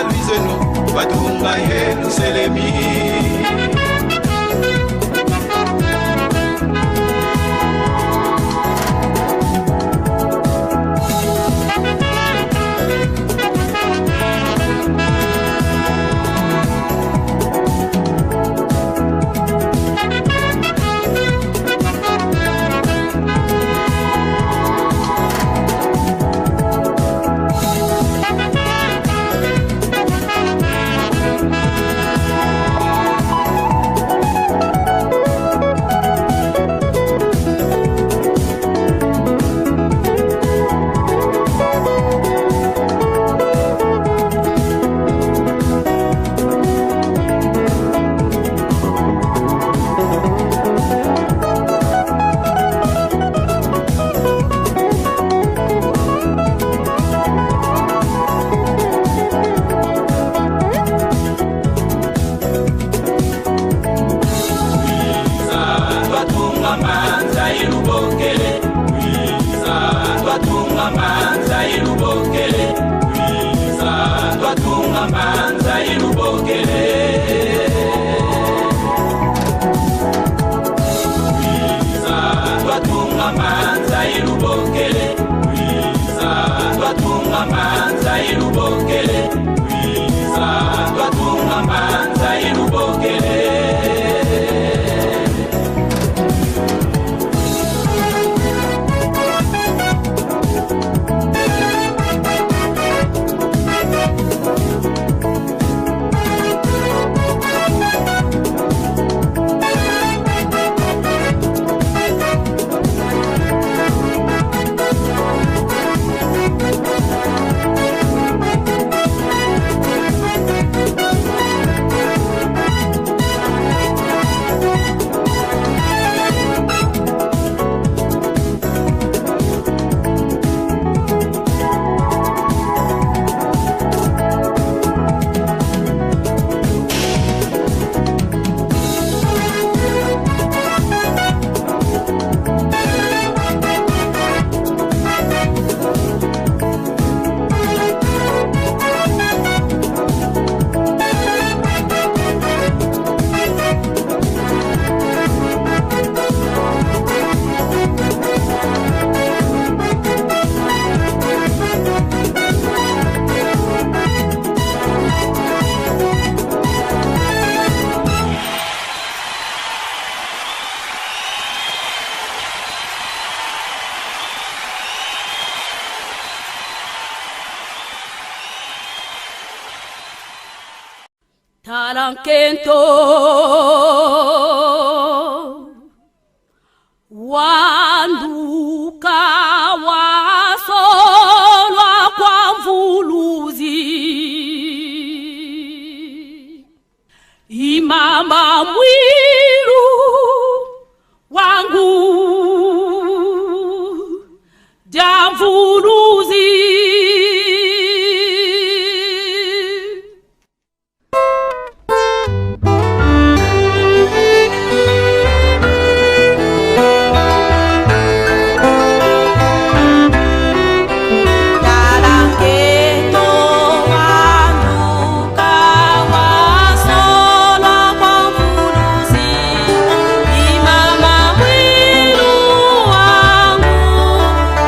lwizeno twatunga Yelusalemi. Talankento Wanduka wasolwa kwa mvuluzi Imama mwilu wangu Jamvuluzi. Talanketo wanduka wasolwa kwa mvuluzi Imama mwilu wangu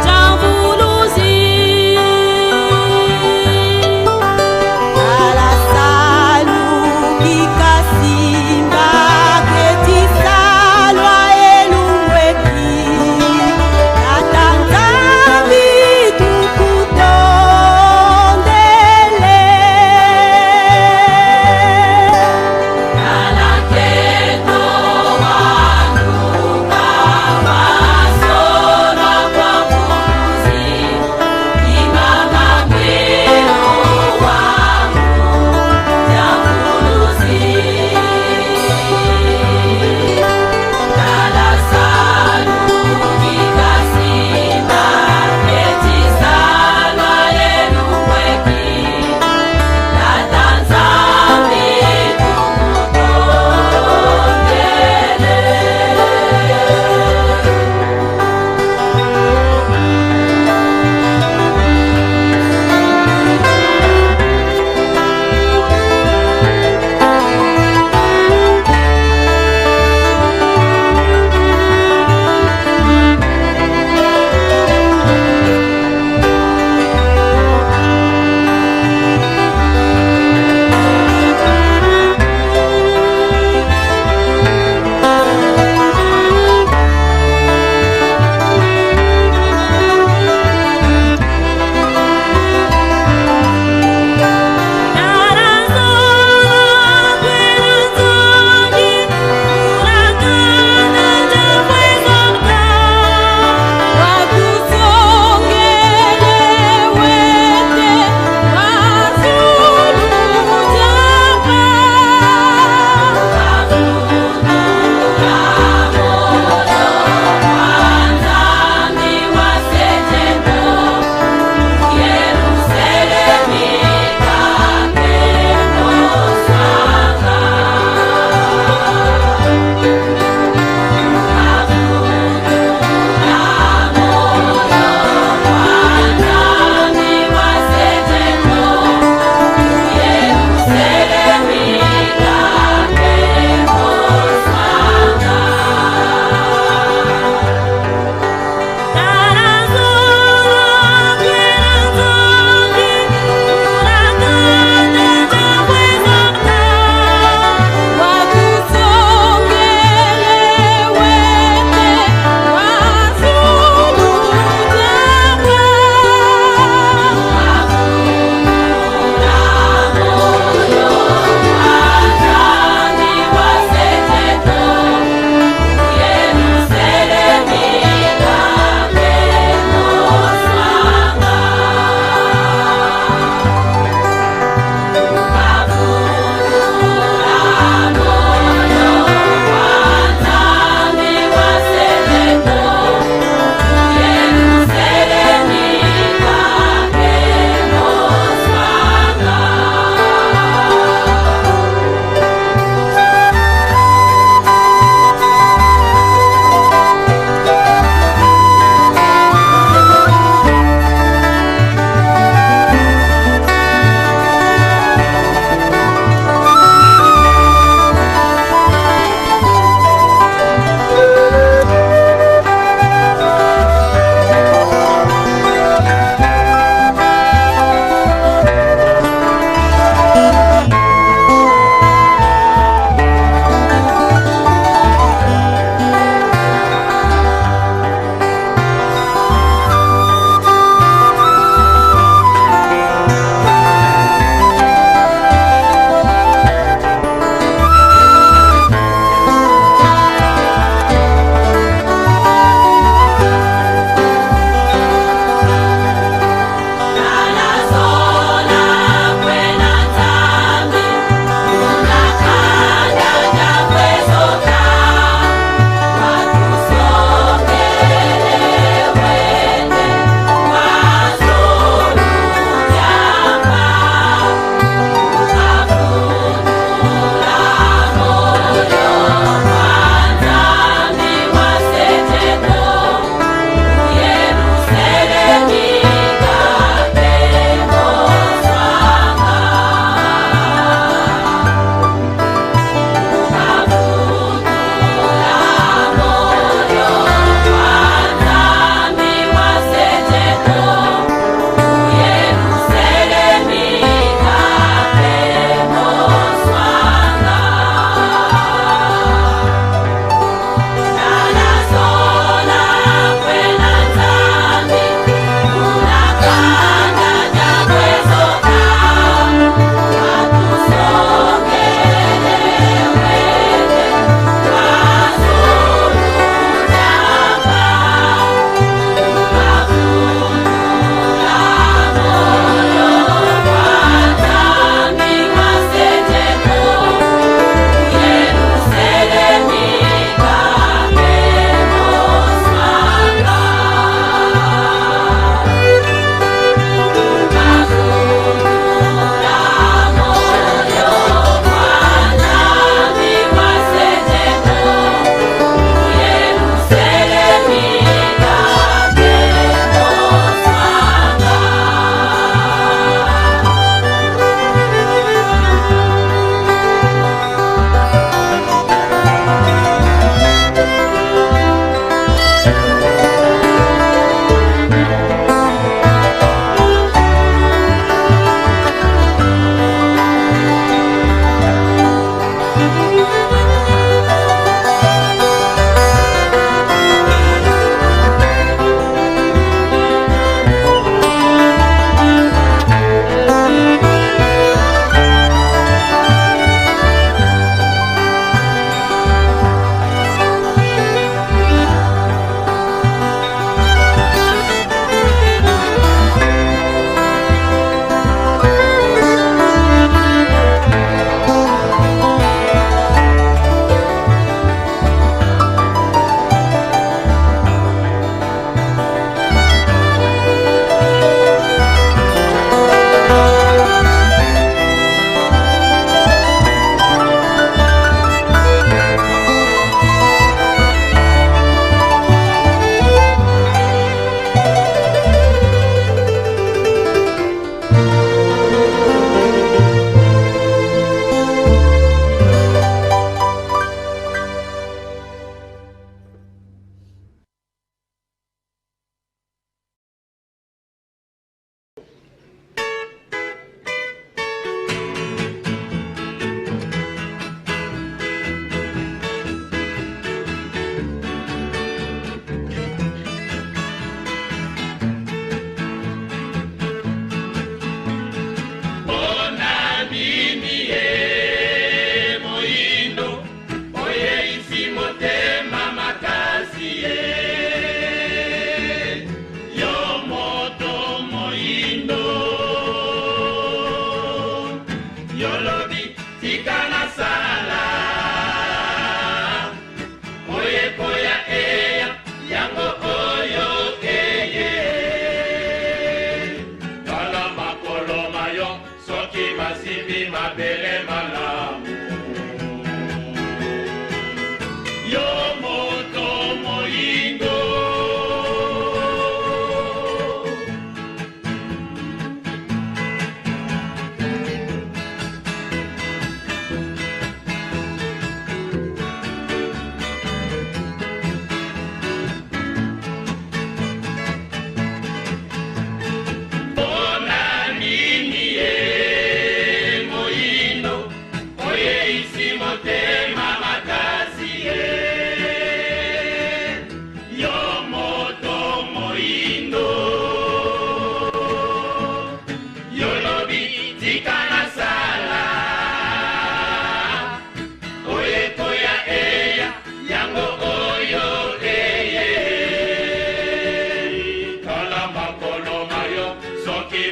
jamvuluzi.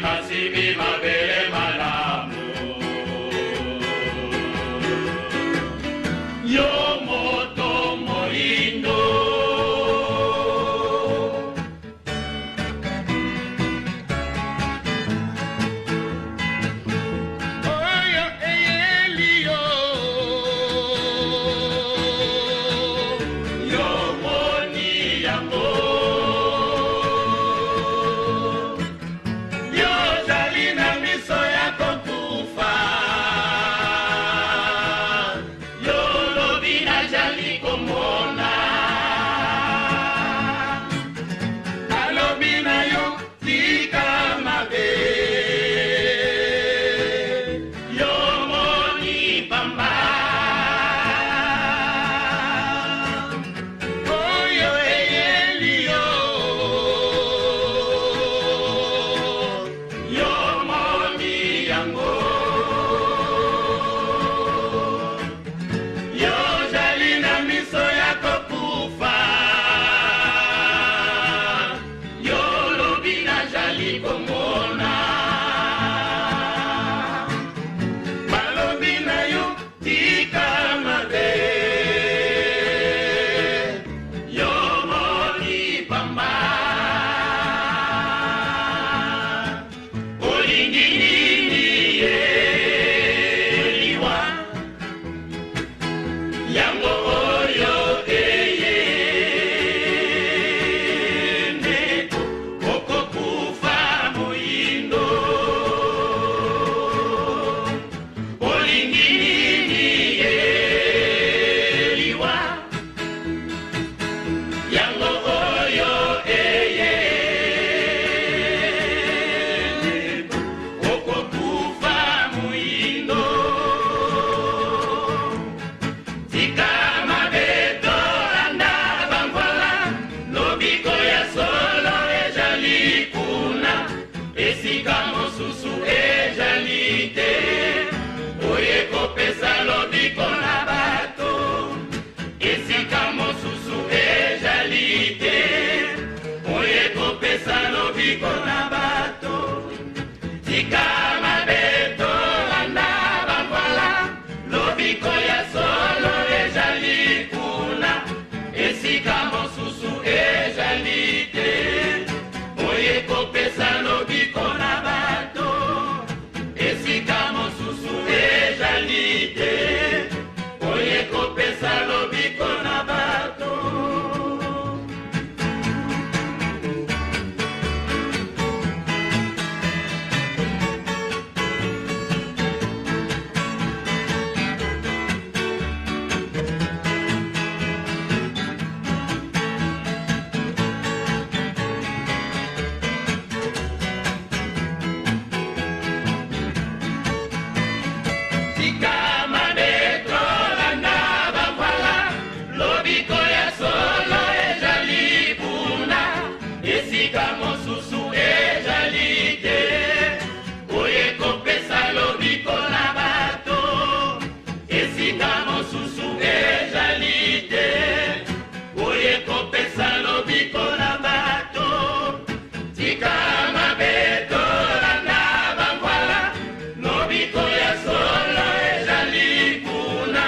masimbi mabele malamu. Yo moto moindo. Oyo eyeli yo. Yo moni yango. Yo ozali na miso ya kokufa. Yo lobi nazali komona. Alobi na yo tika mabe. Yo moni pamba. Oyo eyeli yo. Yo moni yango. Yo ozali na miso ya kokufa. Yo lobi nazali komona. Balobi na yo tika mabe. Yo moni pamba. Olingi nini ye liwa? Yango oyo eye ndeko okokufa moyindo. Olingi nini ye liwa? Yango oyo eye ndeko okokufa moyindo. Tika mabe tolanda bangwala, lobiko ya solo ezali kuna, esika mosusu ezali te. Oye kopesa lobiko na bato, esika mosusu ezali te. Oye kopesa lobiko na bato. Tika mabe tolanda bangwala, lobiko ya solo ezali kuna, esika mosusu ezali te. Oye kopesa lobiko na bato, esika mosusu ezali te. Oye kopesa lobiko na bato. Tika mabe tolanda bangwala, lobiko ya solo ezali kuna, esika mosusu ezali te. Oye kopesa lobiko na bato, esika mosusu ezali te. Oye kopesa lobiko na bato. Tika mabe tolanda bangwala, lobiko ya solo ezali kuna,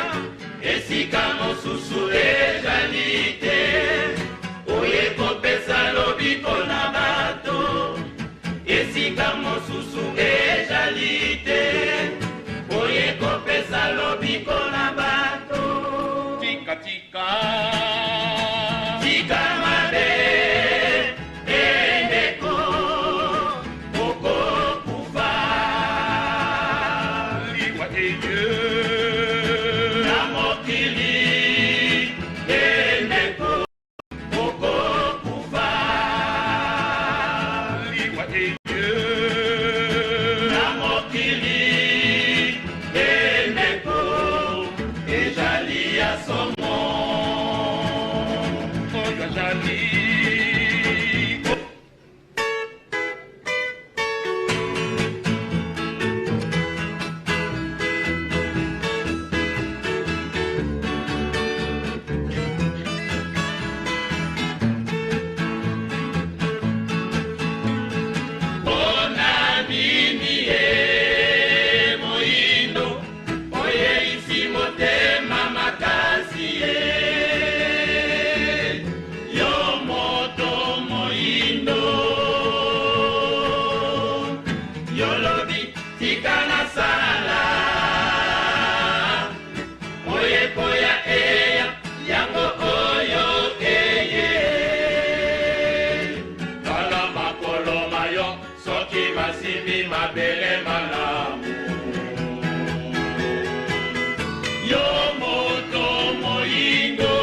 esika mosusu ezali te. Oye kopesa lobiko na bato, esika mosusu ezali te. Oye kopesa lobiko na bato. Tika tika tika mabe endeko okokufa. Liwa eye na mokili endeko okokufa. Liwa eye Yolobi tika nasala oyekoya eya yango oyo eye tala makolo mayo soki masimbi mabele malamu yo moto moyindo.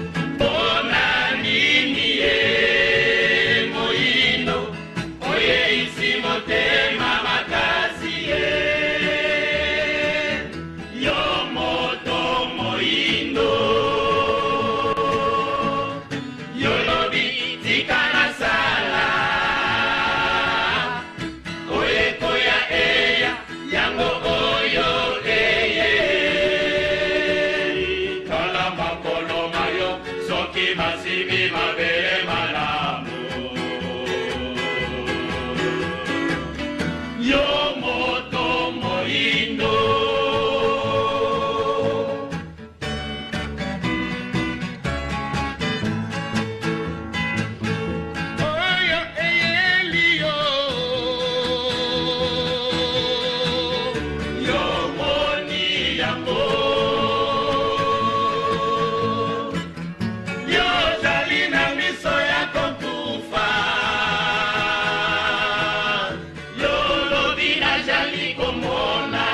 Mpona nini ye moyindo oyeisi motema makasi ye yo moto moyindo yolobi tika nasala oyekoya eya yango oyo eye tala makolo mayo soki masimbi mabele malamu yo moto moyindo. Oyo eyeli yo yo moni yango yo ozali na miso ya kokufa yo lobi nazali komona.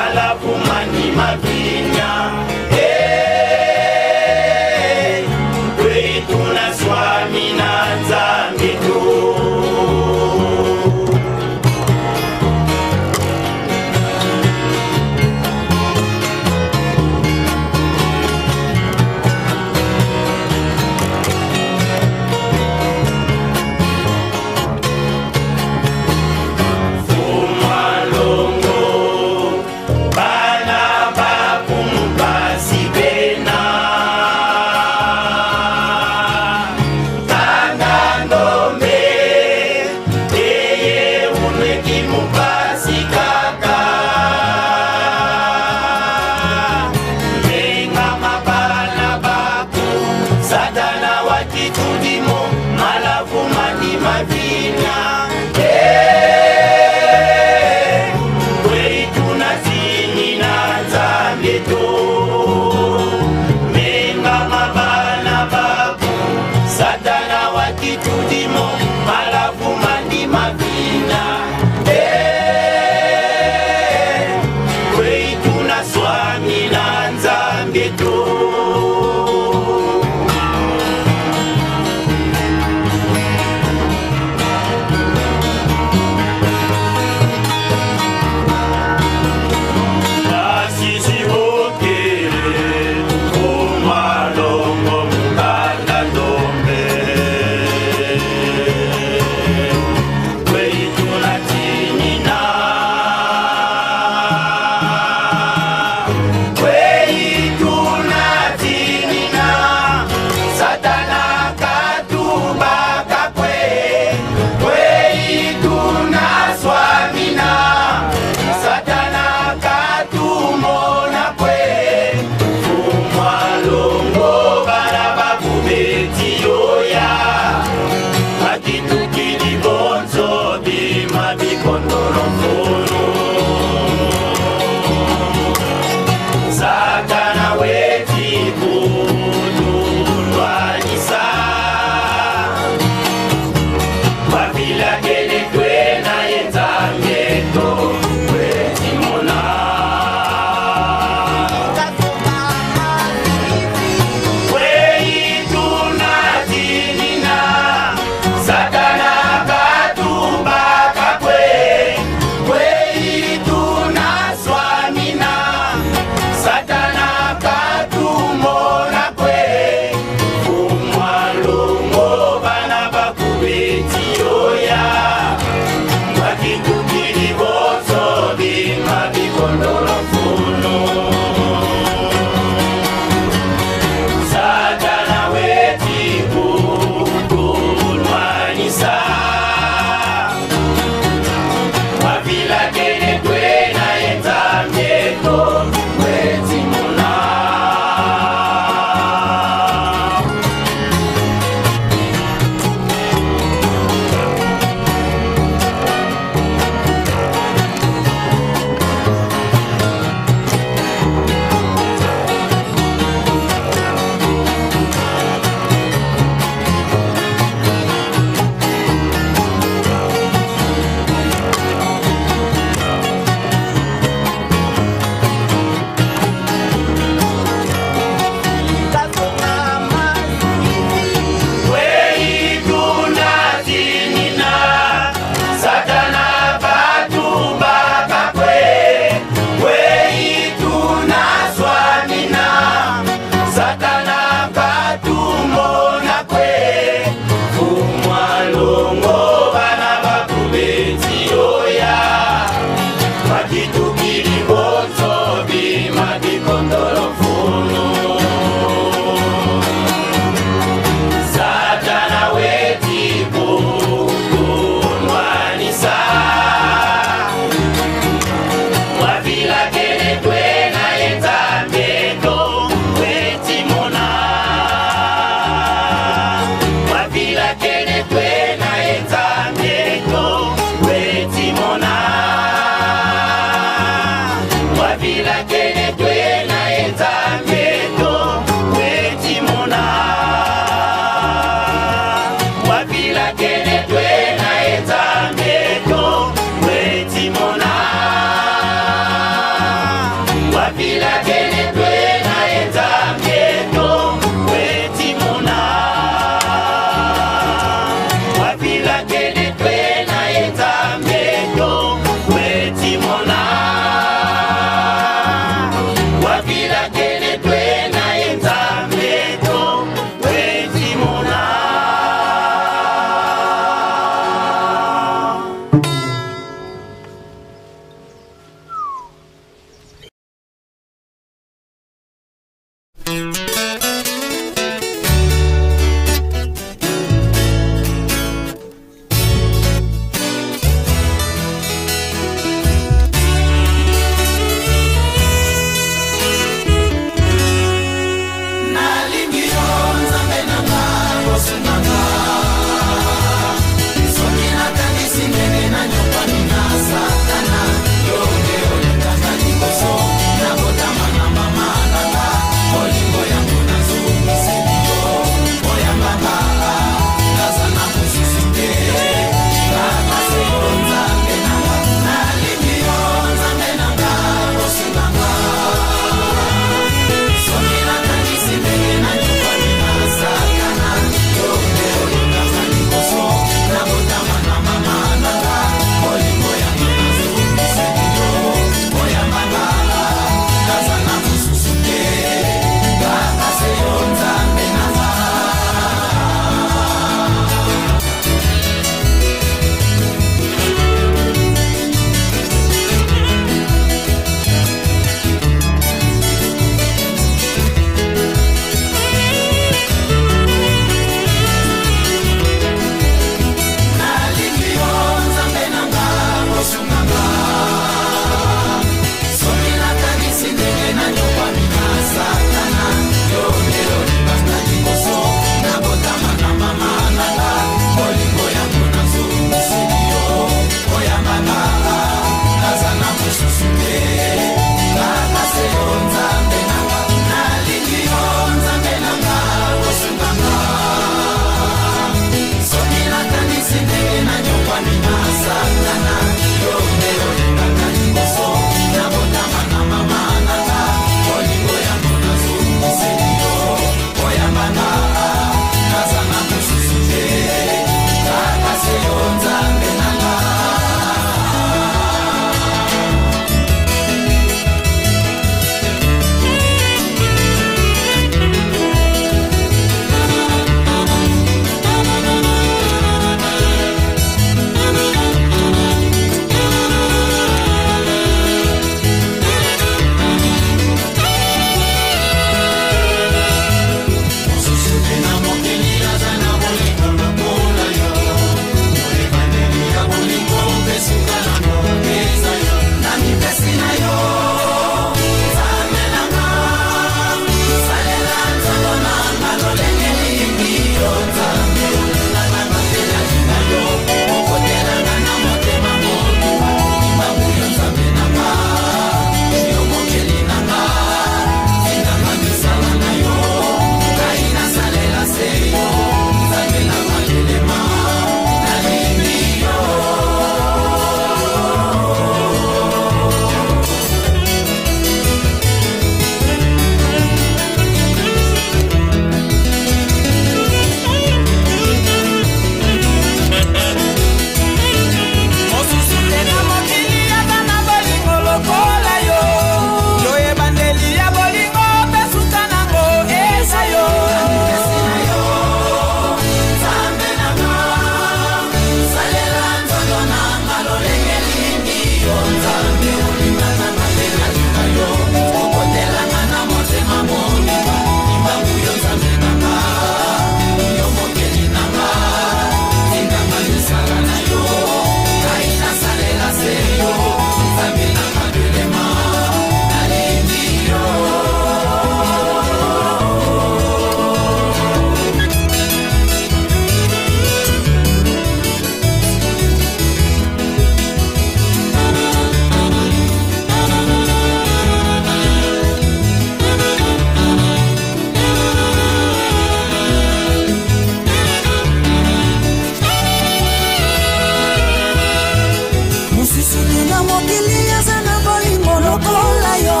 mokili aza na bolingo lokola yo.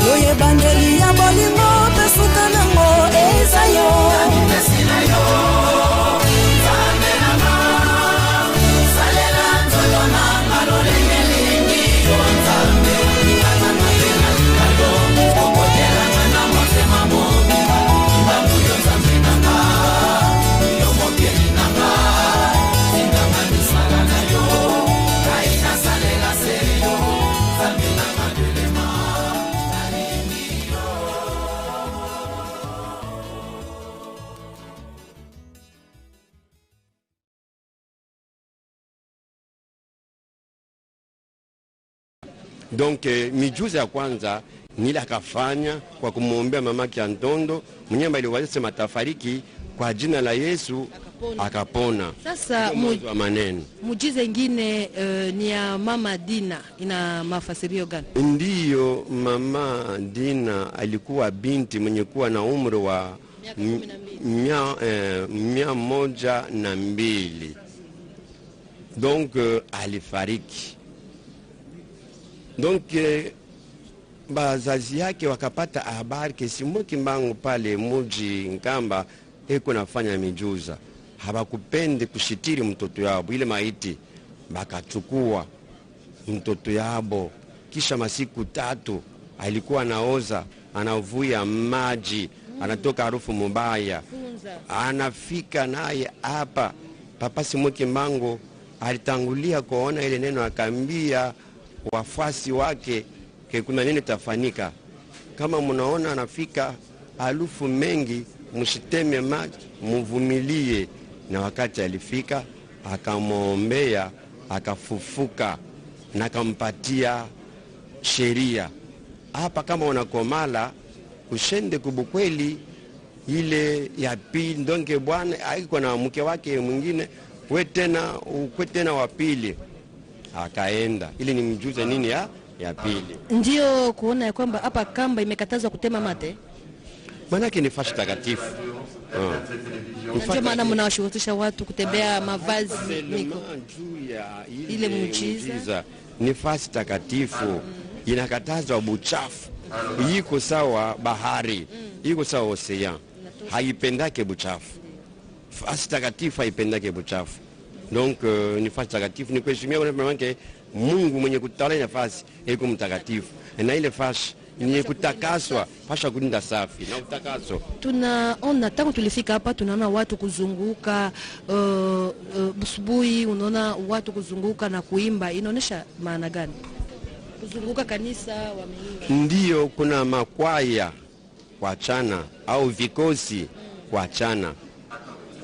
Yo ebandeli ya bolingo mpe suka nango eza yo. Namipesi na yo, Nzambe na nga. Salela nzoto na nga lolenge elingi yo, Nzambe. Olingaka nga mpe nalinga yo. Okotela nga na motema mobimba. Kimbangu yo Nzambe na nga, yo mokeli na nga. Tinda nga misala na yo, ngai nasalela se yo. Nzambe na nga telema, nalingi yo. Donc mijuza ya kwanza nile akafanya kwa kumwombea mama Kiantondo mnyamba iliwazesema atafariki kwa jina la Yesu akapona. Sasa Ndio mwanzo wa maneno. Muujiza ingine ni ya mama Dina, ina mafasirio gani? Ndiyo, mama Dina alikuwa binti mwenye kuwa na umri wa 102. Donc alifariki. Donc bazazi yake wakapata habari ke Simon Kimbangu pale muji Nkamba eko nafanya mijuza, habakupende kushitiri mtoto yabo ile maiti, bakachukua mtoto yabo. Kisha masiku 3 alikuwa anaoza, anavuya maji, anatoka harufu mubaya. Anafika naye hapa, Papa Simon Kimbangu alitangulia kuona ile neno, akaambia wafuasi wake ke kuna nini tafanyika. Kama mnaona anafika harufu mengi, msiteme maji, mvumilie. Na wakati alifika akamwombea, akafufuka na akampatia sheria. Hapa kama unakomala ushende kubukweli ile ya pili, ndonge bwana aiko na mke wake mwingine, we tena ukwe tena wa pili. Akaenda ili nimjuze nini ya pili. Ndio kuona ya kwamba hapa kamba imekatazwa kutema mate. Manake ni fashi takatifu. Na ndio maana mnawashurutisha watu kutembea mavazi miko. Juu ya ile muujiza. muujiza ni fasi takatifu, inakatazwa buchafu. Iko sawa bahari, iko sawa ocean, haipendake buchafu. Fasi takatifu haipendake buchafu. Donc ni fasi takatifu, ni kuheshimia kwa maana Mungu mwenye kutawala nafasi iko mtakatifu, na ile fasi ni kutakaswa, pasha kulinda safi na utakaso. Tunaona tangu tulifika hapa tunaona watu kuzunguka, busubuhi unaona watu kuzunguka na kuimba, inaonesha maana gani? Kuzunguka kanisa wameimba. Ndiyo, kuna makwaya kuachana au vikosi kuachana.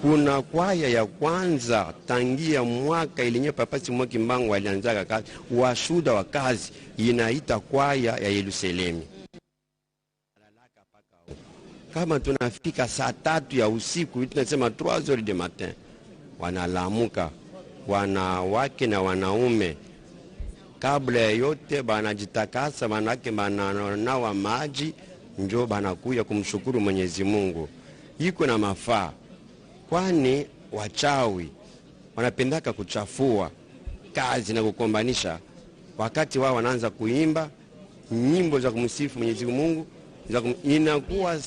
Kuna kwaya ya kwanza tangia mwaka ilinye Papa Simon Kimbangu alianzaka kazi, washuda wa kazi, inaita kwaya ya Yerusalemu. Kama tunafika saa 3 ya usiku, tunasema 3 heures du matin, wanalamuka wanawake na wanaume. Kabla ya yote banajitakasa, manake bananawa maji, njo banakuya kumshukuru Mwenyezi Mungu. Iko na mafaa, kwani wachawi wanapendaka kuchafua kazi na kukombanisha. Wakati wao wanaanza kuimba nyimbo za kumsifu Mwenyezi Mungu, inakuwa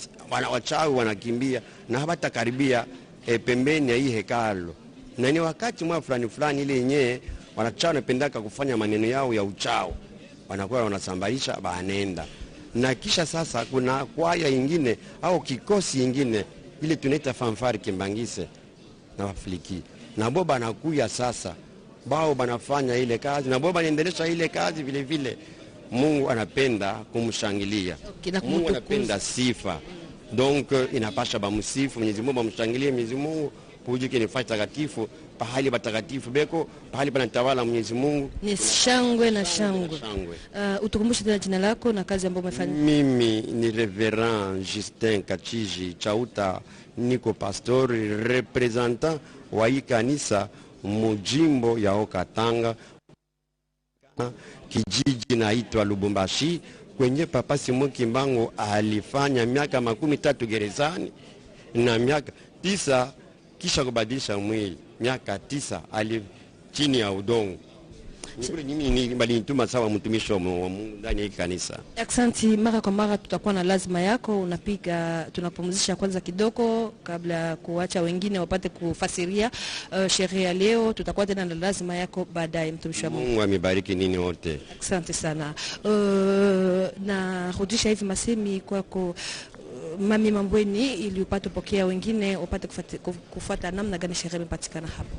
wachawi wanakimbia na hawatakaribia pembeni ya hii hekalu. Na ni wakati mwa fulani fulani ile yenyewe wanachawi wanapendaka kufanya maneno yao ya uchao, wanakuwa wanasambarisha banenda. Na kisha sasa kuna kwaya ingine au kikosi ingine ile tunaita fanfare Kimbangise na Wafiliki, na bo banakuya sasa, bao banafanya ile kazi na bo banaendelesha ile kazi vile vile. Mungu anapenda kumshangilia. Okay, na Mungu kumtukuza. anapenda sifa. Donc inapasha bamsifu Mwenyezi Mungu, bamshangilie Mwenyezi Mungu, pujike ni fasi takatifu, pahali patakatifu beko, pahali panatawala Mwenyezi Mungu. Ni shangwe na shangwe. Shangwe. Utukumbushe tena jina lako na kazi ambayo umefanya. Mimi ni Reverend Justin Kachiji Chauta, niko pastori representant wa hii kanisa mujimbo ya Haut-Katanga, kijiji naitwa Lubumbashi, kwenye Papa Simon Kimbangu alifanya miaka 30 gerezani na miaka 9 kisha kubadilisha mwili, miaka 9 ali chini ya udongo. Ni kule mimi balinituma sawa mtumishi wa Mungu ndani ya kanisa. Aksanti. Mara kwa mara tutakuwa na lazima yako, unapiga tunapumzisha kwanza kidogo kabla ya kuacha wengine wapate kufasiria sherehe ya leo. Tutakuwa tena na lazima yako baadaye, mtumishi wa Mungu. Mungu amebariki nini wote. Asante sana. Narudisha hivi masemi kwako Mami Mambweni ili upate pokea wengine upate kufuata namna gani sherehe imepatikana hapo.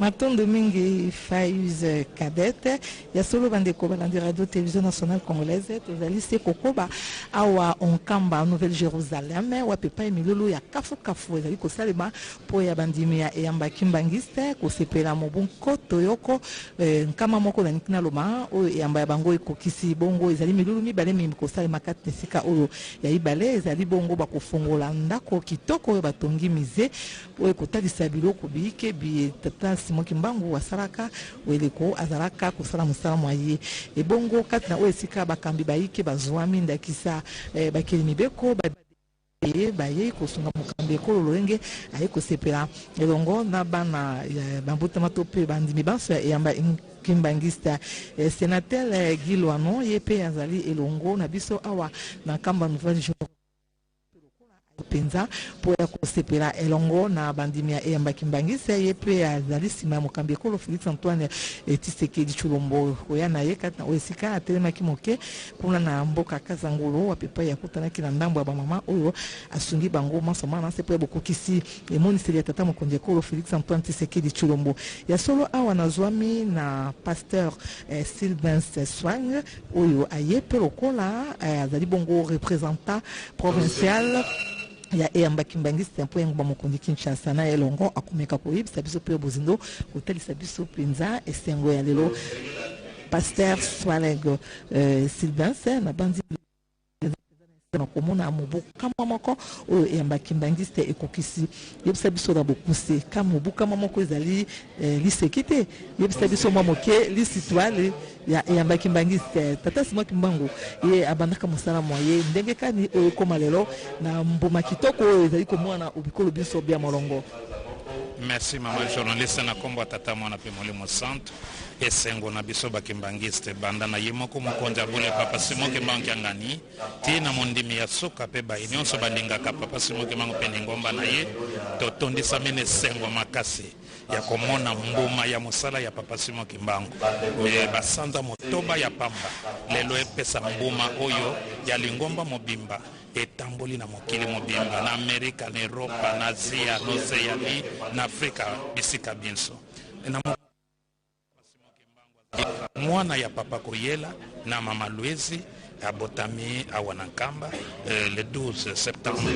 Matondo mingi, Faiz Cadette. Ya solo, bandeko balandi Radio Télévision Nationale Congolaise, tozali se kokoba awa Nkamba, Nouvelle Jérusalem, wapi epai milulu ya kafukafu ezali kosalema mpo ya bandimi ya eyamba kimbangiste kosepela mobu 1100 na niki naloma oyo eyamba ya bango ekokisi. Bongo ezali milulu mibale mimi kosalema kati na esika oyo. Ya ibale ezali bongo bakofongola ndako kitoko oyo batongi, musée oyo ekotalisa biloko biyike bi tata Simon Kimbangu asalaka eleko azalaka kosala mosala mwa ye. Ebongo kati na oyo esika bakambi bayike bazwami, ndakisa bakeli mibeko ye bayei kosunga mokambi ekolo lolenge aye kosepela elongo na bana ya bambutama to mpe bandimi banso ya eyamba kimbangista. Sénateur Guy Loano ye mpe azali elongo na biso awa na Nkamba, Nouvelle mpenza mpo ya kosepela elongo na bandimi ya eyamba kimbangisa. Ye mpe azali nsima ya mokambi ekolo Félix Antoine Tshisekedi Tshilombo koya na ye kati na oyo esika. Atelemaki moke kuna na mboka Kazangulu, wapi epai akutanaki na ndambo ya bamama oyo asungi bango manso mana se mpo ya bokokisi emoniseli ya tata mokonzi ekolo Félix Antoine Tshisekedi Tshilombo. Ya solo, awa nazwami na pasteur Sylvain Swang oyo aye mpe lokola azali bongo représentant provincial ya eyamba kimbangiste mpo yango bamokonzi Kinshasa. Na elongo akomeka koyebisa biso mpe bozindo kotalisa biso mpenza esengo ya lelo. Pasteur Swaleg Sylvain, na bandi na komona mobu 100 oyo eyamba kimbangiste ekokisi, yebisa biso na bokuse ka mobu 100 ezali liseki te. Yebisa biso mwa moke lisitwale ya eyamba kimbangiste. Tata Simon Kimbangu ye abandaka mosala mwa ye ndenge kani oyo ekóma lelo na mbuma kitoko oyo ezali komona bikolo biso bya molongo? Merci, mama journaliste. Na nkombo ya Tata, Mwana mpe Molimo Santo, esengo na biso bakimbangiste, banda na ye moko mokonzi abule Papa Simon Kimbangu Kiangani ti na mondimi ya suka mpe baye nyonso balingaka Papa Simon Kimbangu mpe lingomba na ye, totondisami na esengo makasi ya komona mbuma ya mosala ya Papa Simon Kimbangu. Me basanza 8 ya pamba lelo epesa mbuma oyo ya lingomba mobimba etamboli na mokili mobimba, na Amerika, na Eropa, na Azia, na Oseani, na Afrika, bisika binso. Na mwana ya papa Koyela na mama Louise, abotami awa na Nkamba le 12 septembre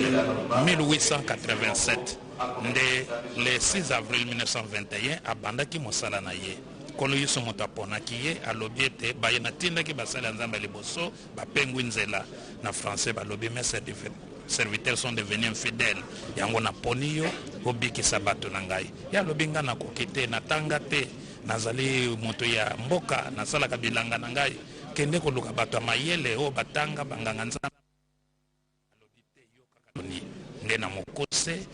1887. Nde le 6 avril 1921 abandaki mosala na ye. Nkolo Yesu moto aponaki ye. Alobi ete baye natindaki, basali ya Nzambe ya liboso, bapengwi nzela. Na français balobi: "Mes serviteurs sont devenus infidèles." Yango naponi yo obikisa bato na ngai. Ye alobi: "Ngai nakoki te, natanga te, nazali moto ya mboka, nasalaka bilanga na ngai. Kende koluka bato ya mayele oyo batanga, banganga Nzambe." Alobi te, nde na mokose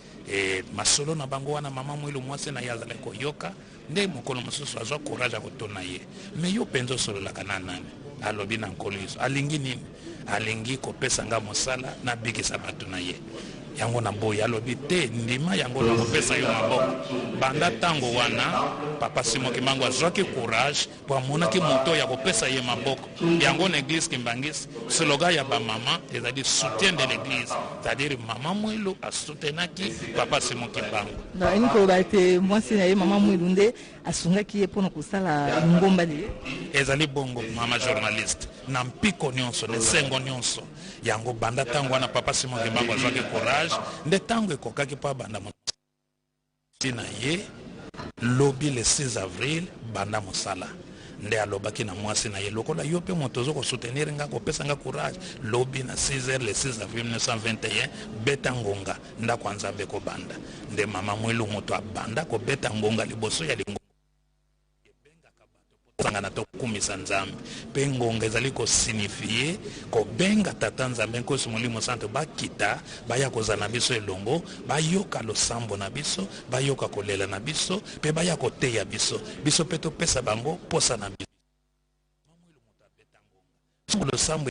masolo na bango wana, mama Mwilu, mwasi na ye, azalaki koyoka. Nde mokolo mosusu azwa courage ya kotuna ye: "Me yo mpenza osololaka na nani?" Alobi: "Na Nkolo Yesu." "Alingi nini?" "Alingi kopesa nga mosala, nabikisa bato na ye. Yango na boyi." Alobi: "Te, ndima yango, nakopesa yo maboko." Banda ntango wana Papa Simon Kimbangu azwaki courage mpo amonaki moto ya kopesa ye maboko. Yango na église kimbangiste, slogan ya bamama ezali "soutien de l'église", c'est-à-dire mama Mwilu asoutenaki Papa Simon Kimbangu. Nalingi koloba ete mwasi na ye, mama Mwilu, nde asungaki ye mpona kosala ngomba na ye. Ezali bongo, mama journaliste. Na mpiko nyonso, na esengo nyonso, yango banda ntango wana Papa Simon Kimbangu azwaki courage. Nde ntango ekokaki mpo abanda na ye lobi le 6 avril, banda mosala. Nde alobaki na mwasi na ye: "Lokola yo mpe moto oza kosoutenir nga, kopesa nga courage, lobi na 6 heures, le 6 avril 1921, beta ngonga, ndako ya Nzambe kobanda." Nde mama Mwilu moto abanda kobeta ngonga liboso ya lingo. Tosangana tokumisa Nzambe. Mpe ngonga ezali ko signifier kobenga Tata Nzambe Nkosi Molimo Santu bakita baya kozala na biso elongo, bayoka losambo na biso, bayoka kolela na biso, mpe baya koteya biso. Biso mpe topesa bango posa na biso. Losambo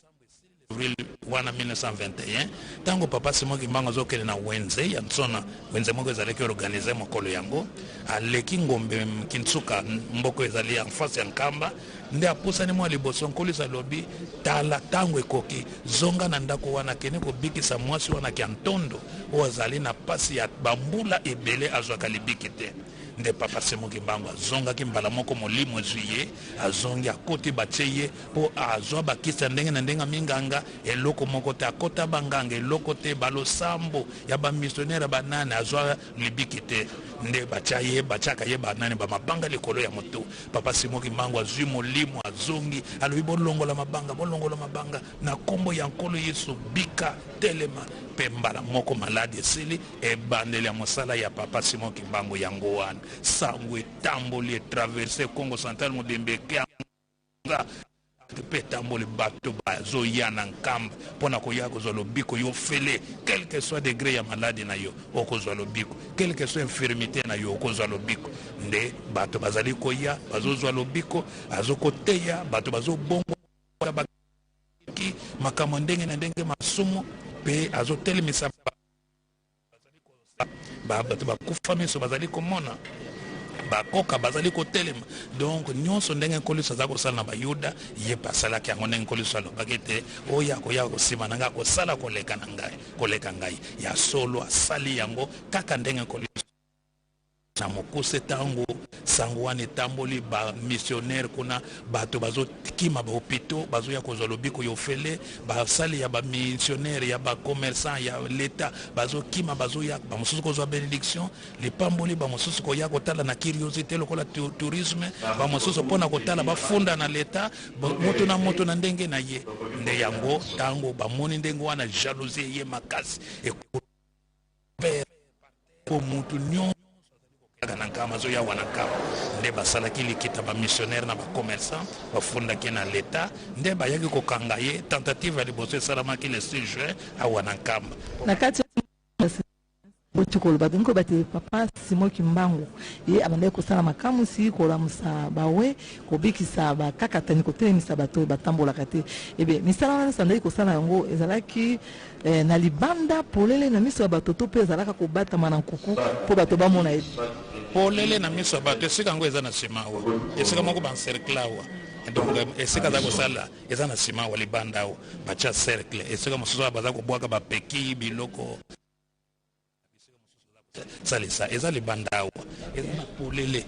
avril wana 1921, ntango Papa Simon Kimbangu azokende na wenze ya Nsona, wenze moko ezalaki organise mokolo yango, aleki Ngombe Kinsuka, mboko ezali en face ya Nkamba, nde apusani mwa liboso. Nkolo Yesu alobi, tala ntango ekoki, zonga na ndako wana, kende kobikisa mwasi wana kia ntondo oyo azali na pasi ya bambula ebele, azwaka libiki te. Nde Papa Simon Kimbangu azongaki mbala moko, molimo ezwi ye, azongi, akoti, batie ye po azwa bakisi ya ndenge na ndenge ya minganga, eloko moko te, akota banganga, eloko te, balosambo ya bamissionnaire ya banani, azwa libiki te. Nde batia ye, batiaka ye banani, bamabanga likolo ya motu. Papa Simon Kimbangu azwi molimo, azongi, alobi bolongola mabanga, bolongola mabanga, na kombo ya Nkolo Yesu, bika, telema. Pe mbala moko maladi esili. Ebandeli ya mosala ya Papa Simon Kimbangu yango wana. Sango etamboli, etraverse Kongo Central mobimba, eke Nga pe etamboli bato bazoya na Nkamba mpo na koya kozwa lobiko yo ofele, quel que soit degre ya maladi na yo okozwa lobiko, quel que soit infirmite na yo okozwa lobiko. Nde bato bazali koya bazozwa lobiko, azokoteya bato bazobongwana baki makambo ya ndenge na ndenge masumu pe azotelemisa bato bakufa miso bazali komona, bakoka bazali kotelema. Donc nyonso ndenge Nkolo Yesu aza kosala na Bayuda, ye mpe asalaki yango ndenge Nkolo Yesu alobaki ete oyo akoya kosima na ngai akosala koleka na ngai, koleka ngai. Ya solo asali yango kaka ndenge Nkolo Yesu. Na mokuse, tango sango wana etamboli, ba missionnaires kuna, bato bazo kima ba hopitaux, bazoya kozwa lobiko ya ofele, basali ya ba missionnaires, ya ba commerçants, ya l'etat, bazo kima, bazoya, ba mosusu kozwa benediction, lipamboli, ba mosusu koya kotala na curiosite lokola tourisme, ba mosusu mpo na kotala bafunda na l'etat, moto na moto na ndenge na ye. Nde yango tango bamoni ndenge wana, jalousie eye makasi, Po mutu nionso azali kokaka na Nkamba azoya wana Nkamba. Nde basalaki likita ba missionnaires na ba commerçants, bafundaki ye na l'etat, nde bayaki kokanga ye. Tentative ya liboso esalamaki le 6 juin awa na Nkamba. Na kati ya boti koloba tolingi koyeba te papa Simon Kimbangu ye abandaki kosala makamwisi, kolamusa bawe, kobikisa bakakatani, kotelemisa bato oyo batambolaka te. Ebe misala wana nyonso abandaki kosala yango ezalaki Eh, na libanda polele na miso ya bato to mpe ezalaka kobatama na nkuku mpo bato bamona ye? Polele na miso ya bato. Esika yango eza na nsima awa, esika moko bancercle awa, donc esika aza kosala eza na nsima awa, libanda awa batya cercle, esika mosusu awa baza kobwaka bapeki biloko salisa, eza libanda awa, eza na polele.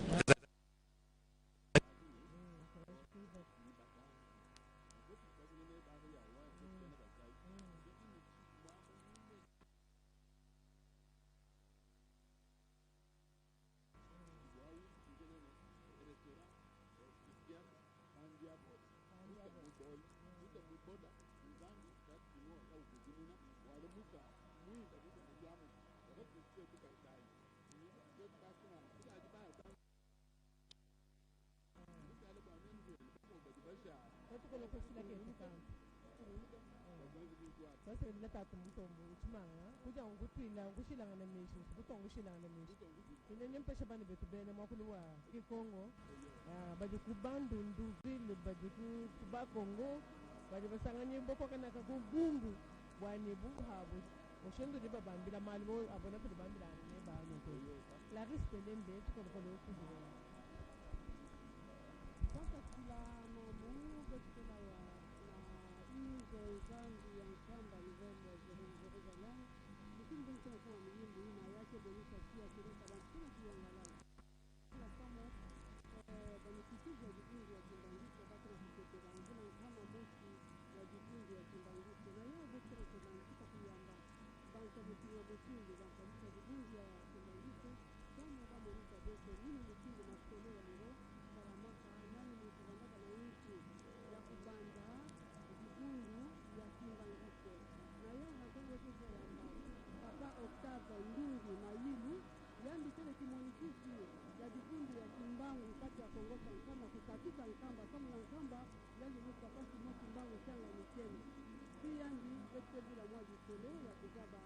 tobila mwa lisolo ya kozaba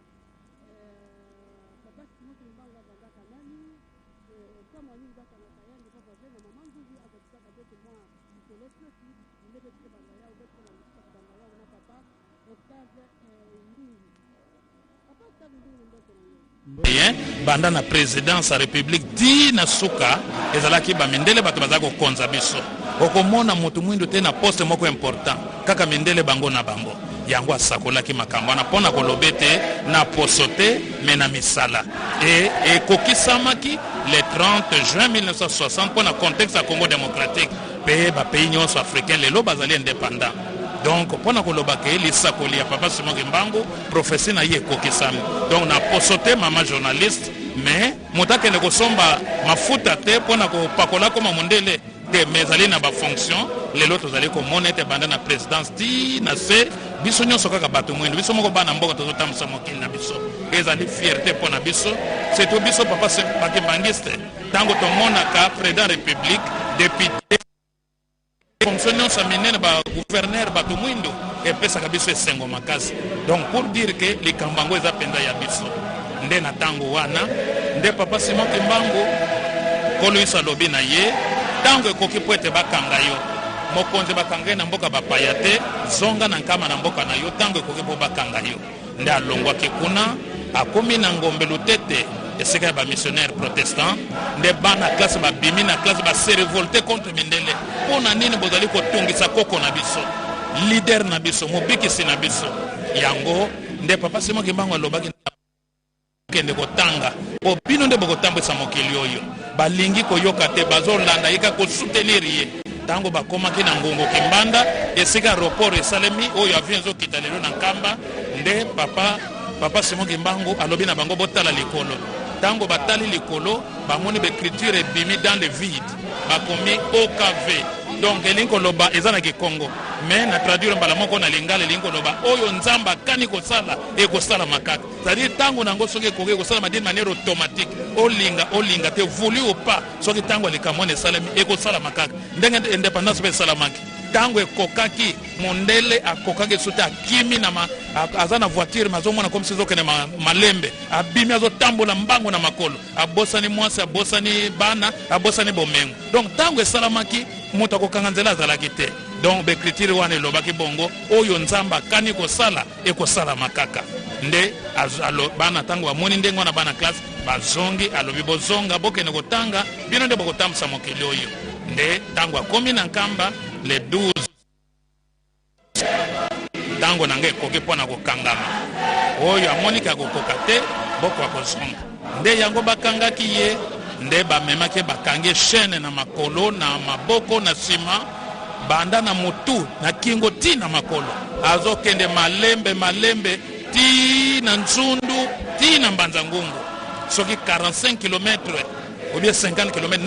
papa Simon Kimbangu avandaka nani, ntango nini bakangaka ye nde papa ve na mama Nzuzi akotisaka beto mwa lisolo soki nde betike banda yao betike banda yao na papa Octave Ndingi. Papa Octave Ndingi, mbote na yo. Ye banda na presidence ya republique ti na suka ezalaki bamindele bato baza kokonza biso. Okomona moto mwindu te na poste moko important, kaka mindele bango na bango. Yango asakolaki makambo wana mpo na koloba ete na poso te me na misala. E ekokisamaki le 30 juin 1960 mpo na contexte ya Congo démocratique mpe bapays nyonso africain lelo bazali indépendant. Donc mpo na koloba ke lisakoli ya papa Simon Kimbangu, prophetie na ye ekokisami. Donc na poso te mama journaliste, mais moto akende kosomba mafuta te mpo na kopakola koma mondele te, mais ezali na bafonction. Lelo tozali komona ete banda na présidence ti na se, biso nyonso kaka bato mwindu, biso moko bana mboka tozotambwisa mokili na biso. Ezali fierté mpo na biso, surtout biso papa bakimbangiste, ntango tomonaka président république, député, fonction nyonso ya minene, ba gouverneur bato mwindo, epesaka biso esengo makasi. Donc pour dire que likambo yango eza mpenza ya biso. Nde na ntango wana nde papa Simon Kimbangu, Nkolo Yesu alobi na ye, ntango ekoki mpo ete bakanga yo mokonzi, bakanga ye na mboka bapaya te, zonga na nkama na mboka na yo, ntango ekoki mpo bakanga yo. Nde alongwaki kuna, akomi na Ngombe Lutete, esika ya bamissionnaire protestant. Nde bana classe babimi na classe, base révolte contre mindele. Mpo na nini bozali kotungisa koko na biso, leader na biso, mobikisi na biso? Yango nde papa Simon Kimbangu alobaki, kende kotanga po bino nde bokotambwisa mokili oyo. Balingi koyoka te, bazolanda ye kaka kosoutenir ye. Ntango bakomaki na Ngongo Kimbanda, esika aéroport esalemi oyo avion ezokita lelo na Nkamba, nde papa Simon Kimbangu alobi na bango, botala likolo. Ntango batali likolo, bamoni baécriture ebimi dans le vide, bakomi OKV. Donc elingi koloba eza na kikongo, mais na traduire mbala moko na lingala, elingi koloba oyo Nzambe akani kosala ekosalama kaka. C'est-à-dire ntango nango soki ekoki ekosalama d'une manière automatique, olinga olinga te, voulu ou pas, soki ntango ya likambo wana esalemi ekosalama kaka. Ndenge indépendance mpe esalamaki, ntango ekokaki, mondele akokaki so te, akimi na ma, aza na voiture mais azomona comme si ezokende malembe, abimi azotambola mbango na makolo, abosani mwasi, abosani bana, abosani bomengo. Donc ntango esalamaki, moto akokanga nzela azalaki te. Donc baécriture wana elobaki bongo, oyo Nzambe akani kosala ekosalama kaka. Nde bana ntango bamoni ndenge wana, bana classe bazongi, alobi bozonga, bokende kotanga, bino nde bokotambwisa mokili oyo. Nde ntango akomi na Nkamba le 12, ntango na ngai ekoki mpo na kokangama, oyo amoniki akokoka te, boko akozonga. Nde yango bakangaki ye, nde bamemaki, bakangi chaîne na makolo, na maboko, na nsima, banda na motu na kingo ti na makolo, azokende malembe malembe ti na Nzundu, ti na Mbanza Ngungu, soki 45 km ou bien 50 km,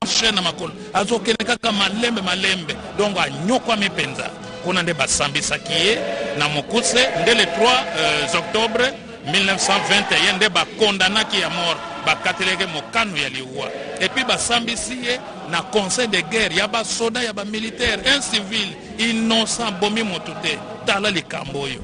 chaîne na makolo, azokende kaka malembe malembe. Donc anyokwami mpenza kuna. Nde basambisaki ye na mokuse. Nde le 3 octobre 1921 nde bakondanaki ya mort, bakatelaki mokano ya liwa. Et puis basambisi ye na conseil de guerre ya basoda, ya bamilitaire, un civil innocent, bomi motu te. Tala likambo oyo.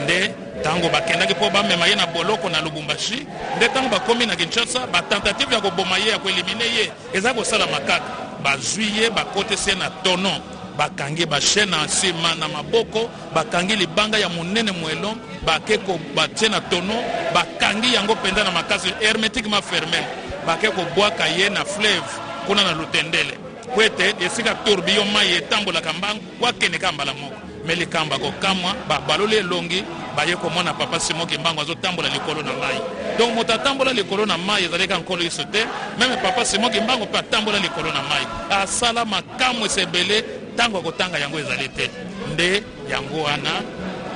Nde ntango bakendaki mpo bamema ye na boloko na Lubumbashi, nde ntango bakomi na Kinshasa, batentative ya koboma ye, ya koéliminer ye eza kosalama kaka. Bazwi ye, bakotisi ye na tonneau, bakangi bachaîne na nsima na maboko, bakangi libanga ya monene moellon, bake batie na tonneau, bakangi yango mpenza na makasi, hermétiquement fermé, bake kobwaka ye na fleuve kuna na Lutendele, po ete esika tourbillon mai etambolaka mbangu, wakende kaka mbala moko. Me likambo akokamwa, babaloli elongi, baye komona papa Simon Kimbangu azotambola likolo na mai. Donc moto atambola likolo na mai ezali kaka Nkolo Yesu te, même papa Simon Kimbangu mpe atambola likolo na mai, asala makamwisi ebele, ntango akotanga yango ezali te. Nde yango wana,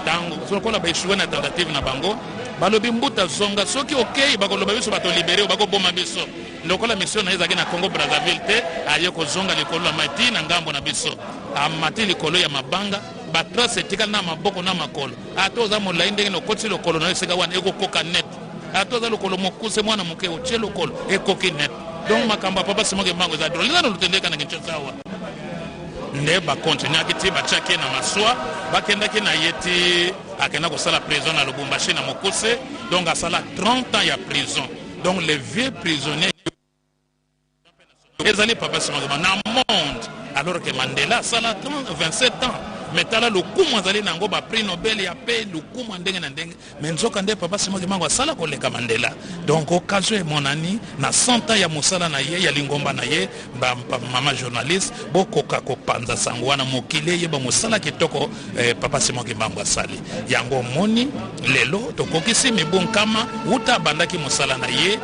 ntango lokola baéchoué na tentative na bango, balobi mbuta zonga, soki okei bakoloba biso bato libéré, bakoboma biso. Lokola mission na ye ezalaki na Congo Brazzaville te, aye kozonga likolo ya mai ti na ngambo na biso, amati likolo ya mabanga, batrace etikali na maboko na makolo. Ata oza molai ndenge na okotisi lokolo na yo esika wana, ekokoka net. Ata oza lokolo mokuse, mwana moke, otie lokolo, ekoki net. Donc makambo ya papa Simon Kimbangu eza drôle, eza na Lutendeka na Kinshasa awa. Nde bakontinuaki ti batiaki ye na maswa, bakendaki na ye ti akenda kosala prison na Lubumbashi na mokuse. Donc asala 30 ans ya prison. Donc les vieux prisonniers ezali papa Simon Kimbangu na monde, alors que Mandela asala 30, 27 ans. Mais tala lokumu azali na yango, ba prix Nobel ya paix, lokumu ya ndenge na ndenge. Mais nzoka nde papa Simon Kimbangu asala koleka Mandela. Donc occasion emonani na 100 ans ya mosala na ye, ya lingomba na ye, ba, ba mama journaliste bokoka kopanza sango wana, mokili eyeba mosala kitoko papa Simon Kimbangu asali. Yango omoni lelo tokokisi mibu nkama wuta abandaki mosala na ye.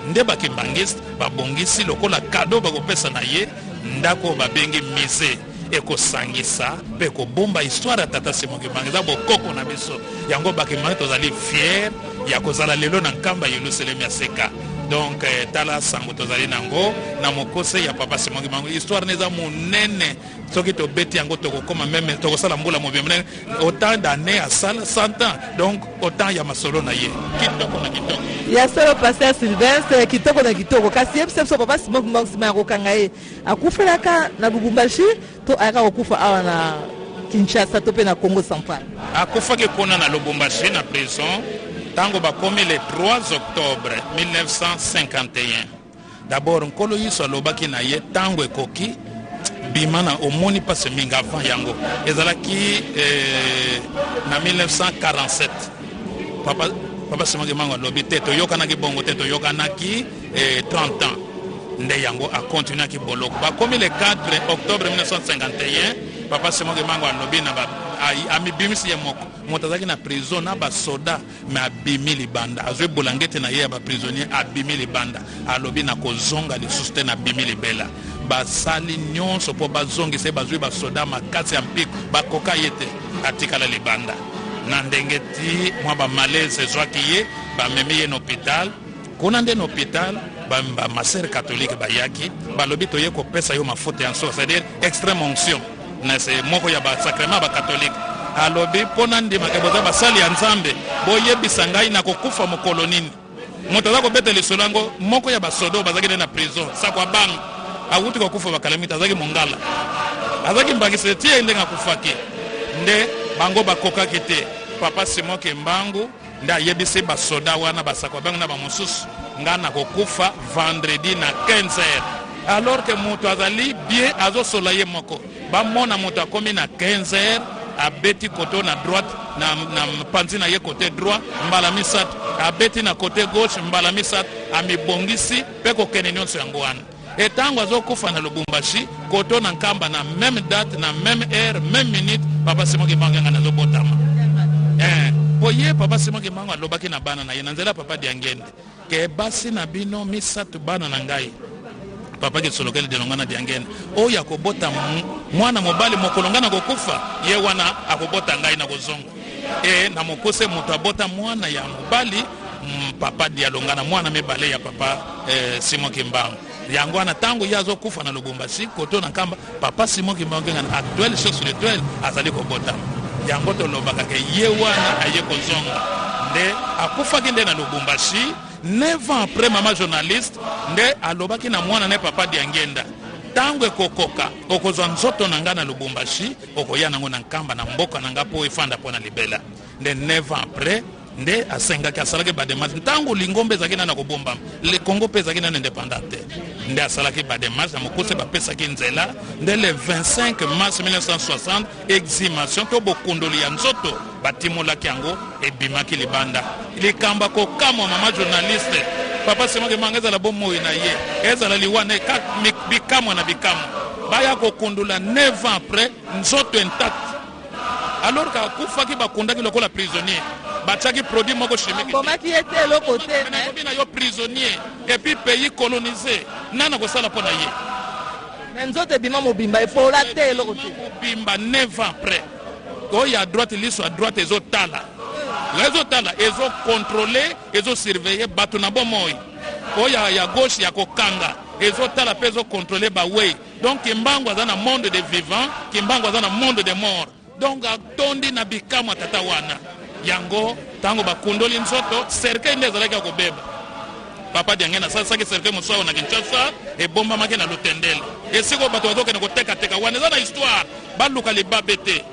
Nde ba kimbangiste babongisi lokola cadeau bakopesa na ye ndako oyo babengi musée, ekosangisa mpe kobomba histoire ya tata Simon Kimbangu. Eza bokoko na biso yango. Bakimbangu tozali fier ya kozala lelo na Nkamba Yelusalemi ya seka. Donc tala sango tozali nango na mokose ya papa Simon Kimbangu. Histoire eza monene, soki tobeti yango tokokoma meme tokosala mbula mobimba, autant d'années asala 100 ans. Donc autant ya masolo na ye kitoko na kitoko. Ya solo, pasteur Sylvestre, kitoko na kitoko. Kasi yebisa biso, papa Simon Kimbangu, nsima ya kokanga ye, akufelaka na Lubumbashi to ayaka kokufa awa na Kinshasa to mpe na Congo central? Akufaki kuna na Lubumbashi na prison, ntango bakomi le 3 octobre 1951. D'abord Nkolo Yesu alobaki na ye, ntango ekoki, bima na omoni mpasi mingi. Avant yango ezalaki na 1947. Papa Simon Kimbangu alobi te, toyokanaki bongo te, toyokanaki 30 ans. Nde yango akontinuaki boloko. Bakomi le 4 octobre 1951, papa Simon Kimbangu alobi na amibimisi ye moko. Moto azalaki na prison na basoda, me abimi libanda, azwi bulangeti na ye ya baprisonnier, abimi libanda, alobi nakozonga lisusu te, nabimi libela. Basali nyonso mpo bazongisa ye, bazwi basoda makasi ya mpiko, bakoka ye te, atikala libanda. Na ndenge ti mwa bamalaise ezwaki ye, bamemi ye na hôpital. Kuna nde na hôpital bamasere catholique bayaki, balobi toye kopesa yo mafuta ya nso, c'est-à-dire extrême onction, na se moko ya basacrement ya bacatholique. Alobi mpo na ndimaka boza basali ya Nzambe, boyebisa ngai nakokufa mokolo nini. Moto aza kobeta lisolo yango, moko ya basoda oyo bazalaki nde na prison, sako abanga awuti kokufa bakala mingi, azalaki mongala, azalaki mbangisi ti ye ndenge akufaki. Nde bango bakokaki te. Papa Simon Kimbangu nde ayebisi basoda wana, basako bango na bamosusu, nga nakokufa vendredi na 15 heures. Alors que moto azali bien, azosola ye moko, bamona moto akomi na 15 heures, abeti koto na droite na panzi na ye côté droit mbala misato, abeti na côté gauche mbala misato, amibongisi mpe kokende nyonso yango wana. Etango azokufa na Lubumbashi, koto na Nkamba, na même date, na même heure, même minute, papa Simon Kimbangu yanga nazobotama. Po ye papa Simon Kimbangu alobaki na bana na ye na nzela papa Diangende ke basi na bino misato, bana na ngai papa Kisolokele Delonga na Diangende, oyo akobota mwana mobali mokolo ngai nakokufa, ye wana akobota ngai na kozonga. Na mokuse, moto abota mwana ya mobali, papa Dialonga na mwana mibale ya papa Simon Kimbangu. Yango wana ntango ye azokufa na Lubumbashi, koto na Nkamba, papa Simon Kimbangu Kiangani, actuel chef spirituel, azali kobotama. Yango tolobaka ke ye wana aye kozonga. Nde akufaki nde na Lubumbashi 9 ans après. Mama journaliste, nde alobaki na mwana ne papa Diangenda, ntango ekokoka, okozwa nzoto na ngai na Lubumbashi, okoya nango na Nkamba, na mboka na ngai, mpo efanda mpo na libela. Nde 9 ans après nde asengaki, asalaki badémarche. Ntango lingomba ezalaki nani ya kobombama, le Congo mpe ezalaki nani indépendant te, nde asalaki badémarche. Na mokuse, bapesaki nzela. Nde le 25 mars 1960, exhumation to bokundoli ya nzoto, batimolaki yango, ebimaki libanda. Likambo kokamwa, mama journaliste, papa Simon Kimbangu, ezala bomoi na ye, ezala liwa na ye, bikamwa na bikamwa. Baya kokundula 9 ans après, nzoto intact, alors que akufaki, bakundaki lokola prisonnier, batiaki produit moko chimique. Bomaki ye te, eloko te. Nakobi na yo, prisonnier et puis pays colonisé, nani akosala mpo na ye? Me nzoto ebima mobimba, epola te, eloko te. Mobimba 9 ans après. Oyo ya droite, liso ya droite ezotala, ezotala, ezocontrôle, ezosurveille bato na bomoi. Oyo ya gauche ya kokanga, ezotala mpe ezocontrôle bawei. Donc Kimbangu aza na monde de vivant, Kimbangu aza na monde de mort. Donc atondi na bikamwa tata wana. Yango ntango bakundoli nzoto, cercueil nde ezalaki ya kobeba. Papa Diangenda asalisaki cercueil mosusu awa na Kinshasa, ebombamaki na Lutendele. Esika oyo bato bazokende kotekateka wana eza na histoire, baluka libabe te.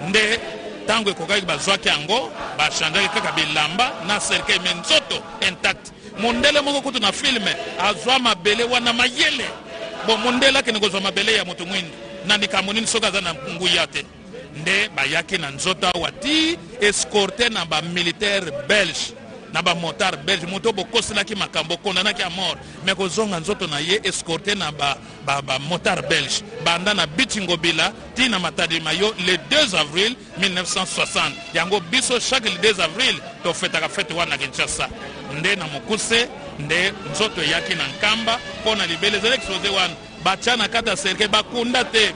Nde ntango ekokaki bazwaki yango, bachangeaki kaka bilamba na cercueil, mais nzoto intact. Mondele moko kutu na film azwa mabele wana mayele. Bon, mondele akende kozwa mabele ya moto mwindu na likambo nini soki aza na nguya te? Nde bayaki na nzoto awa ti escorte na ba militaire belge na ba motard belge, moto bokoselaki makambo, okondanaki ya mort, mais kozonga nzoto na ye escorte na ba, ba, ba motard belge banda na Beach Ngobila ti na Matadi Mayo le 2 avril 1960. Yango biso chaque le 2 avril tofetaka fete wana na Kinshasa. Nde na mokuse nde nzoto eyaki na Nkamba mpo na libela ezali expose wana batya na kati ya cercueil, bakunda te,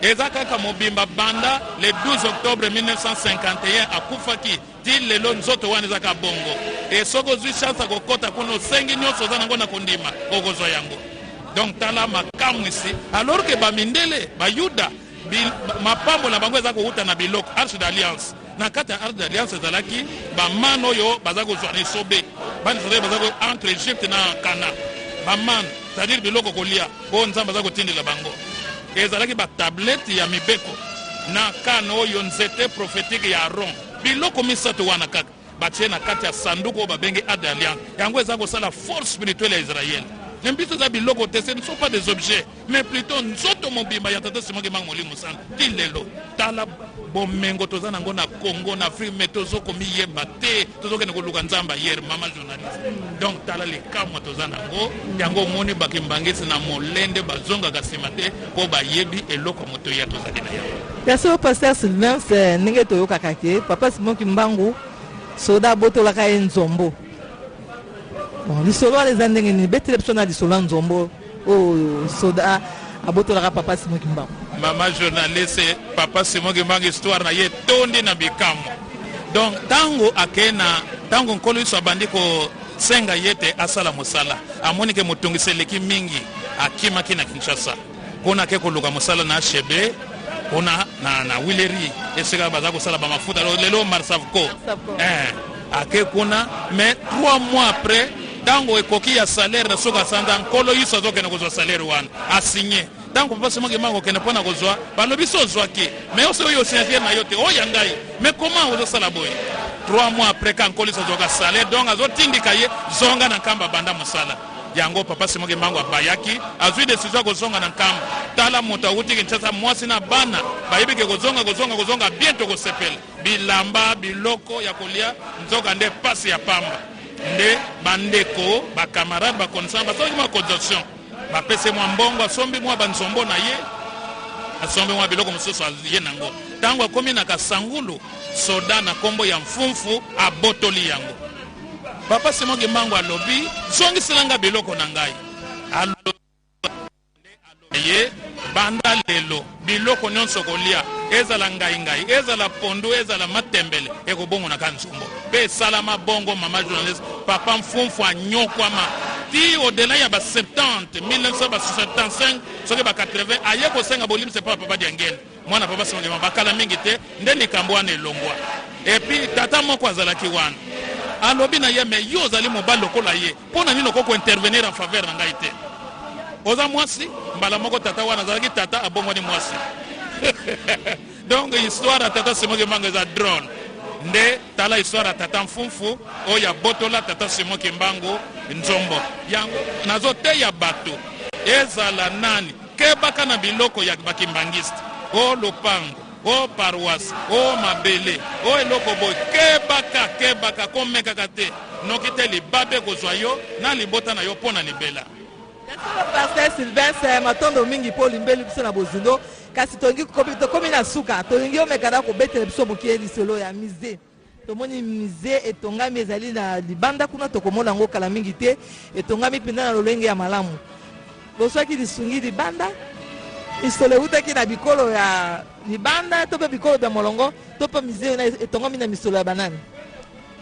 eza kaka mobimba banda le 12 octobre 1951 akufaki ti lelo, nzoto wana eza kaka bongo. E soki ozwi chance ya kokɔta kuna, osengi nyonso oza nango na kondima, okozwa yango. Donc tala makamwisi, alors que bamindele bayuda mapambo na bango eza kowuta na biloko arche d'alliance. Na kati ya arche d'alliance ezalaki bamane oyo baza kozwa na esobe, bana Israele baza entre Egypte na Kana, bamane, c'est-à-dire biloko kolia oyo Nzambe aza kotindela bango. Ezalaki batablete ya mibeko na kane oyo nzete prophétique ya Aaron. Biloko misato wana kaka batie na kati ya sanduku oyo babengi arche d'alliance, yango eza kosala force spirituelle ya Israël. Mais biso eza biloko te, ce ne sont pas des objets, mais plutôt nzoto mobimba ya Tata Simon Kimbangu Molimo Santu. Ti lelo tala bomengo toza nango na Congo, na Afrique, mais tozokomiyeba te, tozokende koluka Nzambe ayer. Mama journaliste, donc tala likamwa toza nango. Yango omoni bakimbangisi na molende bazongaka nsima te, mpo bayebi eloko moto ya tozali na yango. Ya solo, pasteur Sylvain, ndenge toyokaka ke papa Simon Kimbangu soda abotolaka ye nzombo. Bon, lisolo wana eza ndenge nini? Betele biso na lisolo ya nzombo oyo soda abotolaka papa Simon Kimbangu. Mama journaliste, papa Simon Kimbangu histoire na ye etondi na bikamwa. Donc ntango akei na ntango Nkolo Yesu abandi kosenga ye ete asala mosala, amoni ke motungisi eleki mingi, akimaki na Kinshasa kuna, ake koluka mosala na HB kuna na Wileri, esika baza kosala bamafuta lelo Marsavco. Ake kuna, mais 3 mois après, ntango ekoki ya salaire na soki asanza, Nkolo Yesu azokende kozwa salaire wana, asigne. Ntango papa Simon Kimbangu okende mpo na kozwa, balobi so ozwaki, mais ose oyo osignature na yo te, oyo ya ngai, mais comment ozosala boye? 3 mois après, ka Nkolo Yesu azwaka salaire, donc azotindika ye zonga na Nkamba, banda mosala. Yango papa Simon Kimbangu abayaki, azwi decision ya kozonga na Nkamba. Tala moto awuti Kinshasa, mwasi na bana bayebi ke kozonga, kozonga, kozonga bien, tokosepela bilamba, biloko ya kolia, nzoka nde pasi ya pamba. Nde bandeko, bakamarade, bakonnaissance basalaki mwa cotisation, bapesi mwa mbongo, asombi mwa banzombo na ye, asombi mwa biloko mosusu ye nango. Ntango akomi na Kasangulu, soda na nkombo ya Mfumfu abotoli yango. Papa Simon Kimbangu alobi, zongisela nga biloko na ngai. Alobi ye, banda lelo biloko nyonso kolia, ezala ngai-ngai, ezala pondu, ezala matembele, ekobongonaka nzombo. Mpe esalama bongo. Mama journaliste, papa Mfumfu anyokwama ti au-delà ya ba 70, 1975, soki ba 80, aye kosenga bolimbisi epai ya papa Diangene, mwana papa Simon Kimbangu. Bakala mingi te nde likambo wana elongwa. Et puis tata moko azalaki wana, alobi na ye, mais yo ozali mobali lokola ye, mpo na nini okoki kointervenir en faveur na ngai te? Oza mwasi. Mbala moko tata wana azalaki tata, abongwani mwasi. Donc histoire ya tata Simon Kimbangu eza drôle. Nde tala histoire ya tata Mfumfu oyo abotola tata Simon Kimbangu nzombo. Yango nazoteya bato, ezala nani, kebaka na biloko ya bakimbangiste, o lopango, o paroisse, o mabele, o eloko boye. Kebaka, kebaka, komekaka te, noki te libabe kozwa yo na libota na yo mpo na libela. Pasteur Sylvestre, matondo mingi mpo olimbeli biso na bozindo, kasi tolingi tokomi na suka, tolingi omeka na kobetela biso moke lisolo ya musée. Tomoni musée etongami, ezali na libanda kuna, tokomona yango kala mingi te. Etongami mpenza na lolenge ya malamu. Bozwaki lisungi libanda, misolo eutaki na bikolo ya libanda to mpe bikolo bya molongo, to mpe musée wana etongami na misolo ya banani?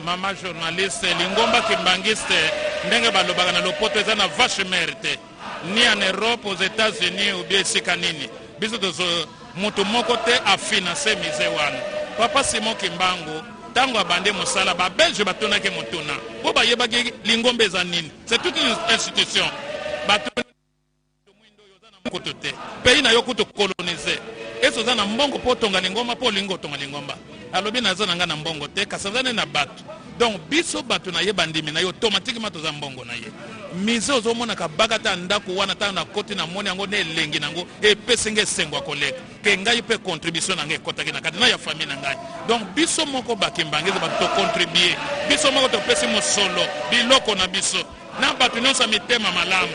Mama journaliste, lingomba kimbangiste, ndenge balobaka na lopoto, eza na vache mère te, ni en Europe, aux États-Unis ou bien esika nini. Biso tozo moto moko te afinance musée wana. Papa Simon Kimbangu, ntango abandi mosala, babelge batunaki motuna, mpo bayebaki lingomba eza nini, c'est toute une institution. Batuni Kutu te. Pays na yo kutu colonise. Est-ce oza na mbongo po otonga lingomba po olingi otonga lingomba? Alobi naza na nga na mbongo te kasi aza nde na batu. Donc biso batu na ye bandimi na ye automatiquement toza mbongo na ye. Musee ozomona kabaka ata ndaku wana tango nakoti namoni yango na elengi na yango epesi nga esengo ya koleka ke ngai pe contribution na ngai ekotaki na kati na ya famille na ngai. Donc biso moko ba kimbanguiste batu to contribuer biso moko topesi mosolo biloko na biso na bato nyonso ya mitema malamu.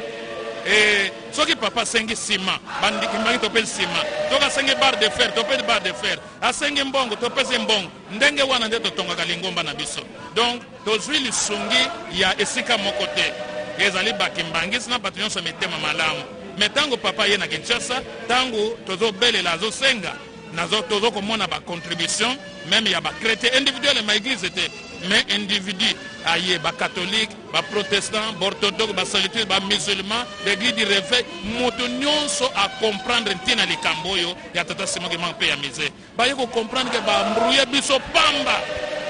E, soki papa asengi sima bandikimbangi topesi sima, soki asengi barre de fer topesi barre de fer, asengi mbongo topesi mbongo. Ndenge wana nde totongaka lingomba na biso. Donc tozwi lisungi ya esika moko te, ezali bakimbangisi na bato nyonso ya mitema malamu. Me ntango papa aye na Kinshasa, ntango tozobelela azosenga, nazo tozo komona ba contribution meme ya ba chretien individuel ma eglise te mais individu aye ba catholique ba protestant ba orthodoxe ba salutiste ba musulman l'église du réveil moto nyonso a comprendre ntina likambo oyo ya tata Simon Kimbangu mpe ya musée baye ko comprendre ke ba embrouiller biso pamba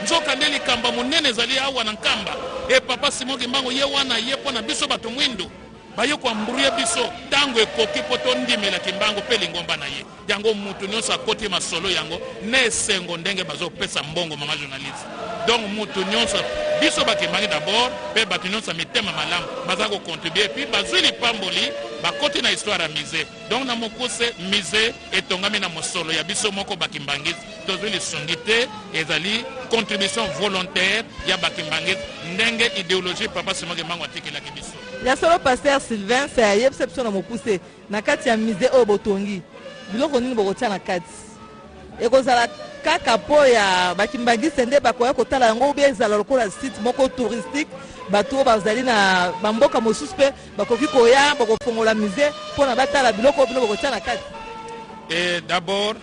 nzoka nde likambo monene ezali awa na Nkamba e papa Simon Kimbangu ye wana ye mpo na biso bato mwindu Baye ko embrouiller biso tango ekoki po tondimela Kimbangu pe lingomba na ye. Yango mutu nionso akoti masolo yango na esengo ndenge bazo pesa mbongo mama journaliste. Donc mutu nionso biso ba Kimbangi d'abord pe batu nionso ya mitema malamu baza ko contribuer puis bazui lipamboli bakoti na histoire ya musee. Donc na mokuse musee etongami na mosolo ya biso moko ba Kimbanguiste tozui lisungi te ezali contribution volontaire ya ba Kimbanguiste ndenge ideologie papa Simon Kimbangu atikelaki biso. Ya solo pasteur Sylvain yebisa biso na mokuse na kati ya musee oyo botongi biloko nini bokotia na kati? Ekozala kaka po ya ba kimbanguiste nde bakoya kotala yango ou bien ezala lokola site moko touristique bato oyo bazali na ba mboka mosusu pe bakoki koya bokofongola musee pona batala biloko oyo bino bokotia na kati? Et d'abord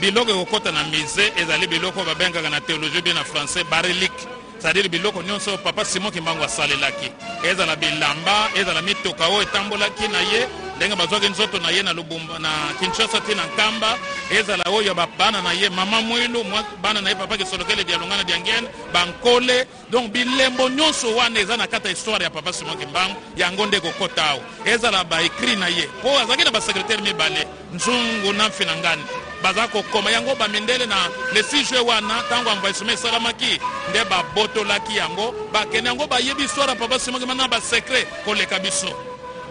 biloko ekokota na musee ezali biloko oyo babengaka na theologie ou bien na français ba reliques. C'est à dire biloko nionso oyo papa Simon Kimbangu asalelaki, ezala bilamba, ezala mituka oyo etambolaki na ye, ndenge bazwaki nzoto na ye na Lubumba, na Kinshasa ti na Nkamba, ezala oyo ya ba bana na ye mama Mwilu, mwa bana na ye papa Kisolokele Dialungana Diangienda, ba Nkole, donc bilembo nionso wana eza na kati ya histoire ya papa Simon Kimbangu, yango nde ekokota awa, ezala ba ecrit na ye, po azalaki na ba secretaire mibale. Nzungu na Mfinangani baza kokoma yango ba mindele na le 6 juin wana tango envahissement esalamaki nde babotolaki yango bakende yango bayebi histoire ya papa Simon Kimbangu na ba secret koleka biso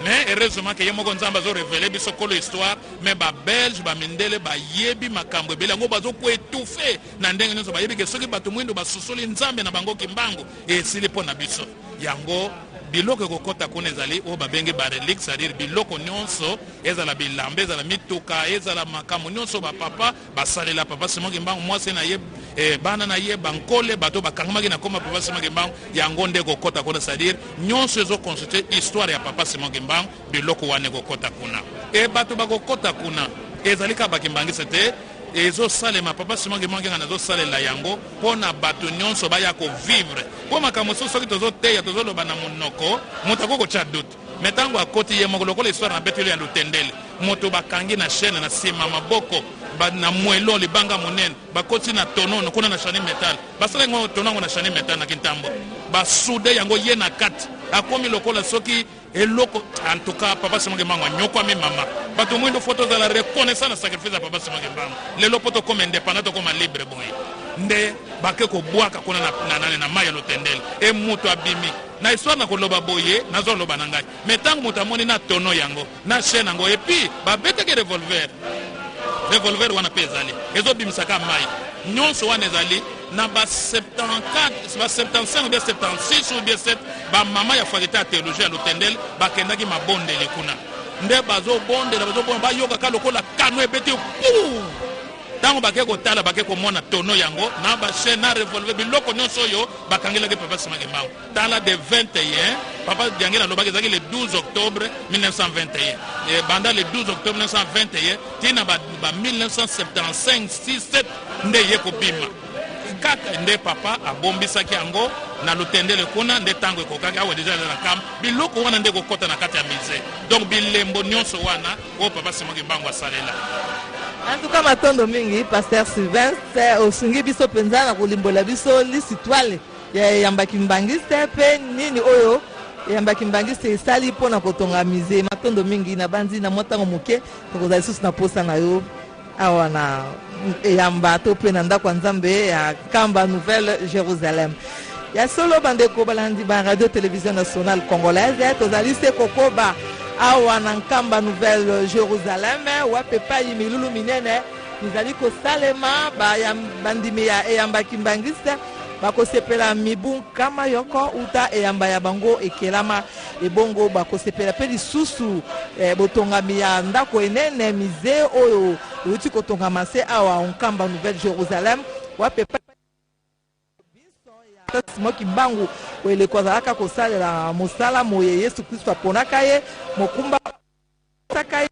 mais heureusement que ye moko Nzambe azo revele biso kolo histoire mais ba belge ba mindele bayebi makambo ebele yango bazo ko etouffer na ndenge nyonso bayebi ke soki bato mwindo basusuli Nzambe na bango Kimbangu esili mpo na biso yango biloko ekokota kuna ezali oyo babengi ba reliques c'est-à-dire biloko nyonso ezala bilamba ezala mituka ezala makambo nyonso ba papa basalela papa Simon Kimbangu mwasi na ye eh, bana na ye bankole bato bakangamaki na koma papa Simon Kimbangu yango nde ekokota kuna c'est-à-dire nyonso ezo constituer histoire ya papa Simon Kimbangu biloko wana ekokota kuna e bato bakokota kuna ezali kaka bakimbangiste te ezosalema papa Simon Kimbangu Kiangani azosalela yango mpo na bato nyonso baya kovivre mpo makambo mosusu soki tozoteya tozoloba na monoko moto akoki kotya doute Mais tango akoti ye moko lokola histoire na beteli ya lutendele moto bakangi na chaine na sima maboko ba, na mwelo libanga monene bakoti na tonono kuna na chani metal basala yango tono yango na chani metal na kintambo basude yango ye na kati akomi lokola soki eloko en tout cas papa Simon Kimbangu anyokwami mama bato mwindo fo tozala reconnaissant na sacrifice ya papa Simon Kimbangu lelo po tokoma independant tokoma libre boye nde bake kobwaka kuna na, na, na, na mai ya lutendele e moto abimi Na histoire na koloba boye nazo loba na ngai mais tango moto amoni na tonneau yango na chaine yango et puis ba betaki revolver revolver wana pe ezali ezo bimisa ka mayi nyonso wana ezali na ba 74 ba 75 ou bien 76 ou bien 7 ba mama ya faculté ya théologie ya Lutendele bakendaki mabondeli kuna nde bazobondela bazobondela bayoka ka lokola kano ebeti puu Tango bake kotala bake komona tonneau yango na ba chaine na revolver biloko nionso oyo bakangelaki papa Simon Kimbangu. Tala de 21 papa Diangela alobaki ezalaki le 12 octobre 1921 et banda le 12 octobre 1921 ti na ba, ba 1975 6 7 nde ye kobima kaka nde papa abombisaki yango na lutendele kuna nde ntango ekokaki awa deja eza na kamp biloko wana nde ekokɔta na kati ya musée donc bilembo nyonso wana oyo papa Simon Kimbangu asalela. En tout cas matondo mingi pasteur Sylvain osungi biso penza na kolimbola biso lisitwale ya eyamba kimbangiste pe nini oyo Eyamba Kimbanguiste esali mpo na kotonga musee. Matondo mingi, nabanzi na mwa ntango moke tokozala lisusu na posa na yo awa na eyamba to mpe na ndako ya Nzambe ya Nkamba Nouvelle Jerusalem. Ya solo bandeko balandi ba Radio Television Nationale Congolaise, tozali se kokoba awa na Nkamba Nouvelle Jerusalem, wapi epai milulu minene mizali kosalema. Bandimi ya eyamba Kimbanguiste bakosepela mibu nkama yoko uta eyamba ya bango ekelama. Ebongo bakosepela mpe lisusu botongami ya ndako enene musee oyo euti kotongama se awa Nkamba Nouvelle Jerusalem, wapi epai Simon Kimbangu eleko azalaka kosalela mosala moye Yesu Kristo aponaka ye, mokumba apesaka ye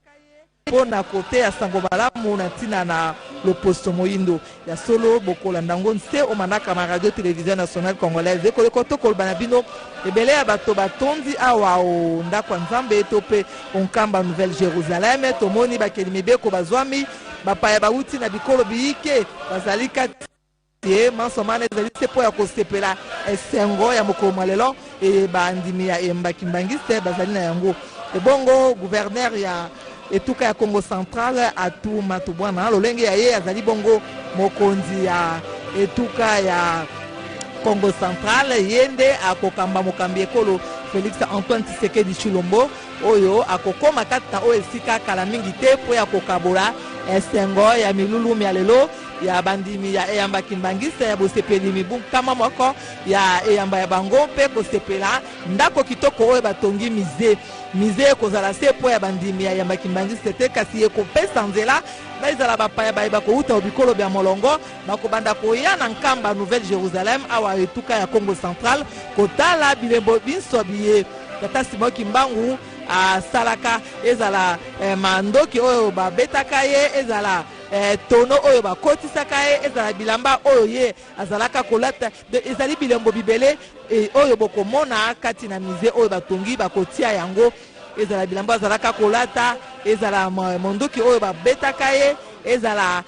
mpo na koteya sango malamu na ntina na loposo moindo. Ya solo, bokolanda yango nse o manaka ma Radio Television Nationale Congolaise. Ekoleko tokoloba na bino, ebele ya bato batondi awa o ndako ya Nzambe to mpe o Nkamba Nouvelle Jerusalem. Tomoni bakeli mibeko bazwami, bapaya bawuti na bikolo biyike bazali kati ye. Manso mana ezali se mpo ya kosepela esengo ya mokolo mwa lelo eye bandimi ya eyamba Kimbanguiste bazali na yango. Ebongo gouverneur ya etuka ya Kongo Central Atou Matubuana, lolenge ya ye azali bongo mokonzi ya etuka ya Kongo Central, ye nde akokamba mokambi ekolo Felix Antoine Tshisekedi Tshilombo oyo akokoma kati na oyo esika kala mingi te mpo ya kokabola esengo ya milulu mya lelo ya bandimi ya eyamba Kimbanguiste ya bosepeli mibu 100 ya eyamba ya bango mpe kosepela ndako kitoko oyo batongi musee. Musee ekozala se mpo ya bandimi ya eyamba Kimbanguiste te, kasi ekopesa nzela baezala bapaya baye bakowuta o bikolo bya molongo bakobanda koya na Nkamba Nouvelle Jerusalem awa etuka ya Kongo Central kotala bilembo binso biye Tata Simon Kimbangu asalaka, ezala mandoki oyo babetaka ye, ezala tono oyo bakotisaka ye, ezala bilamba oyo ye azalaka kolata. Ezali bilembo bibele oyo bokomona kati na musee oyo batongi, bakotia yango, ezala bilamba azalaka kolata, ezala monduki oyo babetaka ye, ezala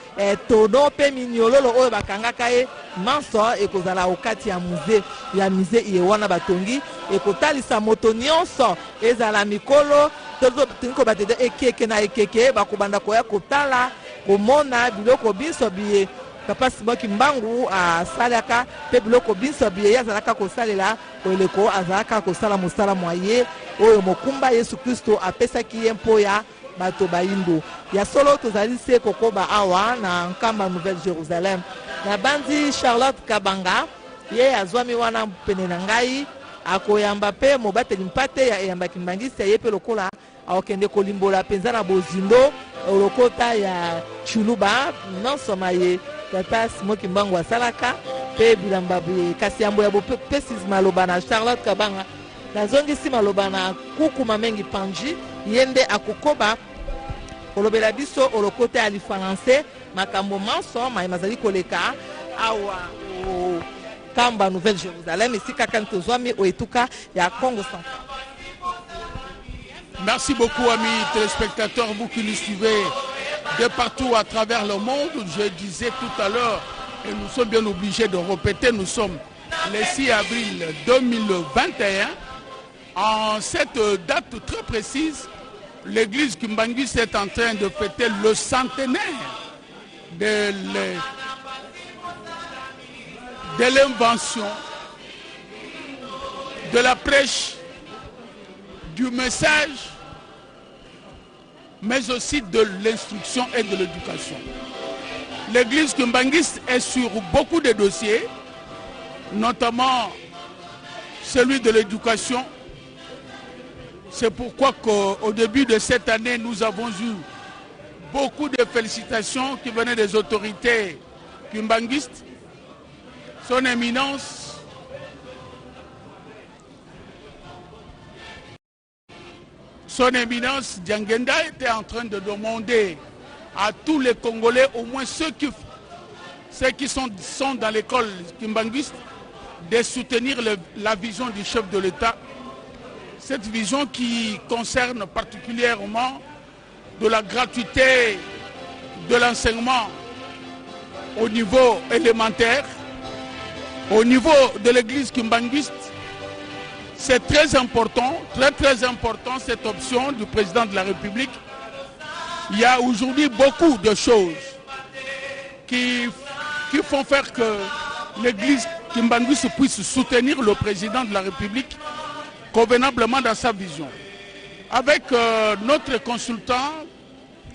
tono mpe minyololo oyo bakangaka ye. Manso ekozala okati ya musee ya musee iye wana batongi, ekotalisa moto nyonso, ezala mikolo tolingi kobata ete ekeke na ekeke bakobanda koya kotala komona biloko binso biye Papa Simon Kimbangu asalaka mpe biloko binso biye ye azalaka kosalela eleko azalaka kosala mosala mwa ye oyo mokumba Yesu Kristo apesaki ye mpo ya bato bayindo. Ya solo tozali se kokoba awa na Nkamba Nouvelle Jerusalem. Nabanzi Charlotte Kabanga ye azwami wana pene na ngai akoyamba mpe mobateli mpate ya eyamba Kimbanguiste ye mpe lokola akokende kolimbola mpenza na bozindo lokota ya Tshiluba nonso maye Tata Simon Kimbangu asalaka mpe bilamba biye. Kasi yambo ya bopesi maloba na Charlotte Kabanga, nazongisi maloba na Kuku Mamengi Panji, ye nde akokoba kolobela biso olokota ya lifalanse makambo manso maye mazali koleka awa o Nkamba Nouvelle Jerusalem, esika kani tozwami o etuka ya Kongo Central. Merci beaucoup amis téléspectateurs, vous qui nous suivez de partout à travers le monde. Je disais tout à l'heure, et nous sommes bien obligés de répéter, nous sommes le 6 avril 2021. En cette date très précise, l'église Kimbanguiste est en train de fêter le centenaire de l'invention, de la prêche, du message, mais aussi de l'instruction et de l'éducation. L'église kimbanguiste est sur beaucoup de dossiers, notamment celui de l'éducation. C'est pourquoi qu'au début de cette année, nous avons eu beaucoup de félicitations qui venaient des autorités kimbanguistes. Son éminence, Son éminence Diangienda était en train de demander à tous les Congolais, au moins ceux qui sont dans l'école kimbanguiste, de soutenir la vision du chef de l'État. Cette vision qui concerne particulièrement de la gratuité de l'enseignement au niveau élémentaire, au niveau de l'église kimbanguiste. C'est très important, très très important cette option du président de la République. Il y a aujourd'hui beaucoup de choses qui, qui font faire que l'église Kimbanguiste puisse soutenir le président de la République convenablement dans sa vision. Avec euh, notre consultant,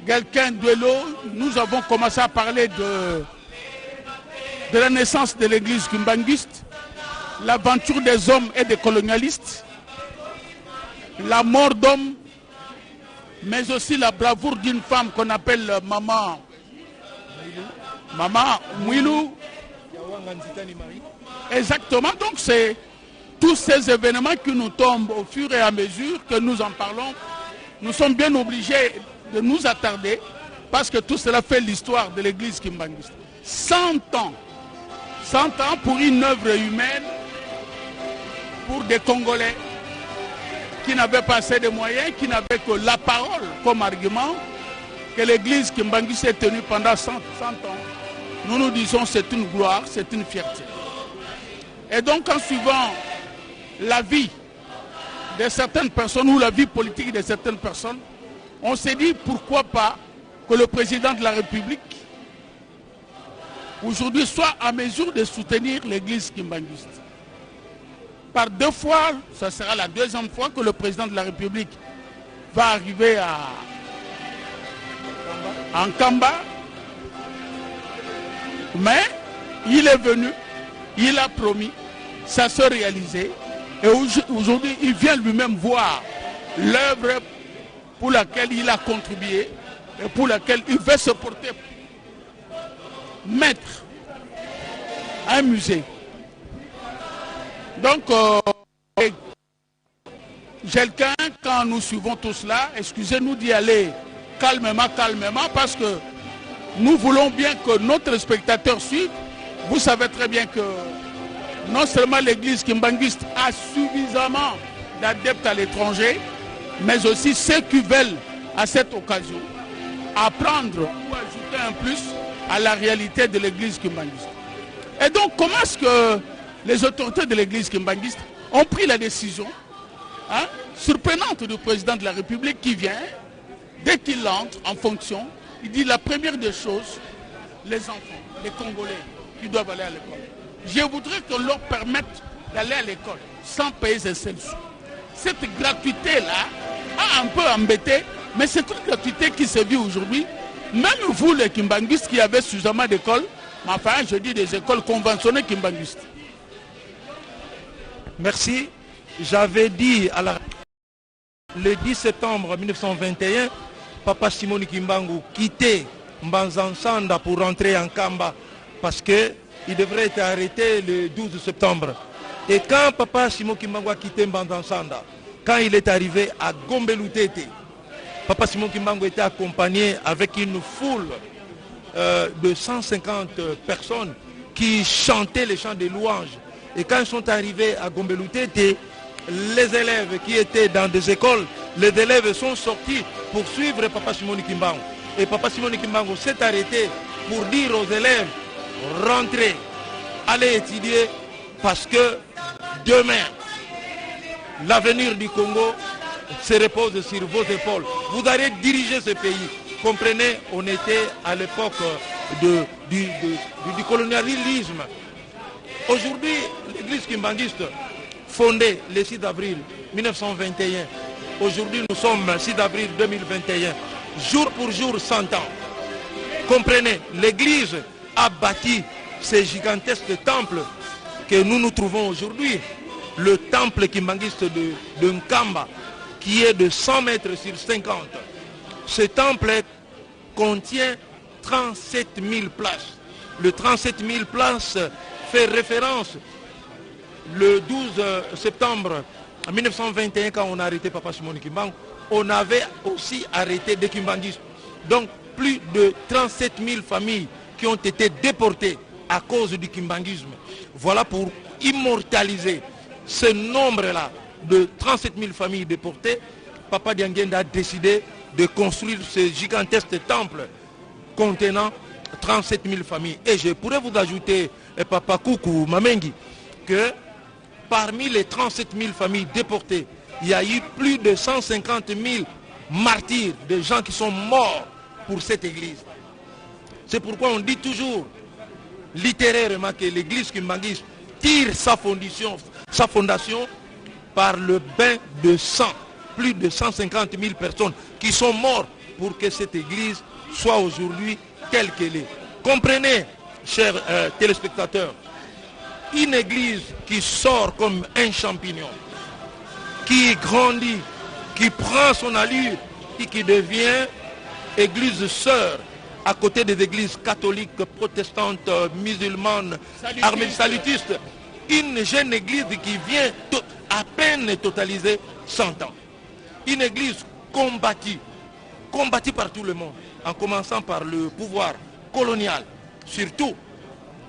Gelkin Duelo, nous avons commencé à parler de, de la naissance de l'église kimbanguiste, l'aventure des hommes et des colonialistes, la mort d'hommes, mais aussi la bravoure d'une femme qu'on appelle Maman, Maman Mouilou. Exactement, donc c'est tous ces événements qui nous tombent au fur et à mesure que nous en parlons, nous sommes bien obligés de nous attarder parce que tout cela fait l'histoire de l'église kimbanguiste. 100 ans, 100 ans pour une œuvre humaine, pour des Congolais qui n'avaient pas assez de moyens, qui n'avaient que la parole comme argument, que l'église kimbanguiste s'est tenue pendant 100, 100 ans. Nous nous disons c'est une gloire, c'est une fierté. Et donc en suivant la vie de certaines personnes ou la vie politique de certaines personnes, on s'est dit pourquoi pas que le président de la République aujourd'hui soit à mesure de soutenir l'église kimbanguiste. Par deux fois, ce sera la deuxième fois que le président de la République va arriver à en Kamba. Mais il est venu, il a promis, ça s'est réalisé. Et aujourd'hui, il vient lui-même voir l'œuvre pour laquelle il a contribué et pour laquelle il veut se porter maître un musée. Donc, euh, quelqu'un, quand nous suivons tout cela, excusez-nous d'y aller calmement, calmement, parce que nous voulons bien que notre spectateur suive. Vous savez très bien que non seulement l'église kimbanguiste a suffisamment d'adeptes à l'étranger, mais aussi ceux qui veulent, à cette occasion, apprendre ou ajouter un plus à la réalité de l'église kimbanguiste. Et donc, comment est-ce que les autorités de l'église kimbanguiste ont pris la décision hein, surprenante du président de la République qui vient, dès qu'il entre en fonction, il dit la première des choses, les enfants, les Congolais qui doivent aller à l'école. Je voudrais qu'on leur permette d'aller à l'école sans payer un seul sou. Cette gratuité-là a un peu embêté, mais c'est une gratuité qui se vit aujourd'hui. Même vous, les Kimbanguistes qui avez suffisamment d'écoles, mais enfin, je dis des écoles conventionnées kimbanguistes. Merci. J'avais dit à la... le 10 septembre 1921, Papa Simon Kimbangu quittait Mbanzansanda pour rentrer en Kamba parce que il devrait être arrêté le 12 septembre. Et quand Papa Simon Kimbangu a quitté Mbanzansanda, quand il est arrivé à Gombelutete, Papa Simon Kimbangu était accompagné avec une foule euh, de 150 personnes qui chantaient les chants de louanges. Et quand ils sont arrivés à Gombelutete, les élèves qui étaient dans des écoles, les élèves sont sortis pour suivre Papa Simon Kimbangu. Et Papa Simon Kimbangu s'est arrêté pour dire aux élèves, rentrez, allez étudier, parce que demain, l'avenir du Congo se repose sur vos épaules. Vous allez diriger ce pays. Comprenez, on était à l'époque du, du, du colonialisme. Aujourd'hui, l'église kimbanguiste, fondée le 6 avril 1921, aujourd'hui nous sommes 6 avril 2021, jour pour jour 100 ans. Comprenez, l'église a bâti ces gigantesques temples que nous nous trouvons aujourd'hui. Le temple kimbanguiste de, de Nkamba, qui est de 100 mètres sur 50. Ce temple contient 37 000 places. Le 37 000 places fait référence le 12 septembre 1921, quand on a arrêté Papa Simon Kimbangu, on avait aussi arrêté des Kimbanguistes. Donc, plus de 37 000 familles qui ont été déportées à cause du kimbanguisme. Voilà pour immortaliser ce nombre-là de 37 000 familles déportées, Papa Diangienda a décidé de construire ce gigantesque temple contenant 37 000 familles. Et je pourrais vous ajouter, eh, Papa Koukou Mamengi, que Parmi les 37 000 familles déportées, il y a eu plus de 150 000 martyrs, des gens qui sont morts pour cette église. C'est pourquoi on dit toujours, littérairement, que l'église kimbanguiste tire sa fondation, sa fondation par le bain de sang. Plus de 150 000 personnes qui sont mortes pour que cette église soit aujourd'hui telle qu'elle est. Comprenez, chers euh, téléspectateurs, une église qui sort comme un champignon, qui grandit, qui prend son allure et qui devient église sœur à côté des églises catholiques, protestantes, musulmanes, armées salutistes. Une jeune église qui vient à peine totaliser 100 ans. Une église combattue, combattue par tout le monde, en commençant par le pouvoir colonial, surtout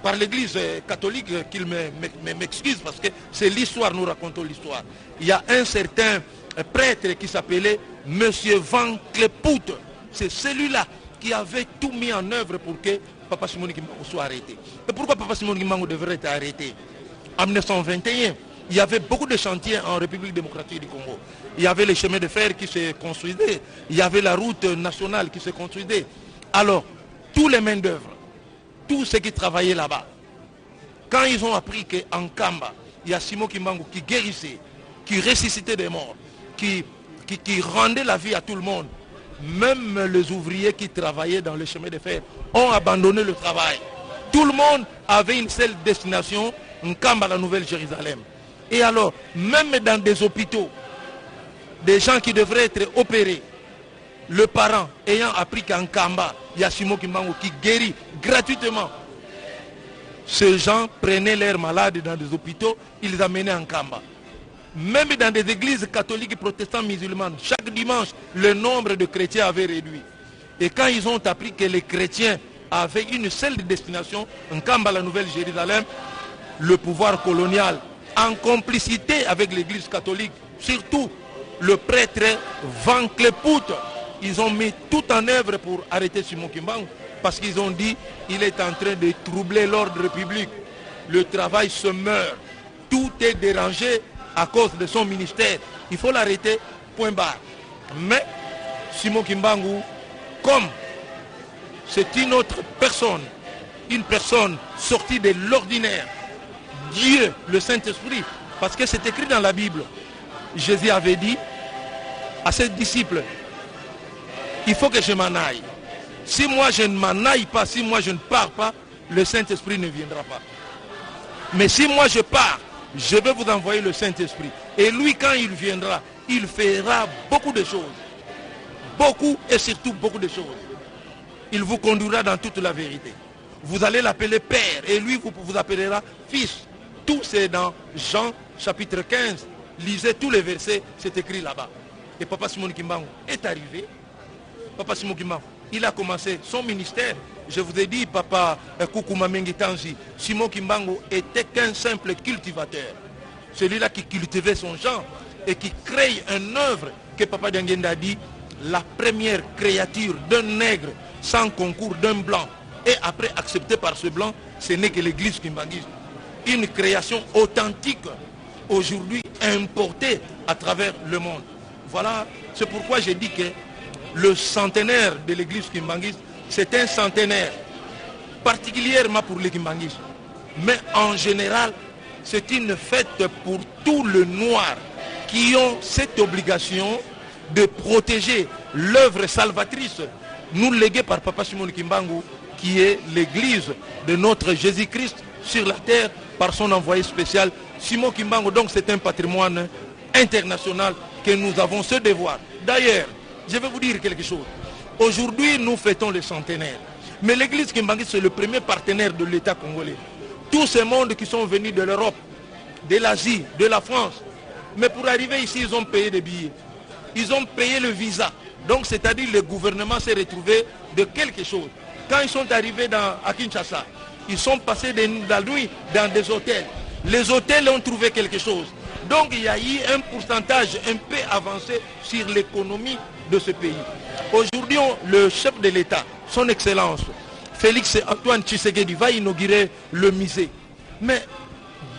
par l'église catholique, qu'il m'excuse parce que c'est l'histoire, nous racontons l'histoire. Il y a un certain prêtre qui s'appelait Monsieur Van Clepout. C'est celui-là qui avait tout mis en œuvre pour que Papa Simon Kimbangu soit arrêté. Et pourquoi Papa Simon Kimbangu devrait être arrêté En 1921, il y avait beaucoup de chantiers en République démocratique du Congo. Il y avait les chemins de fer qui se construisaient, il y avait la route nationale qui se construisait. Alors, tous les mains-d'œuvre, tous ceux qui travaillaient là-bas, quand ils ont appris qu'en Kamba, il y a Simon Kimbangu qui guérissait, qui ressuscitait des morts, qui, qui, qui rendait la vie à tout le monde, même les ouvriers qui travaillaient dans le chemin de fer ont abandonné le travail. Tout le monde avait une seule destination, Nkamba, la Nouvelle Jérusalem. Et alors, même dans des hôpitaux, des gens qui devraient être opérés, le parent ayant appris qu'en Kamba, il y a Simon Kimbangu qui guérit gratuitement. Ces gens prenaient leurs malades dans des hôpitaux, ils les amenaient en Kamba. Même dans des églises catholiques, protestantes, musulmanes, chaque dimanche, le nombre de chrétiens avait réduit. Et quand ils ont appris que les chrétiens avaient une seule destination, Nkamba, la Nouvelle Jérusalem, le pouvoir colonial, en complicité avec l'église catholique, surtout le prêtre Van Clepout, ils ont mis tout en œuvre pour arrêter Simon Kimbangu parce qu'ils ont dit il est en train de troubler l'ordre public. Le travail se meurt. Tout est dérangé à cause de son ministère. Il faut l'arrêter, point barre. Mais Simon Kimbangu, comme c'est une autre personne, une personne sortie de l'ordinaire, Dieu, le Saint-Esprit, parce que c'est écrit dans la Bible. Jésus avait dit à ses disciples, il faut que je m'en aille. Si moi je ne m'en aille pas, si moi je ne pars pas, le Saint-Esprit ne viendra pas. Mais si moi je pars, je vais vous envoyer le Saint-Esprit. Et lui, quand il viendra, il fera beaucoup de choses. Beaucoup et surtout beaucoup de choses. Il vous conduira dans toute la vérité. Vous allez l'appeler Père et lui vous, vous appellera Fils. Tout c'est dans Jean chapitre 15. Lisez tous les versets, c'est écrit là-bas. Et Papa Simon Kimbangu est arrivé. Papa Simon Kimbangu, il a commencé son ministère. Je vous ai dit, Papa Koukouma Tanzi, Simon Kimbangu était qu'un simple cultivateur. Celui-là qui cultivait son genre et qui crée une œuvre que Papa Diangienda a dit, la première créature d'un nègre sans concours d'un blanc et après accepté par ce blanc, ce n'est que l'église kimbanguiste. Une création authentique, aujourd'hui importée à travers le monde. Voilà, c'est pourquoi j'ai dit que le centenaire de l'église kimbanguiste, c'est un centenaire, particulièrement pour les kimbanguistes. Mais en général, c'est une fête pour tout le noir qui ont cette obligation de protéger l'œuvre salvatrice nous léguée par Papa Simon Kimbangu, qui est l'église de notre Jésus-Christ sur la terre par son envoyé spécial Simon Kimbangu. Donc c'est un patrimoine international que nous avons ce devoir. D'ailleurs, je vais vous dire quelque chose. Aujourd'hui, nous fêtons le centenaire. Mais l'église Kimbangu, c'est le premier partenaire de l'État congolais. Tous ces mondes qui sont venus de l'Europe, de l'Asie, de la France. Mais pour arriver ici, ils ont payé des billets. Ils ont payé le visa. Donc, c'est-à-dire le gouvernement s'est retrouvé de quelque chose. Quand ils sont arrivés dans, à Kinshasa, ils sont passés de la nuit dans des hôtels. Les hôtels ont trouvé quelque chose. Donc il y a eu un pourcentage un peu avancé sur l'économie de ce pays. Aujourd'hui, le chef de l'État, son Excellence, Félix Antoine Tshisekedi, va inaugurer le musée. Mais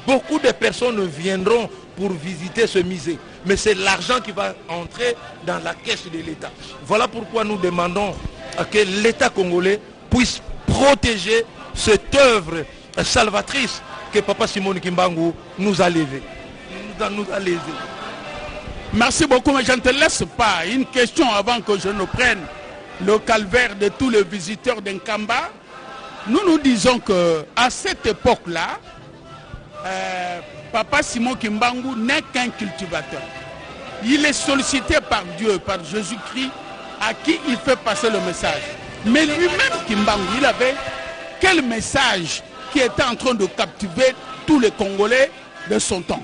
Beaucoup de personnes viendront pour visiter ce musée. Mais c'est l'argent qui va entrer dans la caisse de l'État. Voilà pourquoi nous demandons à que l'État congolais puisse protéger cette œuvre salvatrice que Papa Simon Kimbangu nous a levée. Nous a, nous a lésé. Merci beaucoup, mais je ne te laisse pas. Une question avant que je ne prenne le calvaire de tous les visiteurs d'Nkamba. Nous nous disons que à cette époque-là, euh, Papa Simon Kimbangu n'est qu'un cultivateur. Il est sollicité par Dieu, par Jésus-Christ, à qui il fait passer le message. Mais lui-même, Kimbangu, il avait quel message qui était en train de captiver tous les Congolais de son temps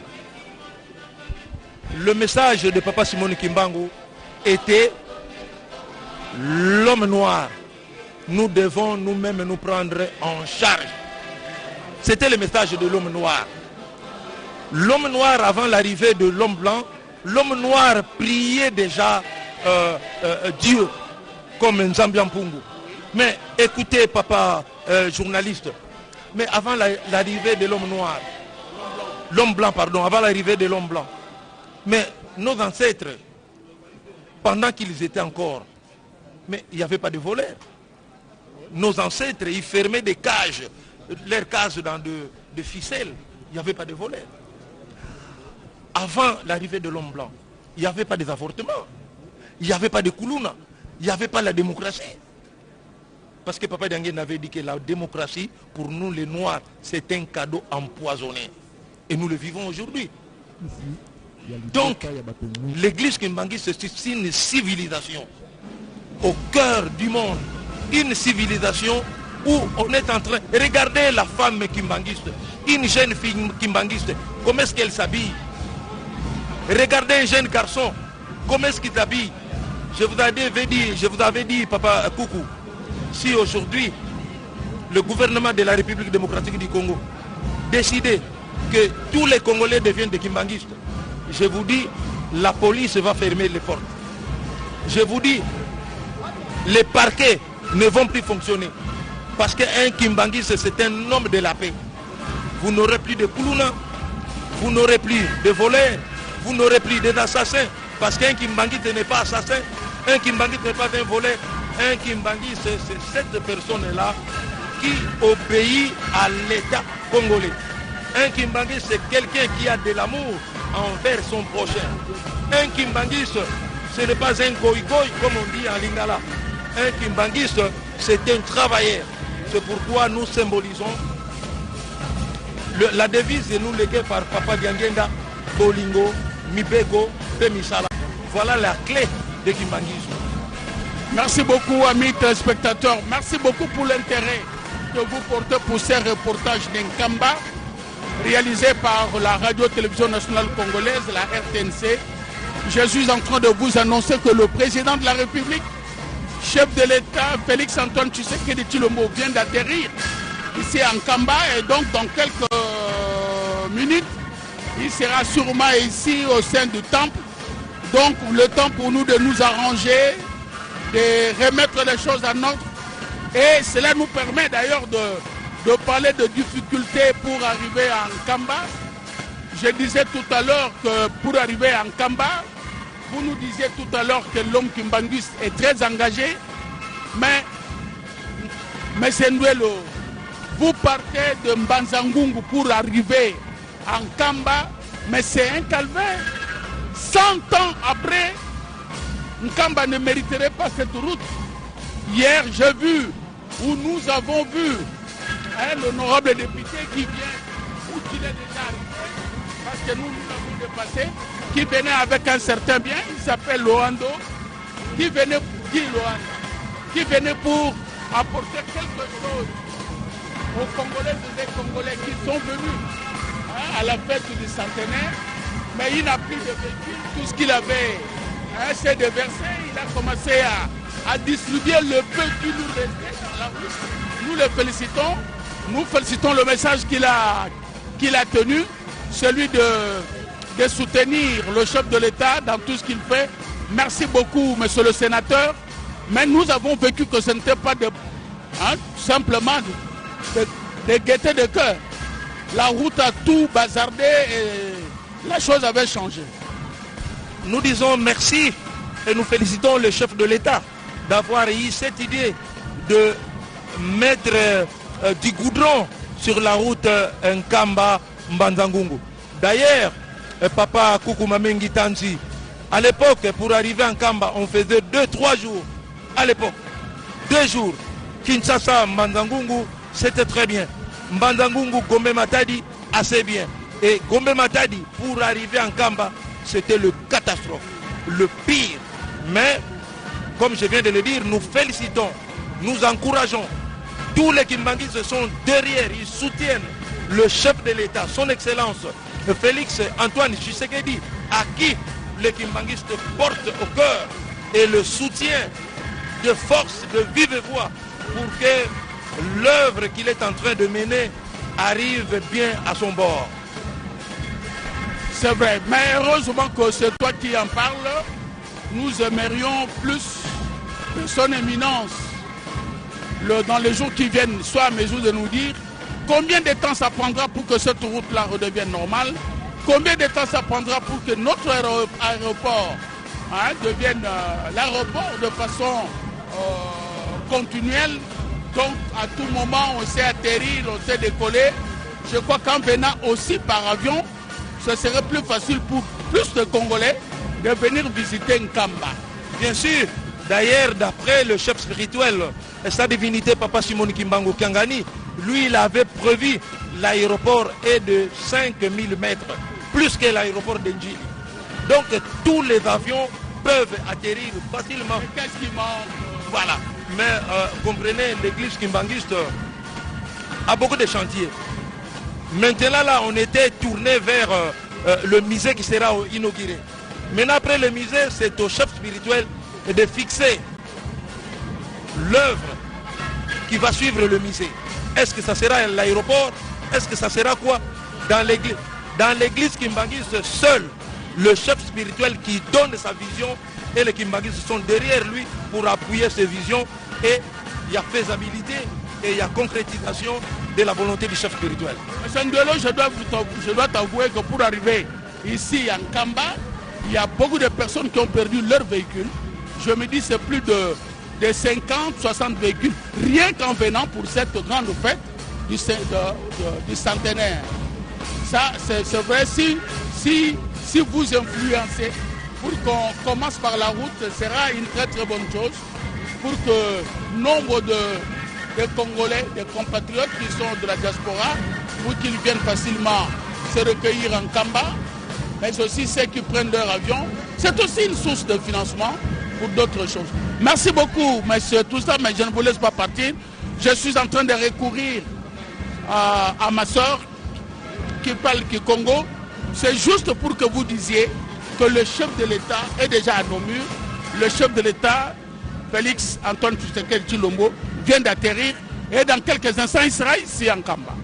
Le message de Papa Simon Kimbangu était l'homme noir. Nous devons nous-mêmes nous prendre en charge. C'était le message de l'homme noir. L'homme noir, avant l'arrivée de l'homme blanc, l'homme noir priait déjà euh, euh, Dieu comme Nzambi Mpungu. Mais écoutez, papa euh, journaliste, mais avant l'arrivée de l'homme noir, l'homme blanc, pardon, avant l'arrivée de l'homme blanc, mais nos ancêtres, pendant qu'ils étaient encore, mais il n'y avait pas de voleurs. Nos ancêtres, ils fermaient des cages, leurs cages dans de, de ficelles. Il n'y avait pas de voleurs. Avant l'arrivée de l'homme blanc, il n'y avait pas des avortements. Il n'y avait pas de koulouna. Il n'y avait pas la démocratie. Parce que Papa Dengue avait dit que la démocratie, pour nous les Noirs, c'est un cadeau empoisonné. Et nous le vivons aujourd'hui. Donc, l'église Kimbangi, c'est une civilisation au cœur du monde. Une civilisation où on est en train... Regardez la femme kimbanguiste, une jeune fille kimbanguiste, comment est-ce qu'elle s'habille Regardez un jeune garçon, comment est-ce qu'il s'habille Je vous avais dit, je vous avais dit, papa Coucou, si aujourd'hui le gouvernement de la République démocratique du Congo décidait que tous les Congolais deviennent des kimbanguistes, je vous dis, la police va fermer les portes. Je vous dis, les parquets ne vont plus fonctionner. Parce qu'un Kimbanguiste, c'est un homme de la paix. Vous n'aurez plus de Koulouna, vous n'aurez plus de voleurs, vous n'aurez plus d'assassins. Parce qu'un Kimbanguiste n'est pas assassin, un Kimbanguiste n'est pas un voleur. Un Kimbanguiste, c'est cette personne-là qui obéit à l'État congolais. Un Kimbanguiste, c'est quelqu'un qui a de l'amour envers son prochain. Un Kimbanguiste, ce n'est pas un goï-goï comme on dit en lingala. Un Kimbanguiste, c'est un travailleur. C'est pourquoi nous symbolisons le, la devise de nous léguée par Papa Diangienda, Bolingo, Mibeko, Pemisala. Voilà la clé de Kimbanguisme. Merci beaucoup, amis téléspectateurs. Merci beaucoup pour l'intérêt que vous portez pour ces reportages d'Nkamba, réalisé par la Radio-Télévision Nationale Congolaise, la RTNC. Je suis en train de vous annoncer que le président de la République, chef de l'État, Félix Antoine Tshisekedi Tshilombo, vient d'atterrir ici à Nkamba et donc dans quelques minutes, il sera sûrement ici au sein du temple. Donc le temps pour nous de nous arranger, de remettre les choses en ordre. Et cela nous permet d'ailleurs de, de parler de difficultés pour arriver à Nkamba. Je disais tout à l'heure que pour arriver à Nkamba, vous nous disiez tout à l'heure que l'homme kimbanguiste est très engagé, mais, mais Ndouelo, vous partez de Mbanzangungu pour arriver à Nkamba, mais c'est un calvaire. 100 ans après, Nkamba ne mériterait pas cette route. Hier, j'ai vu, où nous avons vu, hein, l'honorable député qui vient, où il est déjà arrivé, parce que nous, nous l'avons dépassé, qui venait avec un certain bien, il s'appelle Loando, qui venait, qui Loando, qui venait pour apporter quelque chose aux Congolais et aux Congolais qui sont venus hein, à la fête du centenaire, mais il n'a plus de véhicule, tout ce qu'il avait hein, s'est déversé, il a commencé à, à distribuer le peu qui nous restait dans la rue. Nous le félicitons, nous félicitons le message qu'il a, qu'il a tenu, celui de, de soutenir le chef de l'État dans tout ce qu'il fait. Merci beaucoup, monsieur le sénateur. Mais nous avons vécu que ce n'était pas de, hein, simplement de, de, de gaieté de cœur. La route a tout bazardé et la chose avait changé. Nous disons merci et nous félicitons le chef de l'État d'avoir eu cette idée de mettre euh, du goudron sur la route euh, Nkamba-Mbanzangungu. D'ailleurs, euh, papa Koukoumamengi Tanzi, à l'époque, pour arriver à Nkamba, on faisait 2-3 jours. À l'époque, deux jours. Kinshasa, Mbanzangungu, c'était très bien. Mbanzangungu, Gombe Matadi, assez bien. Et Gombe Matadi, pour arriver en Nkamba, c'était le catastrophe, le pire. Mais, comme je viens de le dire, nous félicitons, nous encourageons. Tous les Kimbanguistes sont derrière, ils soutiennent le chef de l'État, son Excellence Félix Antoine Tshisekedi, à qui les Kimbanguistes portent au cœur et le soutien de force, de vive voix, pour que l'œuvre qu'il est en train de mener arrive bien à son bord. C'est vrai, mais heureusement que c'est toi qui en parles. Nous aimerions plus que son éminence, le, dans les jours qui viennent, soit à mesure de nous dire combien de temps ça prendra pour que cette route-là redevienne normale, combien de temps ça prendra pour que notre aéroport hein, devienne euh, l'aéroport de façon euh, continuelle. Donc à tout moment, on sait atterrir, on sait décoller. Je crois qu'en venant aussi par avion, ce serait plus facile pour plus de Congolais de venir visiter Nkamba. Bien sûr, d'ailleurs, d'après le chef spirituel, sa divinité Papa Simon Kimbangu Kiangani, lui, il avait prévu l'aéroport est de 5000 mètres, plus que l'aéroport d'Ndjili. Donc, tous les avions peuvent atterrir facilement. Qu'est-ce qui manque Voilà. Mais euh, comprenez, l'église kimbanguiste a beaucoup de chantiers. Maintenant, là, on était tourné vers euh, euh, le musée qui sera inauguré. Maintenant, après le musée, c'est au chef spirituel de fixer l'œuvre qui va suivre le musée. Est-ce que ça sera l'aéroport Est-ce que ça sera quoi Dans l'église dans l'église kimbanguiste, seul le chef spirituel qui donne sa vision et les kimbanguistes sont derrière lui pour appuyer ses visions et il y a faisabilité et il y a concrétisation de la volonté du chef spirituel. M. Ndelo, je dois, je dois t'avouer que pour arriver ici en Kamba, il y a beaucoup de personnes qui ont perdu leur véhicule. Je me dis c'est plus de, de 50, 60 véhicules, rien qu'en venant pour cette grande fête du, de, du centenaire. Ça, c'est vrai, si, si, si vous influencez pour qu'on commence par la route, ce sera une très très bonne chose pour que nombre de, de Congolais, des compatriotes qui sont de la diaspora, pour qu'ils viennent facilement se recueillir en Kamba, mais aussi ceux qui prennent leur avion. C'est aussi une source de financement pour d'autres choses. Merci beaucoup, monsieur, tout ça, mais je ne vous laisse pas partir. Je suis en train de recourir à, à ma soeur qui parle du Congo. C'est juste pour que vous disiez que le chef de l'État est déjà à nos murs. Le chef de l'État, Félix Antoine Tshisekedi Tshilombo, vient d'atterrir et dans quelques instants, il sera ici en Kamba.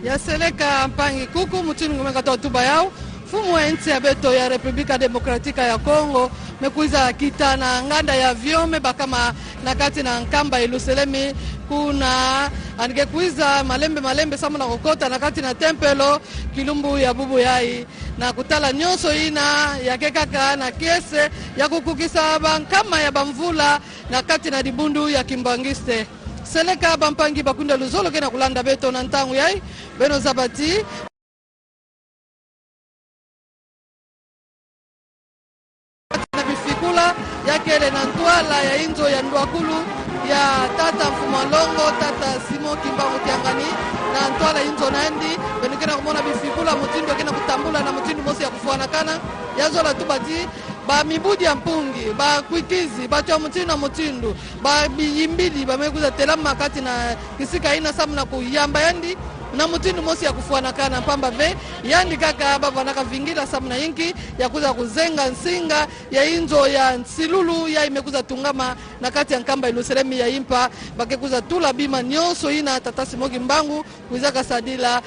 Yaseleka mpangi kuku mutini ngumeka to tuba yao fumu wa nchi ya beto ya Republika Demokratika ya Kongo mekuiza kita na nganda ya vyome bakama na kati na nkamba iluselemi kuna anike kuiza malembe malembe samu na kokota na kati na tempelo kilumbu ya bubu yai na kutala nyonso ina yake kaka na kiese ya kukukisa bankama ya bamvula na kati na dibundu ya kimbangiste seleka bampangi bakunda luzolo ke na kulanda beto na ntango yai beno zabati na bifikula yakele na ntwala ya inzo ya ndwakulu ya tata mfumalongo tata simon kimbangu kiangani na ntwala inzo nandi beno ke na komona bifikula motindo ke na kutambula na motindo mosi ya kufuanakana yazola tu bati bamibudi ya mpungi bakwikizi bato ya motindo na motindo babiyimbili bamekuza telama kati na kisika ina samu na kuyamba yandi na motindo mosi ya kufuanakana pamba ve yandi kaka bavanaka vingila samu na inki ya kuza kuzenga nsinga ya inzo ya nsilulu ya imekuza tungama na kati ya nkamba iluselemi ya impa bakekuza tula bima nyonso ina tata Simon Kimbangu kuizaka sadila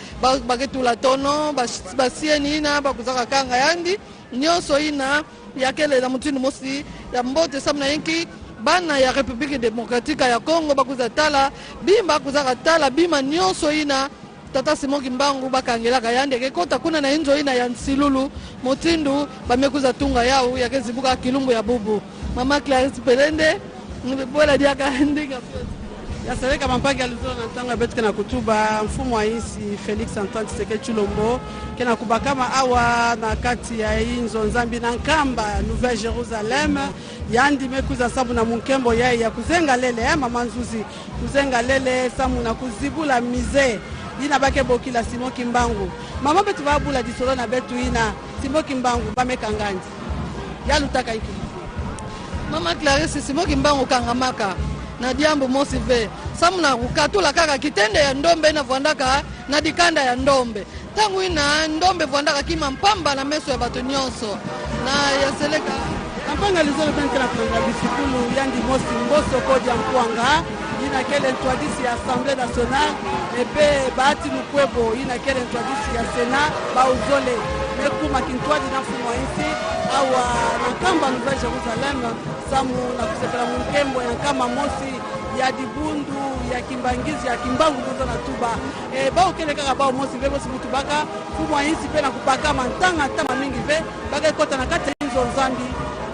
baketula tono basieni ina bakuzaka kanga yandi nyonso ina yakele na motindo mosi ya mbote samu na inki bana ya Republique Démocratique ya Congo bakuza tala bima bakuzaka tala bima nyonso ina. Tata Simon Kimbangu bakangelaka yandi yake kota kuna na inzo ina ya nsilulu motindu bamekuza tunga yau yake zibuka kilumbu ya bubu. Mama Clarisse Pelende bwela diaka ndinga Yaseleka mampangi ya luzolo na ntango ya betu ke na kutuba mfumu wa insi Félix Antoine Tshisekedi Tshilombo ke na kubakama awa na kati ya inzo nzambi na Nkamba, Nouvelle Jérusalem, yandi mekuza sabu na munkembo yai ya kuzenga lele ya mama Nzuzi kuzenga lele samu na kuzibula musée yina bake bokila Simon Kimbangu. Mama betu babula disolo na betu ina Simon Kimbangu bamekangandi yalutaka iki. Mama Clarisse, Simon Kimbangu kangamaka na diambo mosi ve samu na kukatula kaka kitende ya ndombe ina vwandaka na dikanda ya ndombe ntango ina ndombe vwandaka kima mpamba na meso ya bato nyonso na yaseleka. Kampanga lizolo mpe na kulonga bisikulu yandi mosi mboso kodia nkwanga yina kele ntwadisi ya Assemblée nationale epe Bahati Lukwebo yina kele ntwadisi ya Sénat bauzole mekuma kintwadi na mfumu wa insi awa na Nkamba, Nouvelle Jérusalem, samu na kusepela munkembo ya nkama mosi ya dibundu ya kimbangizi ya Kimbangu muzo na tuba e, baokele kaka bao mosi mpe bosi mutu baka mfumu wa insi mpe na kupakama ntanga ntama mingi mpe bakekota na kati ya inzo nzambi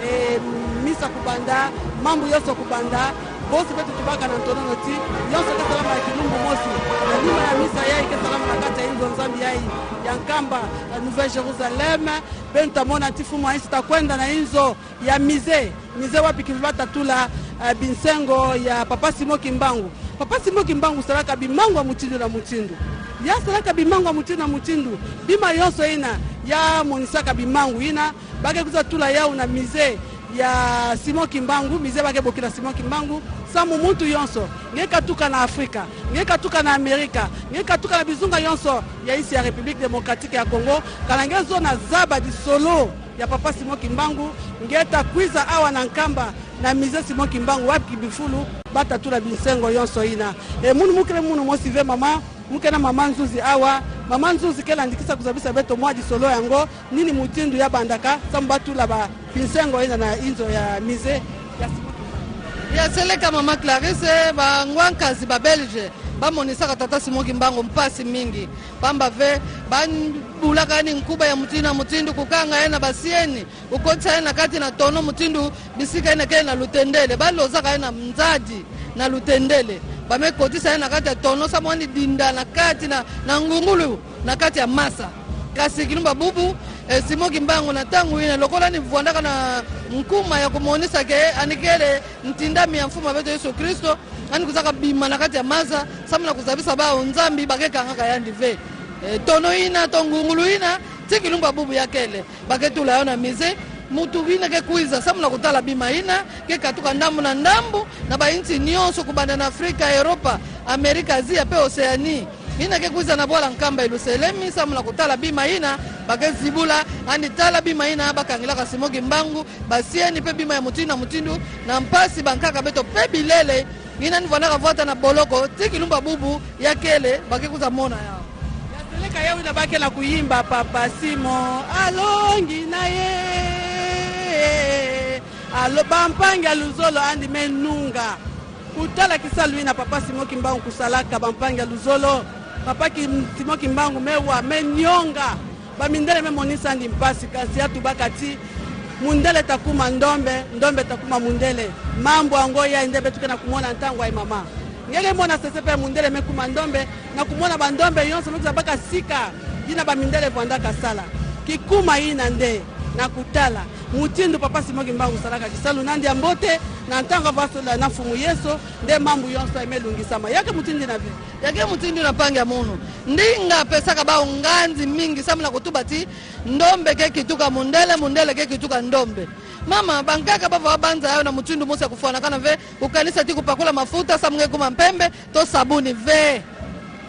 e, misa kubanda mambu yonso kubanda bosi mpe tutubaka na ntonono ti yonso kesalama ya kilumbu mosi na lima ya misa yai kesalama na kati ya inzo nzambi yai ya Nkamba, Nouvelle Jérusalem. Mpe ntamona ti fumu wa insi takwenda na inzo ya musée wapi kivibatatula binsengo ya Papa Simon Kimbangu. Papa Simon Kimbangu salaka bimango ya mutindu na mutindu, yasalaka bimango ya mutindu na mutindu, bima yonso ina ya monisaka bimangu ina bake kuza tula yau na musée ya Simon Kimbangu, musée bake bokila Simon Kimbangu samu muntu yonso ngekatuka na Afrika, ngekatuka na Amerika, ngekatuka na bizunga yonso ya isi ya République démocratique ya Congo kana ngezo na zaba disolo ya Papa Simon Kimbangu ngeta kwiza awa na Nkamba na musée Simon Kimbangu wapi bifulu batatula binsengo yonso ina e munu mukele munu mosi ve mama muke na mama Nzuzi awa. Mama Nzuzi kela ndikisa kuzabisa beto mwa disolo yango nini mutindu ya bandaka samu batula ba binsengo ina na inzo ya musée ya Simon Kimbangu. Ya seleka mama Clarisse, bangwankazi babelge bamonisaka tata Simon Kimbangu mpasi mingi pamba ve babulaka ni nkuba ya mutindu na mutindu kukanga ye na basieni ukotisa ye na kati na tono mutindu bisika ye na kele na lutendele balozaka ye na nzadi na lutendele bamekotisa ye na kati ya tono samwani dinda na kati na ngungulu na kati ya masa kasi kilumba bubu Simon Kimbangu na ntango ina lokola ni vwandaka na nkuma ya kumonisa ke anikele ntindami ya mfumu abeto Yesu Kristo ani kuzaka bima na kati ya masa samu na kuzabisa bao nzambi bakekangaka yandi ve tono ina to ngungulu ina ti kilumba bubu ya kele baketula yo na musée mutu bina ke kwiza samu na kutala bima ina ke katuka ndambu na ndambu na bainti nyonso kubanda na Afrika, Europa, Amerika, Azia pe Oceanie ina ke kwiza na bwala Nkamba Yelusalemi samu na kutala bima ina bakezibula andi tala bima ina bakangilaka Simon Kimbangu basieni pe bima ya mutindu na mutindu na mpasi bankaka beto pe bilele ina nivwanaka vwata na boloko ti kilumba bubu ya kele bakekuza mona yao. Yaseleka yau ina bakela kuyimba Papa Simon alongi na ye alo bampangi ya luzolo andi menunga kutala kisalu ina Papa Simon Kimbangu kusalaka bampangi ya luzolo Papa Simon Kimbangu mewa menyonga bamindele memonisa andi mpasi kasi atubaka ti mundele takuma ndombe ndombe takuma mundele mambo yango ya nde betuke na kumona ntango ai mama ngenge mona sese pe mundele mekuma ndombe na kumona bandombe yonso mekuza baka sika yina bamindele vwandaka sala kikuma yina nde na kutala mutindu Papa Simon Kimbangu salaka kisalu nandi ya mbote na ntango vasola na mfumu Yesu nde mambu yonso emelungisama yake mutindi na vi yake mutindi na pangi ya munu ndinga pesaka bao nganzi mingi samu na kutuba ti ndombe ke kituka mundele mundele ke kituka ndombe mama bankaka bava banza yayo na mutindu musi ya kufuanakana ve ukanisa ti kupakula mafuta samu nge kuma mpembe to sabuni ve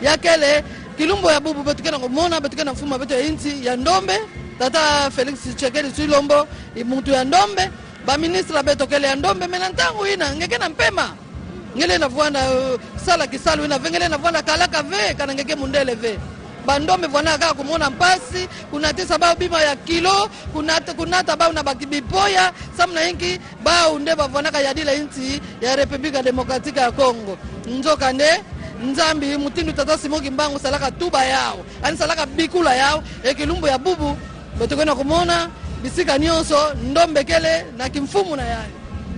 yakele kilumbo ya bubu betuke na komona betuke na mfumu beto ya inti ya ndombe tata Félix Tshisekedi Tshilombo mutu ya ndombe baministre betokele ya ndombe me na ntango ina ngeke na mpema ngele na vwanda sala kisalu ina ve ngele na vwanda kalaka ve kana ngeke mundele ve bandombe vwana kaka kumona mpasi kunatisa bao bima ya kilo kunata bao na bakibipoya samu na inki bao nde bavwanaka yadila inti ya République démocratique ya Congo nzoka nde Nzambi mutindu tata Simon Kimbangu salaka tuba yao ani salaka bikula yao ekilumbu ya bubu betokena kumona bisika nyonso ndombekele na kimfumu na yayo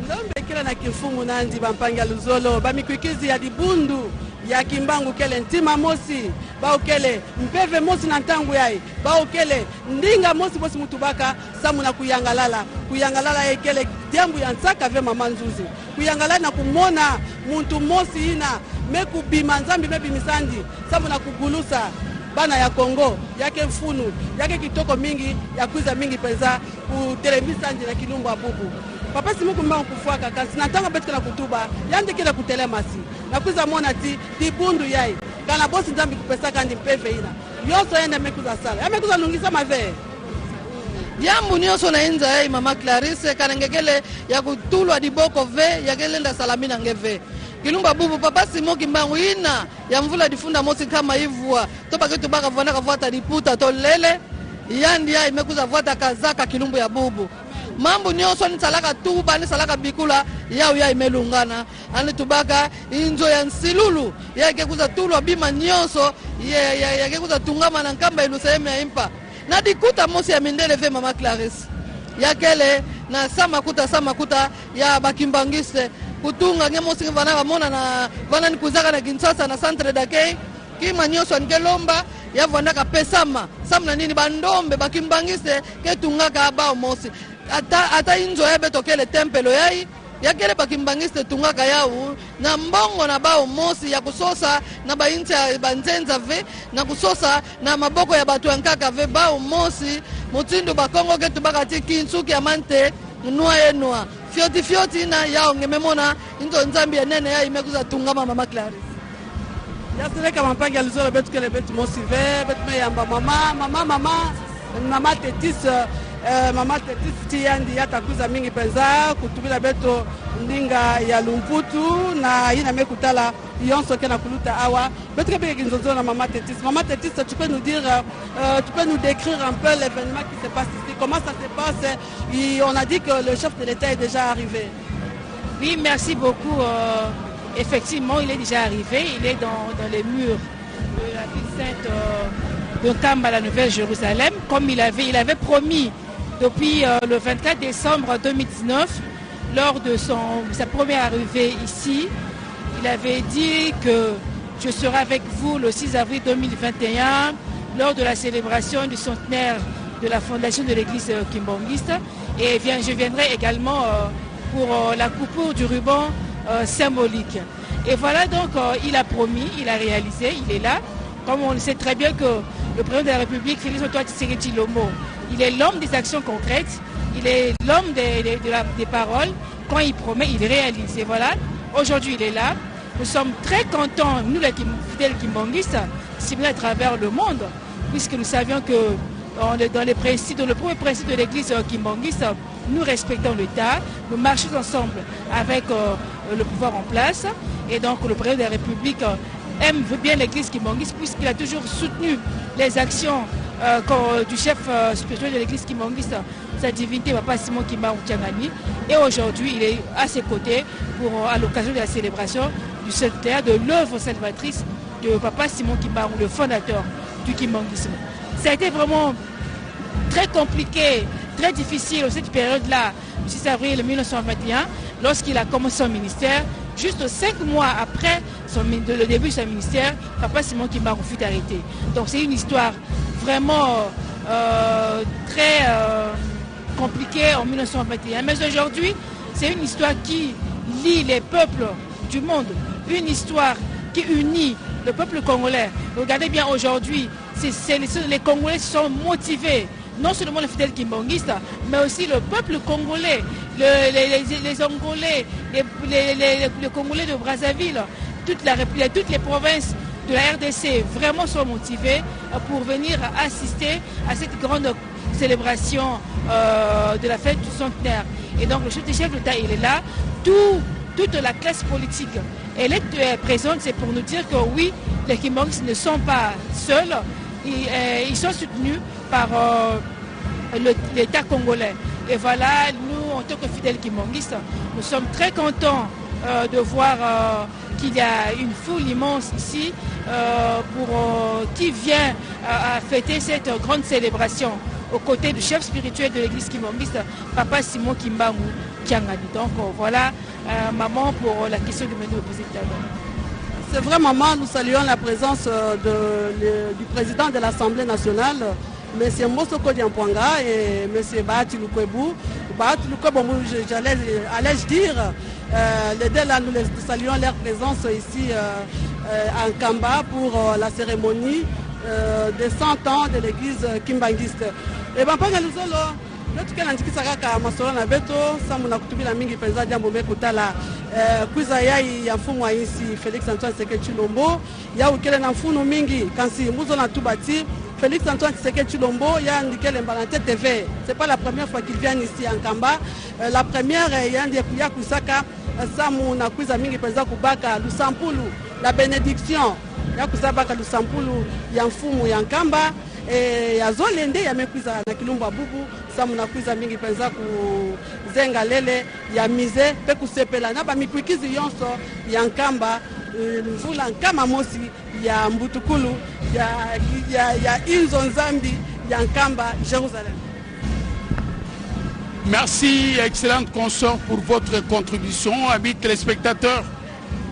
ndombekele na kimfumu nandi bampangi ya luzolo bamikwikizi ya dibundu ya kimbangu kele ntima mosi baokele mpeve mosi na ntangu yai baokele ndinga mosi bosi mutubaka samu na kuyangalala kuyangalala ekele diambu ya nsaka ve mama nzuzi kuyangalala na kumona muntu mosi ina me kubima nzambi mebimisandi samu na kugulusa bana ya Congo yake mfunu yake kitoko mingi ya kwiza mingi mpenza kutelemisa ndi na kilumbu ya bubu papa simuku mbangu kufuaka kasi na ntango betuka na kutuba yandeke na kutelemasi na kwiza mona ti dibundu yai kana bosi nzambi kupesaka ndi mpeve ina yonso yende mekuza sala yamekuza lungisa mave yambu nyonso na inza yai mama Clarisse kanengekele ya kutulwa diboko ve yakelenda salami nange ve kilumba bubu papa Simon Kimbangu ina ya mvula difunda mosi kama ivua to baketu bakavanda kavuata liputa to lele yandi ya imekuza vuata kazaka kilumbu ya bubu mambu nyonso nisalaka tuba nisalaka bikula yau ya imelungana ani tubaka inzo ya nsilulu yake kuza tulwa bima nyonso yake kuza tungama na nkamba ilusehemu ya impa na dikuta mosi ya mindele ve mama Clarisse yakele na samakuta samakuta ya bakimbangiste kutunga nge mosi vana bamona na vana nikuzaka na Kinshasa na centre d'accueil kima nyonso anike lomba yavandaka pesama samu na nini bandombe bakimbangiste ke tungaka bao mosi ata, ata inzo ya betokele tempelo yai yakele bakimbangiste tungaka yau na mbongo na bao mosi ya kusosa na bainti ya banzenza ve na kusosa na maboko ya bato ya nkaka ve bao mosi motindo bakongo ke tubaka ti kinsuki ya mante nwa ye nwa fioti fioti na yao ngememona inzo nzambi ya nene ya imekuza tungama mama Clarisse yaseleka mampangi ya luzolo betukele betu mosi ve betu meyamba mama mama mama mama tetis mama tetis ti yandi yatakuza mingi mpenza kutubila beto ndinga ya lumputu na yina mekutala yonso ke na kuluta awa betuke beke kinzonzo na mama tetis. Mama Tetis, tu peux nous dire tu peux nous décrire un peu l'événement qui se passe ici, comment ça se passe? Et on a dit que le chef de l'État est déjà arrivé. Oui, merci beaucoup. Effectivement, il est déjà arrivé. Il est dans les murs de la ville sainte de Nkamba, la Nouvelle-Jérusalem, comme il avait promis depuis le 24 décembre 2019, lors de sa première arrivée ici. Il avait dit que je serai avec vous le 6 avril 2021 lors de la célébration du centenaire de la fondation de l'église kimbanguiste. Et je viendrai également pour la coupure du ruban symbolique. Et voilà donc, il a promis, il a réalisé, il est là. Comme on le sait très bien que le président de la République, Félix Antoine Tshisekedi Tshilombo, il est l'homme des actions concrètes, il est l'homme des paroles. Quand il promet, il réalise. Et voilà, aujourd'hui il est là. Nous sommes très contents, nous les fidèles kimbanguistes, ciblés à travers le monde, puisque nous savions que dans les principes, dans le premier principe de l'église kimbanguiste, nous respectons l'État, nous marchons ensemble avec le pouvoir en place. Et donc le président de la République aime bien l'église kimbanguiste, puisqu'il a toujours soutenu les actions du chef spirituel de l'église kimbanguiste, sa divinité Papa Simon Kimbangu Kiangani. Et aujourd'hui, il est à ses côtés à l'occasion de la célébration du centenaire de l'œuvre salvatrice de Papa Simon Kimbangu, le fondateur du kimbanguisme. Ça a été vraiment très compliqué, très difficile cette période-là, le 6 avril 1921, lorsqu'il a commencé son ministère. Juste 5 mois après le début de son ministère, Papa Simon Kimbangu fut arrêté. Donc c'est une histoire vraiment très compliquée en 1921. Mais aujourd'hui, c'est une histoire qui lie les peuples du monde, une histoire qui unit le peuple congolais. Regardez bien aujourd'hui, les Congolais sont motivés, non seulement les fidèles kimbanguistes, mais aussi le peuple congolais, les Angolais, les Congolais de Brazzaville, toutes les provinces de la RDC vraiment sont motivés pour venir assister à cette grande célébration de la fête du centenaire. Et donc le chef de l'État, il est là, toute la classe politique, elle est présente, c'est pour nous dire que oui, les kimbanguistes ne sont pas seuls, ils sont soutenus par l'État congolais. Et voilà, nous, en tant que fidèles kimbanguistes, nous sommes très contents de voir qu'il y a une foule immense ici pour qui vient à fêter cette grande célébration aux côtés du chef spirituel de l'église kimbanguiste, Papa Simon Kimbangu Kiangani. Donc voilà, maman, pour la question que vous venez de poser tout à l'heure. C'est vrai, maman, nous saluons la présence du président de l'Assemblée nationale, M. Mbosso Nkodia Pwanga et M. Bahati Lukwebo. Bahati Lukwebo, allais-je dire, les deux là, nous saluons leur présence ici à Nkamba pour la cérémonie des 100 ans de l'église kimbanguiste. Et bien, Panga Luzolo, notre cas, l'antikisa kaka masolo na beto, samu na kutubila mingi penza jambo mekutala kwiza yai ya mfumu wa insi Félix Antoine Tshisekedi Tshilombo, ya ukele na mfunu mingi kansi mbuzo na tubati Félix Antoine Tshisekedi Tshilombo ya ndikele mbalante TV. C'est pas la première fois qu'il vient ici en Nkamba. La première ya ndiye kuya kusaka samu na kwiza mingi penza kubaka lusampulu la bénédiction ya kusabaka lusampulu ya mfumu ya Nkamba. E, ya zolende ya mekwiza na kilumbu abubu samu na kwiza mingi penza kuzenga lele ya mize pe kusepela na ba mikwikizi yonso ya Nkamba, mvula Nkama mosi ya mbutukulu ya inzo nzambi ya Nkamba Jérusalem. Merci, excellente consort, pour votre contribution. Amis téléspectateurs,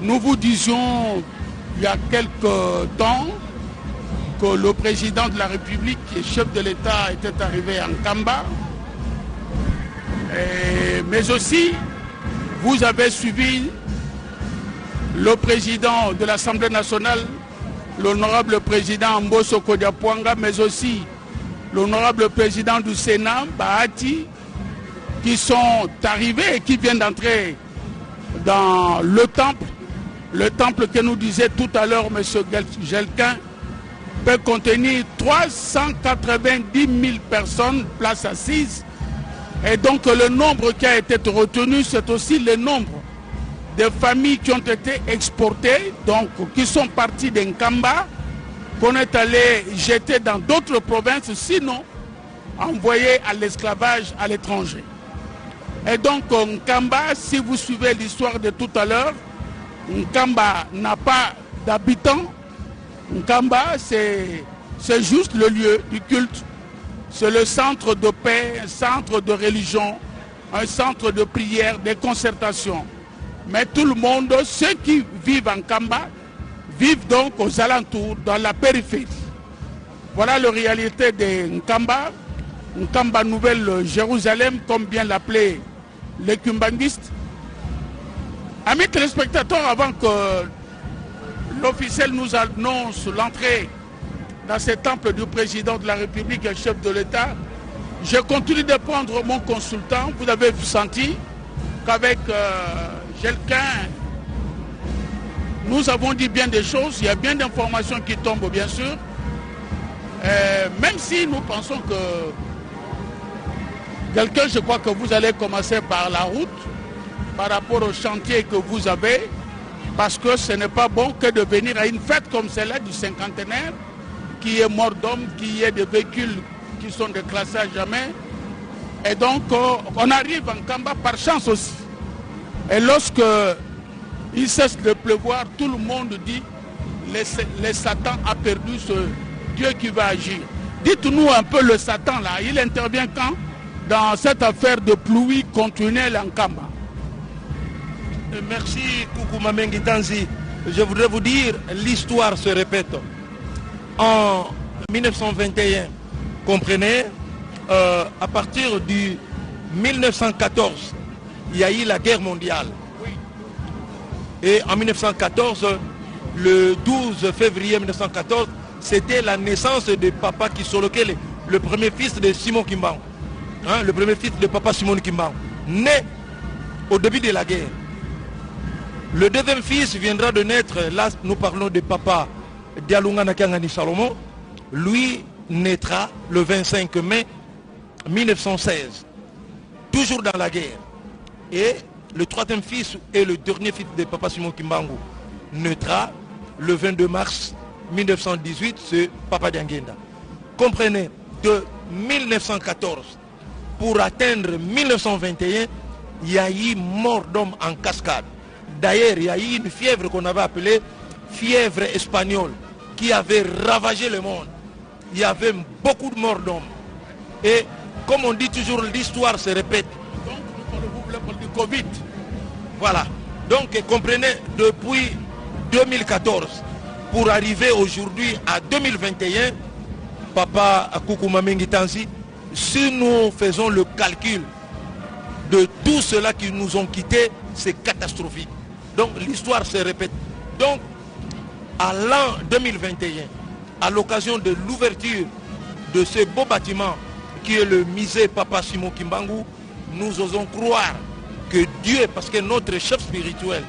nous vous disions il y a quelque temps que le président de la République et chef de l'État était arrivé à Nkamba. Mais aussi, vous avez suivi le président de l'Assemblée nationale, l'honorable président Mbosso Nkodia Pwanga, mais aussi l'honorable président du Sénat, Bahati, qui sont arrivés et qui viennent d'entrer dans le temple. Le temple que nous disait tout à l'heure M. Gelquin peut contenir 390 000 personnes, places assises. Et donc le nombre qui a été retenu, c'est aussi le nombre de familles qui ont été exportées, donc qui sont parties d'Nkamba, qu'on est allé jeter dans d'autres provinces, sinon envoyées à l'esclavage à l'étranger. Et donc Nkamba, si vous suivez l'histoire de tout à l'heure, Nkamba n'a pas d'habitants. Nkamba, c'est juste le lieu du culte. C'est le centre de paix, un centre de religion, un centre de prière, de concertation. Mais tout le monde, ceux qui vivent en Nkamba, vivent donc aux alentours, dans la périphérie. Voilà la réalité de Nkamba. Nkamba Nouvelle Jérusalem, comme bien l'appelaient les Kimbanguistes. Amis téléspectateurs, avant que l'officiel nous annonce l'entrée dans ce temple du président de la République et chef de l'État, je continue de prendre mon consultant. Vous avez senti qu'avec Gelquin, nous avons dit bien des choses. Il y a bien d'informations qui tombent, bien sûr. Même si nous pensons que quelqu'un, je crois que vous allez commencer par la route, par rapport au chantier que vous avez, parce que ce n'est pas bon que de venir à une fête comme celle-là du cinquantenaire, qui est mort d'homme, qui est des véhicules qui sont déclassés à jamais. Et donc, on arrive en Nkamba par chance aussi. Et lorsque il cesse de pleuvoir, tout le monde dit, les Satan a perdu ce Dieu qui va agir. Dites-nous un peu le Satan là, il intervient quand dans cette affaire de pluie continuelle en Nkamba? Merci Koukou Mamengi Tanzi. Je voudrais vous dire, l'histoire se répète. En 1921, comprenez, à partir du 1914, il y a eu la guerre mondiale. Et en 1914, le 12 février 1914, c'était la naissance de Papa Kisolokele, le premier fils de Simon Kimbangu. Hein, le premier fils de Papa Simon Kimbangu, né au début de la guerre. Le deuxième fils viendra de naître, là nous parlons de Papa Dialungana Kiangani Salomon, lui naîtra le 25 mai 1916, toujours dans la guerre. Et le troisième fils et le dernier fils de Papa Simon Kimbangu naîtra le 22 mars 1918, c'est Papa Diangienda. Comprenez, de 1914 pour atteindre 1921, il y a eu mort d'homme en cascade. D'ailleurs, il y a eu une fièvre qu'on avait appelée fièvre espagnole qui avait ravagé le monde. Il y avait beaucoup de morts d'hommes. Et comme on dit toujours, l'histoire se répète. Donc, nous parlons du Covid. Voilà. Donc, comprenez, depuis 2014, pour arriver aujourd'hui à 2021, Papa Koukouma Tansi, si nous faisons le calcul de tout cela qui nous ont quittés, c'est catastrophique. Donc l'histoire se répète. Donc, à l'an 2021, à l'occasion de l'ouverture de ce beau bâtiment qui est le musée Papa Simon Kimbangu, nous osons croire que Dieu, parce que notre chef spirituel,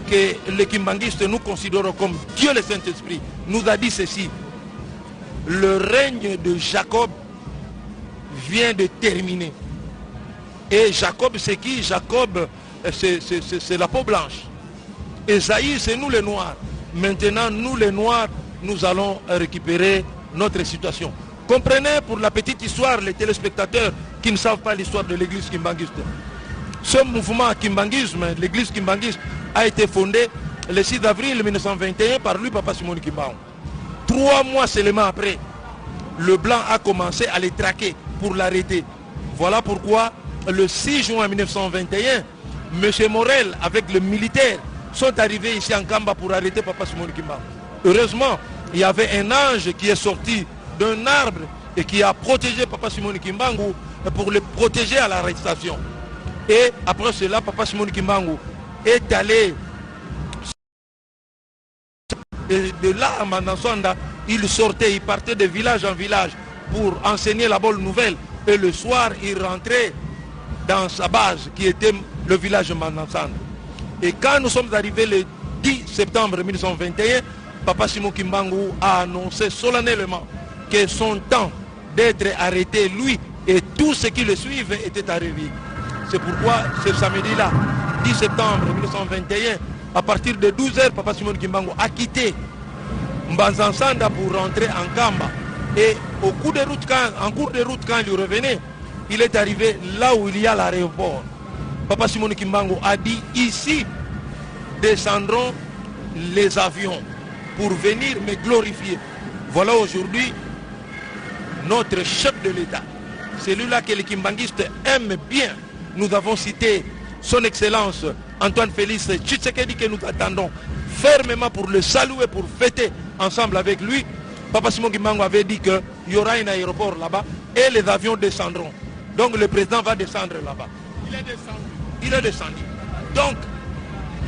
que les Kimbanguistes nous considérons comme Dieu le Saint-Esprit, nous a dit ceci: le règne de Jacob vient de terminer. Et Jacob, c'est qui? Jacob, c'est la peau blanche. Esaïe, c'est nous les noirs. Maintenant, nous les noirs, nous allons récupérer notre situation. Comprenez pour la petite histoire, les téléspectateurs qui ne savent pas l'histoire de l'église kimbanguiste. Ce mouvement kimbanguisme, l'église kimbanguiste, a été fondé le 6 avril 1921 par lui, Papa Simon Kimbangu. 3 mois seulement après, le blanc a commencé à les traquer pour l'arrêter. Voilà pourquoi le 6 juin 1921, M. Morel avec le militaire sont arrivés ici en Kamba pour arrêter Papa Simon Kimbangu. Heureusement, il y avait un ange qui est sorti d'un arbre et qui a protégé Papa Simon Kimbangu pour le protéger à l'arrestation. Et après cela, Papa Simon Kimbangu est allé et de là à Mbanza-Nsanda, il sortait, il partait de village en village pour enseigner la bonne nouvelle. Et le soir, il rentrait dans sa base qui était le village de Mbanza-Nsanda. Et quand nous sommes arrivés le 10 septembre 1921, Papa Simon Kimbangu a annoncé solennellement que son temps d'être arrêté, lui et tous ceux qui le suivent, était arrivé. C'est pourquoi ce samedi-là, 10 septembre 1921, à partir de douze heures, Papa Simon Kimbangu a quitté Mbanza-Nsanda pour rentrer en Kamba. Et au cours de route, quand, en cours de route, quand il revenait, il est arrivé là où il y a l'aéroport. Papa Simon Kimbangu a dit, ici descendront les avions pour venir me glorifier. Voilà aujourd'hui notre chef de l'État, celui-là que les Kimbanguistes aiment bien. Nous avons cité son Excellence Antoine Félix Tshisekedi que nous attendons fermement pour le saluer, pour fêter ensemble avec lui. Papa Simon Kimbangu avait dit qu'il y aura un aéroport là-bas et les avions descendront. Donc le président va descendre là-bas. Il est descendu. Il est descendu. Donc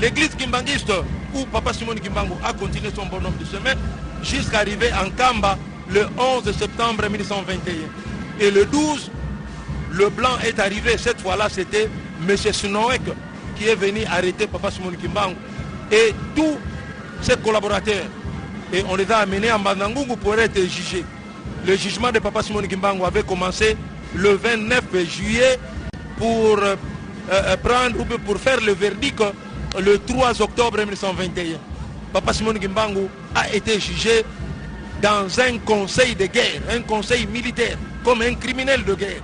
l'église kimbanguiste où Papa Simon Kimbangu a continué son bonhomme de chemin jusqu'à arriver en Kamba le 11 septembre 1921. Et le 12, le blanc est arrivé. Cette fois-là, c'était M. Snoek qui est venu arrêter Papa Simon Kimbangu et tous ses collaborateurs. Et on les a amenés en Mbanza-Ngungu pour être jugés. Le jugement de Papa Simon Kimbangu avait commencé le 29 juillet pour prendre ou pour faire le verdict le 3 octobre 1921. Papa Simon Kimbangu a été jugé dans un conseil de guerre, un conseil militaire, comme un criminel de guerre,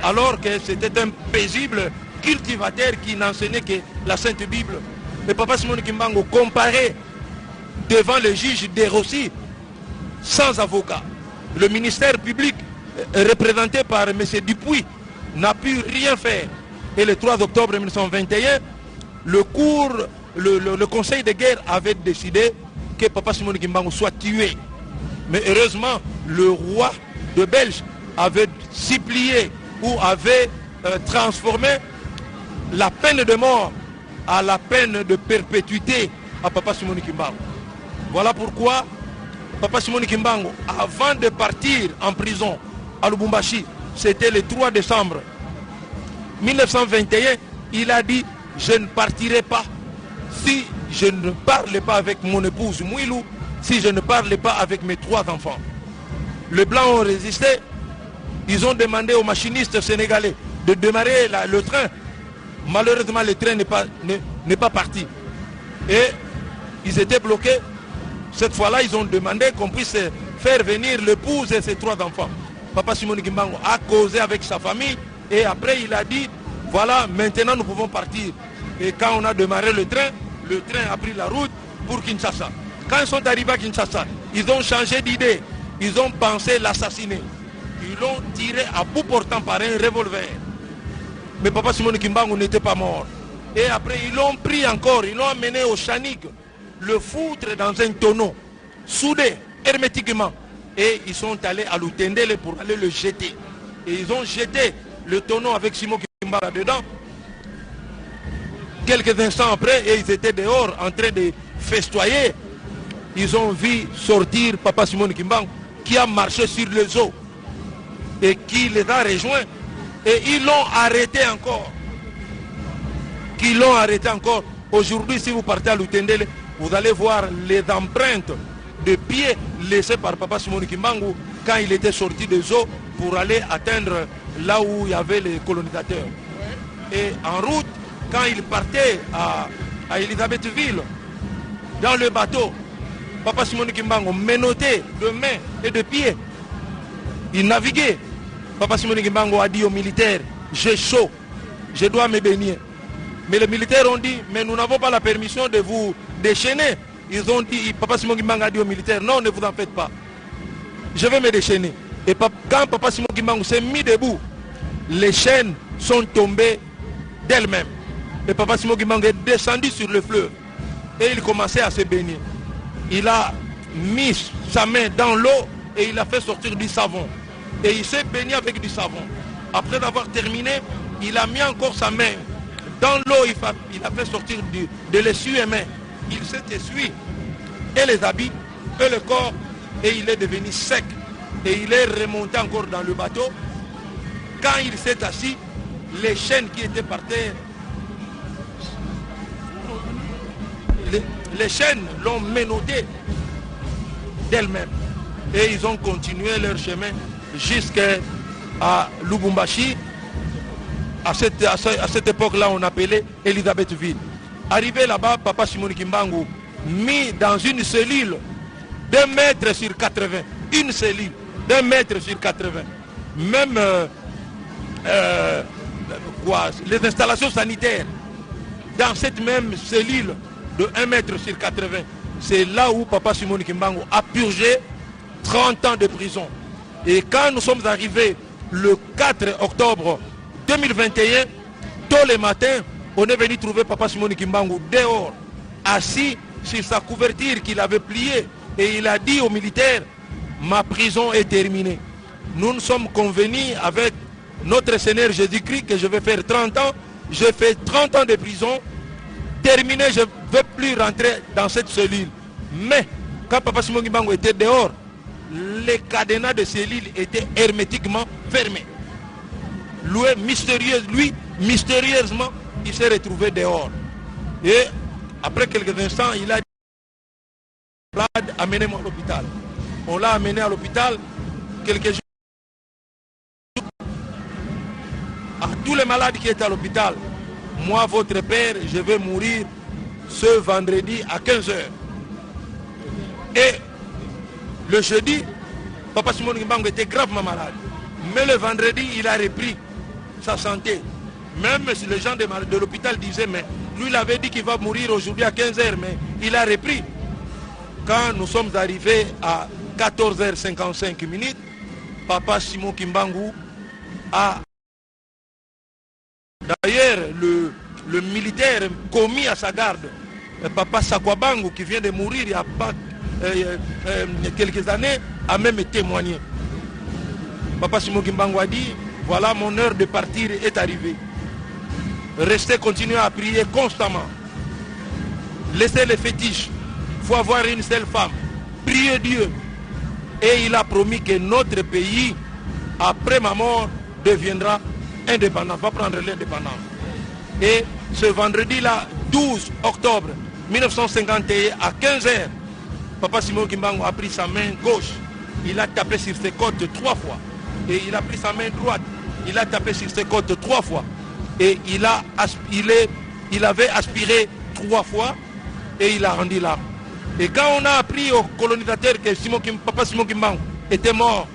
alors que c'était un paisible cultivateur qui n'enseignait que la Sainte Bible. Et Papa Simon Kimbangu comparait devant le juge Desrossi, sans avocat. Le ministère public, représenté par M. Dupuis, n'a pu rien faire. Et le 3 octobre 1921, le conseil de guerre avait décidé que Papa Simon Kimbangu soit tué. Mais heureusement, le roi de Belge avait supplié ou avait transformé la peine de mort à la peine de perpétuité à Papa Simon Kimbangu. Voilà pourquoi Papa Simon Kimbangu, avant de partir en prison à Lubumbashi, c'était le 3 décembre 1921, il a dit, je ne partirai pas si je ne parle pas avec mon épouse Mouilou, si je ne parle pas avec mes 3 enfants. Les Blancs ont résisté, ils ont demandé aux machinistes sénégalais de démarrer le train. Malheureusement, le train n'est pas parti. Et ils étaient bloqués. Cette fois-là, ils ont demandé qu'on puisse faire venir l'épouse et ses 3 enfants. Papa Simon Kimbangu a causé avec sa famille et après il a dit, voilà, maintenant nous pouvons partir. Et quand on a démarré le train, Le train a pris la route pour Kinshasa. Quand ils sont arrivés à Kinshasa, ils ont changé d'idée. Ils ont pensé l'assassiner. Ils l'ont tiré à bout portant par un revolver. Mais papa Simon Kimbangu n'était pas mort. Et après, ils l'ont pris encore, ils l'ont amené au Chanig, le foutre dans un tonneau, soudé hermétiquement. Et ils sont allés à Lutendele pour aller le jeter. Et ils ont jeté le tonneau avec Simon Kimbangu là-dedans. Quelques instants après, et ils étaient dehors en train de festoyer. Ils ont vu sortir Papa Simon Kimbangu qui a marché sur les eaux et qui les a rejoints. Et ils l'ont arrêté encore. Qu'ils l'ont arrêté encore. Aujourd'hui, si vous partez à Lutendele, vous allez voir les empreintes de pieds laissées par Papa Simon Kimbangu quand il était sorti des eaux pour aller atteindre là où il y avait les colonisateurs. Et en route, quand il partait à, à Elisabethville, dans le bateau, Papa Simon Kimbangu menotté de mains et de pieds, il naviguait. Papa Simon Kimbangu a dit aux militaires, j'ai chaud, je dois me baigner. Mais les militaires ont dit, mais nous n'avons pas la permission de vous déchaîner. Ils ont dit, Papa Simon Kimbangu a dit aux militaires, non, ne vous en faites pas. Je vais me déchaîner. Et quand Papa Simon Kimbangu s'est mis debout, les chaînes sont tombées d'elles-mêmes. Et Papa Simon Kimbangu est descendu sur le fleuve. Et il commençait à se baigner. Il a mis sa main dans l'eau et il a fait sortir du savon. Et il s'est baigné avec du savon. Après avoir terminé, il a mis encore sa main dans l'eau, il, il, a fait sortir du, de l'essuie-main. Il s'est essuyé et les habits et le corps et il est devenu sec. Et il est remonté encore dans le bateau. Quand il s'est assis, les chaînes qui étaient par terre, les, les chaînes l'ont menotté d'elles-mêmes. Et ils ont continué leur chemin jusqu'à Lubumbashi. À cette, à, à cette époque-là, on appelait Elisabethville. Arrivé là-bas, Papa Simon Kimbangu, mis dans une cellule d'un mètre sur 80. Une cellule d'un mètre sur 80. Même euh, euh, quoi, les installations sanitaires, dans cette même cellule de 1 mètre sur 80, c'est là où Papa Simon Kimbangu a purgé 30 ans de prison. Et quand nous sommes arrivés le 4 octobre 2021, tôt le matin, on est venu trouver Papa Simon Kimbangu dehors, assis sur sa couverture qu'il avait pliée. Et il a dit aux militaires, ma prison est terminée. Nous nous sommes convenus avec notre Seigneur Jésus-Christ que je vais faire 30 ans. J'ai fait 30 ans de prison. Terminé, je ne veux plus rentrer dans cette cellule. Mais quand Papa Simon Kimbangu était dehors, les cadenas de cellule étaient hermétiquement fermés. Lui, mystérieuse, lui, mystérieusement, il s'est retrouvé dehors. Et après quelques instants, il a dit, amenez-moi à l'hôpital. On l'a amené à l'hôpital quelques jours. À tous les malades qui étaient à l'hôpital, moi, votre père, je vais mourir ce vendredi à 15h. Et le jeudi, Papa Simon Kimbangu était gravement malade. Mais le vendredi, il a repris sa santé. Même si les gens de, de l'hôpital disaient, mais lui, il avait dit qu'il va mourir aujourd'hui à 15h, mais il a repris. Quand nous sommes arrivés à 14h55 minutes, Papa Simon Kimbangu a d'ailleurs le, le militaire commis à sa garde, Papa Sakwabangu, qui vient de mourir il y a pas euh, euh, quelques années, a même témoigné. Papa Simon Kimbangu a dit, voilà mon heure de partir est arrivée. Restez, continuez à prier constamment. Laissez les fétiches. Il faut avoir une seule femme. Priez Dieu. Et il a promis que notre pays, après ma mort, deviendra indépendant, va prendre l'indépendance. Et ce vendredi-là, 12 octobre 1951, à 15h, Papa Simon Kimbangu a pris sa main gauche. Il a tapé sur ses côtes trois fois. Et il a pris sa main droite. Il a tapé sur ses côtes trois fois. Et il, a, il, est, il avait aspiré trois fois et il a rendu l'âme. Et quand on a appris aux colonisateurs que Simon Kim, Papa Simon Kimbangu était mort,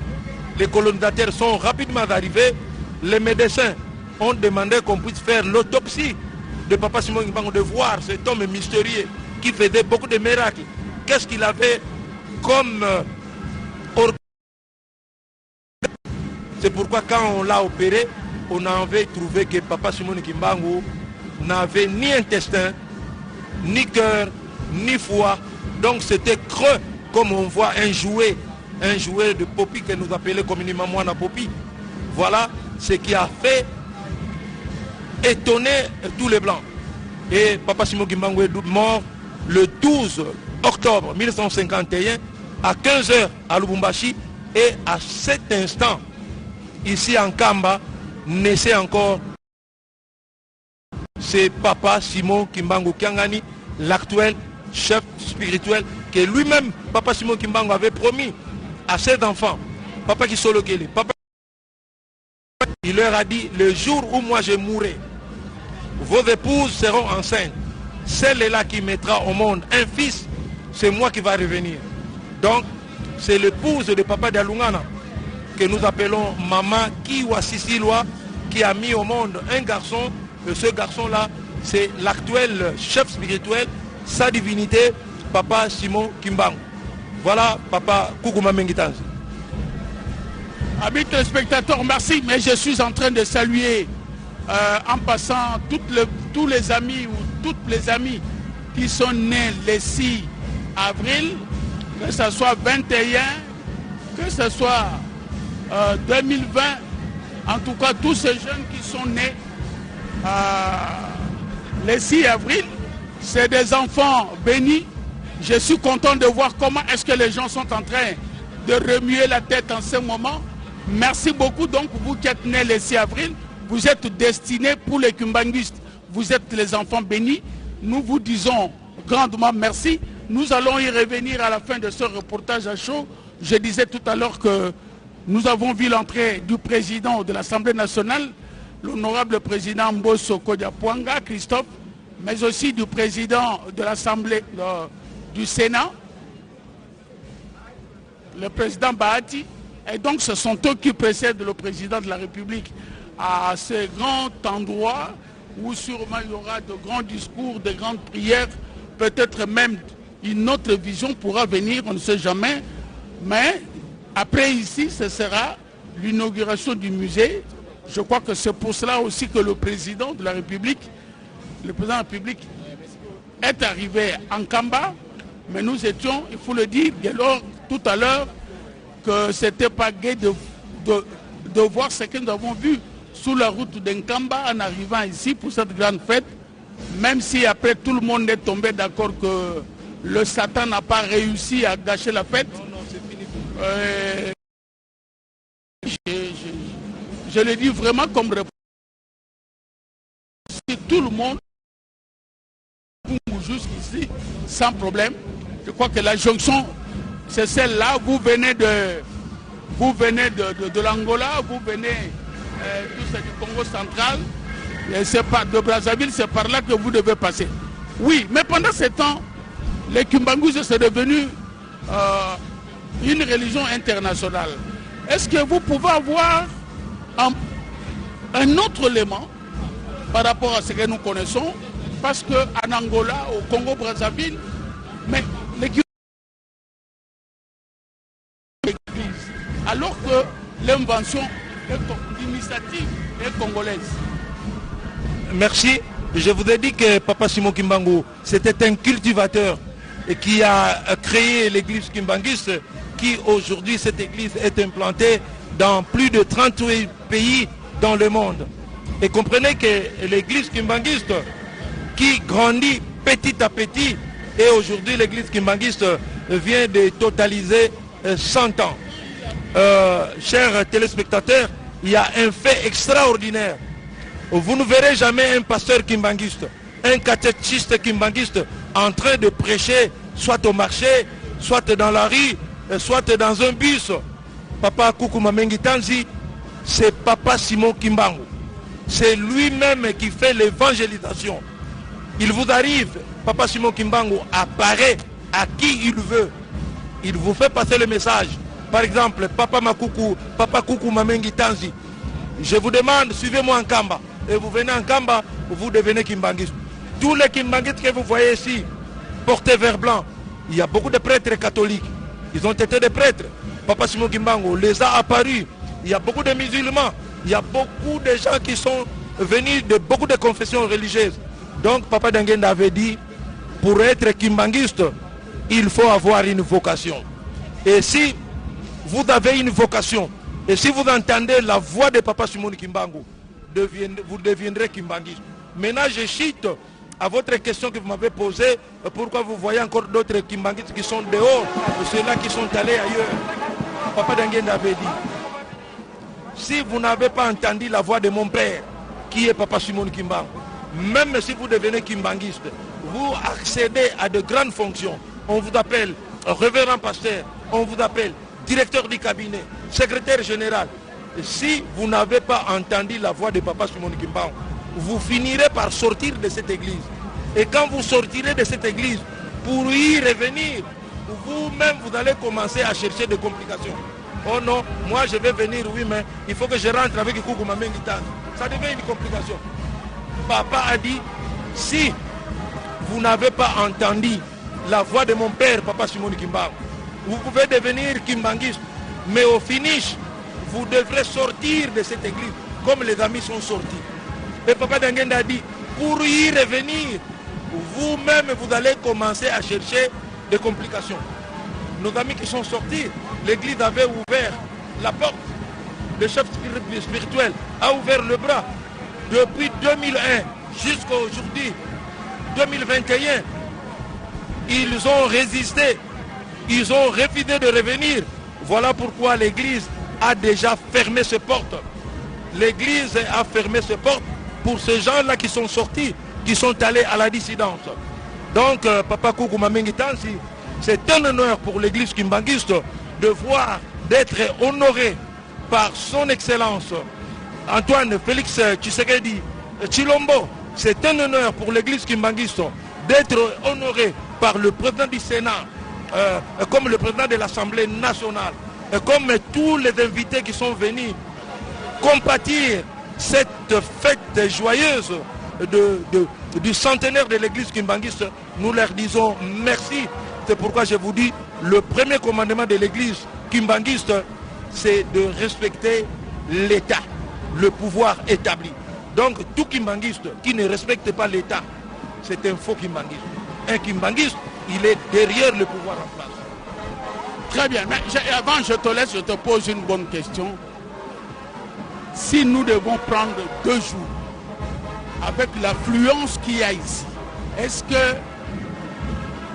les colonisateurs sont rapidement arrivés. Les médecins ont demandé qu'on puisse faire l'autopsie de Papa Simon Kimbangu de voir cet homme mystérieux qui faisait beaucoup de miracles. Qu'est-ce qu'il avait comme euh, organe C'est pourquoi quand on l'a opéré, on avait trouvé que Papa Simon Kimbangu n'avait ni intestin, ni cœur, ni foie. Donc c'était creux, comme on voit un jouet, un jouet de poppy que nous appelons communément Moana Poppy. Voilà ce qui a fait étonner tous les Blancs. Et Papa Simon Kimbangu est mort le 12 octobre 1951 à 15h à Lubumbashi et à cet instant, ici en Kamba, naissait encore c'est Papa Simon Kimbangu Kiangani, l'actuel chef spirituel que lui-même, Papa Simon Kimbangu, avait promis à ses enfants, Papa Kisolokele, Papa il leur a dit, le jour où moi je mourrai, vos épouses seront enceintes. Celle-là qui mettra au monde un fils, c'est moi qui va revenir. Donc, c'est l'épouse de Papa Dialungana que nous appelons Maman Kiwa Sisiloa, qui a mis au monde un garçon. Et ce garçon-là, c'est l'actuel chef spirituel, sa divinité, Papa Simon Kimbangu. Voilà, Papa Koukouma Mengitanzi. Amis téléspectateurs, merci, mais je suis en train de saluer euh, en passant toutes le, tous les amis ou toutes les amies qui sont nés le 6 avril, que ce soit 21, que ce soit euh, 2020, en tout cas tous ces jeunes qui sont nés euh, le 6 avril, c'est des enfants bénis. Je suis content de voir comment est-ce que les gens sont en train de remuer la tête en ce moment. Merci beaucoup donc vous qui êtes nés le 6 avril, vous êtes destinés pour les Kimbanguistes. Vous êtes les enfants bénis. Nous vous disons grandement merci. Nous allons y revenir à la fin de ce reportage à chaud. Je disais tout à l'heure que nous avons vu l'entrée du président de l'Assemblée nationale, l'honorable président Mbosso Kodiapuanga, Christophe, mais aussi du président de l'Assemblée euh, du Sénat, le président Bahati. Et donc ce sont eux qui précèdent le président de la République à ce grand endroit où sûrement il y aura de grands discours, de grandes prières, peut-être même une autre vision pourra venir, on ne sait jamais. Mais après ici, ce sera l'inauguration du musée. Je crois que c'est pour cela aussi que le président de la République, le président de la République est arrivé en Kamba. Mais nous étions, il faut le dire, lors, tout à l'heure, que ce n'était pas gai de, de, de voir ce que nous avons vu sous la route d'Nkamba en arrivant ici pour cette grande fête, même si après tout le monde est tombé d'accord que le Satan n'a pas réussi à gâcher la fête. Non, non, c'est fini. Euh, je, je, je, le dis vraiment comme réponse. Si tout le monde jusqu'ici sans problème, je crois que la jonction, c'est celle-là. Vous venez de, vous venez de, de, de l'Angola, vous venez euh, tout ça du Congo central, et c'est pas de Brazzaville, c'est par là que vous devez passer. Oui, mais pendant ce temps, les Kimbangus, c'est devenu euh, une religion internationale. Est-ce que vous pouvez avoir un, un autre élément par rapport à ce que nous connaissons Parce qu'en Angola, au Congo-Brazzaville, mais les alors que l'invention, l'initiative est congolaise. Merci. Je vous ai dit que Papa Simon Kimbangu, c'était un cultivateur et qui a créé l'église kimbanguiste, qui aujourd'hui, cette église est implantée dans plus de 38 pays dans le monde. Et comprenez que l'église kimbanguiste, qui grandit petit à petit, et aujourd'hui l'église kimbanguiste vient de totaliser 100 ans. Euh, chers téléspectateurs, il y a un fait extraordinaire. Vous ne verrez jamais un pasteur kimbanguiste, un catéchiste kimbanguiste en train de prêcher, soit au marché, soit dans la rue, soit dans un bus. Papa Koukouma Mengitanzi, c'est Papa Simon Kimbangu. C'est lui-même qui fait l'évangélisation. Il vous arrive, Papa Simon Kimbangu apparaît à qui il veut. Il vous fait passer le message. Par exemple, Papa Makoukou, Papa Koukou Mamengi Tanzi, je vous demande, suivez-moi en Kamba. et vous venez en Kamba, vous devenez Kimbanguiste. Tous les Kimbanguistes que vous voyez ici, portés vert blanc, il y a beaucoup de prêtres catholiques. Ils ont été des prêtres. Papa Simon Kimbangu les a apparus. Il y a beaucoup de musulmans. Il y a beaucoup de gens qui sont venus de beaucoup de confessions religieuses. Donc Papa Dangenda avait dit, pour être kimbanguiste, il faut avoir une vocation. Et si vous avez une vocation, et si vous entendez la voix de Papa Simon Kimbangu, vous deviendrez kimbanguiste. Maintenant, je cite à votre question que vous m'avez posée, pourquoi vous voyez encore d'autres kimbanguistes qui sont dehors, ceux-là qui sont allés ailleurs. Papa Dangenda avait dit, si vous n'avez pas entendu la voix de mon père, qui est Papa Simon Kimbangu, même si vous devenez kimbanguiste, vous accédez à de grandes fonctions. On vous appelle révérend pasteur, on vous appelle directeur du cabinet, secrétaire général. Si vous n'avez pas entendu la voix de Papa Simon Kimbangu, vous finirez par sortir de cette église. Et quand vous sortirez de cette église, pour y revenir, vous-même, vous allez commencer à chercher des complications. Oh non, moi je vais venir, oui, mais il faut que je rentre avec Koukou Mamengitan. Ça devient une complication. Papa a dit, si vous n'avez pas entendu la voix de mon père, Papa Simon Kimbangu, vous pouvez devenir kimbanguiste, mais au finish, vous devrez sortir de cette église, comme les amis sont sortis. Et Papa Dangenda a dit, pour y revenir, vous-même, vous allez commencer à chercher des complications. Nos amis qui sont sortis, l'église avait ouvert la porte. Le chef spirituel a ouvert le bras. Depuis 2001 jusqu'à aujourd'hui, 2021, ils ont résisté. Ils ont refusé de revenir. Voilà pourquoi l'église a déjà fermé ses portes. L'église a fermé ses portes pour ces gens-là qui sont sortis, qui sont allés à la dissidence. Donc, Papa Koukou Mamengi Tansi, c'est un honneur pour l'église kimbanguiste de voir, d'être honoré par son excellence Antoine Félix Tshisekedi Tshilombo. C'est un honneur pour l'église kimbanguiste d'être honoré par le président du Sénat, comme le président de l'Assemblée nationale, comme tous les invités qui sont venus compatir cette fête joyeuse du centenaire de l'église kimbanguiste. Nous leur disons merci. C'est pourquoi je vous dis, le premier commandement de l'église kimbanguiste, c'est de respecter l'État, le pouvoir établi. Donc tout kimbanguiste qui ne respecte pas l'État, c'est un faux kimbanguiste. Un kimbanguiste, il est derrière le pouvoir en place. Très bien, mais avant je te laisse, je te pose une bonne question. Si nous devons prendre 2 jours, avec l'affluence qu'il y a ici, est-ce que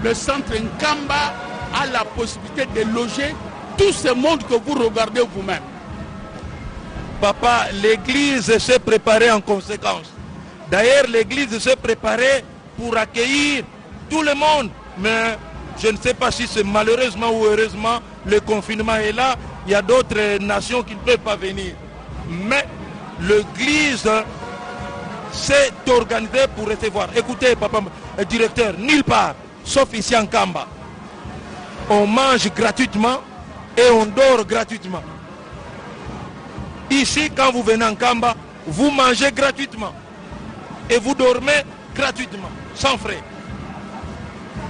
le centre Nkamba a la possibilité de loger tout ce monde que vous regardez vous-même? Papa, l'église s'est préparée en conséquence. D'ailleurs, l'église s'est préparée pour accueillir tout le monde. Mais je ne sais pas si c'est malheureusement ou heureusement, le confinement est là. Il y a d'autres nations qui ne peuvent pas venir. Mais l'église s'est organisée pour recevoir. Écoutez, papa directeur, nulle part, sauf ici en Nkamba. On mange gratuitement et on dort gratuitement. Ici, quand vous venez en Nkamba, vous mangez gratuitement et vous dormez gratuitement, sans frais.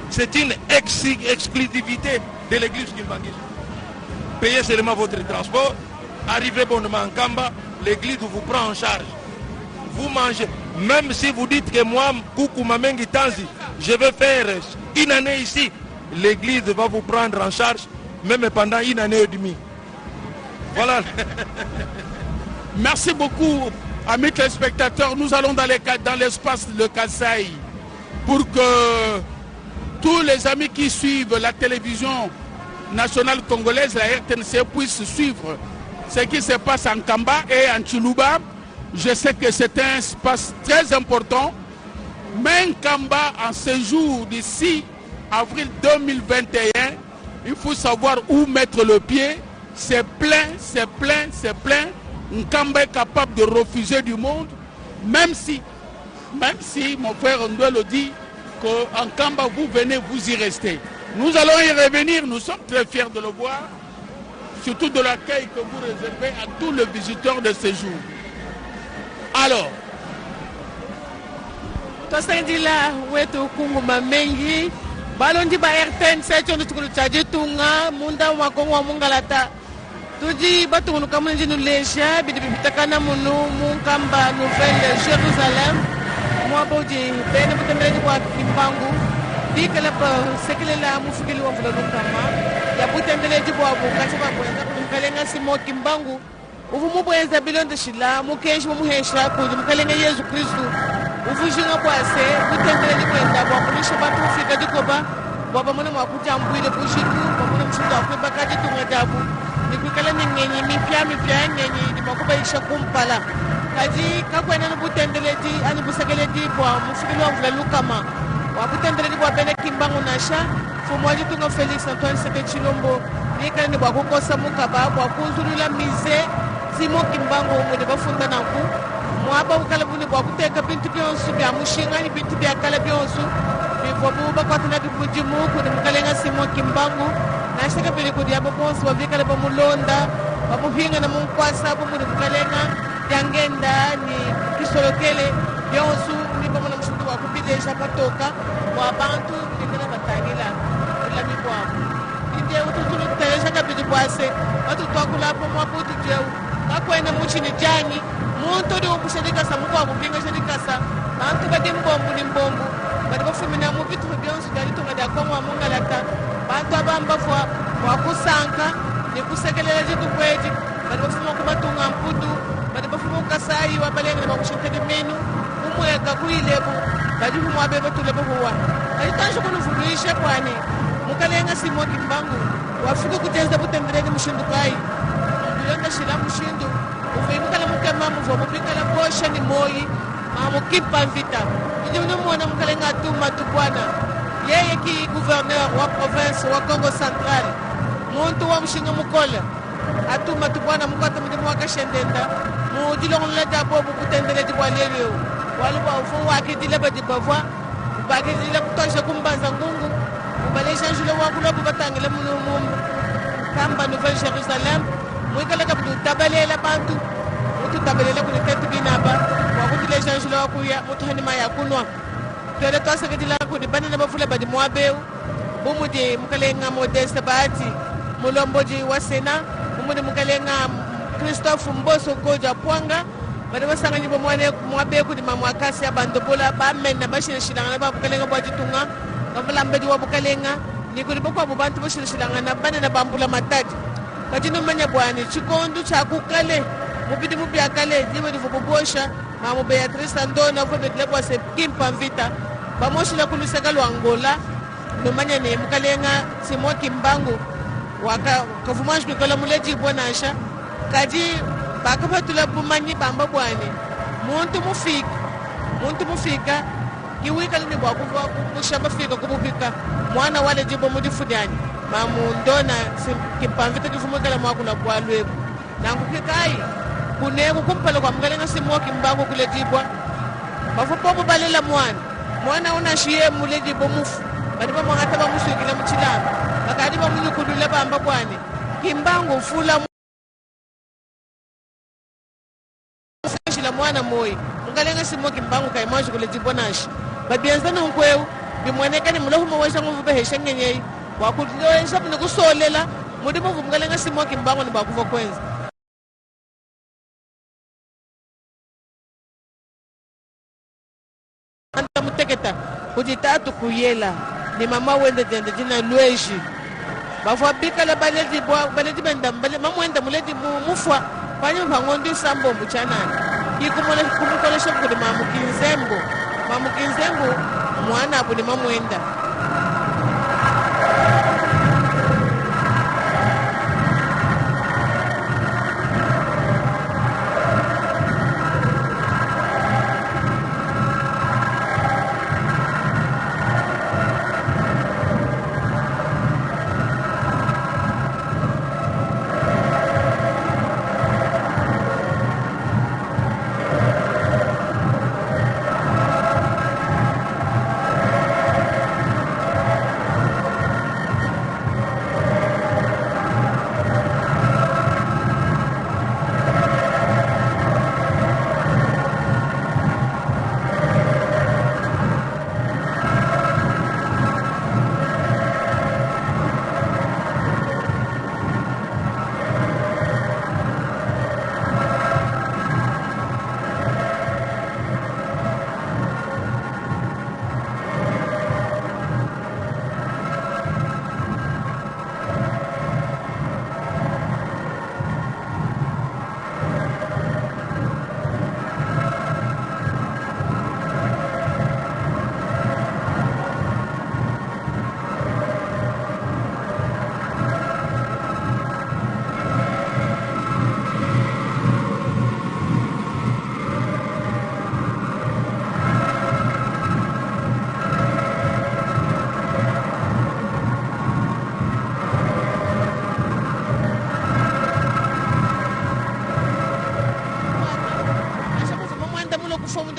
C'est une exclusivité de l'église kimbanguiste. Payez seulement votre transport, arrivez bonnement en Nkamba, l'église vous prend en charge. Vous mangez, même si vous dites que moi, Koukou Mamengi Tanzi, je vais faire une année ici, l'église va vous prendre en charge, même pendant une année et demie. Voilà. Merci beaucoup, amis téléspectateurs. Nous allons dans l'espace de Kasaï pour que tous les amis qui suivent la télévision nationale congolaise, la RTNC, puissent suivre ce qui se passe en Nkamba et en Tshiluba. Je sais que c'est un espace très important, mais Nkamba, en ce jour du 6 avril 2021, il faut savoir où mettre le pied. C'est plein, c'est plein, c'est plein. Nkamba est capable de refuser du monde, même si mon frère Ndoué le dit, qu'en Nkamba, vous venez, vous y restez. Nous allons y revenir, nous sommes très fiers de le voir, surtout de l'accueil que vous réservez à tous les visiteurs de ce jour. Alors, Twasakidila wetu kunguma mengi balondi ba RTNC tshiondo tshikulu tshia ditunga munda mwa Kongo wa mungalata tudi batungunuka munu dinuleja bidi bipitakana munu mu Nkamba Nouvelle Jerusalem muaba udi bena butendeledi bua Kimbangu bikala basekelela mufikili wa mvula lukama ya butendeledi buabu katshia babuenza kudi Mukalenga Simon Kimbangu. Uvua mubuenza bilondeshila mukenji mumuhesha kudi Mukalenge Yezu Kristu. Uvua ujinga bua se, butendeledi buenda buambuluishe bantu kufika dikoba bua bamone mua kudiambuila bujitu, bamone mushindu wa kuibaka ditunga diabu ne kuikala ne ngenyi mipiamipia, ngenyi idi mua kubayisha kumpala. Kadi kakuena anu butendeledi anyi busekeledi bua mufikilu wa mvula lukama wa butendeledi bua bena Kimbangu nansha. Mfumu wa ditunga Felix Antoine Tshisekedi Tshilombo neikale ne bua kukosa mukaba bua kunzulula Musee Simon Kimbangu mudi bafunda nanku, muaba wikalabu ne bua kuteka bintu bionso bia mushinga anyi bintu bia kale bionso bivuabu bakuata nabi mudimu kudi Mukalenga Simon Kimbangu, nansha kabidi kudi aba bonso bavua bamulonda bamupingana mu nkuasa bu mudi Mukalenga Diangenda ne Kisolokele bionso nebamona mushindu wa kubileja patoka bua bantu bikala batangila bulami buabu. Mpindieu tudi tunuteleja kabidi bua se, patudi tuakula apa muaba utudi eu, kakuena mutshi ne dianyi, muntu udi umbusha dikasa mukuabu upingaja dikasa. Bantu badi mbombu ne mbombu badi bafumina mu bitupa bionso bia ditunga dia Congo wa mungalata. Bantu aba mbavua bua kusanka ne kusekelela dituku edi. Badi bafuma ku matunga a Mputu, badi bafuma ku Kasayi wa balengele ba kushintela minu, ku Mweka, ku Ilebu, badi ku muaba eba tule bahuwa. Kadi tuanji kunuvuluisha bua ne, Mukalenga Simon Kimbangu wafika ku dienza butendeledi mushindu kayi? Bilondeshila mushindu uvuaye mukala mukema muvuabu bikala bosha ne moyi mamu kimpa mvita. Nudi numona Mukalenga Atumba Tubwana, yeye ki gouverneur wa province wa Kongo Central, muntu wa mushinga mukole. Atumba Tubwana mukuate mudimu wa kashendenda mu dilongolola dia bobu butendeledi bua lelu eu, bualu bua uvua wakidila badi bavua ubakidila kutuadija ku Mbanza Ngungu, ubaleja njila wa kuluabu batangile mu Nkamba Nouvelle Jerusalem, muikale kabidi utabalela bantu mututabalela kudi tetu bine aba bua kutuleja njila wa kuya, mutuha ne mayi a kunua. Tuele tuasakidila kudi banene bavule badi muaba eu, bu mudi Mukalenga Modeste Bahati, mulombodi wa Senat, bu mudi Mukalenga Christophe Mboso Nkodia Pwanga, badi basanganyibua muaba eu kudi Mamu Acacia Bandobola, bamena bashilashilangana ba bukalenga bua ditunga, kavulambedi wa bukalenga, ne kudi bakuabu bantu bashilashilangana banene ba mbulamatadi. Kadi numanya bua ne, tshikondo tshia ku kale, mu bidimu bia kale, diba divuabu buosha Mamu Beatrice Andona uvua bedila bua se kimpa mvita bamoshila ku luseka lua Angola. Numanya ne mukalenga Simon Kimbangu waka kavua muanji kuikala muledibua nansha, kadi bakapatula bumanyi bamba bua ne muntu mufika muntu mufika ki wikala ne bua kuvua kumusha bafika ku bupika muana waledibua mu difu dianyi. Mamu Ndona kimpa mvita kivua muikala muakula bualu ebu. Nanku ke kayi, kuneku kumpala kua Mukalenga Simon Kimbangu kuledibua, bavua bobu balela muana. Muana au nansha yeye muledibue mufu, badi bamuangata bamusuikila mu tshilamba. Bakadi bamunyukulula bamba bua ne, Kimbangu, mfula mufuishila muana muoyi. Mukalenga Simon Kimbangu kayi muanji kuledibua nansha. Babienza nunku eu, bimueneka ne, Muloho Maweja nguvua ubahesha ngenyi eyi bua kulejabu ne kusolela mudimu uvua Mukalenga Simon Kimbangu ne bua kuvua kuenza. Muanda muteketa kudi tatu Kuyela ne mama wende diende dina Lueji. Bavua bikale baledibua baledi benda mamuende muledi mufua panyima pa ngondo isambombo tshianana. Ki kumukoleshabu kudi mamu Kinzembo. Mamu Kinzembo mmuanabu ne mamuenda.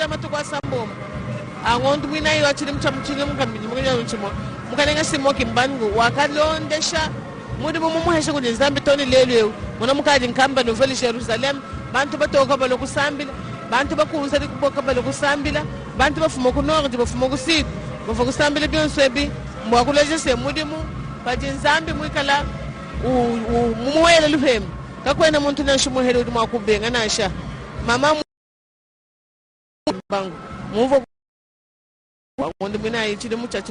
dia matuku asambombo a ngondu muinayi wa tshidimu tshia tshidimu tshimue, Mukalenga Simon Kimbangu wakalondesha mudimu mumuhesha kudi Nzambi too ne lelu eu. Mona mukadi Nkamba Nouvelle Jerusalem, bantu batoka balua kusambila, bantu bakunza dikuboka balua kusambila, bantu bafuma ku nord, bafuma ku sud bavua kusambila. Bionso ebi mbua kuleja se mudimu padi Nzambi muikala mumuele lupemba, kakuena muntu nansha muhele udi mua kubenga nansha. Mama Kimbangu muvua ngondo muinayi tshidimu tshia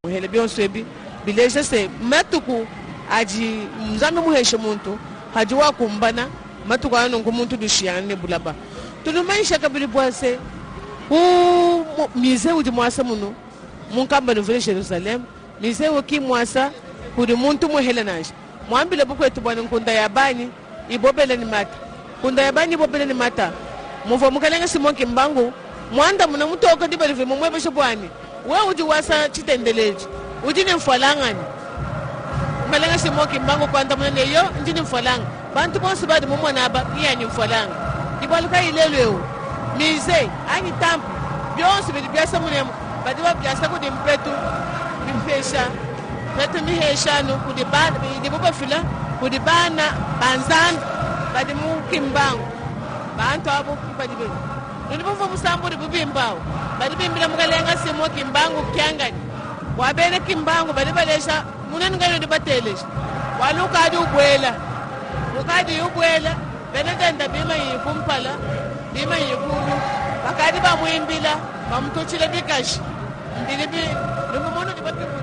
muhele. Bionso ebi bileja se matuku adi Nzambi muheshe muntu hadi wakumbana matuku aya nunku muntu dushiyana ne bulaba. Tunumanyisha kabidi bua se ku musée udi muasa munu mu Nkamba Nouvelle Jerusalem, musée uki muasa kudi muntu muhele nansha muambile bukwetu bua nkunda ya banyi ibobele ni mata, nkunda ya banyi ibobele ni mata. Muvua Mukalenga Simon Kimbangu muandamuna mutoka diba livua mumuebesha bwani we udi wasa tshitendeleji udi ne mfualangani. Mukalenga Simon Kimbangu kuandamuna ne yo ndi ne mfualanga, bantu bonso badi mumona aba ngiyanyi mfualanga. Dibaluka ilelu eu musée anyi temple bionso bidi biasa munemu badi babiasa kudi mpetu mipesha mpetu miheshanu kudi bana idibo bafila kudi bana ba Nzambi badi mu Kimbangu. Bantu abo badi bena nudi bumvua musambu udi bubimbawo badi bimbila Mukalenga Simon Kimbangu Kiangani bua bena Kimbangu badi balesha munene ngai udi bateleja bualu ukadi ubuela ukadi ubuela bena tenda bimanyi kumpala bimanyi kulu bakadi bamuimbila bamututshile bikashi mbili bi numumona udi bakimuna.